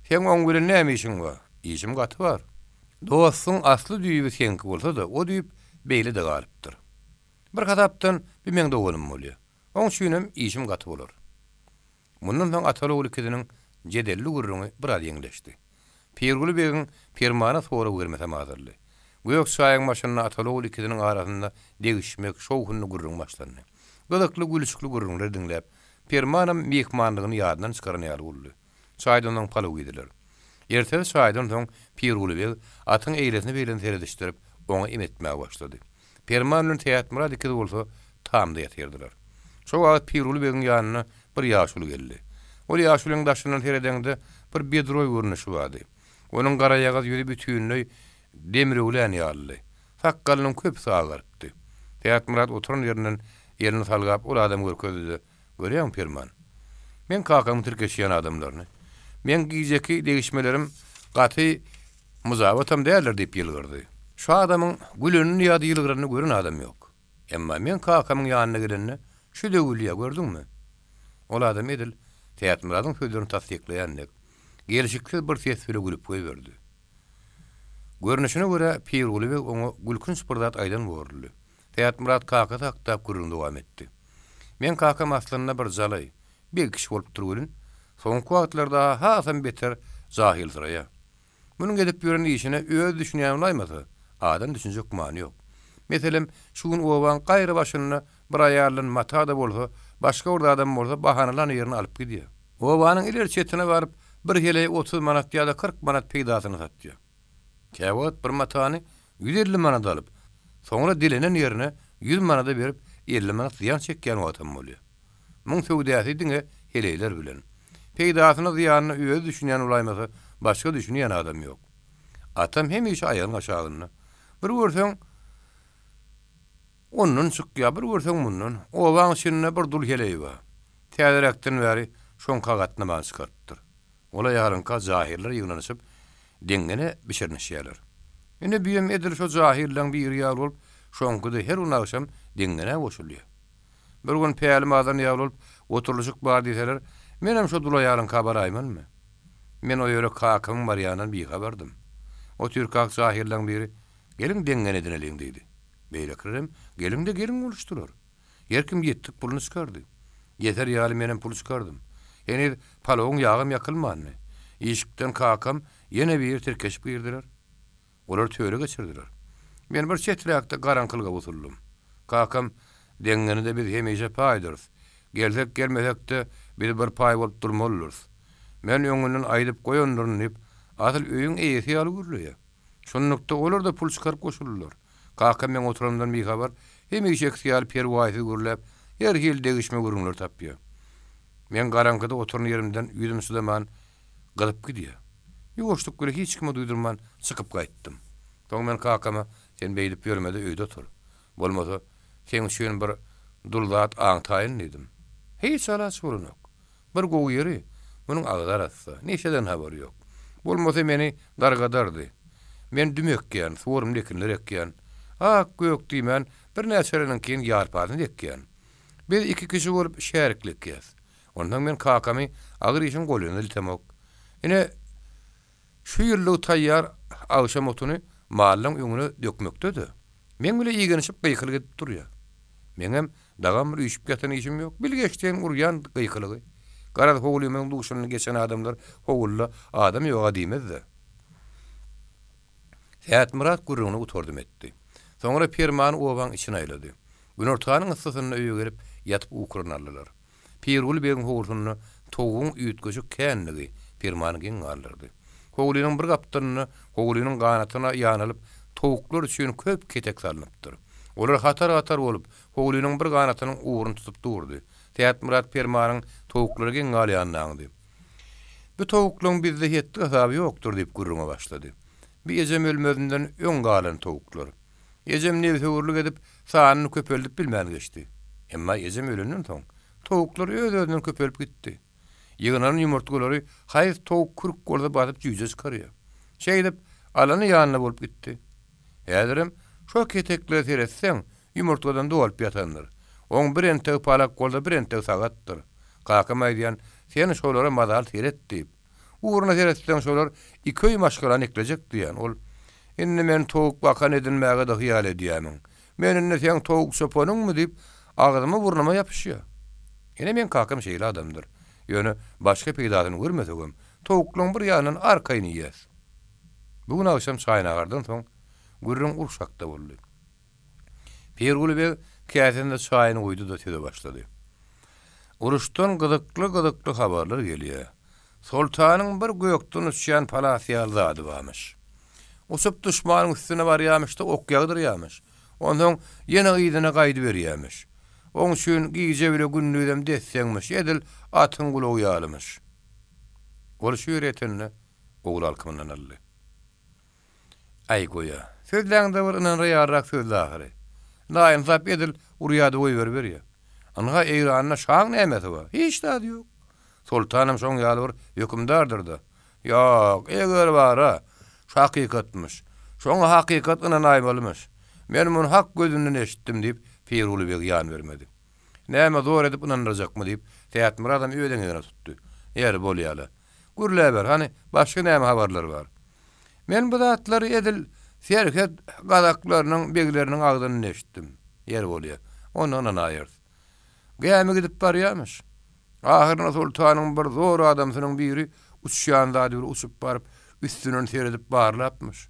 Seň oň bilen näme işiň bar? Işim gaty bar. Dostuň asly düýbi seňki bolsa-da, o düýp beýle-de galypdyr. Bir hasapdan bi meň doganym bolýa. Oň üçinem işim gaty bolar. Mundan soň ataly-ogul ikisiniň jedelli gürrüňi biraz ýeňleşdi. Pirguly begiň Permana sorag bermesem azaldy. Gök çaýyň başynda ataly-ogul ikisiniň arasynda degişmek, şowhunly gürrüň başlandy. Gyzykly, gülüşikli gürrüňleri diňläp, Permanam myhmanlygyny ýadyndan çykaran ýaly boldy. Çaýdan soň palaw iýdiler. Ertesi çaýdan soň Pirguly beg atyň eýlesini-beýlesini seredişdirip, oňa em etmäge başlady. Perman bilen Täçmyrat ikizi bolsa tamda ýatyrdylar. Şo wagt Pirguly begiň ýanyna bir ýaşuly geldi. Ol ýaşulyň daşyndan seredeňde bir bedroý görnüşi bardy. Onuň garaýagyz ýüzi bütinleý demrewlän ýalydy. Sakgalynyň köpüsi agarypdy. Täçmyrat oturan ýerinden elini salgap ol adamy görkezdi-de, Görýäňmi, Perman? Meň kakamyň tirkeşýän adamlaryny. Meň gijeki degişmelerim gaty myjabatam däldir diýip ýylgyrdy. Şu adamyň gülenini ýa-da ýylgyranyny gören adam ýok. Emma meň kakamyň ýanyna gelende şü-de gülýär, gördüňmi? Ol adam edil Täçmyradyň sözlerini tassyklaýan dek, gelşiksiz bir ses bile gülüp goýberdi. Görnüşine görä, Pirguly beg oňa gülkünç bir zat aýdan borludy. Täçmyrat kakasy hakda gürrüňini dowam etdi. Meň kakam aslynda bir jalaý, beg kişi bolupdyr welin, soňky wagtlarda hasam beter jahylsyraýar. Munuň edip ýören işine özi düşünýän bolaýmasa, adam düşünjek gümany ýok. Meselem, şu gün obaň gaýry başynda bir aýaldan mata-da bolsa, başga bir zadam bolsa bahanalan ýerini alyp gidýär. Obanyň ileri çetine baryp, bir heleýe 30 manat ýa-da 40 manat peýdasyna satýar. Käwagt bir matany 150 manada alyp, soňra dilenen ýerine 100 manada berip, 50 manat zyýan çekýän wagtam bolýar. Muň söwdasy diňe heleýler bilen. Peýdasyna zyýanyna özi düşünýän bolaýmasa başga düşünýän adam ýok. Atam hemişe aýagynyň aşagynda. Bir görseň ondan çykýar, bir görseň mundan. Obaň içinde bir dul heleý bar. Täzeräkden bäri şoňka gatnamany çykarypdyr. Ol aýalyňka jahyllar ýygnanyşyp deňňene bişirinişýärler. Ine büýem edil şo jahyllaň biri ýaly bolup şoňky-da her gün agşam deňňenä goşulýar. Bir gün pälim azan ýaly bolup, oturylyşyk bar diýseler, menem şo dul aýalyňka baraýmanmy? Men o ýere kakamyň barýanyndan bihabardym. Otyrkak jahyllaň biri, Geliň deňňen edineliň diýdi. Beýlekilerem, Geliň-de geliň boluşdylar. Her kim ýetdik puluny çykardy. Ýeser ýaly menem pul çykardym. Heniz palawyň ýagam ýakylmandy. Işikden kakam, ýene biri tirkeşip girdiler. Olar töre geçirdiler. Men bir çeträkde garaňkylyga busuldym. Kakam, Deňňenide biz hemişe paýdyrys. Gelsek-gelmesek-de, biz bir paý bolup durmalydyrys. Men öňünden aýdyp goýandyryn diýip, asyl öýüň eýesi ýaly gürleýär. Şunlukda olar-da pul çykaryp goşuldylar. Kakam meň oturanymdan bihabar, hemişekisi ýaly perwaýsyz gürläp, her hili degişme gürrüňler tapýar. Meň garaňkyda oturan ýerimden ýüzüm çydaman, gyzyp gidýär. Ýuwaşlyk bilen hiç kime duýdurman çykyp gaýtdym. Soň men kakama, Sen beýdip ýörme-de öýde otur. Bolmasa, seň üçin bir dul zat aňtaýyn diýdim. Hiç alaç bolanok. Bir gowy ýeri, munuň agzy arassa, neşeden habary ýok. Bolmasa meni dargadardy. Men düm ekýän, suwarymly ekinler ekýän. Ak-gök diýmän, birnäçeleriňkiniň ýarpasyny ekýän. Biz iki kişi bolup şärikli ekýäs. Onsoň men kakamy agyr işiň goluna iltemok. Ine, şu ýyllyk taýýar agşam otuny mallaň öňüne dökmekde-de, meň bile igenişip gykylyk edip durýar. Meňem dagam bir üýşüp ýatan işim ýok. Bilgeşleýin urýan gykylygy. Garaz, howlymyzyň duşundan geçen adamlar howluda adam ýog-a diýmez-de. Sähetmyrat gürrüňini gutardym etdi. Soňra Permany obaň içine aýlady. Günortanyň yssysynda öýe gelip, ýatyp ukuryny aldylar. Pirguly begiň howlusynda towugyň üýtgeşik känligi Permany geň galdyrdy. Howlynyň bir gapdalynda howlynyň ganatyna ýanalyp, towuklar üçin köp ketek salnypdyr. Olar hatar-hatar bolup, howlynyň bir ganatynyň ugruny tutup durdy. Sähetmyrat Permanyň towuklara geň galýanyny aňdy. Bu towuklaň bizde hetdi-hasaby ýokdur diýip gürrüňe başlady. Bi ejem ölmezinden öň galan towuklar. Ejem nebsewürlik edip, sanyny köpeldip bilmän geçdi. Emma ejem ölenden soň, towuklar öz-özünden köpelip gitdi. Ýygnanan ýumurtgalary haýsy towuk kürk bolsa basyp jüýje çykarýar. Şeýdip, alany ýanyna bolup gitdi. Häzirem şo keteklere seretseň, ýumurtgadan dolup ýatandyr. Oň bir entegi palak bolsa bir entegi sagatdyr. Kakam aýdýan, sen şolara mazaly seret diýip. Ugruna seretseň şolar iki öý maşgalany eklejek diýýän. Ol, Indi men towuk bakan edinmäge-de hyýal edýämiň. Men indi seň towuk çopanyňmy diýip, agzyma-burnuma ýapyşýar. Ine meň kakam şeýle adamdyr. Ýöne başga peýdasyny görmesegem, towuklaň bir ýanyndan arkaýyn iýýäs. Bu gün agşam çaý-nahardan soň gürrüň uruş hakda boldy. Pirguly beg käsesine çaýyny guýdy-da söze başlady. Uruşdan gyzykly-gyzykly habarlar gelýär. Soltanyň bir gökden uçýan palas ýaly zady barmyş. Uçup duşmanyň üstüne barýarmyş-da ok ýagdyrýarmyş. Onsoň ýene yzyna gaýdyberýärmiş. Oň üçin gije bile gündizem des-deňmiş, edil atyň gulagy ýalymyş. Ol şu ýere ýetende ogul alkymyndan aldy. Aý, goý-a. Sözläňde bir ynanra ýalyrak sözle ahyry. Naýynsap edil urýa-da goýberiberýä. Ynha, Eýranda şaň nämesi bar? Hiç zady ýok. Soltanam şoň ýaly bir hökümdardyr-da. Ýok, eger bar-a, şu hakykatmyş. Şoňa hakykat ynanaýmalymyş. Men muny hak gözünden eşitdim, diýip, Pirguly beg ýan bermedi. Näme, zor edip ynandyrjakmy, diýip, Sähetmyradam öz eňegine tutdy. Ýeri, bolýa-la. Gürläber, hany, başga näme habarlar bar? Men bu zatlary edil serhet gazaklarynyň begleriniň agzyndan eşitdim. Ýeri bolýa, onda ynanaýarys. Gämi gidip barýarmyş. Ahyrynda soltanyň bir zor adamsynyň biri uçýan zady bir uçup baryp, üstünden seredip barlapmyş.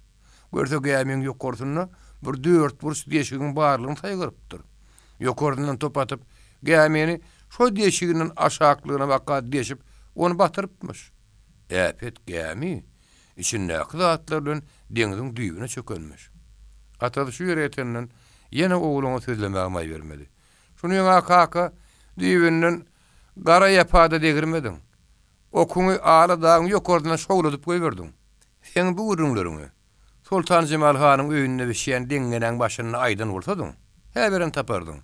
Görse gämiň ýokarsynda bir dörtburç deşigiň barlygyny saýgarypdyr. Ýokarsyndan top atyp, gämini şo deşiginden aşaklygyna baka deşip, ony batyrypmyş. Äpet gämi içindäki zatlar bilen deňziň düýbüne çökenmiş. Atasy şu ýere ýetenden ýene ogluňa sözlemäge maý bermedi. Şunyň-a kaka, düýbünden gara ýapa-da degirmediň. Okuňy ala dagyň ýokarsyndan şowladyp goýberdiň. Seň bu gürrüňleriňi Soltanjemal hanyň öýünde bişýän deňňenäň başynda aýdan bolsadyň, häberem tapardyň.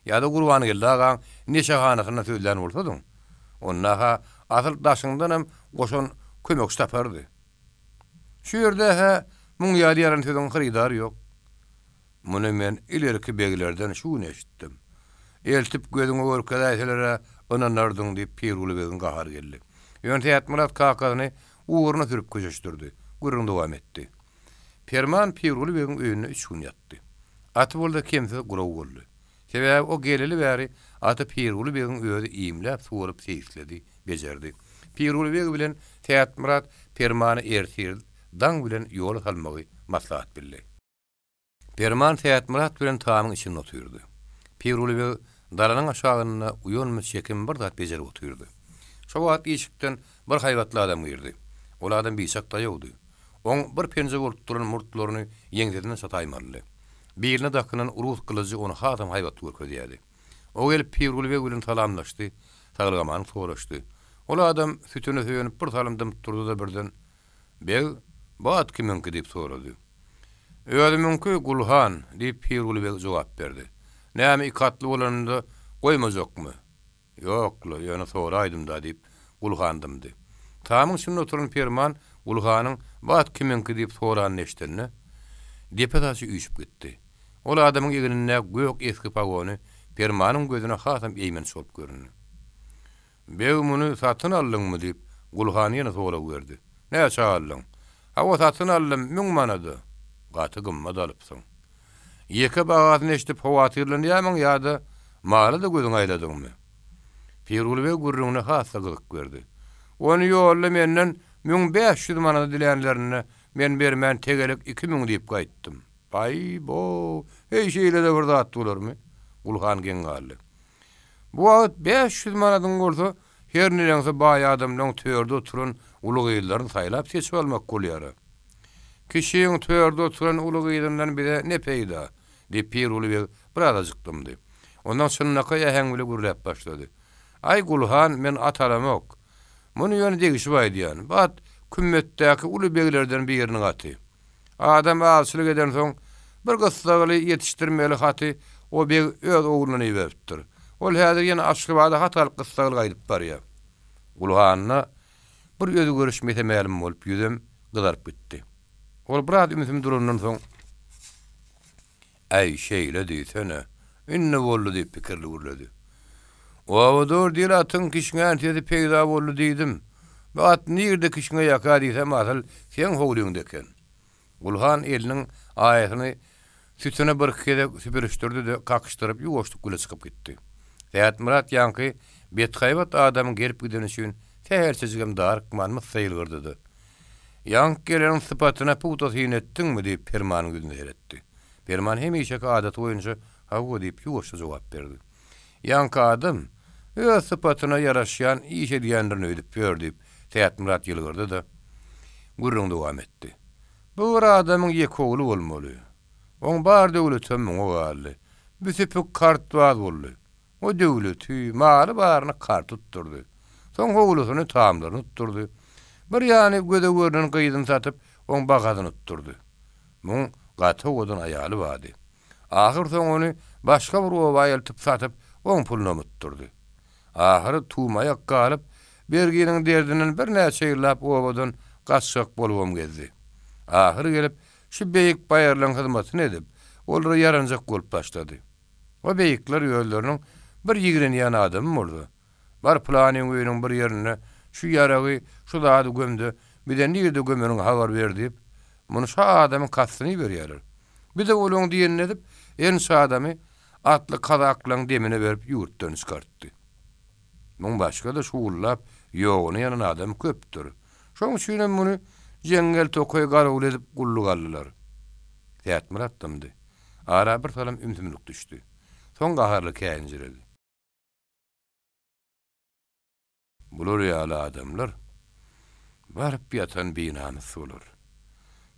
Ýa-da Gurbangeldi agaň neşehanasynda sözlän bolsadyň, onda-ha asyl daşyňdanam goşan kömekçi tapardy. Şu ýerde-hä muň ýaly ýalan sözüň hyrydary ýok. Muny men ilerki beglerden şu gün eşitdim. Eltip gözüňe görkezäýseler-ä ynanardyň diýip Pirguly begiň gahary geldi. Ýöne Sähetmyrat kakasyny ugruna sürüp köşeşdirdi. Gürrüň dowam etdi. Perman Pirguly begiň öýünde üç gün ýatdy. Aty bolsa kemsiz guraw boldy. Sebäbi o geleli bäri aty Pirguly begiň özi iýmläp, suwaryp seýisledi, bejerdi. Pirguly beg bilen Sähetmyrat Permany ertir daň bilen ýola salmagy maslahat bildi. Perman Sähetmyrat bilen tamyň içinde otyrdy. Pirguly beg dalanyň aşagynda uýanmy çekinmi bir zat bejerip otyrdy. Şo wagt işikden bir haýbatly adam girdi. Ol adam biçak daýawdy. Oň bir penje bolup duran murtlaryny ýeňsesinden çataýmalydy. Biline dakynan rus gylyjy ony hasam haýbatly görkezýärdi. O gelip Pirguly beg bilen salamlaşdy, saglyk-amanlyk soraşdy. Ol adam sütüne söýenip bir salym dymyp durdy-da birden, Beg, bu at kimiňki? diýip sorady. Özümiňki, Gulhan, diýip, Pirguly beg jogap berdi. Näme, iki atly bolanynda goýmajakmy? Ýok-la, ýöne soraýdym-da, diýip, Gulhan dymdy. Tamyň içinde oturan Perman Gulhanyň bu at kimiňki diýip soranyny eşidende, depe saçy üýşüp gitdi. Ol adamyň egnindäki gök esgi pagony. Permanyň gözüne hasam eýmenç bolup göründi. Beg muny satyn aldyňmy? diýip, Gulhan ýene sorag berdi. Näçä aldyň? Hawa, satyn aldym, müň manada. Gaty gymmat alypsyň. Ýeke bahasyny eşidip howatyrlanýarmyň ýa-da mala-da gözüňi aýladyňmy? Pirguly beg gürrüňine has-da gyzyk berdi. Ony ýolda menden 1500 manada dilänlerinde men bermän tegelek 2000 diýip gaýtdym. Baý-bo, heý şeýle-de bir zat bolarmy? Gulhan geň galdy. Bu wagt 500 manadyň bolsa, her neneňsi baý adamlaň törde oturan uly gyzlaryny saýlap-seçip almak bolýar-a. Kişiň törde oturan uly gyzyndan bize ne peýda? diýip, Pirguly beg birazajyk dymdy. Ondan çynlakaý äheň bile gürläp başlady. Aý, Gulhan, men at alamok. Muny ýöne degişip aýdýan. Bu at kümmetdäki uly beglerden biriniň aty. Adam azçylyk edensoň, bir gyssagly ýetişdirmeli haty o beg öz oglundan iberipdir. Ol häzir ýene Aşgabada hat alyp gyssagly gaýdyp barýar. Gulhanda bir özgeriş mese-mälim bolup ýüzem gyzaryp gitdi. Ol biraz ümsüm durandan soň, Äý, şeýle diýsene, indi boldy diýip pikirli gürledi. Obada bir del atyň kişňän sesi peýda boldy diýdim. Bu at nirde kişňeýärkä diýsem asyl seň howlyňda eken. Gulhan eliniň aýasyny sütüne birki gezek süpürişdirdi-de, kakyşdyryp ýuwaşlyk bile çykyp gitdi. Sähetmyrat ýaňky bethaýbat adamyň gelip gideni üçin sähelçejigem darykman myssa ýylgyrdy-da, Ýaňky geleniň sypatyna pugta syn etdiňmi? diýip, Permanyň ýüzüne seretdi. Perman hemişeki adaty boýunça Hawa diýip, ýuwaşja jogap berdi. Ýaňky adam öz sypatyna ýaraşýan iş edýändirin öýdüp ýör, diýip, Sähetmyrat ýylgyrdy-da, gürrüňi dowam etdi. Bu bir adamyň ýeke ogly bolmaly. Oň bar döwletem muňa galdy. Bu süpük kartbaz boldy. O döwleti, maly baryny kart tutdurdy. Soň howlusyny, tamdyryny tutdurdy. Bir ýany göze görnen gyzyny satyp, oň bagazyny tutdurdy. Muň gaty owadan aýaly bardy. Ahyr soň ony başga bir oba eltip satyp, oň pulunam utdurdy. Ahyry tumaýak galyp, berginiň derdinden birnäçe ýyllap obadan gaçjak bolubam gezdi. Ahyr gelip, şu beýik baýarlaň hyzmatyny edip, olara ýaranjak bolup başlady. O beýikler özleriniň bir ýigrenýän adamy bolsa, Bar pylanyň öýüniň bir ýerinde şu ýaragy, şu zady göm-de, bize nirde gömeniňi habar ber diýip, muny şa adamyň kastyna iberýärler. Biz-de olaň diýenini edip, ençe adamy atly kazaklaň demine berip ýurtdan çykartdy. Muň başga-da şugullap ýoguna ýanan adamy köpdür. Şoň üçinem muny jeňňel tokaý garawuly edip gulluk aldylar. Sähetmyrat dymdy. Ara bir salym ümsümlik düşdi. Soň gaharly käýinjiredi. Bular ýaly adamlar baryp ýatan binamys bolar.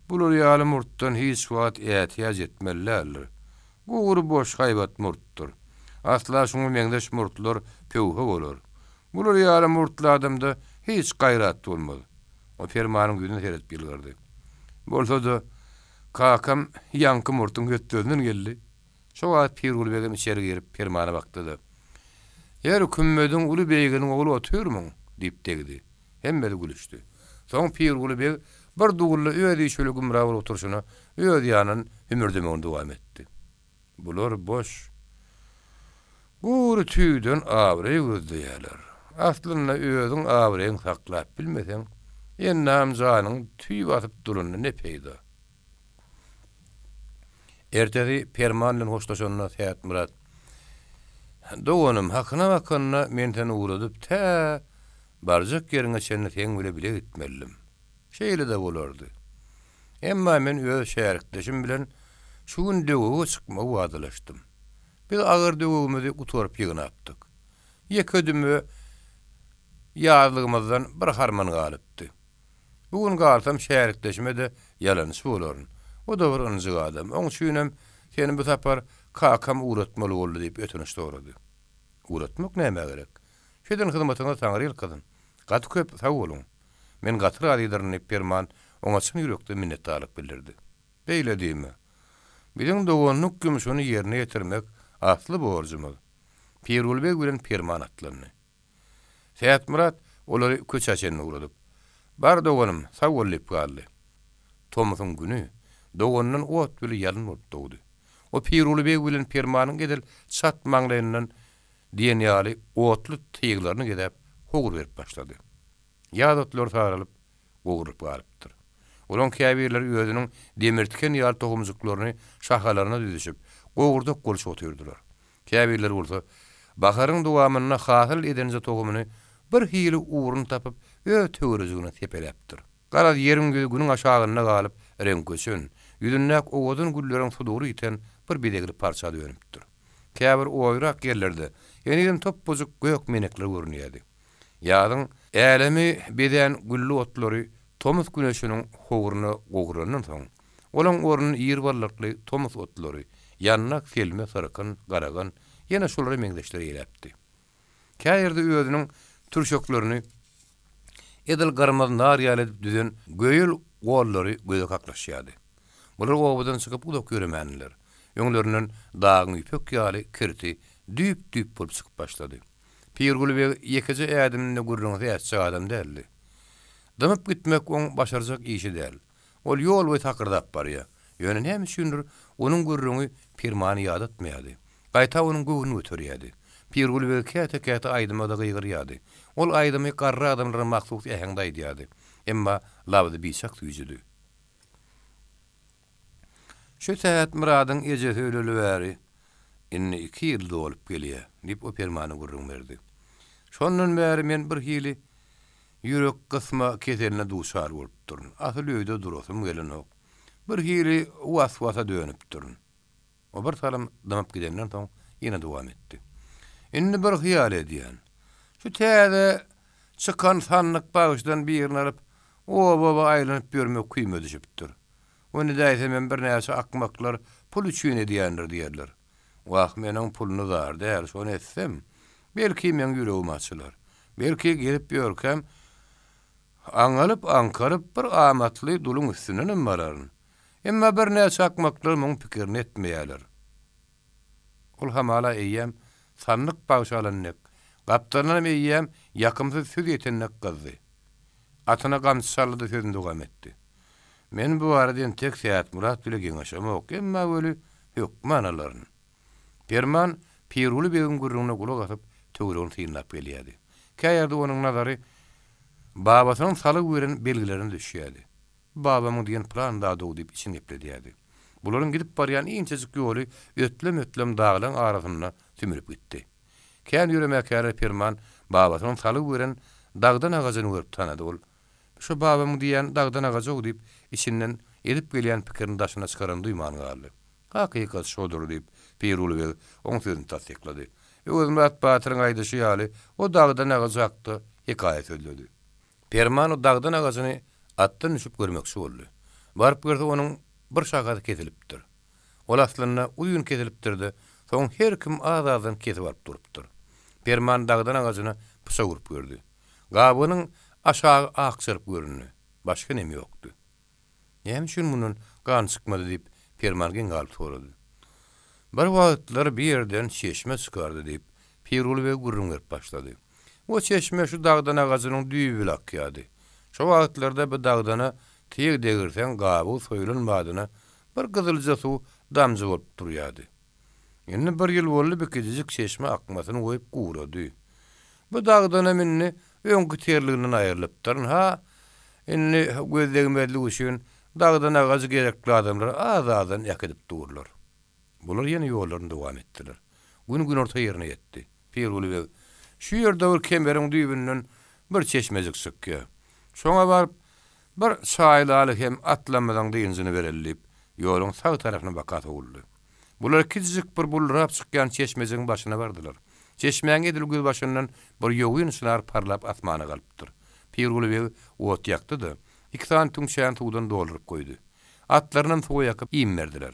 Bular ýaly murtdan hiç wagt ätiýaç etmeli däldir. Gury boş haýbat murtdur. Asla şuňa meňzeş murtlar pöwhe bolar. Bular ýaly murtly adamda hiç gaýrat bolmaz. O Permanyň ýüzüne seredip ýylgyrdy. Bolsa-da, kakam ýaňky murtuň hötdesinden geldi. Şo wagt Pirguly begem içeri girip, Permana bakdy-da, Her kümmediň uly beýginiň ogly otyrmyň? diýip degdi. Hemmesi gülüşdi. Soň Pirguly beg bir dulda öz işi bile gümra bolup oturyşyna öz ýanyndan hümürdemegini dowam etdi. Bular boş. Gury tüýden abraý gözleýärler. Aslynda özüň abraýyňy saklap bilmeseň, endam janyňy tüý basyp duranda ne peýda? Ertesi Perman bilen hoşlaşanda Sähetmyrat, Doganym, hakyna bakanda men seni ugradyp tä barjak ýeriňe çenli seň bile bile gitmelidim. Şeýle-de bolardy. Emma men öz şärikdeşim bilen şu gün döwege çykmagy wadalaşdym. Biz agyr döwegimizi gutaryp ýygnapdyk. Ýeke düme ýazlygymyzdan bir harman galypdy. Bu gün galsam şärikdeşime-de ýalançy bolaryn. O-da bir ynjyk adam. Oň üçinem seni bu sapar kakam ugratmaly boldy diýip ötünç sorady. Ugratmak nämä gerek? Şu eden hyzmatyňyz taňryýalkasyn. Gaty köp sag boluň. Men gaty razydyryn diýip Perman oňa çyn ýürekden minnetdarlyk bildirdi. Beýle diýme. Biziň doganlyk ýumşuny ýerine ýetirmek asly borjumyz. Pirguly beg bilen Perman atlandy. Sähetmyrat olary köçä çenli ugradyp, Bar doganym, sag bol diýip galdy. Tomusyň güni dogandan ot bile ýalyn bolup dogdy. O Pirguly beg bilen Permanyň edil çat maňlaýyndan diýen ýaly otly tyglaryny gezäp howur berip başlady. Ýaz otlary saralyp, gowrulyp galypdyr. Olaň käbirleri özüniň demirtiken ýaly tohumjyklaryny şahalaryna düzüşip, gowurdak bolşup otyrdylar. Käbirleri bolsa, baharyň dowamynda hasyl edenje tohumyny bir hili ugruny tapyp, öz töwerejigine sepeläpdir. Garaz, ýeriň ýüzi günüň aşagynda galyp, reňk öçen, ýüzündäki owadan gülleriň sudury ýiten bir bezegli parça dönüpdir. Käbir oýrak ýerlerde henizem topbajyk gök menekler görünýärdi. Ýazyň älemi bezän gülli otlary tomus güneşiniň howruna gowrulandan soň, olaň ornuny iri baldakly tomus otlary, ýandak, selme, syrkyn, garagan, ýene şolara meňzeşler eýläpdi. Kä ýerde özüniň türşeklerini edil gyrmyzy nar ýaly edip düzen göýül gollary göze kaklyşýardy. Bular obadan çykyp uzak ýöremändiler. Öňlerinden dagyň ýüpek ýaly kirti düýp-düýp bolup çykyp başlady. Pirguly beg ýekeje ädiminde gürrüňsiz ätjek adam däldi. Dymyp gitmek oň başarjak işi däl. Ol ýol boýy takyrdap barýar. Ýöne näme üçindir, onuň gürrüňi Pirmany ýadatmaýardy. Gaýta onuň göwnüni göterýärdi. Pirguly beg käte-käte aýdyma-da gygyrýardy. Ol aýdymy garry adamlara mahsus äheňde aýdýardy. Emma labzy biçak süýjüdi. Şu Sähetmyradyň ejesi öleli bäri indi iki ýyl dolup gelýär, diýip, o Permana gürrüň berdi. Şondan bäri men bir hili ýürek gysma keseline duçar bolupdyryn. Asyl öýde durasym gelenok. Bir hili was-wasa dönüpdirin. O bir salym dymyp gidenden soň ýene dowam etdi. Indi bir hyýal edýän. Şu täze çykan sandyk bagşydan birini alyp, oba-oba aýlanyp ýörmek küýüme düşüpdir. Ony edäýsemem birnäçe akmaklar pul üçin edýändir diýerler. Wah, meniň puluny zar däl, şony etsem, belki meň ýüregim açylar. Belki gezip ýörkäm, aňalyp-aňkaryp bir amatly duluň üstündenem bararyn. Emma birnäçe akmaklar muň pikirini etmeýärler. Ol hamala eýýäm sandyk bagşy alan dek, gapdalyndanam eýýäm ýakymsyz söz ýeten dek gyzdy. Atyna gamçy saldy-da sözüni dowam etdi. Men bu barada entek Sähetmyrat bile geňeşemok, emma weli hökman alaryn. Perman Pirguly begiň gürrüňine gulak asyp, töweregini synlap gelýärdi. Kä ýerde onuň nazary babasynyň salgy beren belgilerine düşýärdi. Babamyň diýen pylan zady-ow diýip içini gepledýärdi. Bularyň gidip barýan inçejik ýoly ötlem-ötlem daglaň arasynda sümülip gitdi. Kän ýöremäkäler Perman babasynyň salgy beren dagdan agajyny görüp tanady. Ol, Şu babamyň diýýän dagdan agajy-ow diýip, içinden edip gelýän pikirini daşyna çykaranyny duýman galdy. Hakykat şodur diýip, Pirguly beg oň sözüni tassyklady. Öwezmyrat batyryň aýdyşy ýaly, o dagdan agajy hakda hekaýa sözledi. Perman o dagdan agajyny atdan düşüp görmekçi boldy. Baryp görse onuň bir şahasy kesilipdir. Ol aslynda uzyn kesilipdir-de, soň her kim az-azdan kesip alyp durupdyr. Perman dagdan agajyna pyçak urup gördi. Gabygynyň aşagy akjaryp göründi. Başga nem ýokdy. Näme üçin mundan gan çykmady diýip, Perman geň galyp sorady. Bir wagtlar bir ýerden çeşme çykardy diýip, Pirguly beg gürrüň berip başlady. O çeşme şu dagdan agajynyň düýbi bile akýardy. Şo wagtlarda bu dagdana tyg degirseň gabygy soýulan badyna bir gyzylja suw damja bolup durýardy. Indi bir ýyl boldy bu kiçijik çeşme akmasyny goýup gurady. Bu dagdanam indi öňki terliginden aýrylypdyr. Ynha, indi göz degmezlik üçin dagdan agajy gerekli adamlar az-azdan äkidip durlar. Bular ýene ýollaryny dowam etdiler. Gün günorta ýerine ýetdi. Pirguly beg, Şu ýerde bir kemeriň düýbünden bir çeşmejik çykýar. Şoňa baryp, bir çaý-laly hem atlamyzyň dynjyny bereli diýip, ýoluň sag tarapyna baka sowuldy. Bular kiçijik bir buldurap çykýan çeşmejigiň başyna bardylar. Çeşmäň edil gözbaşyndan bir ýogyn çynar parlap asmana galypdyr. Pirguly beg ot ýakdy-da, iki sany tüňçäni suwdan dolduryp goýdy. Atlarynam suwa ýakyp iým berdiler.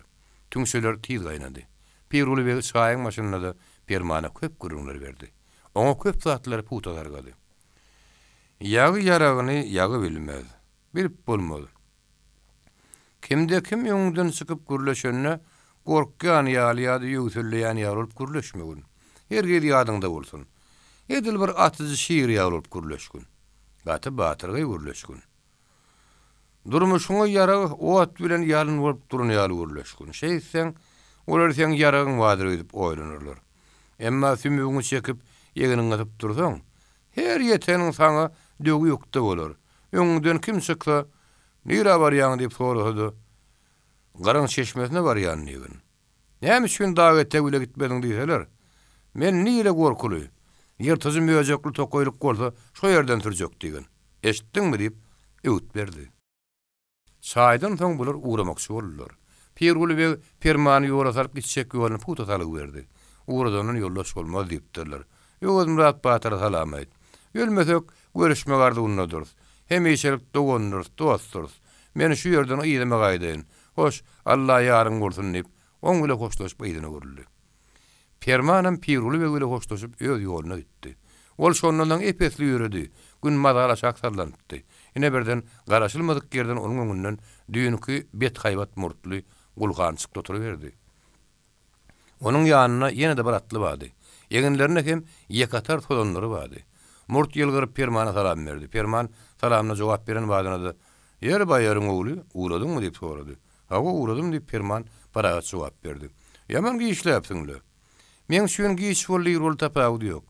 Tüňçeler tiz gaýnady. Pirguly beg çaýyň başynda-da Permana köp gürrüňler berdi. Oňa köp zatlary pugta sargady. Ýagy ýaragyny ýagy bilmez. Bilip bolmaz. Kimde-kim öňüňden çykyp gürleşende, gorkýan ýaly ýa-da ýöwselleýän ýaly bolup gürleşmegin. Hergiz ýadyňda bolsun. Edil bir atyjy şir ýaly bolup gürleşgin. Gaty batyrgaý gürleşgin. Durmuşyňa ýarag ot bilen ýalyn bolup duran ýaly gürleşgin. Şeýtseň, Olar seň ýaragyň bardyr öýdüp oýlanarlar. Emma sümügiňi çekip, egniňi gysyp dursaň, her ýeteniň saňa döwi ökde bolar. Öňüňden kim çyksa, Nirä barýaň diýip sorasa-da, Gyryň çeşmesine barýan diýgin. Näme üçin dag etegi bile gitmediň diýseler, Men nire gorkuly, ýyrtyjy möjekli tokaýlyk bolsa, şo ýerden sürjek diýgin. Eşitdiňmi diýip, öwüt berdi. Çaýdan soň bular ugramakçy boldular. Pirguly beg Permany ýola salyp gitjek ýoluny pugta salgy berdi. Ugradandan ýoldaş bolmaz diýipdirler. Öwezmyrat batyra salam aýt. Ölmesek, görüşmek arzuwyndadyrys. Hemişelik dogandyrys, dostdurys. Men şu ýerden yzyma gaýdaýyn. Hoş, Alla ýaryň bolsun diýip, oň bile hoşlaşyp yzyna öwrüldi. Permanam Pirguly beg bile hoşlaşyp öz ýoluna gitdi. Ol şondan soň ep-esli ýöredi. Gün mazaly aşak sallanypdy. Ine birden garaşylmadyk ýerden onuň öňünden düýnki bethaýbat murtly Gulhan çykdy oturyberdi. Onuň ýanynda ýene-de bir atly bardy. Eginlerinde hem ýekatar tozanlary bardy. Murt ýylgyryp Permana salam berdi. Perman salamyna jogap beren badyna-da, Ýeri baýaryň ogly, ugradyňmy diýip sorady. Hawa, ugradym diýip Perman parahat jogap berdi. Ýaman giçläpsiň-le. Meň üçin giç boldy, ir boldy tapawudy ýok.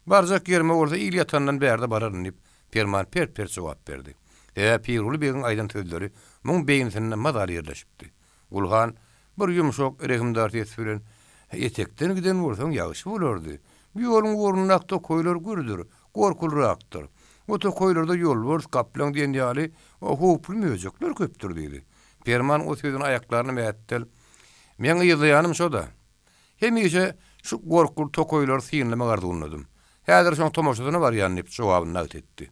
Barjak ýerime bolsa il ýatandan bärde bararyn diýip, Perman pert-pert jogap berdi. Sebäbi Pirguly begiň aýdan sözleri muň beýnisinde mazaly ýerleşipdi. Gulhan bir ýumşak, rehimdar ses bilen, Etekden giden bolsaň ýagşy bolardy. Bu ýoluň ugrundaky tokaýlar gürdür, gorkulyrakdyr. O tokaýlarda ýolbars, gaplaň diýen ýaly howply möjekler köpdür diýdi. Perman o sözüni aýaklaryna mähetdel, Meň yzlaýanym şo-da. Hemişe şu gorkuly tokaýlary synlamak arzuwyndadym. Häzir şoň tomaşasyna barýan diýip, jogabyny nagt etdi.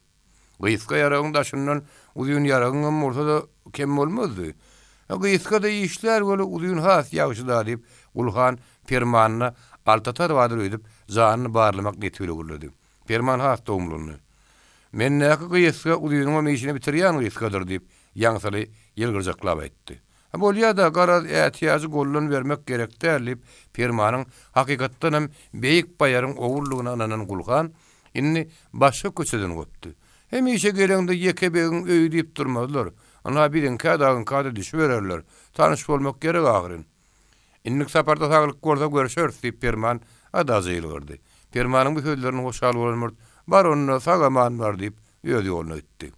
Gysga ýaragyň daşyndan uzyn ýaragyňam bolsa-da kem bolmazdy. Gysga-da işlär weli uzyn has ýagşy-da diýip, Gulhan Permanyna altatar bardyr öýdüp, janyny barlamak niýeti bile gürledi. Perman has dogumlandy. Mendäki gysga uzynyňam işini bitirýän gysgadyr diýip, ýaňsyly ýylgyrjaklap aýtdy. Bolýa-da, garaz, ätiýajy goldan bermek gerek däl diýip, Permanyň hakykatdanam beýik baýaryň ogullygyna ynanan Gulhan Indi başga köçeden gopdy. Hemişe geleňde ýeke begiň öýi diýip durmazlar. Ynha biziňkä dagyňka-da düşübererler. Tanyş bolmak gerek ahyryn. Indiki saparda saglyk bolsa görşeris, diýip Perman adaja ýylgyrdy. Permanyň bu sözlerine hoşal bolan Murt, Bar onda, sag-aman bar, diýip, öz ýoluna gitdi.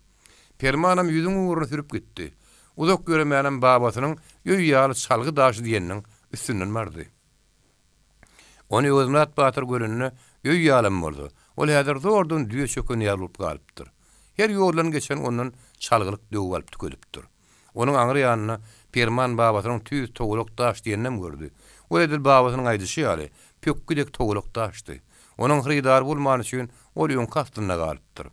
Permanam ýüzüň ugruna sürüp gitdi. Uzak ýöremänem babasynyň öý ýaly çalgy daşy diýeniniň üstünden bardy. Ony Öwezmyrat batyr görende, öý ýalam bolsa, ol häzir zordan düýe çöken ýaly bolup galypdyr. Her ýoldan geçen ondan çalgylyk döwüp alyp tükedipdir. Onuň aňry ýanynda Perman babasynyň tüýs togalak daş diýeninem gördi. Ol edil babasynyň aýdyşy ýaly, pökgi dek togalak daşdy. Onuň hyrydary bolmany üçin ol öňki aslynda galypdyr.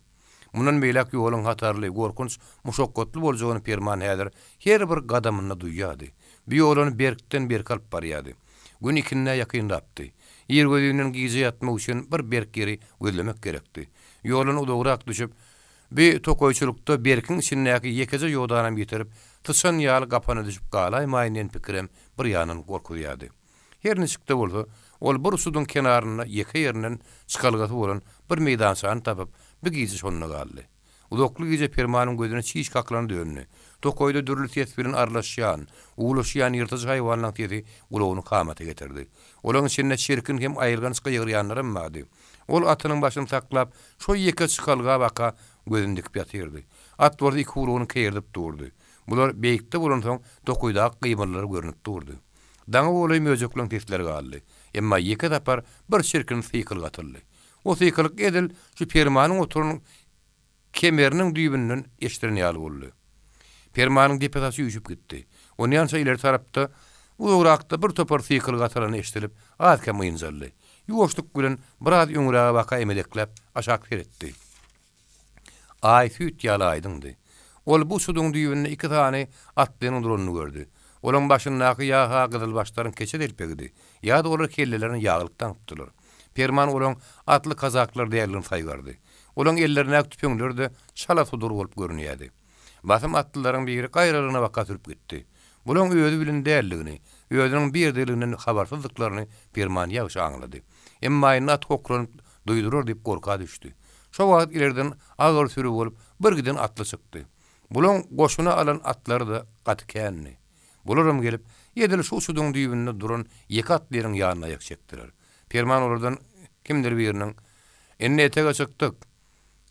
Mundan beýläk ýoluň hatarly, gorkunç, muşakgatly boljagyny Perman häzir her bir gadamynda duýýardy. Bu ýol ony berkden-berke alyp barýardy. Gün ikindä ýakynlapdy. Irgözinden gije ýatmak üçin bir berk ýeri gözlemek gerekdi. Ýoldan uzagrak düşüp, bi tokaýçylykda berkiň içindäki ýekeje ýodanam ýitirip, syçan ýaly gapana düşüp galaýmaýyn diýen pikirem bir ýandan gorkuzýardy. Her niçik-de bolsa, ol bir suduň kenarynda ýeke ýerinden çykalgasy bolan bir meýdançany tapyp, bir gije şonda galdy. Uzakly gije Permanyň gözüne çiş kakylana döndi. Tokaýda dürli ses bilen arlaşýan, uwlaşýan ýyrtyjy haýwanlaryň sesi gulagyny kamata getirdi. Olaryň içinde çirkin hem aýylganç gygyrýanlaram bardy. Ol atynyň başyny saklap, şo ýeke çykalga baka gözüni dikip ýatyrdy. At bolsa iki gulagyny keýerdip durdy. Bular beýikde bolansoň, tokaýdaky gymyldylar görnüp durdy. Daňa golaý möjekleň sesleri galdy. Emma ýeke sapar bir çirkin sykylyk atyldy. O sykylyk edil şu Permanyň oturan kemeriniň düýbünden eşdilen ýaly boldy. Permanyň depe saçy üýşüp gitdi. Onýança ileri tarapda, uzagrakda bir topar sykylyk atylany eşdilip, az-kem ynjaldy. Ýuwaşlyk bilen biraz öňräge baka emedekläp, aşak seretdi. Aý süýt ýaly aýdyňdy. Ol bu çuduň düýbünde iki sany atlynyň duranyny gördi. Olaň başyndaky ýa-ha gyzylbaşlaryň keçe telpegidi, ýa-da olar kellelerini ýaglyk daňypdylar. Perman olaň atly kazaklar däldigini saýgardy. Olaň ellerindäki tüpeňleri-de çala sudur bolup görünýärdi. Basym atlylaryň biri gaýralygyna baka sürüp gitdi. Bulaň özi bilen däldigini, özüniň birdeliginden habarsyzdyklaryny Perman ýagşy aňlady. Emma indi at hokranyp duýdurar diýip gorka düşdi. Şo wagt ilerden agyr süri bolup bir giden atly çykdy. Bulaň goşuna alan atlary-da gaty kändi. Bularam gelip, edil şu çuduň düýbünde duran ýeke atlynyň ýanyna aýak çekdiler. Perman olardan kimdir biriniň, Indi etege çykdyk.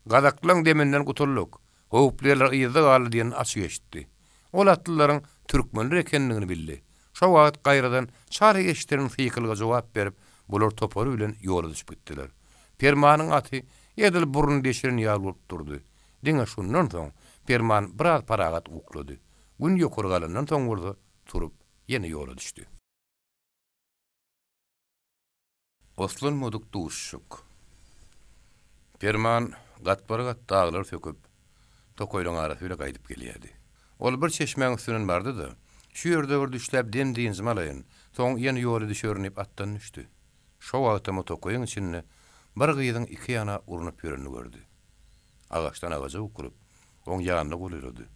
Gazaklaň deminden gutuldyk. Howply ýerler yzda galdy diýenini açyk eşitdi. Ol atlylaryň türkmenler ekendigini bildi. Şo wagt gaýradan çala eşdilen sykylyga jogap berip, bular topary bilen ýola düşüp gitdiler. Permanyň aty edil burnuny deşiren ýaly bolup durdy. Diňe şundan soň Perman biraz parahat uklady. Gün ýokary galandan soň bolsa turup, ýene ýola düşdi. Oslanmadyk duşuşyk. Perman gatbar-gat daglar söküp, tokaýlaryň arasy bile gaýdyp gelýärdi. Ol bir çeşmäň üstünden bardy-da, Şu ýerde bir düşläp dem-dynjymy alaýyn, soň ýene ýola düşerin diýip atdan düşdi. Şo wagtam o tokaýyň içinde bir gyzyň iki ýana urnup ýörenini gördi. Agaçdan agaja bukulyp, oň ýanyna golaýlady.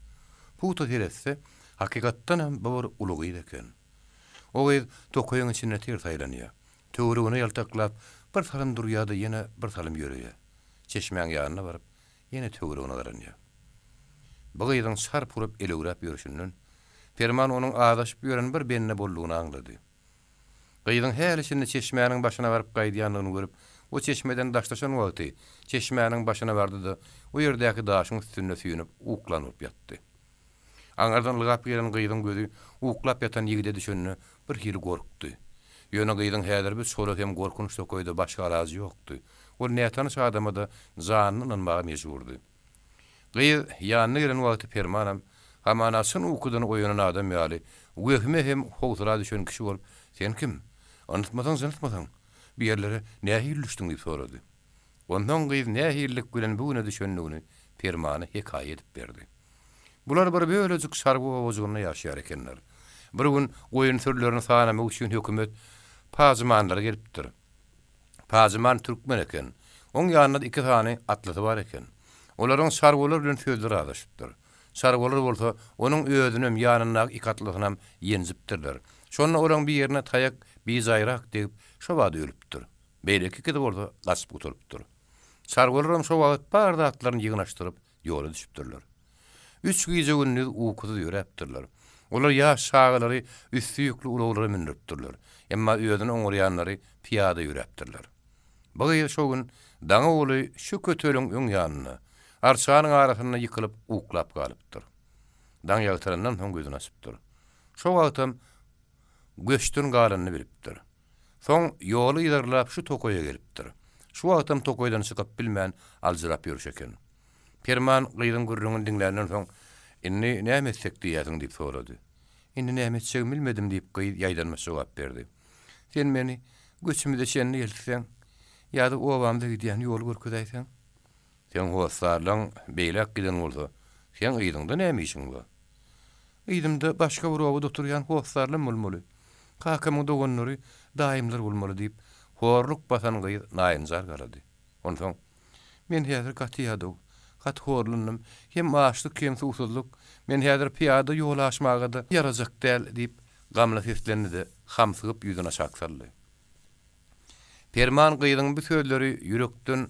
Pugta seretse, hakykatdanam bu bir uly gyz eken. O gyz tokaýyň içinde ters aýlanýar. Töweregine ýaltaklap, bir salym durýar-da ýene bir salym ýöreýär. Çeşmäň ýanyna baryp, ýene töweregine garanýar. Bu gyzyň çarp urup elewräp ýörşünden, Perman onuň azaşyp ýören bir bende boldugyny aňlady. Gyzyň häli-şindi çeşmäniň başyna baryp gaýdýandygyny görüp, o çeşmeden daşlaşan wagty, çeşmäniň başyna bardy-da, o ýerdäki daşyň üstünde süýnüp, uklan bolup ýatdy. Aňyrdan ylgap gelen gyzyň gözi uklap ýatan ýigide düşende bir hili gorkdy. Ýöne gyzyň häzir bu çola hem gorkunç tokaýda başga alajy ýokdy. Ol nätanyş adama-da janyny ynanmaga mejburdy. Gyz ýanyna gelen wagty Permanam, hamana çyn ukudan oýanan adam ýaly, wehime hem howsala düşen kişi bolup, Sen kim? Ynytmasaň jynytmasaň, bu ýerlere nähili düşdüň diýip sorady. Onsoň gyz nähililik bilen bu güne düşendigini Permana hekaýa edip berdi. Bular bir bölejik çarwa obajygynda ýaşaýar ekenler. Bir gün goýun sürülerini sanamak üçin hökümet pajymanlary gelipdir. Pajyman türkmen eken. Oň ýanynda iki sany atlysy bar eken. Olaryň çarwalar bilen sözleri azaşypdyr. Çarwalar bolsa onuň özünem, ýanyndaky iki atlysynam ýenjipdirler. Şonda olaň birine taýak bijaýrak degip, şobada ölüpdir. Beýleki ikisi bolsa gaçyp gutulypdyr. Çarwalaram şo wagt bar zatlaryny ýygnaşdyryp, ýola düşüpdirler. Üç gije-gündiz ukusyz ýöräpdirler. Olar ýaş çagalary üsti ýükli ulaglara mündüripdirler. Emma özüni oňarýanlary pyýada ýöräpdirler. Bu gyz şo gün daňa uly şu köteliň öň ýanynda, arçanyň arasynda ýykylyp uklap galypdyr. Daň ýagtyrandan soň gözüni açypdyr. Şo wagtam göçden galanyny bilipdir. Soň ýoly yzarlap şu tokaýa gelipdir. Şu wagtam tokaýdan çykyp bilmän aljyrap ýörşi eken. Perman gyzyň gürrüňini diňländen soň, Indi näme etsek diýýäsiň diýip sorady. Indi näme etjegimi bilmedim diýip gyz ýaýdanmaç jogap berdi. Sen meni göçümize çenli eltseň, ýa-da obamyza gidýän ýoly görkezäýseň. Seň hossarlaň beýläk giden bolsa, seň yzyňda näme işiň bar? Yzymda başga bir obada oturýan hossarlam bolmaly. Kakamyň doganlary, daýymlar bolmaly, diýip, horluk basan gyz naýynjar garady. Onsoň, Men häzir gaty ýadaw, gaty horlandym. Hem açlyk, hem suwsuzlyk. Men häzir pyýada ýol aşmaga-da ýarajak däl, diýip, gamly seslendi-de, hamsygyp ýüzüni aşak saldy. Perman gyzyň bu sözleri ýürekden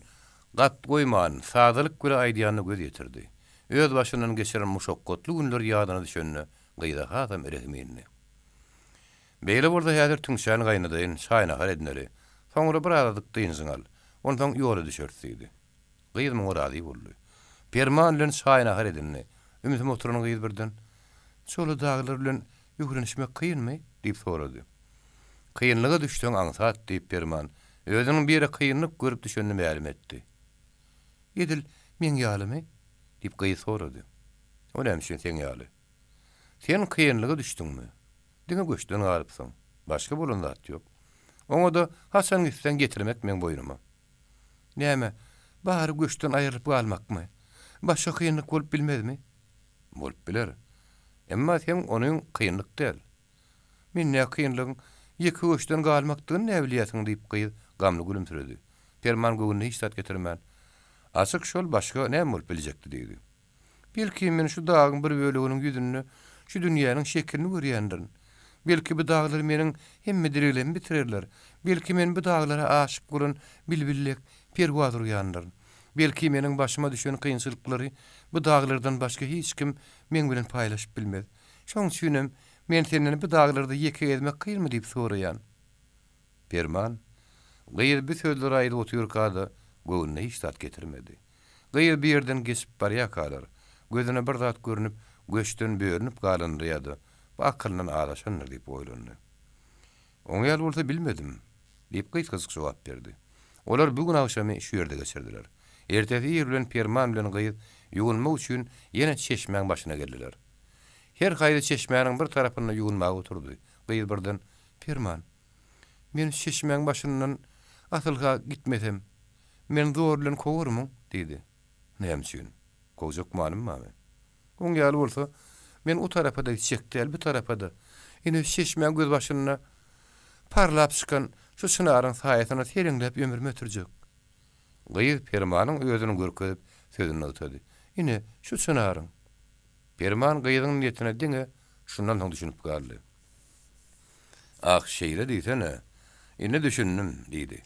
gat goýman, sadalyk bile aýdýanyna göz ýetirdi. Öz başyndan geçiren muşakgatly günler ýadyna düşende, gyza hasam rehimi indi. Beýle bolsa häzir tüňçäni gaýnadaýyn, çaý-nahar edineli. Soňra bir azajyk dynjyňy al. Onsoň ýola düşeris diýdi. Gyz muňa razy boldy. Perman bilen çaý-nahar edindi. Ümsüm oturan gyz birden, Çola daglar bilen öwrenişmek kynmy? diýip sorady. Kynlyga düşseň aňsat, diýip Perman, özüniň bir ýere kynlyk görüp düşenini mälim etdi. Edil meň ýalymy? diýip gyz sorady. O näme üçin seň ýaly? Sen kynlyga düşdüňmi? Diňe göçden galypsyň. Başga bolan zat ýok. Oňa-da haçan gitseň getirmek meň boýnuma. Näme, bary göçden aýrylyp galmakmy? Başga kynlyk bolup bilmezmi? Bolup biler. Emma seň onyň kynlyk däl. Men nä kynlygyň ýeke göçden galmakdygyny näbilýäsiň, diýip, gyz gamly gülümsiredi. Perman göwnüne hiç zat getirmän, Açyk şol, başga näme bolup biljekdi, diýdi. Belki, men şu dagyň bir böleginiň ýüzünde şu dünýäniň şekilini görýändirin. Belki, bu daglar meniň hemme dileglerimi bitirerler. Belki, men bu daglara aşyk bolan bilbil dek perwaz urýandyryn. Belki, meniň başyma düşen kynçylyklary bu daglardan başga hiç kim meň bilen paýlaşyp bilmez. Şoň üçinem. Men senden bu daglarda ýeke gezmek kynmy diýip soraýan. Perman, gyz bu sözleri aýdyp otyrka-da, göwnüne hiç zat getirmedi. Gyz bir ýerden geçip barýarkalar, gözüne bir zat görnüp, göçden bölünip galandyr ýa-da bu akylyndan azaşandyr diýip oýlandy. Oň ýaly bolsa bilmedim, diýip gysgajyk jogap berdi. Olar bu gün agşamy şu ýerde geçirdiler. Ertesi ir bilen Perman bilen gyz ýuwunmak üçin ýene çeşmäň başyna geldiler. Her haýsy çeşmäniň bir tarapynda ýuwunmaga oturdy. Gyz birden, Perman, men şu çeşmäň başyndan asyl-ha gitmesem, meni zor bilen kowarmyň? diýdi. Näme üçin? Kowjak manym barmy? Oň ýaly bolsa, men o tarapa-da gitjek däl, bu tarapa-da. Ine, şu çeşmäň gözbaşynda parlap çykan şu çynaryň saýasynda seleňläp ömrümi ötürjek. Gyz Permanyň özüni görkezip, sözüni nygtady. Ine, şu çynaryň. Perman gyzyň niýetine diňe şundan soň düşünip galdy. Ah, şeýle diýsene. Indi düşündim, diýdi.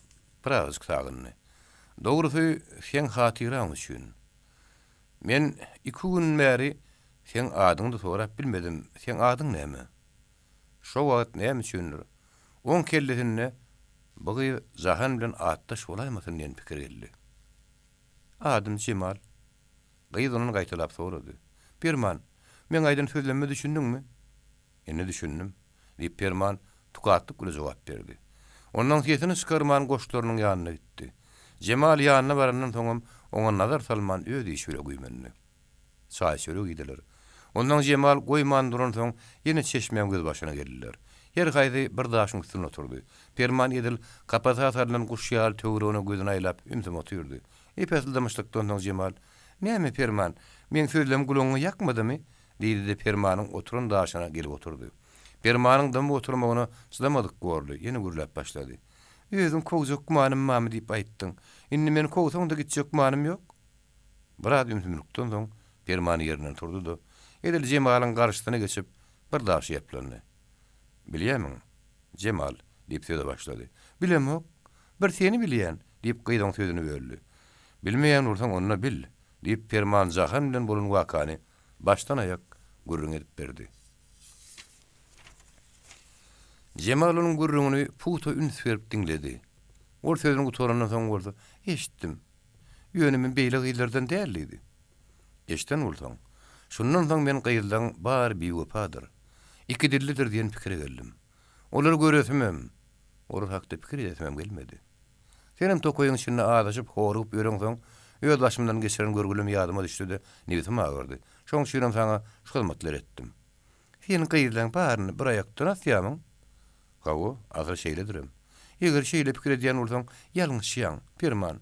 Birazajyk sagyndy. Dogrusy, seň hatyraň üçin. Men iki gün bäri seň adyňy-da sorap bilmedim, seň adyň näme? Şo wagt näme üçindir, oň kellesinde bu gyz Jahan bilen atdaş bolaýmasyn diýen pikir geldi. Adym Jemal. Gyz ondan gaýtalap sorady. Perman, meň aýdan sözlemime düşündiňmi? Indi düşündim, diýip, Perman tukatlyk bilen jogap berdi. Ondan sesini çykarman goşlarynyň ýanyna gitdi. Jemal ýanyna barandan soňam oňa nazar salman öz işi bile güýmendi. Çaý-çörek iýdiler. Ondan Jemal goýman duransoň ýene çeşmäň gözbaşyna geldiler. Her haýsy bir daşyň üstünde oturdy. Perman edil kapasa salnan guş ýaly töweregine gözüni aýlap ümsüm otyrdy. Ep-esli dymyşlykdan soň Jemal, Näme, Perman, meň sözlemim gulagyňa ýakmadymy? Diýdi-de Permanyň oturan daşyna gelip oturdy. Permanyň dymyp oturmagyna çydamadyk borly, ýene gürläp başlady. Özüň kowjak gümanym barmy diýip aýtdyň. Indi meni kowsaň-da gitjek gümanym ýok. Biraz ümsümlikden soň Perman ýerinden turdy-da, edil Jemalyň garşysyna geçip, bir daşa ýaplandy. Bilýämiň, Jemal, diýip söze başlady. Bilemok. Bir seni bilýän, diýip, gyz oň sözüni böldi. Bilmeýän bolsaň, onda bil, diýip, Perman Jahan bilen bolan wakany başdan-aýak gürrüň edip berdi. Jemal onuň gürrüňini pugta üns berip diňledi. Ol sözüni gutarandan soň bolsa, Eşitdim. Ýöne men beýle gyzlardan däl diýdi. Eşiden bolsaň, şundan soň men gyzlaň bary biwepadyr, ikidillidir diýen pikire geldim. Olary göresimem, olar hakda pikir edesimem gelmedi. Senem tokaýyň içinde azaşyp, horugyp ýöreňsoň, öz başymdan geçiren görgülim ýadyma düşdi-de, nebsim agyrdy. Şoň üçinem saňa şu hyzmatlary etdim. Sen gyzlaň baryny bir aýakdan asýamyň? Hawa, asyl şeýledirem. Eger şeýle pikir edýän bolsaň, ýalňyşýaň, Perman.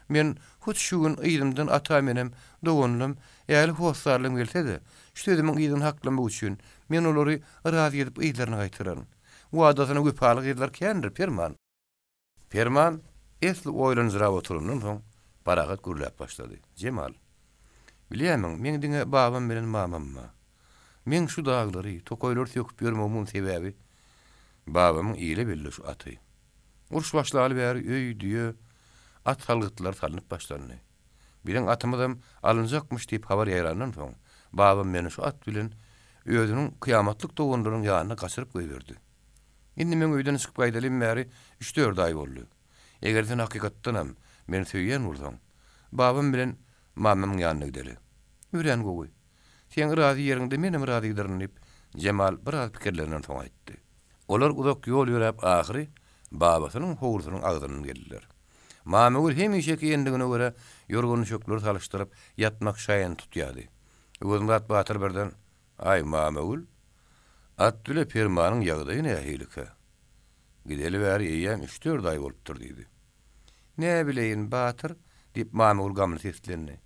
Men hut şu gün yzymdan atam-enem, doganlam, ähli hossarlarym gelse-de, şu sözümiň yzyny haklamak üçin, men olary razy edip yzlaryna gaýtararyn. Wadasyna wepaly gyzlar kändir, Perman. Perman esli oýlanjyrap oturandan soň, parahat gürläp başlady. Jemal, bilýärmiň, meň diňe babam bilen mamam bar. Meň şu daglary, tokaýlary söküp ýörmegimiň sebäbi babamyň ile belli şu aty. Uruş başlaly bäri öý, düýe, at salgytlary salnyp başlandy. Biziň atymyzam alynjakmyş diýip habar ýaýrandan soň, babam meni şu at bilen özüniň kyýamatlyk doganlarynyň ýanyna gaçyryp goýberdi. Indi meň öýden çykyp gaýdalym bäri üç-dört aý boldy. Eger sen hakykatdanam meni söýýän bolsaň, babam bilen mamamyň ýanyna gideli. Örän gowy. Seň razy ýeriňde menem razydyryn, diýip, Jemal biraz pikirlenenden soň aýtdy. Olar uzak ýol ýöräp ahyry babasynyň howlusynyň agzyndan geldiler. Mamagül hemişeki endigine görä ýorgan-düşekleri salyşdyryp, ýatmak şaýyny tutýardy. Öwezmyrat batyr birden, Aý, Mamagül, at bile Permanyň ýagdaýy nähilikä? Gideli bäri eýýäm üç-dört aý bolupdyr, diýdi. Näbileýin, batyr, diýip, Mamagül gamly seslendi.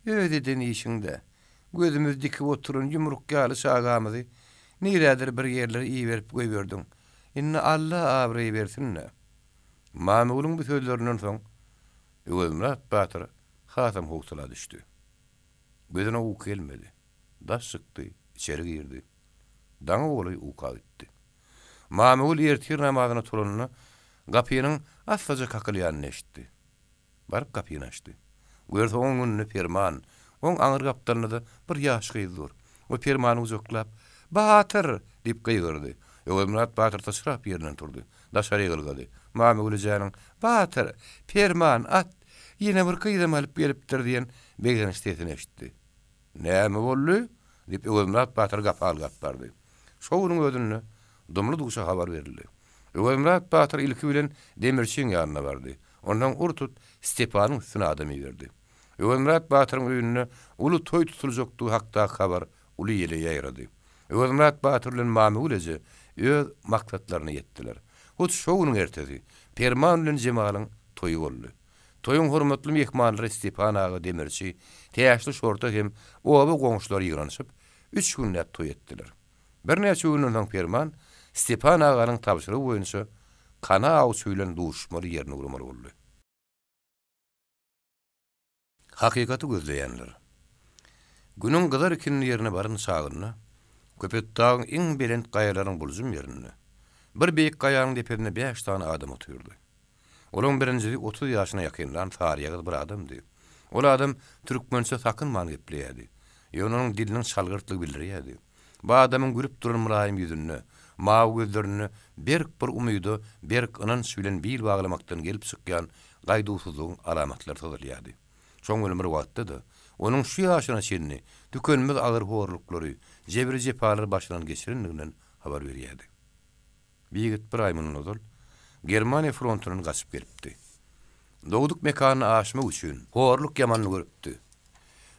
Öz eden işiň-dä. Gözümizi dikip oturan ýumruk ýaly çagamyzy nirädir bir ýerlere iberip goýberdiň. Indi Alla abraý bersin-dä. Mamagülüň bu sözlerinden soň Öwezmyrat batyr hasam howsala düşdi. Gözüne uky gelmedi. Daş çykdy, içeri girdi. Daňa golaý uka gitdi. Mamagül ertir namazyna turanda, gapynyň assaja kakylýanyny eşitdi. Baryp gapyny açdy. Görse oň öňünde Perman, oň aňry gapdalynda-da bir ýaş gyz dur. O Permany gujaklap. Batyr! diýip gygyrdy. Öwezmyrat batyr syçrap ýerinden turdy. Daşary ylgady. Mamagül ejäniň, Batyr! Perman, at! Ýene bir gyzam alyp gelipdir diýen begenç sesini eşitdi. Näme boldy? diýip, Öwezmyrat batyr gapa ylgap bardy. Şo günüň özünde Dumly-duşa habar berildi. Öwezmyrat batyr ilki bilen demirçiň ýanyna bardy. Onsoň ur-tut Stepanyň üstüne adam iberdi. Öwezmyrat batyryň öýünde uly toý tutuljakdygy hakdaky habar uly ýele ýaýrady. Öwezmyrat batyr bilen Mamygül eje öz maksatlaryna ýetdiler. Hut şo günüň ertesi Perman bilen Jemalyň toýy boldy. Toýuň hormatly myhmanlary Stepan aga demirçi, Täşli şorta hem oba goňşulary ýygnanyşyp, üç günläp toý etdiler. Birnäçe günden soň Perman Stepan aganyň tabşyrygy boýunça Kana awçy bilen duşuşmaly ýerini guramaly boldy. Hakykaty gözleýänler. Günüň gyzar ikindi ýerine baran çagynda, Köpetdagyň iň belent gaýalarynyň buljum ýerinde, bir beýik gaýanyň depesinde bäş sany adam otyrdy. Olaryň birinjisi 30 ýaşyna ýakynlan saryýagyz bir adamdy. Ol adam türkmençe sakynman gepleýärdi. Ýöne onuň diliniň çalgyrtlygy bildirýärdi. Bu adamyň gülüp duran mylaýym ýüzünde, mawy gözlerinde berk bir umyda, berk ynanç bilen bil baglamakdan gelip çykýan gaýduwsyzlygyň alamatlary syzylýardy. Şoň bilen bir wagtda-da, onuň şu ýaşyna çenli tükenmez agyr horluklary, jebri-jepalary başyndan geçirendiginden habar berýärdi. Bir ýigit bir aý mundan ozal Germaniýa frontundan gaçyp gelipdi. Dogduk mekanyna aşmak üçin horluk ýamanyny görüpdi.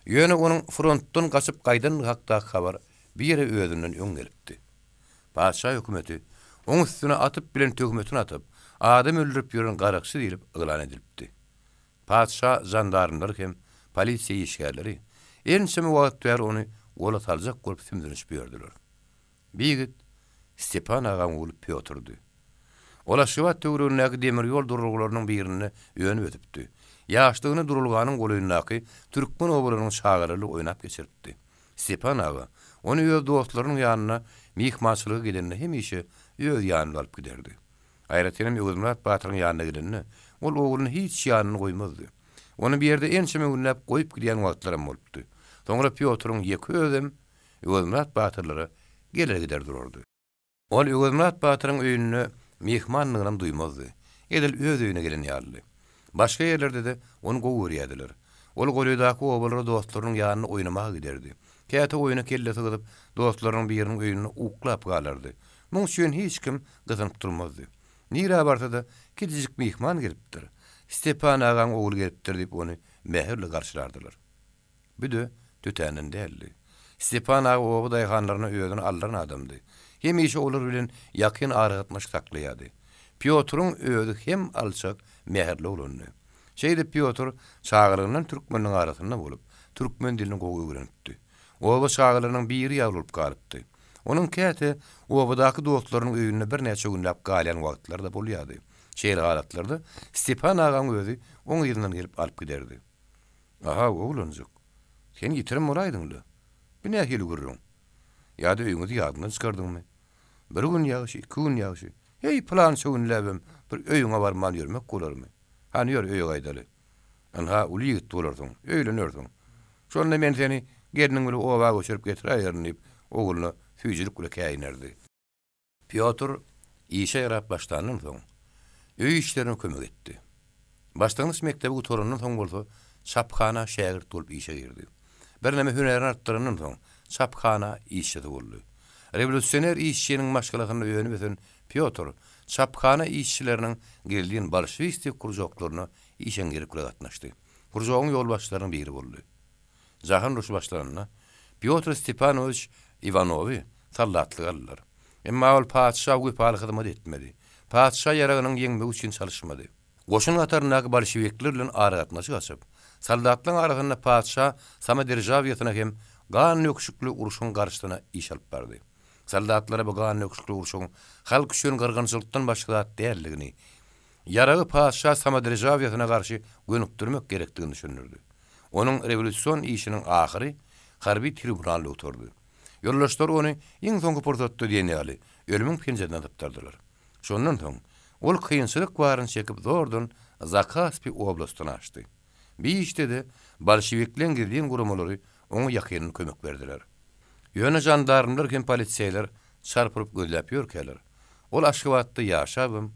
Ýöne onuň frontdan gaçyp gaýdandygy hakdaky habar bir ýere özünden öň gelipdi. Patyşa hökümeti oň üstüne atyp bilen töhmetini atyp, adam öldürip ýören garakçy diýlip yglan edilipdi. Patyşa žandarmlary hem polisiýa işgärleri ençeme wagt bäri ony gola saljak bolup sümzünişip ýördüler. Bir ýigit Stepan agaň ogly Pýotrdy. Ol Aşgabat töweregindäki demir ýol duralgalarynyň birinde önüp-ösüpdi. Ýaşlygyny duralganyň golaýyndaky türkmen obalarynyň çagalary bilen oýnap geçiripdi. Stepan aga ony öz dostlarynyň ýanyna myhmançylyga gelende hemişe öz ýanynda alyp giderdi. Aýratynam Öwezmyrat batyryň ýanyna gelende, ol ogluny hiç ýanynda goýmazdy. Ony bir ýerde ençeme günläp goýup gidýän wagtlaram bolupdy. Soňra Pýotryň ýeke özem Öwezmyrat batyrlara geler-gider durardy. Ol Öwezmyrat batyryň öýünde myhmandygynam duýmazdy. Edil öz öýüne gelen ýalydy. Başga ýerlerde-de ony gowy görýärdiler. Ol golaýdaky obalara dostlarynyň ýanyna oýnamaga giderdi. Käte oýna kellesi gyzyp, dostlarynyň biriniň öýünde uklap galardy. Muň üçin hiç kim gysynyp durmazdy. Nirä barsa-da, kiçijik myhman gelipdir. Stepan agaň ogly gelipdir diýip ony mähirli garşylardylar. Bu-da tötänden däldi. Stepan aga oba daýhanlaryna özüni aldyran adamdy. Hemişe olar bilen ýakyn aragatnaşyk saklaýardy. Pýotryň özi hem alçak, mähirli oglandy. Şeýdip Pýotr çagalygyndan türkmeniniň arasynda bolup, türkmen dilini gowy öwrenipdi. Oba çagalarynyň biri ýaly bolup galypdy. Onuň käte obadaky dostlarynyň öýünde birnäçe günläp galýan wagtlary-da bolýardy. Şeýle halatlarda Stepan agaň özi oň yzyndan gelip alyp giderdi. Aha, oglanjyk, sen ýitirim bolaýdyň-la. Bu nähili gürrüň? Ýa-da öýüňizi ýadyňdan çykardyňmy? Bir gün ýagşy, iki gün ýagşy. Heý, pylança günläbem bir öýüňe barman ýörmek bolarmy? Hany ýör, öýe gaýdaly. Ynha, uly ýigit bolarsyň, öýlenersiň. Şonda men seni gelniň bile oba göçürip getiräýerin diýip, ogluna süýjülik bile käýinerdi. Pýotr işe ýarap başlandan soň, öý işlerine kömek etdi. Başlangyç mekdebi gutarandan soň bolsa çaphana şägirt bolup işe girdi. Birneme hünärini artdyrandan soň, çaphana işçisi boldy. Rewolýusioner işçiniň maşgalasynda önüp-ösen Pýotr çaphana işçileriniň gizlin bolşewistik kružoklaryna işeňňirlik bilen gatnaşdy. Kružogyň ýolbaşçylarynyň biri boldy. Jahan urşy başlananda, Pýotr Stepanowiç Iwanowy soldatlyga aldylar. Emma ol patyşa wepaly hyzmat etmedi. Patyşa ýaragynyň ýeňmegi üçin çalyşmady. Goşun hataryndaky bolşewikler bilen aragatnaşyk açyp, soldatlaryň arasynda patyşa samoderžawiýasyna hem gan döküşikli urşuň garşysyna iş alyp bardy. Soldatlara bu gan döküşikli urşuň halk üçin gyrgynçylykdan başga zat däldigini, ýaragy patyşa samoderžawiýasyna garşy gönükdirmek gerekdigini düşündirdi. Onuň rewolýusion işiniň ahyry harby tribunalda gutardy. Ýoldaşlary ony iň soňky pursatda diýen ýaly ölümiň penjesinden sypdyrdylar. Şondan soň ol kynçylyk baryny çekip zordan Zakaspi oblastyna aşdy. Bir işde-de bolşewikleň gizlin guramalary oňa ýakyndan kömek berdiler. Ýöne žandarmlar hem poliseýler çarp urup gözläp ýörkäler, ol Aşgabatda ýaşabam,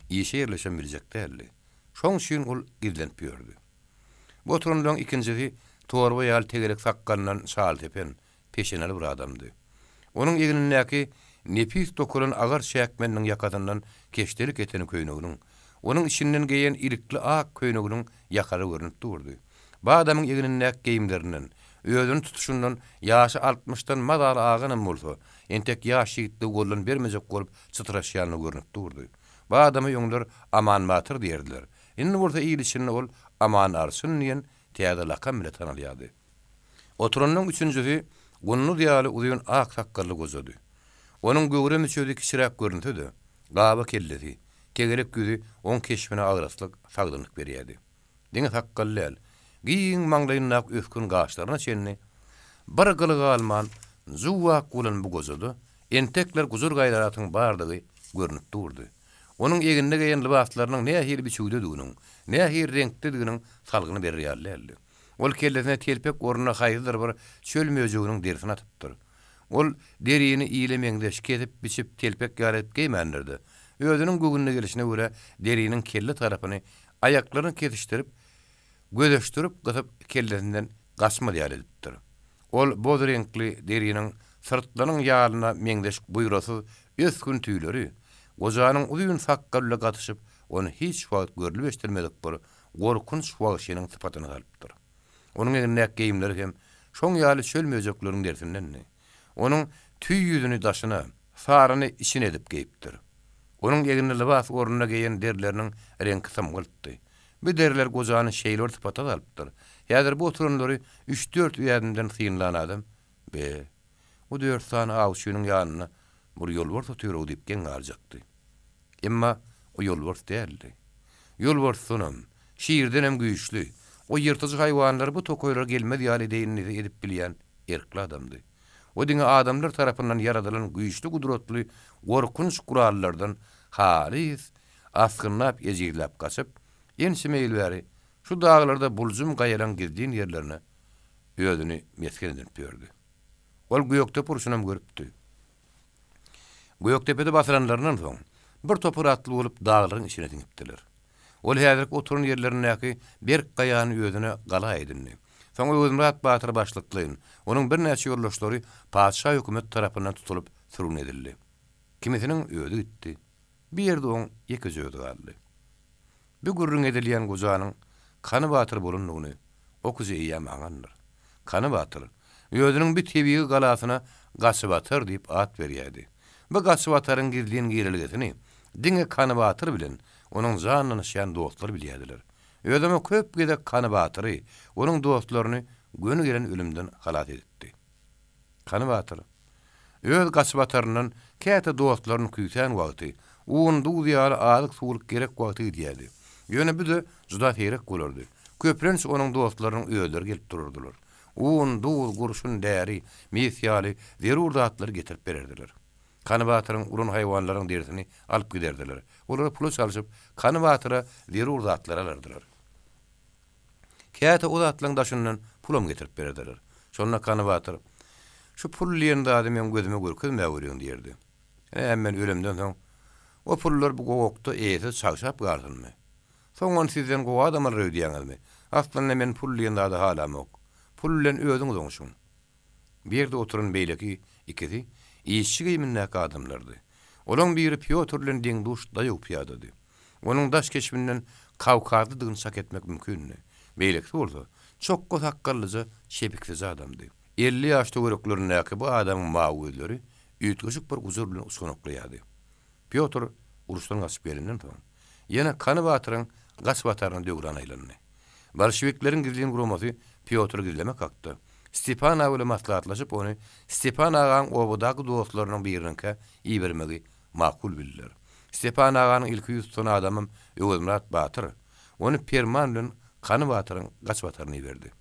işe ýerleşem biljek däldi. Şoň üçin ol gizlenip ýördi. Bu oturanlaryň ikinjisi torba ýaly tegelek sakgalyndan şal sepen, peşeneli bir adamdy. Onuň egnindäki nepis dokalan agar çäkmeniniň ýakasyndan keşdeli keteni köýneginiň, onuň içinden geýen ilikli ak köýneginiň ýakalary görnüp durdy. Bu adamyň egnindäki geýimlerinden, özüni tutuşyndan ýaşy altmyşdan mazaly aganam bolsa, entek ýaş ýigitligi goldan bermejek bolup çytraşýanlygy görnüp durdy. Bu adama öňler Aman batyr diýerdiler. Indi bolsa il içinde ol Aman arçyn diýen täze lakam bile tanalýardy. Oturanyň üçünjisi gunduz ýaly uzyn ak sakgally gojady. Onuň göwre müçesi kiçiräk görünse-de, gaba kellesi, tegelek ýüzi oň keşbine agraslyk, sagdynlyk berýärdi. Diňe sakgaly däl, giň maňlaýyndaky ösgün gaşlaryna çenli bir gyly galman juw-ak bolan bu gojada entekler gujur-gaýratyň bardygy görnüp durdy. Onuň egnine geýen lybaslarynyň nähili biçüwdediginiň, nähili reňkdediginiň salgyny berer ýaly däldi. Ol kellesine telpek ornuna haýsydyr bir çöl möjeginiň derisini atypdyr. Ol derini ile meňzeş kesip, biçip, telpek ýaly edip geýmändir-de, özüniň göwnüne gelşine görä deriniň kelle tarapyny aýaklaryny kesişdirip, gözeşdirip gysyp kellesinden gaçmaz ýaly edipdir. Ol boz reňkli deriniň syrtlanyň ýalyna meňzeş buýrasyz ösgün tüýleri gojanyň uzyn sakgaly bilen gatyşyp, ony hiç wagt görlüp-eşidilmedik bir gorkunç wagşynyň sypatyna salypdyr. Onuň egnindäki geýimleri hem şoň ýaly çöl möjekleriniň derisindendi. Onuň tüý ýüzüni daşyna, saryny içine edip geýipdir. Onuň egnine lybas ornuna geýen derileriniň reňki symgyltdy. Bu deriler gojany şeýle bir sypata salypdyr. Häzir bu oturanlary üç-dört ädimden synlan adam, Be, bu dört sany awçynyň ýanynda bir ýolbars otyr-ow diýip geň galjakdy. Emma o ýolbars däldi. Ýolbarsdanam, şirdenem güýçli, o ýyrtyjy haýwanlary bu tokaýlara gelmez ýaly edeýin diýse edip bilýän erkli adamdy. O diňe adamlar tarapyndan ýaradylan güýçli-gudratly gorkunç gurallardan halys asgynlap ejizläp gaçyp, ençeme ýyl bäri şu daglarda buljum gaýalaň gizlin ýerlerine özüni mesgen edinip ýördi. Ol Gökdepe urşunam görüpdi. Gökdepede basylanlaryndan soň, bir topar atly bolup daglaryň içine siňipdiler. Ol häzirki oturan ýerlerindäki berk gaýany özüne gala edindi. Soň Öwezmyrat batyr başlyklaýyn, onuň birnäçe ýoldaşlary patyşa hökümeti tarapyndan tutulyp sürgün edildi. Kimisiniň özi gitdi. Bir ýerde oň ýekeje özi galdy. Bu gürrüň edilýän gojanyň Kany batyr bolandygyny okyjy eýýäm aňandyr. Kany batyr özüniň bu tebigy galasyna Gaçybatar diýip at berýärdi. Bu Gaçybataryň gizlin girelgesini diňe Kany batyr bilen onuň jan ynanyşýan dostlary bilýärdiler. Özem o köp gezek Kany batyry, onuň dostlaryny göni gelen ölümden halas edipdi. Kany batyr Öz gaçybataryndan käte dostlaryny küýsän wagty, un, duz ýaly azyk-suwluk gerek wagty gidýärdi. Ýöne bu-da juda seýrek bolardy. Köplenç onuň dostlarynyň özleri gelip durardylar. Un, duz, gurşun, däri, mis ýaly zerur zatlary getirip bererdiler. Kany batyryň uran haýwanlaryň derisini alyp giderdiler. Olary pula çalşyp, Kany batyra zerur zatlary alardylar. Käte o zatlaryň daşyndan pulam getirip bererdiler. Şonda Kany batyr, Şu pul diýen zady meň gözüme görkezmäweriň diýerdi. Hä, men ölemden soň, o pullar bu gowakda eýesiz çagşap galsynmy? Soň ony sizden gowy adam alar öýdýäňizmi? Aslynda men pul diýen zady halamok. Pul bilen özüňiz oňşuň. Bu ýerde oturan beýleki ikisi işçi geýimindäki adamlardy. Olaň biri Pýotr bilen deň-duş daýaw pyýadady. Onuň daş keşbinden kawkazlydygyny çak etmek mümkindi. Beýlekisi bolsa, çokga sakgallyja, çepiksije adamdy. 50 ýaş töwereklerindäki bu adamyň mawy gözleri üýtgeşik bir gujur bilen uçganaklaýardy. Pýotr uruşdan gaçyp gelenden soň, ýene Kany batyryň gaçybataryna döwran aýlandy. Bolşewikleriň gizlin guramasy Pýotry gizlemek hakda Stepan aga bilen maslahatlaşyp, ony Stepan agaň obadaky dostlarynyň biriniňkä ibermegi makul bildiler. Stepan aganyň ilki ýüz tutan adamam Öwezmyrat batyr. Ony perman bilen Kany batyryň gaçybataryna iberdi.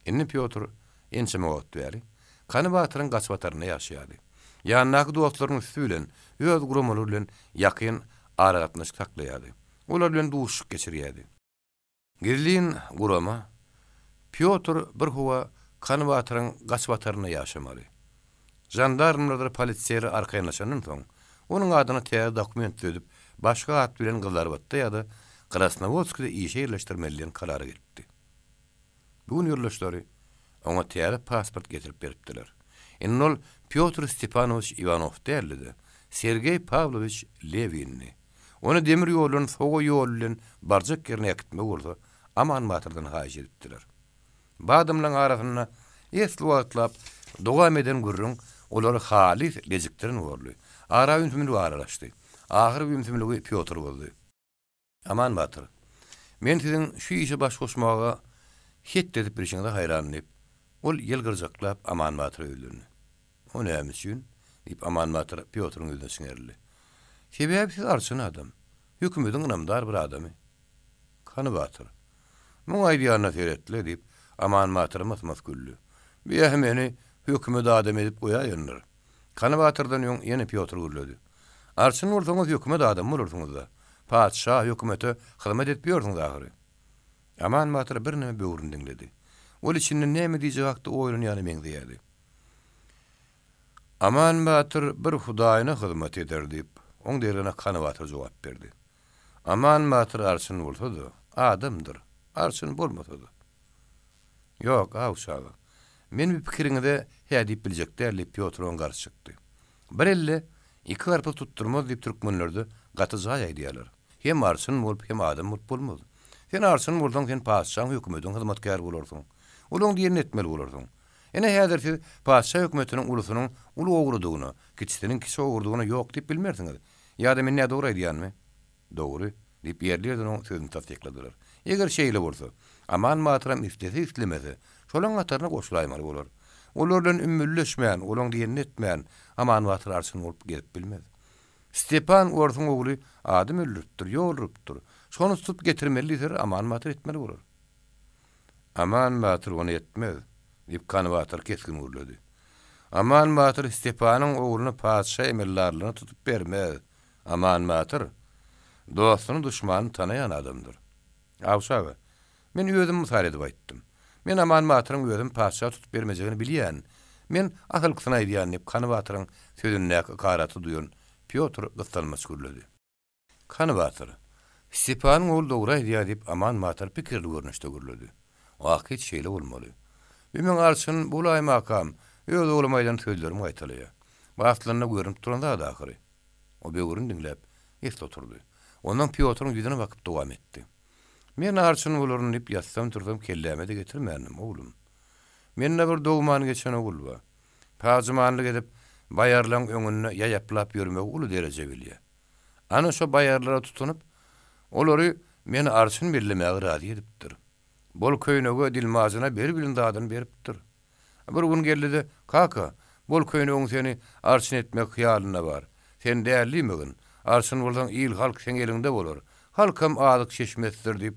Indi Pýotr ençeme wagt bäri Kany batyryň gaçybatarynda ýaşaýardy. Ýanyndaky dostlarynyň üsti bilen öz guramalary bilen ýakyn aragatnaşyk saklaýardy. Olar bilen duşuşyk geçirýärdi. Gizlin gurama, Pýotr bir howa Kany batyryň gaçybatarynda ýaşamaly. Žandarmlardyr poliseýler arkaýynlaşandan soň, onuň adyna täze dokument düzedip, başga at bilen Gyzylarbatda ýa-da Krasnowodskide işe ýerleşdirmeli diýen karara gelipdi. Bu gün ýoldaşlary oňa täze pasport getirip beripdiler. Indi ol Pýotr Stepanowiç Iwanow däldi-de, Sergeý Pawlowiç Lewindi. Ony demir ýoldan sowa ýol bilen barjak ýerine äkitmegi bolsa Aman batyrdan haýyş edipdiler. Badamlaryň arasynda esli wagtlap dowam eden gürrüň olary halys lejikdiren borly. Ara ümsümlik aralaşdy. Ahyry ümsümligi Pýotr bozdy. Aman batyr, men siziň şu işe baş goşmaga het edip bilşiňize haýran, diýip, ol ýylgyrjaklap Aman batyra ýüzlendi. O näme üçin? diýip, Aman batyr Pýotryň ýüzüne çiňerildi. Sebäbi siz arçyn adam. Hökümediň ynamdar bir adamy. Kany batyr? Muň aýdýanyna seret-le, diýip, Aman batyr mys-mys güldi. Bi-ä meni hökümet adamy edip goýaýandyr. Kany batyrdan öň ýene Pýotr gürledi. Arçyn bolsaňyz hökümet adamy bolarsyňyz-da. Patyşa, hökümete hyzmat edip ýörsüňiz ahyry. Aman batyr birneme böwrüni diňledi. Ol içinden näme diýjegi hakda oýlanýana meňzeýärdi. Aman batyr bir Hudaýyna hyzmat eder, diýip, oň deregine Kany batyr jogap berdi. Aman batyr arçyn bolsa-da, adamdyr, arçyn bolmasa-da. Ýok, awçy aga, men bu pikiriňize hä diýip biljek däl, diýip, Pýotr oňa garşy çykdy. Bir elde iki garpyz tutdurmaz diýip türkmenlerde gaty jaý aýdýarlar. Hem arçyn bolup, hem adam bolup bolmaz. Sen arçyn bolsaň, sen patyşaň, hökümediň hyzmatkäri bolarsyň. Olaň diýenini etmeli bolarsyň. Ine, häzir siz patyşa hökümetiniň ulusynyň uly ogrudygyna, kiçisiniň kiçi ogrudygyna ýok diýip bilmersiňiz. Ýa-da men nädogry aýdýanmy? Dogry, diýip, ýerli-ýerden oň sözüni tassykladylar. Eger şeýle bolsa, Aman batyram islese-islemese, şolaň hataryna goşulaýmaly bolar. Olar bilen ümmülleşmän, olaň diýenini etmän, Aman batyr arçyn bolup gezip bilmez. Stepan orsuň ogly adam öldüripdir, ýol urupdyr. Şony tutup getirmeli diýseler, Aman batyr etmeli bolar. Aman batyr ony etmez, diýip, Kany batyr kesgin gürledi. Aman batyr Stepanyň ogluny patyşa emeldarlygyna tutup bermez. Aman batyr dostuny duşmanyny tanaýan adamdyr. Awçy aga, men özüm mysal edip aýtdym. Men Aman batyryň özüni patyşa tutup bermejegini bilýän. Men asylkysyny aýdýan, diýip, Kany batyryň sözündäki ykaraty duýan Pýotr gyssanmaç gürledi. Kany batyr, Stepanyň ogly dogry aýdýar, diýip, Aman batyr pikirli görnüşde gürledi. Wakyt şeýle bolmaly. Bu meň arçyn bolaýmakam, öz oglum aýdan sözlerimi gaýtalaýar. Bu aslynda görnüp duran zat ahyry. O böwrüni diňläp, esli oturdy. Ondan Pýotryň ýüzüne bakyp dowam etdi. Men arçyn bolaryn diýip ýatsam-tursam kelläme-de getirmändim, oglum. Mende bir dogman geçen ogul bar. Pajymanlyk edip, baýarlaň öňünde ýaýaplap ýörmegi uly dereje bilýär. Ana şo baýarlara tutunyp, olary meni arçyn bellemäge razy edipdir. Bol köýnege, dilmajyna beribilen zadyny beripdir. Bir gün geldi-de, Kaka, bol köýnegiň seni arçyn etmek hyýalynda bar. Sen dällimigin. Arçyn bolsaň il-halk seň eliňde bolar. Halkam azyk çeşmesidir diýip,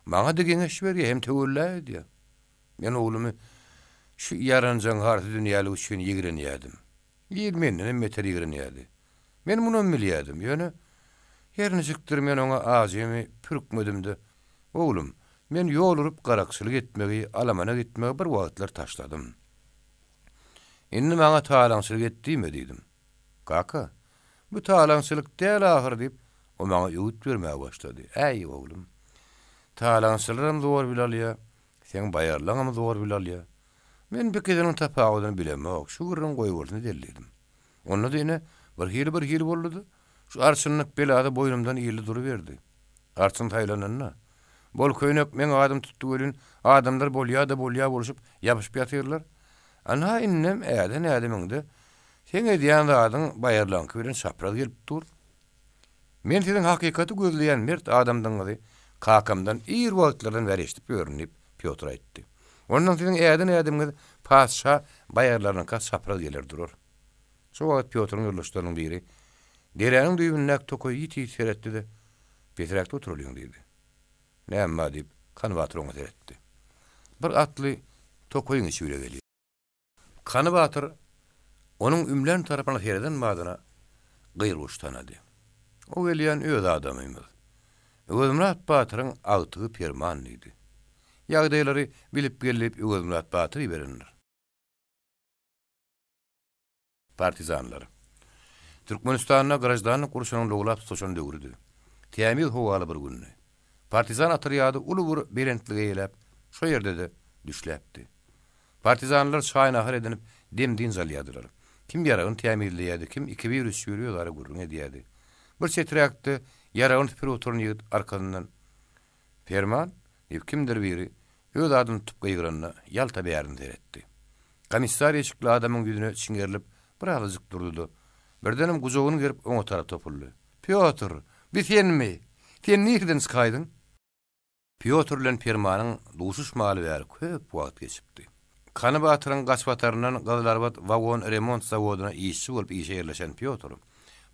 maňa-da geňeş berýär hem töwella edýär. Men oglumy şu ýaranjaň harsydünýäligi üçin ýigrenýärdim. Il mendenem beter ýigrenýärdi. Men munam bilýärdim, ýöne her niçikdir men oňa ajymy pürkmedim-de, Oglum, men ýol urup garakçylyk etmegi, alamana gitmegi bir wagtlar taşladym. Indi maňa talaňçylyk et diýme diýdim. Kaka, bu talaňçylyk däl ahyry diýip, o maňa öwüt bermäge başlady. Äý, oglum, talaňçylaram zor bile alýar, seň baýarlaňam zor bile alýar. Men ikisiniň tapawudyny bilemok, şu gürrüň goýbolsun edeli diýdim. Onda-da ine, birhili-birhili boldy-da, şu arçynlyk belady boýnumdan ildi duruberdi. Arçyn saýlananda, Bol köýnek meň adym tutdy welin, adamlar bolýa-da bolýa bolşup, ýapyşyp ýatyrlar. Ynha, indem äden ädimiňde seň edýän zadyň baýarlaňky bilen çapraz gelip dur. Men siziň hakykaty gözleýän mert adamdygyňyzy kakamdan ir wagtlardan bäri eşidip ýörün, diýip, Pýotr aýtdy. Ondan siziň äden ädimiňiz patyşa baýarlarynyňka çapraz geler durar. Şo wagt Pýotryň ýoldaşlarynyň biri deräniň düýbündäki tokaýa ýiti-ýiti seretdi-de, Pesräkde oturalyň diýdi. Näme bar diýip, Kany batyr oňa seretdi. Bir atly tokaýyň içi bile gelýär. Kany batyr onuň ümlän tarapyna sereden badyna Gyrguş tanady. O gelýän öz adamymyz. Öwezmyrat batyryň agtygy Perman diýdi. Ýagdaýlary bilip gel diýip Öwezmyrat batyr iberendir. Partizanlar. Türkmenistanda graždanlyk urşunyň lowlap tutaşan döwrüdi. Tämiz howaly bir gündi. Partizan otrýady uly bir belentligi eýeläp, şo ýerde-de düşläpdi. Partizanlar çaý-nahar edinip, dem-dynç alýardylar. Kim ýaragyny tämizleýärdi, kim ikibir-üçbir özara gürrüň edýärdi. Bir çeträkde ýaragyny süpürip oturan ýigit arkasyndan, Perman? diýip, kimdir biri öz adyny tutup gygyranda, ýalta bärini seretdi. Komissar eşikli adamyň ýüzüne çiňerilip birazajyk durdy-da, birdenem gujagyny gerip oňa tarap topuldy. Pýotr! Bi senmi? Sen nireden çykaýdyň? Pýotr bilen Permanyň duşuşmaly bäri köp wagt geçipdi. Kany batyryň gaçybataryndan Gyzylarbat wagon remont zawodyna işçi bolup işe ýerleşen Pýotr,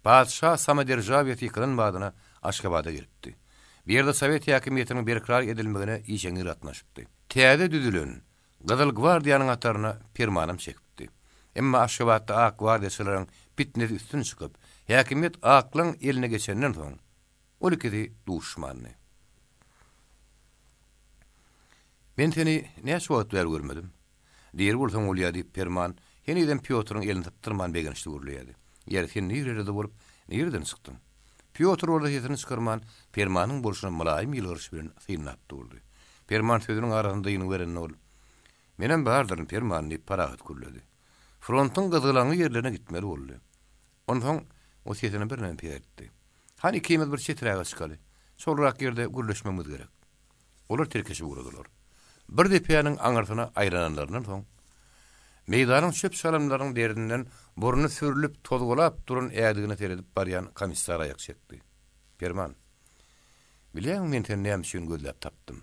patyşa samoderžawiýasy ýykylan badyna Aşgabada gelipdi. Bu ýerde sowet häkimiýetiniň berkarar edilmegine işeňňir gatnaşypdy. Täze düzülen Gyzyl gwardiýanyň hataryna Permanam çekipdi. Emma Aşgabatda ak gwardiýaçylaryň pitnesi üstün çykyp, häkimiýet aklaň eline geçenden soň, ol ikisi duşmandy. Men seni näçe wagt bäri görmedim. Diri bolsaň bolýa, diýip, Perman henizem Pýotryň elini sypdyrman begençli gürleýärdi. Ýeri, sen nirelerde bolup, nireden çykdyň? Pýotr bolsa sesini çykarman, Permanyň bolşuna mylaýym ýylgyryş bilen synlap durdy. Perman sözüniň arasyny dyngy berende ol, Menem bardyryn, Perman, diýip, parahat gürledi. Frontuň gyzgalaňly ýerlerine gitmeli boldy. Onsoň o sesini birneme peseltdi. Hany ikimiz bir çeträge çykaly. Çolrak ýerde gürleşmegimiz gerek. Olar tirkeşip ugradylar. Bir depäniň aňyrsyna aýlananlaryndan soň, meýdanyň çöp-çalamlarynyň derdinden burny sürlüp, tozgalap duran ädigine seredip barýan komissar aýak çekdi. Perman, bilýäňmi men seni näme üçin gözläp tapdym?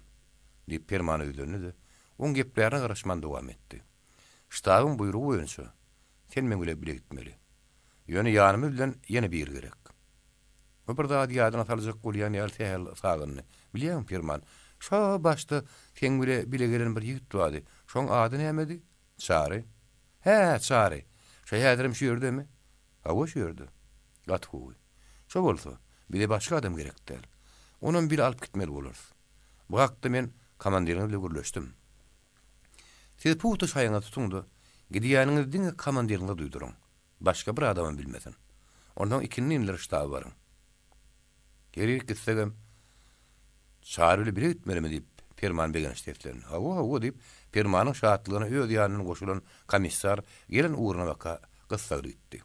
diýip, Permana ýüzlendi-de, oň geplärine garaşman dowam etdi. Ştabyň buýrugy boýunça, sen meň bilen bile gitmeli. Ýöne ýanymyz bilen ýene biri gerek. O bir zady ýadyna saljak bolýan ýaly sähel sagyndy. Bilýäňmi, Perman, şo başda seň bile bile gelen bir ýigit bardy. Şoň ady nämedi? Çary. Hä, Çary. Şo häzirem şu ýerdemi? Hawa, şu ýerde. Gaty gowy. Şo bolsa, bize başga adam gerek däl. Onam bile alyp gitmeli bolarys. Bu hakda men komandiriňiz bile gürleşdim. Siz pugta şaýyňyzy tutuň-da, gidýäniňizi diňe komandiriňize duýduryň. Başga bir adamam bilmesin. Onsoň ikindinler ştaba baryň. Her gitsegem, Çary bile bile gitmelimi? diýip, Perman begenç seslendi. Hawa, hawa, diýip, Permanyň şatlygyna öz ýanyndan goşulan komissar gelen ugruna baka gyssagly gitdi.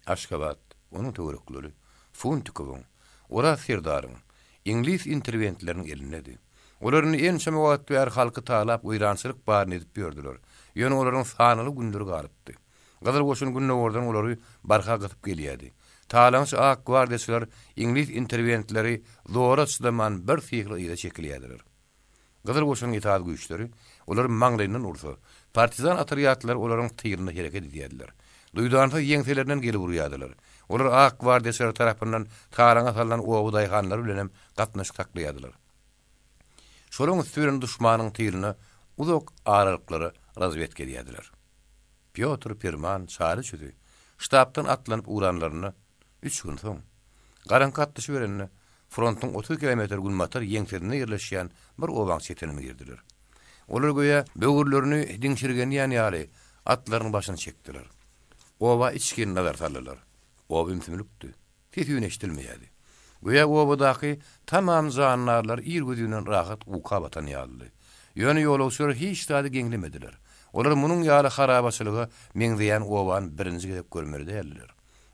Aşgabat, onuň töwerekleri Funtikowyň, Oraz serdaryň, iňlis interwentleriniň elindedi. Olar indi ençeme wagt bäri halky talap, weýrançylyk baryny edip ýördüler. Ýöne olaryň sanaly günleri galypdy. Gyzyl goşun gündogardan olary barha gysyp gelýärdi. Talaňçy ak gwardiýaçylar iňlis interwentleri zora çydaman bir syhly yza çekilýärdiler. Gyzyl goşunyň esasy güýçleri olary maňlaýyndan ursa, partizan otrýadlary olaryň tylynda hereket edýärdiler. Duýdansyz ýeňselerinden gelip urýardylar. Olar ak gwardiýaçylar tarapyndan talaňa salnan oba daýhanlary bilenem gatnaşyk saklaýardylar. Şolaryň üsti bilen duşmanyň tylyna uzak aralyklara razwedka edýärdiler. Pýotr Perman Çary çüzi ştabdan atlanyp ugranlarynda üç gün soň, garaňky gatlyşyberende, frontuň 30 kilometr günbatar ýeňsesinde ýerleşýän bir obaň çetinine girdiler. Olar göýä böwürlerini diňşirgenýän ýaly atlarynyň başyny çekdiler. Oba içgin nazar saldylar. Oba ümsümlikdi. Ses-üýn eşidilmeýärdi. Göýä obadaky tamam jandarlar irgözinden rahat uka batan ýalydy. Ýöne ýolagçylar hiç zady geňlemediler. Olar munuň ýaly harabaçylyga meňzeýän obany birinji gezek görmeli däldiler.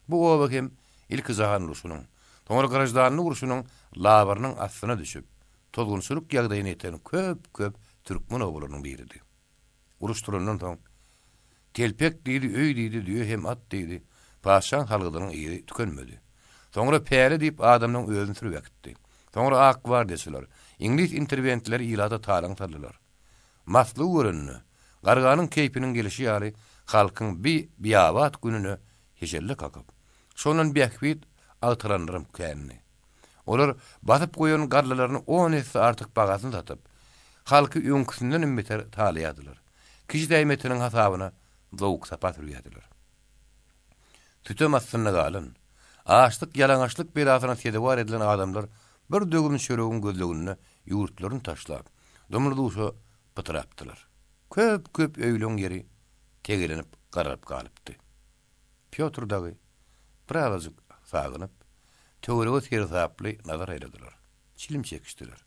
Bu oba hem ilki jahan urşunyň, soňra graždanlyk urşunyň labyrynyň astyna düşüp, tozgunçylyk ýagdaýyna ýeten köp-köp türkmen obalarynyň biridi. Uruş turandan soň, Telpek diýdi, öý diýdi, düýe hem at diýdi, patyşaň salgydynyň yzy tükenmedi. Soňra Päle diýip adamlaň özüni sürüp äkitdi. Soňra ak gwardiýaçylar, iňlis interwentleri ilata talaň saldylar. Maslygy görende, garganyň keýpiniň gelişi ýaly halkyň bi biabat gününe heşelle kakyp, şondan bähbit agtaranlaram kändi. Olar basyp goýan gallalaryny on esse artyk bahasyna satyp, halky öňküsindenem beter talaýardylar. Kiçi däýmetiniň hasabyna zowk-sapa sürýärdiler. Sütem astynda galan, açlyk-ýalaňaçlyk belasyna sezewar edilen adamlar bir döwüm çöregiň gözleginde ýurtlaryny taşlap, dumly-duşa pytrapdylar. Köp-köp öýleň ýeri tegelenip garalyp galypdy. Pýotr dagy birazajyk sagynyp, töwerege seresaply nazar aýladylar. Çilim çekişdiler.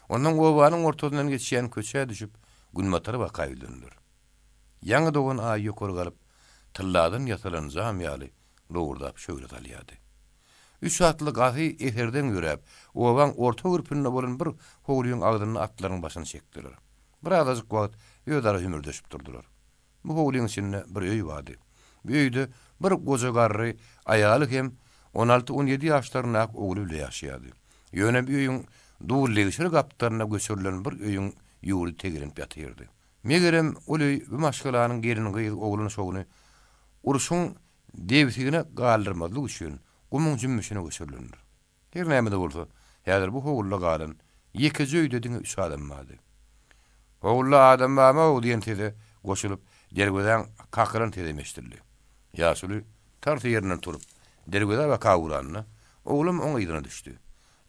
Onsoň obanyň ortasyndan geçýän köçä düşüp, günbatara baka ýüzlendiler. Ýaňy dogan aý ýokary galyp, tylladan ýasalan jam ýaly lowurdap şöhle salýardy. Üç atly gaty eserdeň ýöräp, obaň orta gürpünde bolan bir howlyň agzynda atlaryň başyny çekdiler. Birazajyk wagt özara hümürdeşip durdular. Bu howlyň içinde bir öý bardy. Bu öýde bir goja garry aýaly hem on alty-on ýedi ýaşlaryndaky ogly bile ýaşaýardy. Ýöne bu öýüň dul-degşir gapdalyna göçürilen bir öýüň ýurdy tegelenip ýatyrdy. Megerem, ol öý bu maşgalanyň gelin-gyz oglan-uşagyny urşuň debsigine galdyrmazlyk üçin gumuň jümmüşine göçürilendir. Her näme-de bolsa, häzir bu howluda galan ýekeje öýde diňe üç adam bardy. Howluda adam barmy-ow diýen sese goşulyp, derwezäň kakylan sesem eşidildi. Ýaşuly tarsa ýerinden turup, derwezä baka ugranda, oglam oň yzyna düşdi.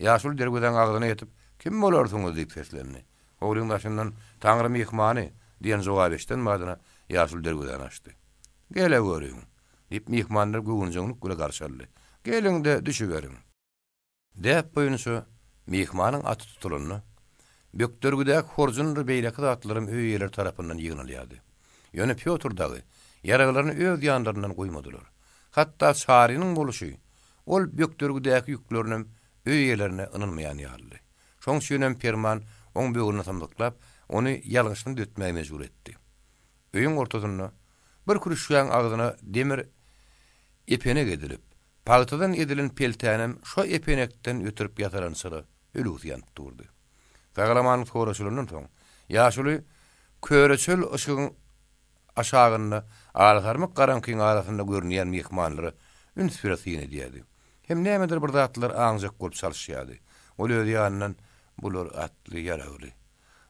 Ýaşuly derwezäň agzyna ýetip, Kim bolarsyňyz? diýip seslendi. Howlyň daşyndan Taňry myhmany! diýen jogaby eşiden badyna ýaşuly derwezäni açdy. Geleweriň! Diýip, myhmanlar göwünjeňlik bile garşy aldy. Geliň-de, düşüberiň! Däp boýunça, myhmanyň aty tutulanda, bökdergidäki horjundyr beýleki zatlaram öý eýeleri tarapyndan ýygnalýardy. Ýöne Pýotr dagy ýaraglaryny öz ýanlaryndan goýmadylar. Hatda Çarynyň boluşy ol bökdergidäki ýüklerinem öý eýelerine ynanmaýan ýalydy. Şoň üçinem Perman oň böwrüni symzyklap, ony ýalňyşyny düzetmäge mejbur etdi. Öýüň ortasynda bir kürüşgäň agzyna demir epenek edilip, pagtadan edilen peltänem şo epenekden ötürip ýasalan çyra ölügsi ýanyp durdy. Sag-alamanlyk soraşylandan soň, ýaşuly köreçöl yşygyň aşagynda alasarmyk garaňkyň arasynda görünýän myhmanlara üns bire syn edýärdi. Hem nämedir bir zatlar aňjak bolup çalyşýardy. Ol öz ýanyndan Bular atly, ýaragly.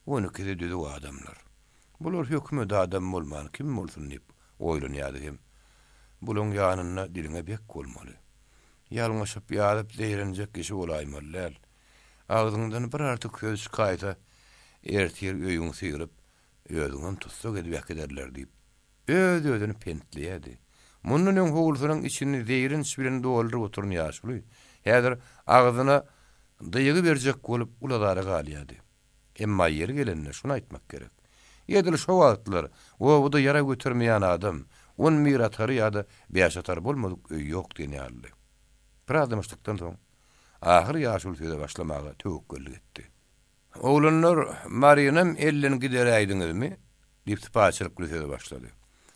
On ikisi düzüw adamlar. Bular hökümet adamy bolman kim bolsun diýip oýlanýardy hem Bulaň ýanynda diliňe bek bolmaly. Ýalňyşyp ýazyp zeýrenjek kişi bolaýmaly däl. Agzyňdan bir artyk söz çykaýsa, ertir öýüňi syryp, özüňem tussag edip äkiderler diýip, öz-özüni pentleýärdi. Mundan öň howlusynyň içini zeýrenç bilen dolduryp oturan ýaşuly, häzir agzyna dygy berjek bolup uly azara galýardy. Emma ýeri gelende şuny aýtmak gerek. Edil şo wagtlar obada ýarag götermeýän adam, on bir atary ýa-da bäş atary bolmadyk öý ýok diýen ýalydy. Biraz dymyşlykdan soň, ahyr ýaşuly söze başlamaga töwekgellik etdi. Oglanlar, Marynam elden gideräýdiňizmi? diýip sypaýyçylyk bilen söze başlady.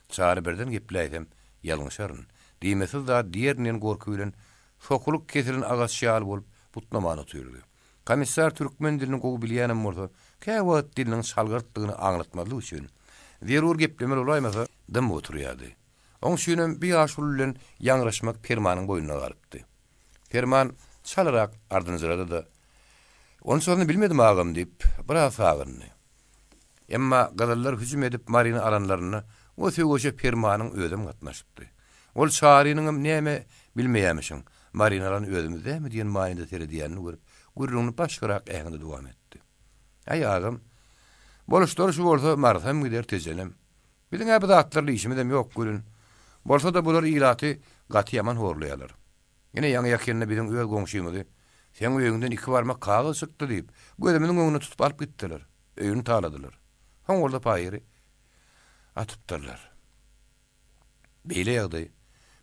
Çary birden gepläýsem, ýalňyşaryn, diýmesiz zat diýerin diýen gorky bilen sokulyk kesilen agaç ýaly bolup butnaman otyrdy. Komissar türkmen dilini gowy bilýänem bolsa, käwagt diliniň çalgyrtdygyny aňlatmazlyk üçin, zerur geplemeli bolaýmasa, dymyp oturýardy. Oň üçinem bu ýaşuly bilen ýaňraşmak Permanyň boýnuna galypdy. Perman çalarak ardynjyrady-da, Onçasyny bilmedim agam diýip, biraz sagyndy. Emma gyzyllar hüjüm edip Maryny alanlarynda o söweşe Permanyň özem gatnaşypdy. Ol Çarynyňam näme bilmeýämişiň, Maryny alan özümiz dämi diýen manyda seredýänini görüp, gürrüňini başgarak äheňde dowam etdi. Äý agam, boluşlary şu bolsa Marysam gider, Tejenem. Biziň-ä bu zatlarla işimizem ýok welin, bolsa-da bular ilaty gaty ýaman horlaýarlar. Ine, ýaňy-ýakynda biziň öz goňşymyzy, Seň öýüňden iki barmak kagyz çykdy diýip, gözümiziň öňünde tutup alyp gitdiler. Öýüni taladylar. Soň bolsa paýyry atypdyrlar. Beýle ýagdaý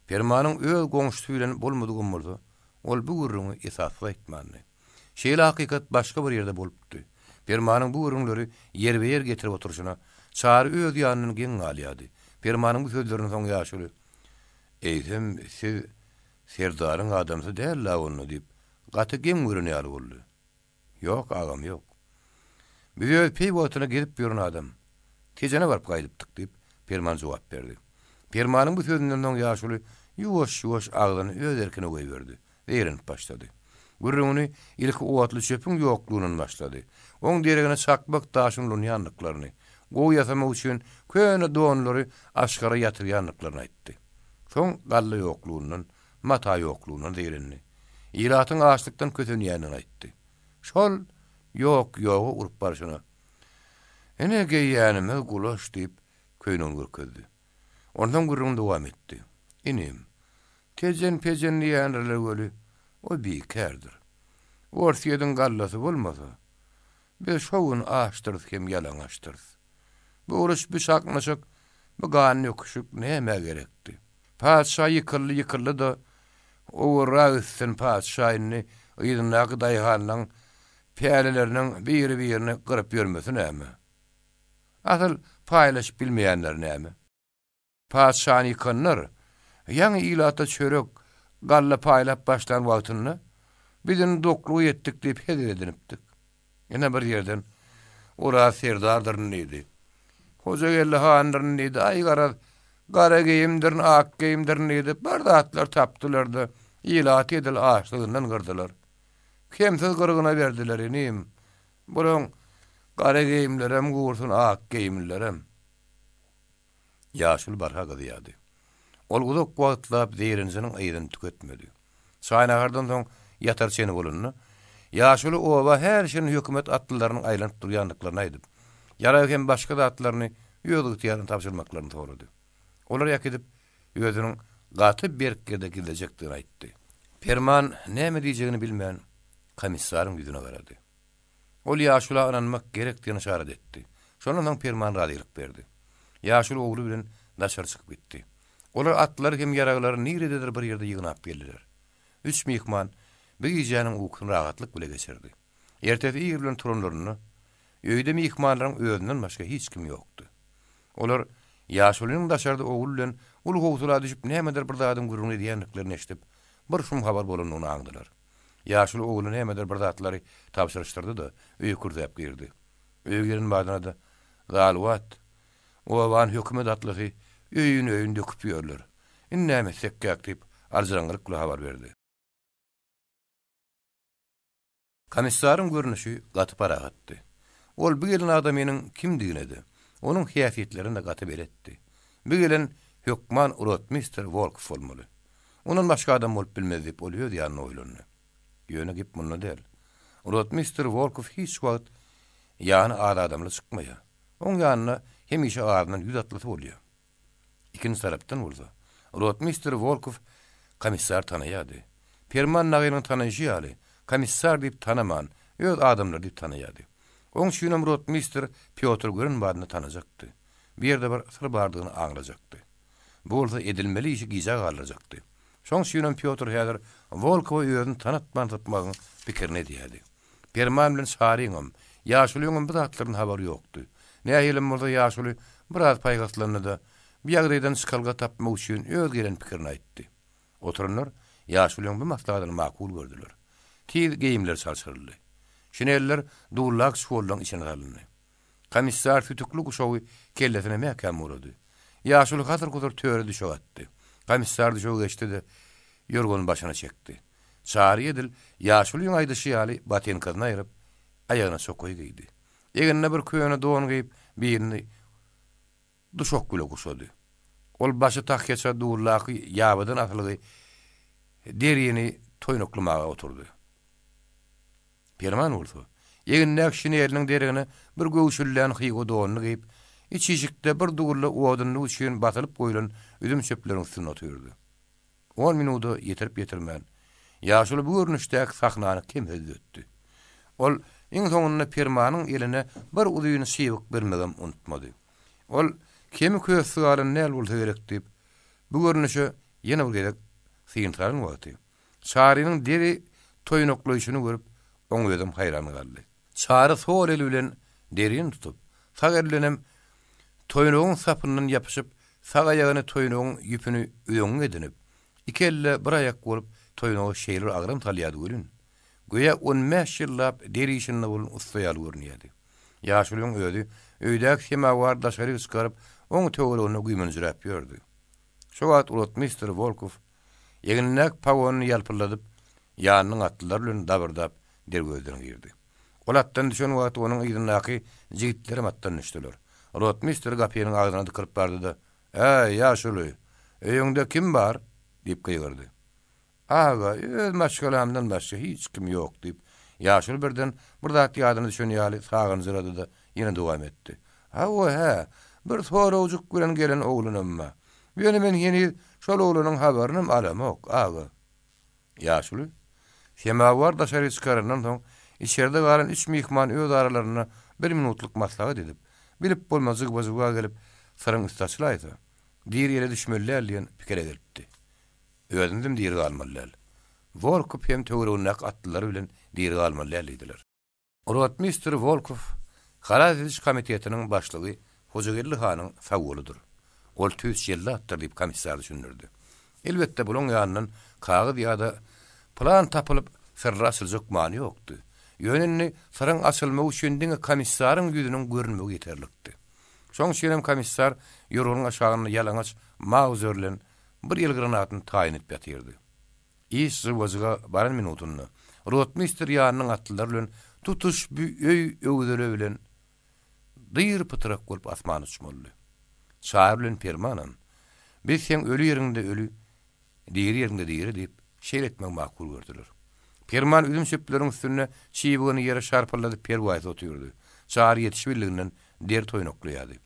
Permanyň öz goňşusy bilen bolmadygam bolsa, ol bu gürrüňi esassyz aýtmandy. Şeýle hakykat başga bir ýerde bolupdy. Permanyň bu gürrüňleri ýerbe-ýer getirip oturyşyna Çary öz ýanyndan geň galýardy. Permanyň bu sözlerinden soň ýaşuly, Eýsem, siz Serdaryň adamsy däl-ä onda diýip, gaty geň gören ýaly boldy. Ýok, agam, ýok. Biz öz peýwagtyna gezip ýören adam. Tejene baryp gaýdypdyk, diýip, Perman jogap berdi. Permanyň bu sözünden soň ýaşuly ýuwaş-ýuwaş agzyny öz erkine goýberdi, zeýrenip başlady. Gürrüňini ilki otly çöpüň ýoklugyndan başlady. Oň deregine çakmak daşyny ulanýandyklaryny, gowy ýasamak üçin köne donlary aşgara ýatyrýandyklaryny aýtdy. Soň galla ýoklugyndan, mata ýoklugyndan zeýrendi. Ilatyň açlykdan kösenýändigini aýtdy. Şol ýok ýoga urup barşyna, Ine, geýýänimiz gulaş diýip, köýnegini görkezdi. Onsoň gürrüňini dowam etdi. Inim, Tejen-pejen diýýändirler weli, o bikärdir. Orsýediň gallasy bolmasa, biz şo gün açdyrys hem ýalaňaçdyrys. Bu uruş, bu çaknyşyk, bu gan döküşik nämä gerekdi? Patyşa ýykyldy, ýykyldy-da, owarra gitsin patyşa indi yzyndaky daýhanlaň päleleriniň biri-birini gyryp ýörmesi näme? Asyl paýlaşyp bilmeýänleri näme? Patyşany ýykanlar, ýaňy ilata çörek, galla paýlap başlan wagtynda, biz indi dokluga ýetdik diýip hezil edinipdik. Ine bir ýerden, Oraz serdardyryn diýdi. Hojageldi handyryn diýdi. Aý garaz, gara geýimdirin, ak geýimdirin diýdi. Bir zatlar tapdylar-da, ilaty edil açlygyndan gyrdylar. Kemsiz gyrgyna berdiler inim. Bulaň gara geýimlerem gursun, ak geýimlilerem. Ýaşuly barha gyzýardy. Ol uzak wagtlap zeýrenjiniň yzyny tüketmedi. Çaý-nahardan soň ýatar çeni bolanda, ýaşuly oba her şirin hökümet atlylarynyň aýlanyp durýandyklaryny aýdyp, ýarag hem başga zatlaryny öz ygtyýaryna tabşyrmaklaryny sorady. Olary äkidip, özüniň gaty berk ýerde gizlejekdigini aýtdy. Perman näme diýjegini bilmän, komissaryň ýüzüne garady. Ol ýaşula ynanmak gerekdigini yşarat etdi. Şondan soň Perman razylyk berdi. Ýaşuly ogly bilen daşary çykyp gitdi. Olar atlary hem ýaraglary nirededir bir ýerde ýygnap geldiler. Üç myhman bu gijäniň ukusyny rahatlyk bile geçirdi. Ertesi ir bilen turanlarynda, öýde myhmanlaryň özünden başga hiç kim ýokdy. Olar ýaşulynyň daşarda ogly bilen uly howsala düşüp nämedir bir zadyň gürrüňini edýändiklerini eşidip, bir şum habar bolandygyny aňdylar. Ýaşuly ogly nämedir bir zatlary tabşyryşdyrdy-da, öýe kürsäp girdi. Öýe giren badyna-da, Zaluwat, obany hökümet atlysy öýün-öýün döküp ýörler. Indi näme etsekkäk diýip, aljyraňňylyk bilen habar berdi. Komissaryň görnüşi gaty parahatdy. Ol bu gelen adamynyň kimdigine-de, onuň häsiýetlerine-de gaty beletdi. Bu gelen hökman rotmistr Wolkow bolmaly. Ondan başga adam bolup bilmez diýip, ol öz ýanynda oýlandy. Ýöne gep munda däl. Rotmistr Wolkow hiç wagt ýany az adamly çykmaýar. Oň ýanynda hemişe azyndan ýüz atlysy bolýar. Ikinji tarapdan bolsa, rotmistr Wolkow komissar tanaýardy. Perman dagynyň tanaýşy ýaly, komissar diýip tanaman, öz adamlary diýip tanaýardy. Oň üçinem rotmistr Pýotr gören badyna tanajakdy. Bu ýerde bir syr bardygyny aňlajakdy. Bu bolsa edilmeli işi gijä galdyrjakdy. Şoň üçinem Pýotr häzir Wolkowa özüni tanatman sypmagyň pikirini edýärdi. Perman bilen Çaryňam, ýaşulyňam bu zatlardan habary ýokdy. Nähilem bolsa ýaşuly biraz paýhaslandy-da, bu ýagdaýdan çykalga tapmak üçin öz gelen pikirini aýtdy. Oturanlar ýaşulyň bu maslahatyny makul gördüler. Tiz geýimler çalşyryldy. Şineller dullak çuwallaryň içine salyndy. Komissar sütükli guşagy kellesine mäkäm urady. Ýaşuly hasyr-husur töre düşek atdy. Komissar düşege geçdi-de, ýorgany başyna çekdi. Çary edil ýaşulyň aýdyşy ýaly botinkasyny aýryp, aýagyna çokaý geýdi. Egnine bir köne don geýip, birini duşak bile guşady. Ol başy tahýaça duldaky ýabydan asylgy derini toýnaklamaga oturdy. Perman bolsa, egnindäki şineliniň deregine bir göwşüllän hywa donuny geýip, iç işikde bir dugulla odunlyk üçin basylyp goýlan üzüm çöpleriň üstünde otyrdy. On minuda ýetirip-ýetirmän, ýaşuly bu görnüşdäki sahnany kemsiz düzetdi. Ol iň soňunda Permanyň eline bir uzyn şybyk bermegem unutmady. Ol kemi-kössi galan däl bolsa gerek diýip, bu görnüşe ýene bir gezek syn salan wagty, Çarynyň deri toýnaklaýşyny görüp, oň özem haýran galdy. Çary sol eli bilen derini tutup, sag eli bilenem toýnagyň sapyndan ýapyşyp, sag aýagyny toýnagyň ýüpüni üzeňňi edinip, iki elle bir aýak bolup toýnaga şeýle bir agram salýardy welin, göýä on bäş ýyllap deri işinde bolan ussa ýaly görünýärdi. Ýaşulyň özi öýdäki semawary daşaryk çykaryp, oň töwereginde güýmenjiräp ýördi. Şo wagt rotmistr Wolkow Egnindäki pogonyny ýalpyldadyp, ýanynyň atlylary bilen dabyrdap derwezeden girdi. Ol atdan düşen wagty onuň yzyndaky jigitlerem atdan düşdüler. Rotmistr gapynyň agzyna dykylyp bardy-da, Äý, ýaşuly, öýüňde kim bar? diýip gygyrdy. Aga, öz maşgalamdan başga hiç kim ýok, diýip, ýaşuly birden bir zat ýadyna düşen ýaly sagynjyrady-da, ýene dowam etdi. Hawa, hä, bir soragjyk bilen gelen oglanam-a. Ýöne men heniz şol oglanyň habarynam alamok, aga. Ýaşuly, semawar daşary çykarandan soň, içerde galan üç myhman öz aralarynda bir minutlyk maslahat edip, bilip bolmaz jygba-jygba gelip, syryň üsti açylaýsa, diri ele düşmeli däl diýen pikire gelipdi. Özümizem diri galmaly däl. Wolkow hem töweregindäki atlylary bilen diri galmaly däl diýdiler. Rotmistr Wolkow Halas ediş komitetiniň başlygy Hojageldi hanyň sag goludyr. Ol tüýs jellatdyr diýip komissar düşündirdi. Elbetde bulaň ýanyndan kagyz ýa-da plan tapylyp syrly açyljak many ýokdy. Ýöne indi syryň açylmagy üçin diňe komissaryň ýüzüniň görünmegi ýeterlikdi. Şoň üçinem komissar ýorganyň aşagynda ýalaňaç mauzer bilen bir el granatyny taýyn edip ýatyrdy. Iş jygba-jyga baran minutynda, rotmistr ýanynyň atlylary bilen tutuş bu öý öwzele bilen dyr-pytrak bolup asmana uçmalydy. Çary bilen Permanam, Biz seň öli ýeriňde öli, diri ýeriňde diri diýip, şeýle etmegi makul gördüler. Perman üzüm çöpleriň üstünde çybygyny ýere şarpyldadyp perwaýsyz otyrdy. Çary ýetişibildiginden der toýnaklaýardy.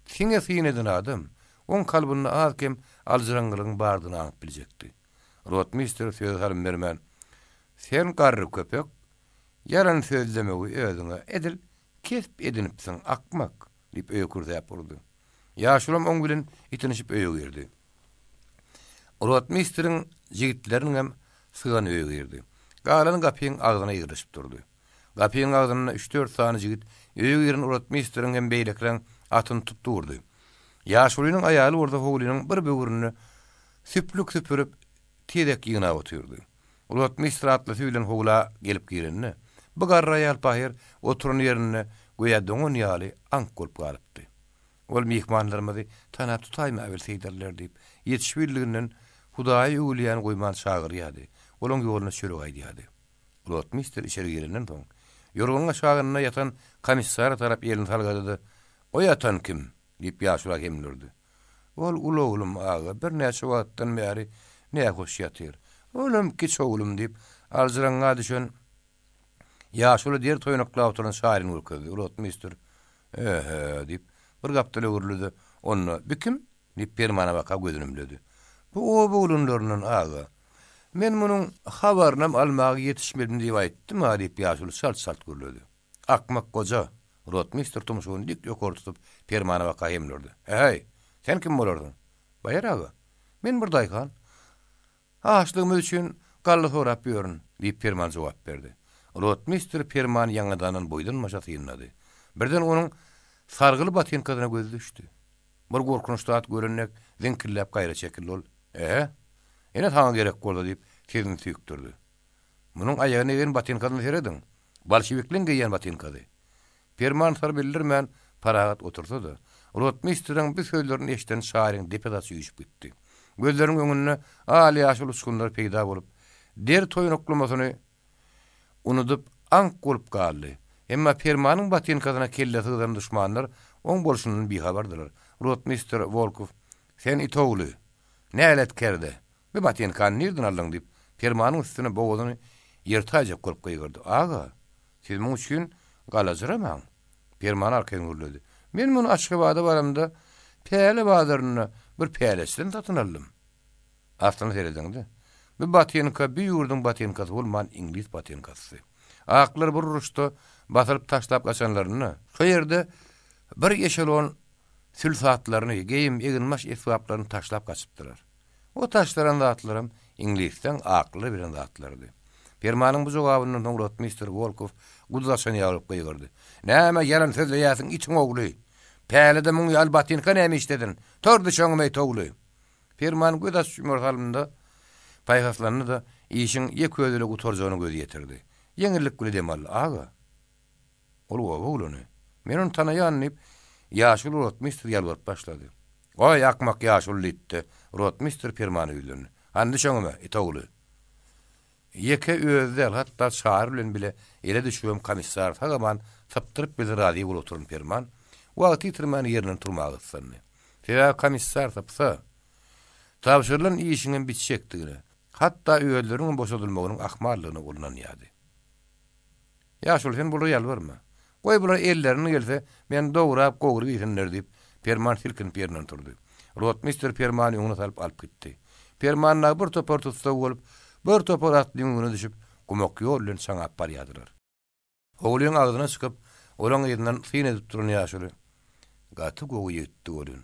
Siňe syn eden adam, oň kalbynda az-kem aljyraňňylygyň bardygyny aňyp biljekdi. Rotmistr söze salym bermän, Sen garry köpek, ýalan sözlemegi özüňe edil kesp edinipsiň, akmak! diýip öýe kürsäp urdy. Ýaşulam oň bilen itinişip öýe girdi. Rotmistriň jigitleriniňem sygany öýe girdi. Galany gapyň agzyna ýygrylyşyp durdy. Gapyň agzynda üç-dört sany jigit öýe giren rotmistriň hem beýlekileň atyny tutup durdy. Ýaşulynyň aýaly bolsa howlynyň bir böwründe süplük süpürip, tezek ýygnap otyrdy. Rotmistr atlysy bilen howla gelip girende, bu garry aýal pahyr oturan ýerinde göýä doňan ýaly aňk bolup galypdy. Ol myhmanlarymyzy tanap tutaýmabilseýdirler diýip, ýetişibildiginden Hudaýy öwülýäni goýman çagyrýardy, olaň ýoluna çörek aýdýardy. Rotmistr içeri girenden soň, ýorganyň aşagynda ýatan komissara tarap elini salgady-da, O ýatan kim? diýip, ýaşula hemlürdi. Ol uly oglum, aga, birnäçe wagtdan bäri nähoş ýatyr. Olam kiçi oglum, diýip, aljyraňňa düşen ýaşuly der toýnaklap oturan Şaryny görkezdi. Rotmistr, Ö-hö, diýip, bir gapdala öwrüldi-de, Onda, bi kim? Diýip, Permana baka gözüni ümledi. Bu oba oglanlaryndan, aga. Men munuň habarynam almaga ýetişmedim diýip aýtdym-a, diýip, ýaşuly çalt-çalt gürledi. Akmak goja! Rotmistr tumşugyny dik ýokary tutup, Permana baka hemlürdi. He-heý, sen kim bolarsyň? Baýar aga, men bir daýhan. Açlygymyz üçin galla sorap ýörün, diýip, Perman jogap berdi. Rotmistr Permany ýaňadandan boýdan-başa synlady. Birden onuň sargyly botinkasyna gözi düşdi. Bir gorkunç zat gören dek ziňkilläp gaýra çekildi ol. Ehe, ine saňa gerek bolsa, diýip, sesini süýkdürdi. Munuň aýagyna egen botinkasyna serediň. Bolşewikleň geýýän botinkasy. Perman syr bildirmän, parahat otursa-da, rotmistriň bu sözlerini eşiden Şaryň depe saçy üýşüp gitdi. Gözleriniň öňünde al-ýaşyl uçgunlar peýda bolup, der toýnaklamasyny unudyp, aňk bolup galdy. Emma Permanyň botinkasyna kellesi gyzan duşmanlar oň bolşundan bihabardylar. Rotmistr Wolkow, Sen it ogly! Nälet kerde! Bu botinkany nirden aldyň? diýip, Permanyň üstüne bogazyny ýyrtaýjak bolup gygyrdy. Aga, siz muň üçin galajyramaň. Perman arkaýyn gürledi. Men muny Aşgabada baramda, päle bazarynda bir päleçiden satyn aldym. Aslyna seredeňde, bu botinka bi ýurduň botinkasy bolman iňlis botinkasy. Aklar bir uruşda basyryp taşlap gaçanlarynda, şo ýerde bir eşelon sülsatlaryny, geýim, eginbaş esbaplaryny taşlap gaçypdylar. O taşlaran zatlaram iňlisleň aklyna beren zatlarydy. Permanyň bu jogabyndan soň rotmistr Wolkow guduz açan ýaly bolup gygyrdy. Näme ýalan sözleýärsiň, itiň ogly? Pälede muň ýaly botinka näme işledin? Tor düşeňim, eý towly! Perman göz açyp ýumar salymda paýhaslandy-da, işiň ýek özi ile gutarjagyna göz ýetirdi. Ýeňillik bile dem aldy. Aga! Ol oba oglany. Men ony tanaýan, diýip, ýaşuly rotmistr ýalbaryp başlady. Goý, akmak ýaşuly, diýip-de, rotmistr Permana ýüzlendi. Hany düş öňüme, it ogly! Ýeke özi däl, hatda Çary bilen bile ele düşübem komissar sag-aman sypdyryp bilse razy bolup oturan Perman, wagty ýitirmän ýerinden turmaga gyssandy. Sebäbi komissar sypsa, tabşyrylan işiňem bitjekdigine, hatda özleriniňem boşadylmagynyň ahmallygyna ol ynanýardy. Ýaşuly, sen bulara ýalbarma. Goý, bular ellerinden gelse, meni dograp, gowrup iýsinler, diýip, Perman silkinip ýerinden turdy. Rotmistr Permany öňüne salyp alyp gitdi. Perman dagy bir topar tussag bolup, bir topar atlyň öňüne düşüp, gumak ýol bilen çaňap barýardylar. Howlyň agzyna çykyp, olaň yzyndan syn edip duran ýaşuly, Gaty gowy ýigitdi welin,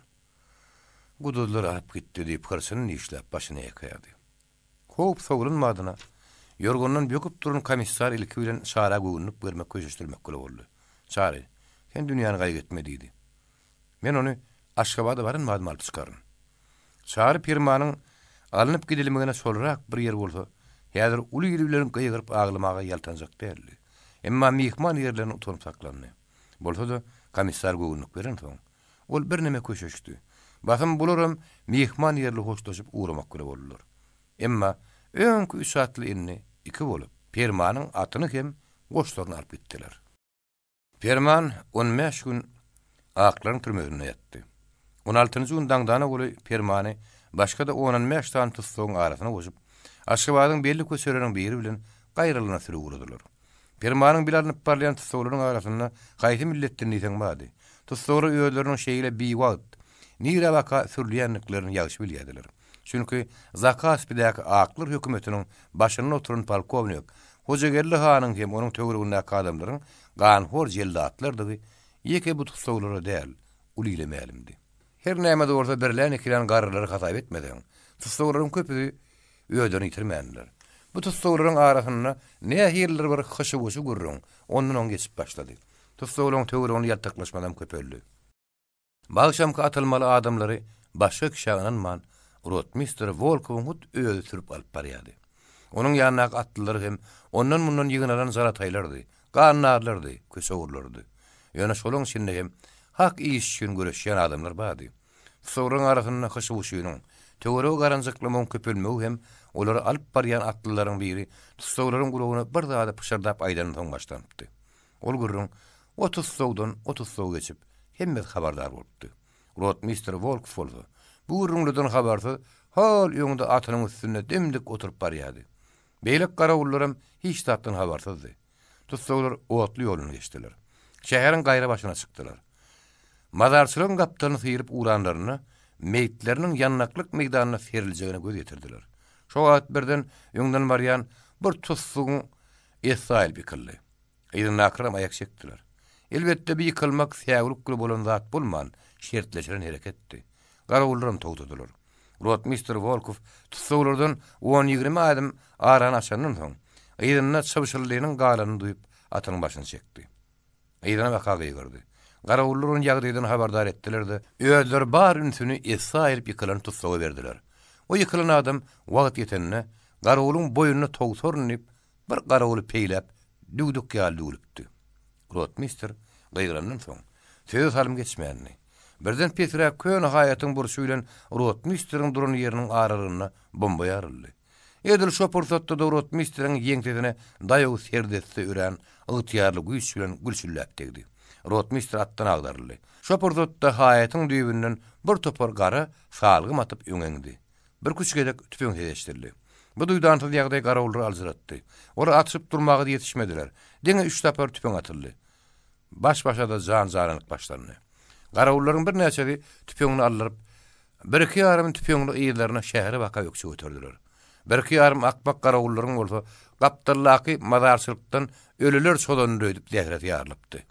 guduzlar alyp gitdi diýip, hyrçyny dişläp, başyny ýaýkaýardy. Howp sowlan badyna, ýorgandan böküp duran komissar ilki bilen Çara göwünlik bermek, köşeşdirmek bile boldy. Çary, sen dünýäni gaýgy etme diýdi. Men ony Aşgabada baran badyma alyp çykaryn. Çary Permanyň alnyp gidilmegine çolarak bir ýer bolsa, häzir uly il bilen gygyryp aglamaga ýaltanjak däldi. Emma myhman ýerlerine utanyp saklandy. Bolsa-da, komissar göwünlik berensoň, ol birneme köşeşdi. Basym bularam myhman ýerli hoşlaşyp ugramak bile boldular. Emma öňki üç atly indi iki bolup, Permanyň atyny hem goşlaryny alyp gitdiler. Perman on bäş gün Aklaryň türmesinde ýatdy. On altynjy gün daňdana golaý Permany başga-da on-on bäş sany tussagyň arasyna goşup, Aşgabadyň belli köçeleriniň biri bilen gaýralyna sürüp ugradylar. Permanyň bile alnyp barylýan tussaglaryň arasynda haýsy milletden diýseň bardy. Tussaglar özleriniň şeýle biwagt, nirä baka sürülýändiklerini ýagşy bilýärdiler. Çünki Zakaspidäki aklar hökümetiniň başynda oturan polkownik Hojageldi hanyň hem onuň töweregindäki adamlaryň ganhor jellatlardygy ýeke bu tussaglara däl, uly ile mälimdi. Her näme-de bolsa birlän-ikilän garrylary hasap etmeseň, tussaglaryň köpüsi özlerini ýitirmändiler. Bu tussaglaryň arasynda nähilidir bir hyşy-wyşy gürrüň ondan-oň geçip başlady. Tussaglaryň töwereginde ýaltaklaşmalam köpeldi. Bagşamky atylmaly adamlary başga kişä ynanman, rotmistr Wolkowyň hut özi sürüp alyp barýardy. Onuň ýanyndaky atlylar hem ondan-mundan ýygnalan jalataýlardy, gandarlardy, köçe ogrularydy. Ýöne şolaň içinde hem hak iş üçin göreşýän adamlar bardy. Tussaglaryň arasynda hyşy-wuşynyň, töweregi garanjaklamagyň köpelmegi hem olary alyp barýan atlylaryň biri tussaglaryň gulagyna bir zady pyşyrdap aýdandan soň başlanypdy. Ol gürrüň o tussagdan o tussaga geçip, hemmesi habardar bolupdy. Rotmistr Wolkow bolsa, bu gürrüňlerden habarsyz, hol öňde atynyň üstünde dim-dik oturyp barýardy. Beýleki garawullaram hiç zatdan habarsyzdy. Tussaglar otly ýoluny geçdiler. Şäheriň gaýra başyna çykdylar. Mazarçylygyň gapdalyny syryp ugranlarynda, meýitleriniň ýandaklyk meýdanyna seriljegine göz ýetirdiler. Şo wagt birden öňden barýan bir tussagyň essaýylyp ýykyldy. Yzyndakylaram aýak çekdiler. Elbetde, bu ýykylmak säwlik güli bolan zat bolman, şertleşilen hereketdi. Garawullaram togtadylar. Rotmistr Wolkow tussaglardan on-ýigrimi ädim arany açandan soň, yzynda çybşyldynyň galanyny duýup, atynyň başyny çekdi. Yzyna baka gygyrdy. Garawullar ony ýagdaýdan habardar etdiler-de, özleri bar ünsüni essaýylyp ýykylan tussaga berdiler. O ýykylan adam wagt ýetende, garawulyň boýnuna towsaryn diýip, Bir garawuly peýläp, düwdük ýaly düwlüpdi. Rotmistr gygyrandan soň, söze salym geçmändi. Birden pesräk köne haýatyň burçy bilen rotmistriň duran ýeriniň aralygynda bomba ýaryldy. Edil şo pursatda-da rotmistriň ýeňsesine daýaw serdesse örän ygtyýarly güýç bilen gülçülläp degdi. Rotmistr atdan agdaryldy. Şo pursatda haýatyň düýbünden bir topar gara salgym atyp öňe eňdi. Birküç gezek tüpeň sesi eşidildi. Bu duýdansyz ýagdaý garawullary aljyratdy. Olar atyşyp durmaga-da ýetişmediler. Diňe üç sapar tüpeň atyldy. Baş-başa-da jan-janalyk başlandy. Garawullaryň birnäçesi tüpeňini aldyryp, birki ýarym tüpeňli yzlaryna şähere baka ökje göterdiler. Birki ýarym akmak garawullaryň bolsa gapdaldaky mazarçylykdan ölüler çozandyr öýdüp zähresi ýarylypdy.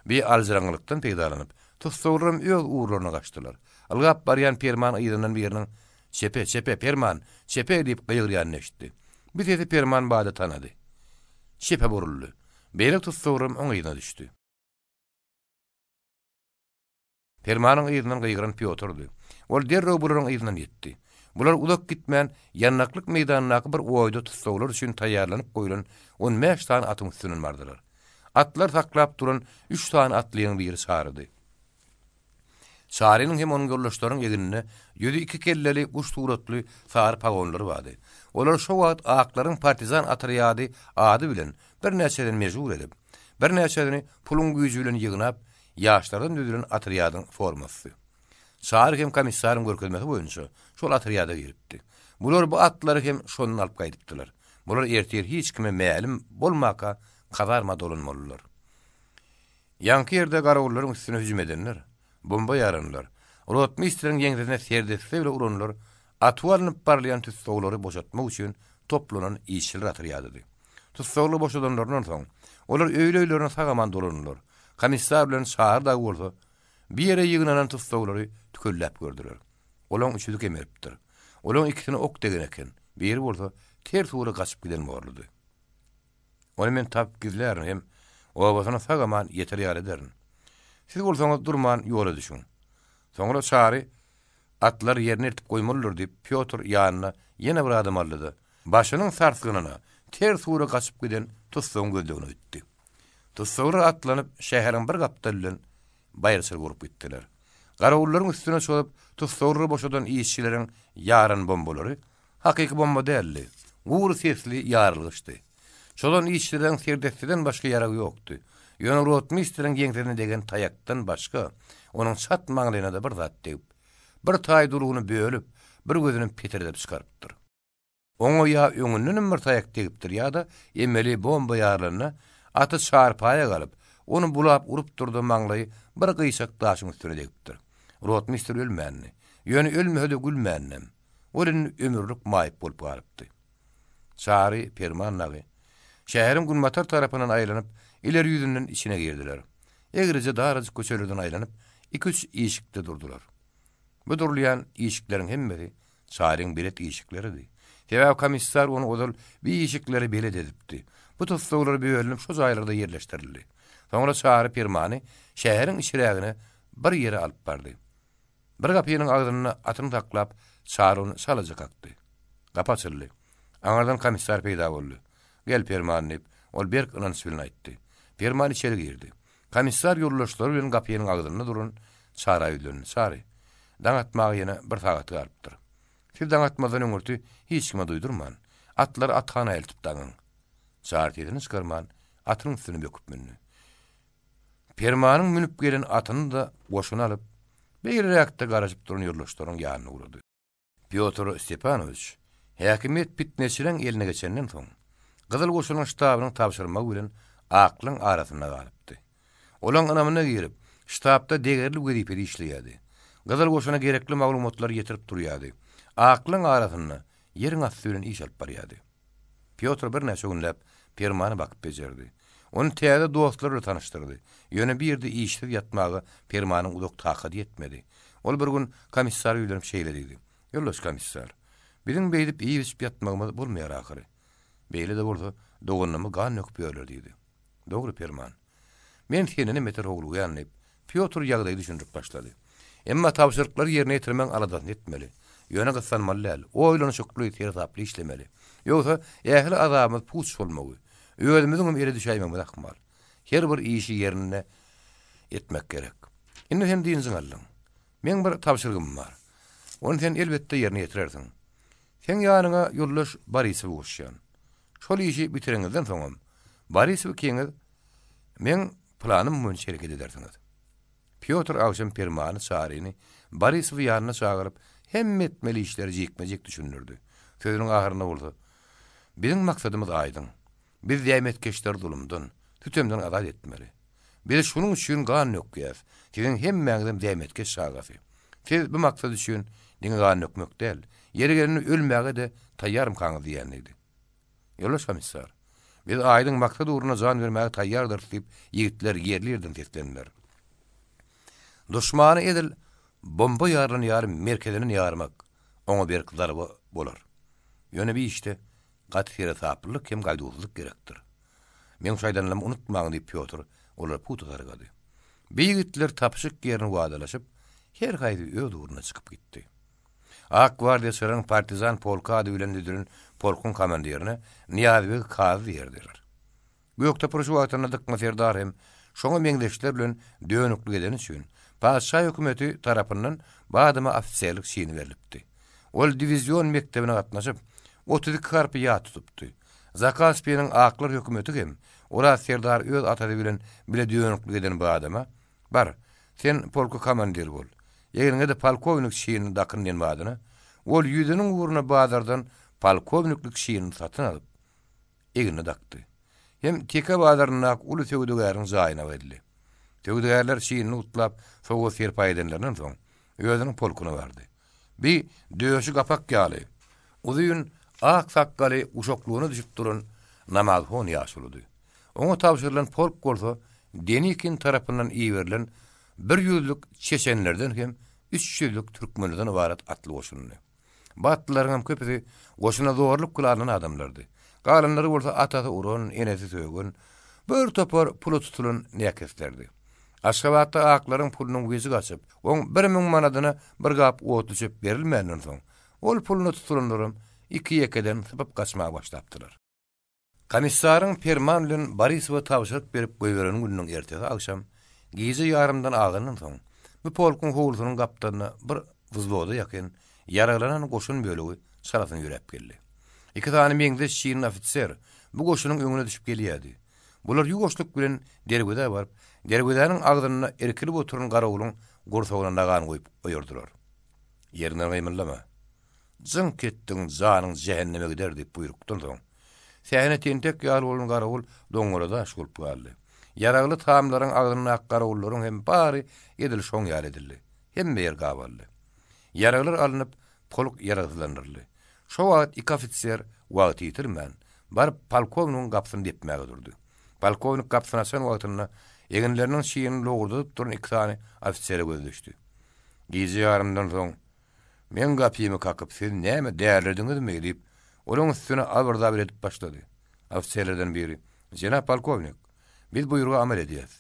Bi aljyraňňylykdan peýdalanyp, tussaglaram öz ugurlaryna gaçdylar. Ylgap barýan Perman yzyndan biriniň, Çepe, çepe, Perman! Çepe! diýip gygyrýanyny eşitdi. Bu sesi Perman bada tanady. Çepe buruldy. Beýleki tussaglaram oň yzyna düşdi. Permanyň yzyndan gygyran Pýotrdy. Ol derrew bularyň yzyndan ýetdi. Bular uzak gitmän, ýandaklyk meýdanyndaky bir oýda tussaglar üçin taýýarlanyp goýlan on bäş sany atyň üstünden bardylar. Atlary saklap duran üç sany atlynyň biri Çarydy. Çarynyň hem onuň ýoldaşlarynyň egninde ýüzi iki kelleli guş suratly sary pagonlary bardy. Olar şo wagt aklaryň partizan otrýady ady bilen birnäçesini mejbur edip, birnäçesini puluň güýji bilen ýygnap, Ýaşlardan düzülen otrýadyň formasy. Çary hem komissaryň görkezmesi boýunça şol otrýada giripdi. Bular bu atlary hem şondan alyp gaýdypdylar. Bular ertir hiç kime mälim bolmaka kazarma dolanmalydylar. Ýaňky ýerde garawullaryň üstüne hüjüm edenler, bomba ýaranlar. Rotmistriň ýeňsesine serdesse bile uranlar atuwa alnyp barylýan tussaglary boşatmak üçin toplanan işçiler otrýadydy. Tussaglary boşadanlaryndan soň, olar öýli-öýlerine sag-aman dolandylar. Komissar bilen Çary dagy bolsa, bir ýere ýygnanan tussaglary tükelläp gördüler. Olaň üçüsi kemelipdir. Olaň ikisine ok degen eken, biri bolsa ters ugra gaçyp giden borludy. Ony men tapyp gizlärin hem obasyna sag-aman ýeter ýaly ederin. Siz bolsaňyz durman ýola düşüň. Soňra Çary Atlary ýerine eltip goýmalydyr diýip, Pýotr ýanyna ýene bir adam aldy-da, başynyň sarsgynyna ters ugra gaçyp giden tussagyň gözlegine gitdi. Tussaglar atlanyp, şäheriň bir gapdaly bilen baýyrçylyk urup gitdiler. Garawullaryň üstüne çozup, tussaglary boşadan işçileriň ýaran bombalary hakyky bomba däldi, gury sesli ýarylgyçdy. Çozan işçileriň serdesseden başga ýaragy ýokdy. Ýöne rotmistriň ýeňsesine degen taýakdan başga, onuň çat maňlaýyna-da bir zat degip, bir taý dulugyny bölüp, bir gözüni petirdedip çykarypdyr. Oňa ýa öňündenem bir taýak degipdir ýa-da emeli bomba ýarylanda aty çarpaýa galyp, ony bulap urupdyr-da maňlaýy bir gyýçak daşyň üstüne degipdir. Rotmistr ölmändi. Ýöne ölmese-de gülmändem. Ol indi ömürlik maýyp bolup galypdy. Çary Perman dagy şäheriň günbatar tarapyndan aýlanyp, ileri ýüzünden içine girdiler. Egrije darajyk köçelerden aýlanyp, iki-üç işikde durdular. Bu durulýan işikleriň hemmesi Çaryň belet işikleridi. Sebäbi komissar ony ozal bi işiklere belet edipdi. Bu tussaglar bölünip şo jaýlarda ýerleşdirildi. Soňra Çary Permany şäheriň içirägine bir ýere alyp bardy. Bir gapynyň agzynda atyny saklap, Çary ony çalaja kakdy. Gapy açyldy. Aňyrdan komissar peýda boldy. Gel, Perman, diýip, ol berk ynanç bilen aýtdy. Perman içeri girdi. Komissar ýoldaşlary bilen gapynyň agzynda duran Çara ýüzlendi. Çary, daň atmaga ýene bir sagat galypdyr. Siz daň atmazdan öňürti hiç kime duýdurman, atlary athana eltip daňyň. Çary sesini çykarman, atynyň üstüne böküp mündi. Permanyň münüp gelen atyny-da goşuna alyp, beýleräkde garaşyp duran ýoldaşlarynyň ýanyna ugrady. Pýotr Stepanowiç häkimiýet pitneçileň eline geçenden soň, Gyzyl Goşunyň ştabynyň tabşyrmagy bilen aklaň arasynda galypdy. Olaň ynamyna girip, ştabda degerli wezipede işleýärdi. Gyzyl Goşuna gerekli maglumatlary ýetirip durýardy. Aklaň arasynda ýeriň asty bilen iş alyp barýardy. Pýotr birnäçe günläp Permany bakyp bejerdi. Ony täze dostlary bilen tanyşdyrdy. Ýöne bir ýerde işsiz ýatmaga Permanyň uzak takady ýetmedi. Ol bir gün komissara ýüzlenip şeýle diýdi, Ýoldaş komissar, biziň beýdip iýip-içip ýatmagymyz bolmaýar ahyry. Beýle-de bolsa, doganlarymyz gan döküp ýörler diýdi. Dogry, Perman. Men sendenem beter howlugýan, diýip, Pýotr ýagdaýy düşündirip başlady. Emma tabşyryklary ýerine ýetirmegiň aladasyny etmeli. Ýöne gyssanmaly däl, oýlanyşykly, seresaply işlemeli. Ýogsa, ähli azabymyz puç bolmagy, özümiziňem ele düşäýmegimiz ahmal. Her bir işi ýerinde etmek gerek. Indi sen dynjyňy aldyň. Meň bir tabşyrygym bar. Ony sen elbetde ýerine ýetirersiň. Seň ýanyňa ýoldaş Borisowy goşýan. Şol işi bitireňizden soňam, Borisow ikiňiz meň planym boýunça hereket edersiňiz. Pýotr agşam Permany, Çaryny, Borisowy ýanyna çagyryp, hemme etmeli işleri jikme-jik düşündirdi. Sözüniň ahyrynda bolsa, Biziň maksadymyz aýdyň. Biz zähmetkeşleri zulumdan, sütemden azat etmeli. Biz şunuň üçin gan dökýäs. Siziň hemmäňizem zähmetkeş çagasy. Siz bu maksat üçin diňe gan dökmek däl, ýeri gelende ölmäge-de taýýarmykaňyz diýýändigdi. Ýoldaş komissar, biz aýdyň maksat ugrunda jan bermäge taýýardyrys diýip, ýigitler ýerli-ýerden seslendiler. Duşmany edil bomba ýarylan ýaly merkezinden ýarmak oňa berk zarba bolar. Ýöne bir işde gaty seresaplylyk hem gaýduwsyzlyk gerekdir. Meň şu aýdanlarymy unutmaň diýip Pýotr olara pugta sargady. Bi ýigitler tapyşyk ýerini wadalaşyp, her haýsy öz ugruna çykyp gitdi. Ak gwardiýaçylaryň partizan polky ady bilen düzülen polkuň komandirine Nyýazbeg kazy diýerdiler. Gökdepe urşy wagtynda Dykma serdar hem şoňa meňzeşler bilen dönüklik edeni üçin, patyşa hökümeti tarapyndan bu adama ofiserlik çini berlipdi. Ol diwizion mekdebine gatnaşyp, 32 harpy ýat tutupdy. Zakaspiniň aklar hökümeti hem Oraz serdar öz atasy bilen bile dönüklik eden bu adama, Bar, sen polka komandiri bol. Egniňe-de polkownik çinini dakyn diýen badyna, ol ýüzüniň ugruna bazardan polkowniklik çinini satyn alyp, egnine dakdy. Hem Teke bazaryndaky uly söwdagäriň jaýyna geldi. Söwdagärler çinini gutlap, sowgat-serpaý edenlerinden soň, özüniň polkuna bardy. Bi döşi gapak ýaly, uzyn ak sakgaly guşaklygyna düşüp duran namazhon ýaşuludy. Oňa tabşyrylan polk bolsa Denikin tarapyndan iberilen bir ýüzlük çeçenlerden hem üç ýüzlük türkmenlerden ybarat atly goşundy. Bu atlylaryňam köpüsi goşuna zorluk bilen alnan adamlardy. Galanlary bolsa atasy uran, enesi sögen, bir topar pula tutulan näkeslerdi. Aşgabatda aklaryň pulunyň weji gaçyp, oň 1000 manadyna bir gap otluçöp berilmänden soň, ol puluna tutulanlaram iki-ýekeden sypyp gaçmaga başlapdylar. Komissaryň perman bilen Borisowa tabşyryk berip goýberen gününiň ertesi agşam, gije ýarymdan agandan soň, bu polkuň howlusynyň gapdalyna bir wzwoda ýakyn ýaraglanan goşun bölegi çalasyn ýöräp geldi. Iki sany meňzeş çinli ofiser bu goşunyň öňüne düşüp gelýärdi. Bular ýuwaşlyk bilen derwezä baryp, derwezäniň agzynda irkilip oturan garawulyň gursagyna nagan goýup oýardylar. Ýeriňden gymyldama! Jyňk etdiň, janyň jähenneme gider diýip buýrukdan soň, sähne tentek ýaly bolan garawul doňňara daş bolup galdy. Ýaragly tamlaryň agzyndaky garawullaryň hem bary edil şoň ýaly edildi. Hemme ýer gabaldy. Ýaraglar alnyp, polk ýaragsyzlandyryldy. Şo wagt iki ofiser wagty ýitirmän, baryp polkownigiň gapysyny depmäge durdy. Polkownik gapysyny açan wagtynda eginleriniň çignini lowurdadyp duran iki sany ofisere gözi düşdi. Gije ýarymdan soň Meň gapymy kakyp, siz näme, dälirdiňizmi? diýip, olaň üstüne abyr-zabyr edip başlady. Ofiserlerden biri, Jenap polkownik, biz buýruga amal edýäs.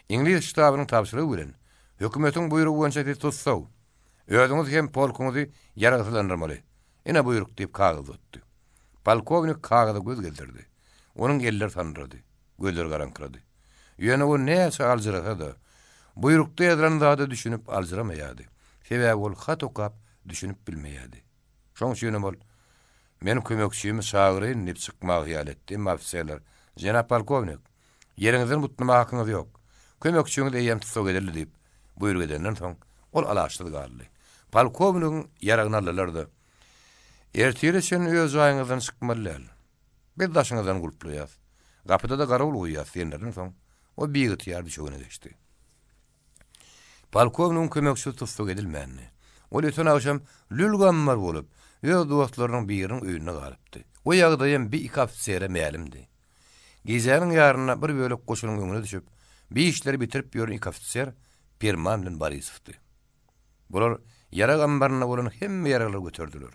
Iňlis ştabynyň tabşyrygy bilen, hökümetiň buýrugy boýunça siz tussag. Özüňiz hem polkuňyzy ýaragsyzlandyrmaly. Ine buýruk diýip kagyz uzatdy. Polkownik kagyza göz gezdirdi. Onuň elleri sandyrady. Gözleri garaňkyrady. Ýöne ol näçe aljyrasa-da, buýrukda ýazylan zada düşünip aljyramaýardy. Sebäbi ol hat okap düşünip bilmeýärdi. Şoň üçinem ol, Men kömekçimi çagyraýyn diýip çykmagy hyýal etdi. Emma ofiserler, Jenap polkownik, ýeriňizden butnama hakyňyz ýok. Kömekçiňiz eýýäm tussag edildi diýip, buýruk edenden soň, ol alaçsyz galdy. Polkownigiň ýaragyny aldylar-da, Ertire çenli öz jaýyňyzdan çykmaly däl. Biz daşyňyzdan gulplaýas. Gapyda-da garawul goýýas diýenlerinden soň, o biygtyýar düşegine geçdi. Polkownigiň kömekçisi tussag edilmändi. Ol öten agşam lül-gammar bolup, öz dostlarynyň biriniň öýünde galypdy. O ýagdaýam bi iki ofisere mälimdi. Gijäniň ýarynda bir bölek goşunyň öňüne düşüp, bi işleri bitirip ýören iki ofiser Perman bilen Borisowdy. Bular ýarag ambarynda bolan hemme ýaraglary göterdiler.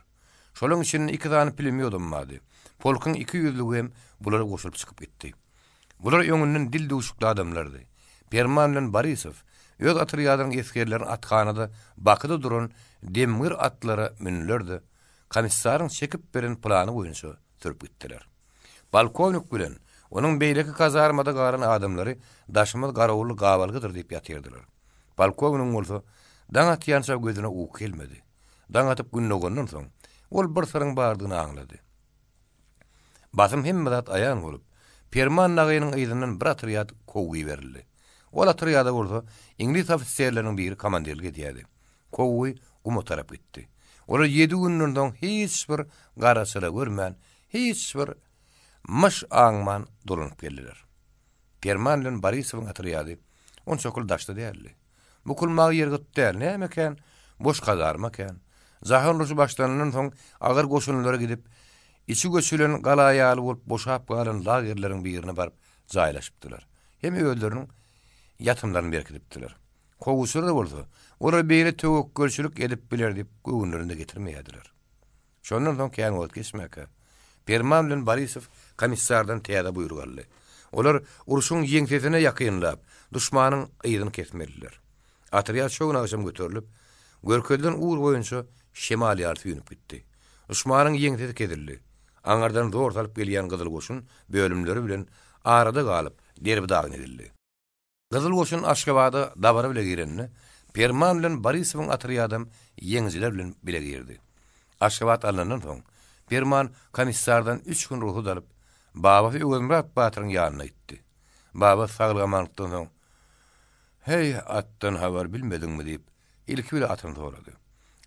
Şolaň içinde iki sany pulemýodam bardy. Polkuň iki ýüzlügi hem bulara goşulyp çykyp gitdi. Bular öňünden dil döwşükli adamlardy. Perman bilen Borisow öz otrýadynyň esgerlerini athanada bakyda duran demgir atlara mündüler-de, komissaryň çekip beren plany boýunça sürüp gitdiler. Polkownik bilen onuň beýleki kazarmada galan adamlary daşymyz garawully gabalgydyr diýip ýatyrdylar. Polkownigiň bolsa daň atýança gözüne uky gelmedi. Daň atyp gün dogandan soň, ol bir syryň bardygyny aňlady. Basym hemme zat aýan bolup, Perman dagynyň yzyndan bir otrýad kowgy iberildi. Ol otrýada bolsa iňlis ofiserleriniň biri komandirlik edýärdi. Kowgy guma tarap gitdi. Olar ýedi günden soň hiç bir gara-çyra görmän, hiç bir myş aňman dolanyp geldiler. Perman bilen Borisowyň otrýady onçakly daşda däldi. Bukulmaga ýer gyt däl, näme kän, boş kazarma kän. Jahan urşy başlanandan soň agyr goşunlara gidip, içi göçülen gala ýaly bolup boşap galan lagerleriň birine baryp jaýlaşypdylar. Hem özleriniň ýatymlaryny berkidipdiler. Kowguçylar bolsa, olar beýle töwekgelçilik edip biler diýip göwünlerine getirmeýärdiler. Şondan soň kän wagt geçmäkä, Perman bilen Borisow komissardan täze buýruk aldy. Olar urşuň ýeňsesine ýakynlap, duşmanyň yzyny kesmelidiler. Otrýad şo gün agşam göterilip, görkezilen ugur boýunça şemal ýaly süýnüp gitdi. Duşmanyň ýeňsesi kesildi. Aňyrdan zor salyp gelýän Gyzyl goşun bölümleri bilen arada galyp, derbi-dagyn edildi. Gyzyl goşun Aşgabada dabara bile girende, Perman bilen Borisowyň otrýadam ýeňijiler bilen bile girdi. Aşgabat alnandan soň, Perman komissardan üç gün rugsat alyp, babasy Öwezmyrat batyryň ýanyna gitdi. Babasy saglyk-amanlykdan soň, Heý, atdan habar bilmediňmi diýip, Ilki bile atyny sorady.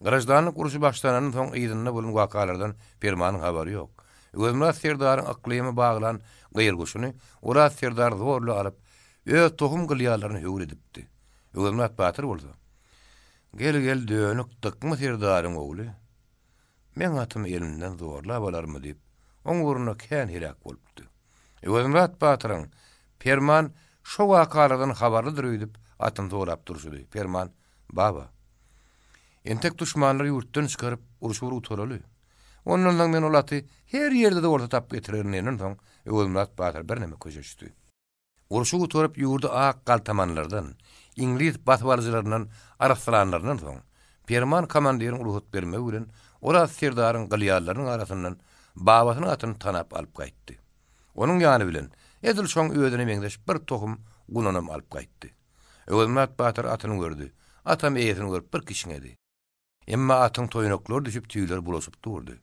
Graždanlyk urşy başlanandan soň yzynda bolan wakalardan Permanyň habary ýok. Öwezmyrat serdaryň yklymy baglan gyr guşuny Oraz serdar zorla alyp, öz tohum gylýallaryny höwür edipdi. Öwezmyrat batyr bolsa. Gel-gel dönük Dykma serdaryň ogly meň atymy elimden zorlap alarmy diýip, oň ugrunda kän heläk bolupdy. Öwezmyrat batyryň Perman şo wakalardan habarlydyr öýdüp atyny sorap durşudy. Perman, Baba, entek duşmanlary ýurtdan çykaryp, urşy bir gutaraly. Ondan soň men ol aty her ýerde-de bolsa tapyp getirerin diýenden soň Öwezmyrat batyr birneme köşeşdi. Urşy gutaryp ýurdy ak galtamanlardan, iňlis basybalyjylaryndan arassalanlaryndan soň, Perman komandiriň rugsat bermegi bilen Oraz serdaryň gylýallarynyň arasyndan babasynyň atyny tanap alyp gaýtdy. Onuň ýany bilen edil şoň özüne meňzeş bir tohum gunanam alyp gaýtdy. Öwezmyrat batyr atyny gördi. Atam eýesini görüp bir kişňedi. Emma atyň toýnaklary düşüp tüýleri bulaşyp durdy.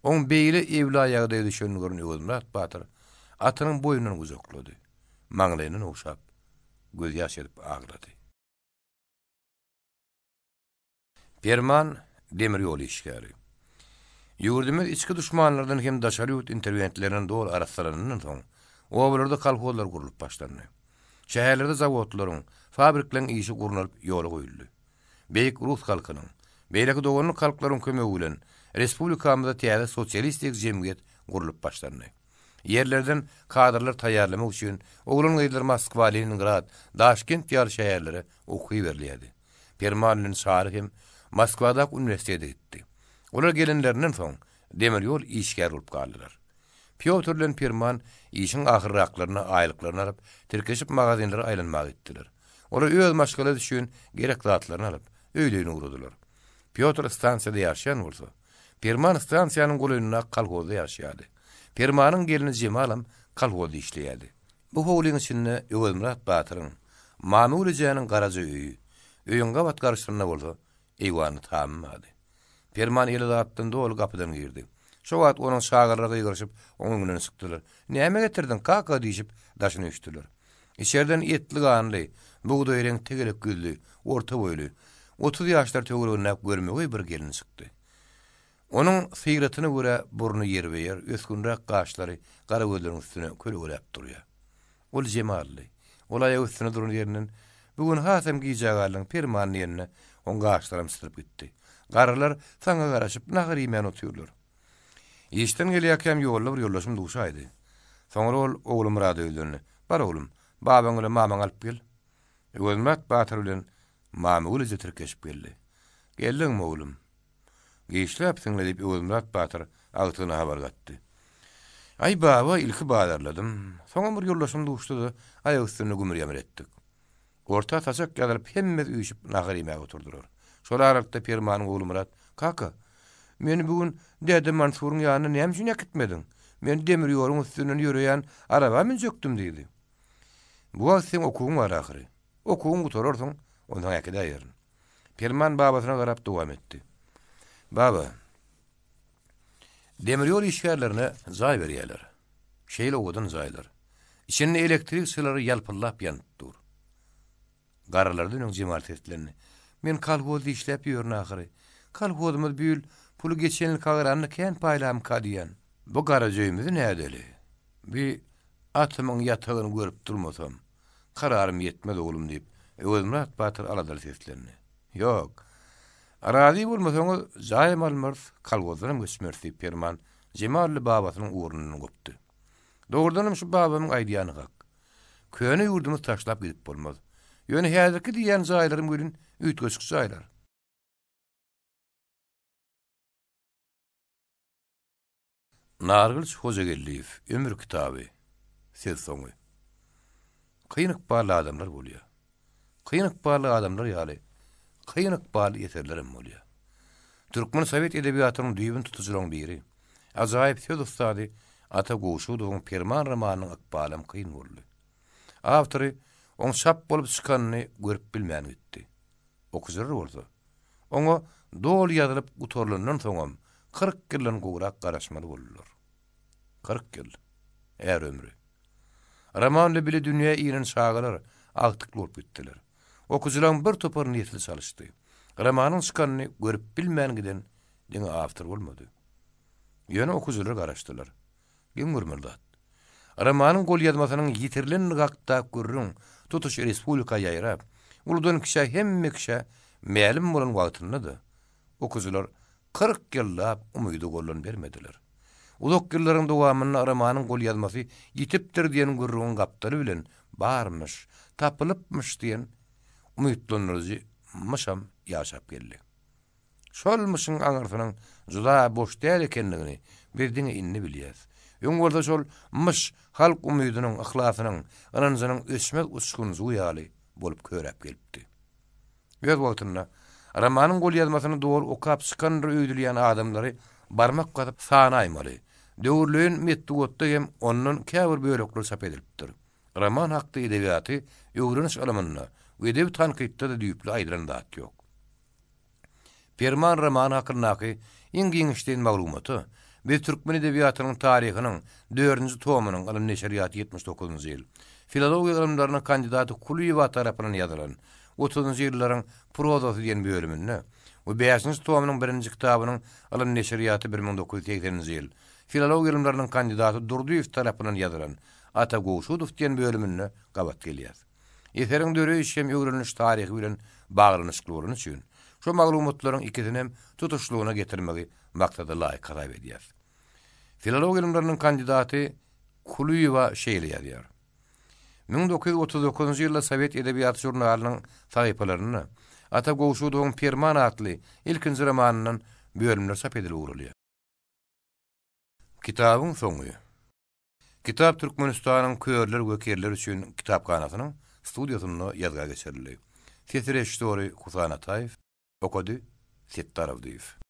Oň beýle ewla ýagdaýa düşenini gören Öwezmyrat batyr atynyň boýnundan gujaklady. Maňlaýyndan ogşap, gözýaş edip aglady. Perman, demir ýol işgäri. Ýurdumyz içki duşmanlardan hem daşary ýurt interwentlerinden doly arassalanandan soň, obalarda kolhozlar gurlup başlandy. Şäherlerde zawodlaryň, fabrikleriň işi gurnalyp ýola goýuldy. Beýik rus halkynyň, beýleki doganlyk halklaryň kömegi bilen respublikamyzda täze sosialistik jemgyýet gurlup başlandy. Ýerlerden kadrlar taýýarlamak üçin oglan-gyzlar Moskwa, Leningrad, Daşkent ýaly şäherlere okuwa iberilýärdi. Perman bilen Çary hem Moskwadaky uniwersitete gitdi. Olar gelenlerinden soň demir ýol işgäri bolup galdylar. Pýotr bilen Perman işiň ahyrraklarynda aýlyklaryny alyp, tirkeşip magazinlere aýlanmaga gitdiler. Olar öz maşgalasy üçin gerek zatlaryny alyp, öýleýin ugradylar. Pýotr stansiýada ýaşaýan bolsa, Perman stansiýanyň golaýyndaky kolhozda ýaşaýardy. Permanyň gelni Jemalam kolhozda işleýärdi. Bu howlyň içinde Öwezmyrat batyryň, Mamygül ejäniň garaja öýi, öýüň gabat garşysynda bolsa eýwanly tamy bardy. Perman eli zatdan doly gapydan girdi. Şo wagt onuň çagalary gygyryşyp, oň öňünden çykdylar. Näme getirdiň, kaka? diýşip, daşyna üýşdüler. Içerden etli-ganly, bugdaýreňk tegelek ýüzli, orta boýly, 30 ýaşlar töweregindäki görmegeý bir gelin çykdy. Onuň syratyna görä burny ýerbe-ýer, ösgünräk gaşlary gara gözleriniň üstüne kölegeläp durýar. Ol Jemaldy. Ol aýak üstünde duran ýerinden, Bu gün hasam gijä galdyň, Perman diýende, oň gaşlaram çytylyp gitdi. Garrylar saňa garaşyp, nahar iýmän otyrlar. Işden gelýärkäm ýolda bir ýoldaşym duşaýdy. Soňra ol ogly Myrada ýüzlendi. Bar oglum, babaň bilen mamaňy alyp gel. Öwezmyrat batyr bilen Mamygül eje tirkeşip geldi. Geldiňmi, oglum? Giçläpsiň-le, diýip, Öwezmyrat batyr agtygyna habar gatdy. Aý, baba, ilki bazarladym. Soňam bir ýoldaşym duşdy-da, aýak üstünde gümür-ýamyr etdik. Orta saçak ýazylyp, hemmesi üýşüp nahar iýmäge oturdylar. Şol aralykda Permanyň ogly Myrat, Kaka, meni bu gün däde Mansuryň ýanyna näme üçin äkitmediň? Men demir ýoluň üstünden ýöreýän araba münjekdim diýdi. Bu wagt seň okuwyň bar ahyry. Okuwyňy gutararsyň, onsoň äkidäýerin. Perman babasyna garap dowam etdi. Baba, demir ýol işgärlerine jaý berýärler. Şeýle owadan jaýlar. Içinde elektrik çyralary ýalpyldap ýanyp dur. Garrylardan öň Jemal seslendi. Men kolhozda işläp ýörün ahyry. Kolhozymyz bu ýyl puly geçen ýylka garanda kän paýlamyka diýýän. Bu garaja öýümizi nädeli? Bi atymyň ýatagyny görüp durmasam. Kararym ýetmez, oglum, diýip, Öwezmyrat batyr aladaly seslendi. Ýok. Razy bolmasaňyz, jaýam almarys, kolhozdanam göçmeris, diýip, Perman Jemally babasynyň ugrundan gopdy. Dogrudanam şu babamyň aýdýany hak. Köne ýurdumyzy taşlap gidip bolmaz. Ýöne häzirki diýýän jaýlarym welin üýtgeşik jaýlar. Nargylyç Hojageldiýew, Ömür kitaby, Sözsoňy. Kyn ykbally adamlar bolýar. Kyn ykbally adamlar ýaly, kyn ykbally eserlerem bolýar. Türkmen sowet edebiýatynyň düýbüni tutujylaryň biri, ajaýyp söz ussady Ata Gowşudowyň Perman romanynyň ykbalam kyn boldy. Awtory oň çap bolup çykanyny görüp bilmän gitdi. Okyjylar bolsa, oňa doly ýazylyp gutarylandan soňam 40 ýyldan gowrak garaşmaly boldular. 40 ýyl. Är ömri. Roman bilen bile dünýä inen çagalar agtykly bolup gitdiler. Okyjylaryň bir topar nesli çalyşdy. Romanyň çykanyny görüp bilmän giden diňe awtor bolmady. Ýöne okyjylar garaşdylar. Geň görmeli zat. Romanyň golýazmasynyň ýitirilendigi hakdaky gürrüň tutuş respublika ýaýrap, uludan-kiçä hemme kişä. mälim bolan wagtynda-da, okyjylar 40 ýyllap umydy goldan bermediler. Uzak ýyllaryň dowamynda romanyň golýazmasy ýitipdir diýen gürrüňiň gapdaly bilen barmyş, tapylypmyş diýen umytlandyryjy myşam ýaşap geldi. Şol myşyň aňyrsynyň juda boş däl ekenligini biz diňe indi bilýäs. Öň bolsa şol myş halk umydynyň, yhlasynyň, ynanjynyň öçmez uçgunjygy ýaly bolup köräp gelipdi. Öz wagtynda romanyň golýazmasyny doly okap çykandyr öýdülýän adamlary barmak basyp sanaýmaly. Döwürleýin metbugatda hem ondan käbir bölekler çap edilipdir. Roman hakda edebiýaty öwreniş ylymynda we edebi tankytda-da düýpli aýdylan zat ýok. Perman romany hakyndaky iň giňişleýin maglumata biz Türkmen edebiýatynyň taryhynyň dördünji tomynyň, Ylym neşirýaty 79-njy ýyl, filologiýa ylymlarynyň kandidaty Kulyýewa tarapyndan ýazylan Otuzynjy ýyllaryň prozasy diýen bölüminde we bäşinji tomynyň birinji kitabynyň Ylym neşirýaty 1980-nji ýyl, filologiýa ylymlarynyň kandidaty Durdyýew tarapyndan ýazylan Ata Gowşudow diýen bölüminde gabat gelýär. Eseriň döreýiş hem öwreniliş taryhy bilen baglanyşykly bolany üçin, şu maglumatlaryň ikisinem tutuşlygyna getirmegi maksada laýyk hasap edýäris. Filologiýa ylymlarynyň kandidaty Kulyýewa şeýle ýazýar, 1939-njy ýylda Sowet edebiýaty žurnalynyň sahypalarynda Ata Gowşudowyň Perman atly ilkinji romanyndan bölümler çap edilip ugralýar. Kitabyň soňy. Kitap Türkmenistanyň Körler we kerler üçin kitaphanasynyň studiýasynda ýazga geçirildi. Ses režissýory Husan Ataýew, okady Setdar Abdyýew.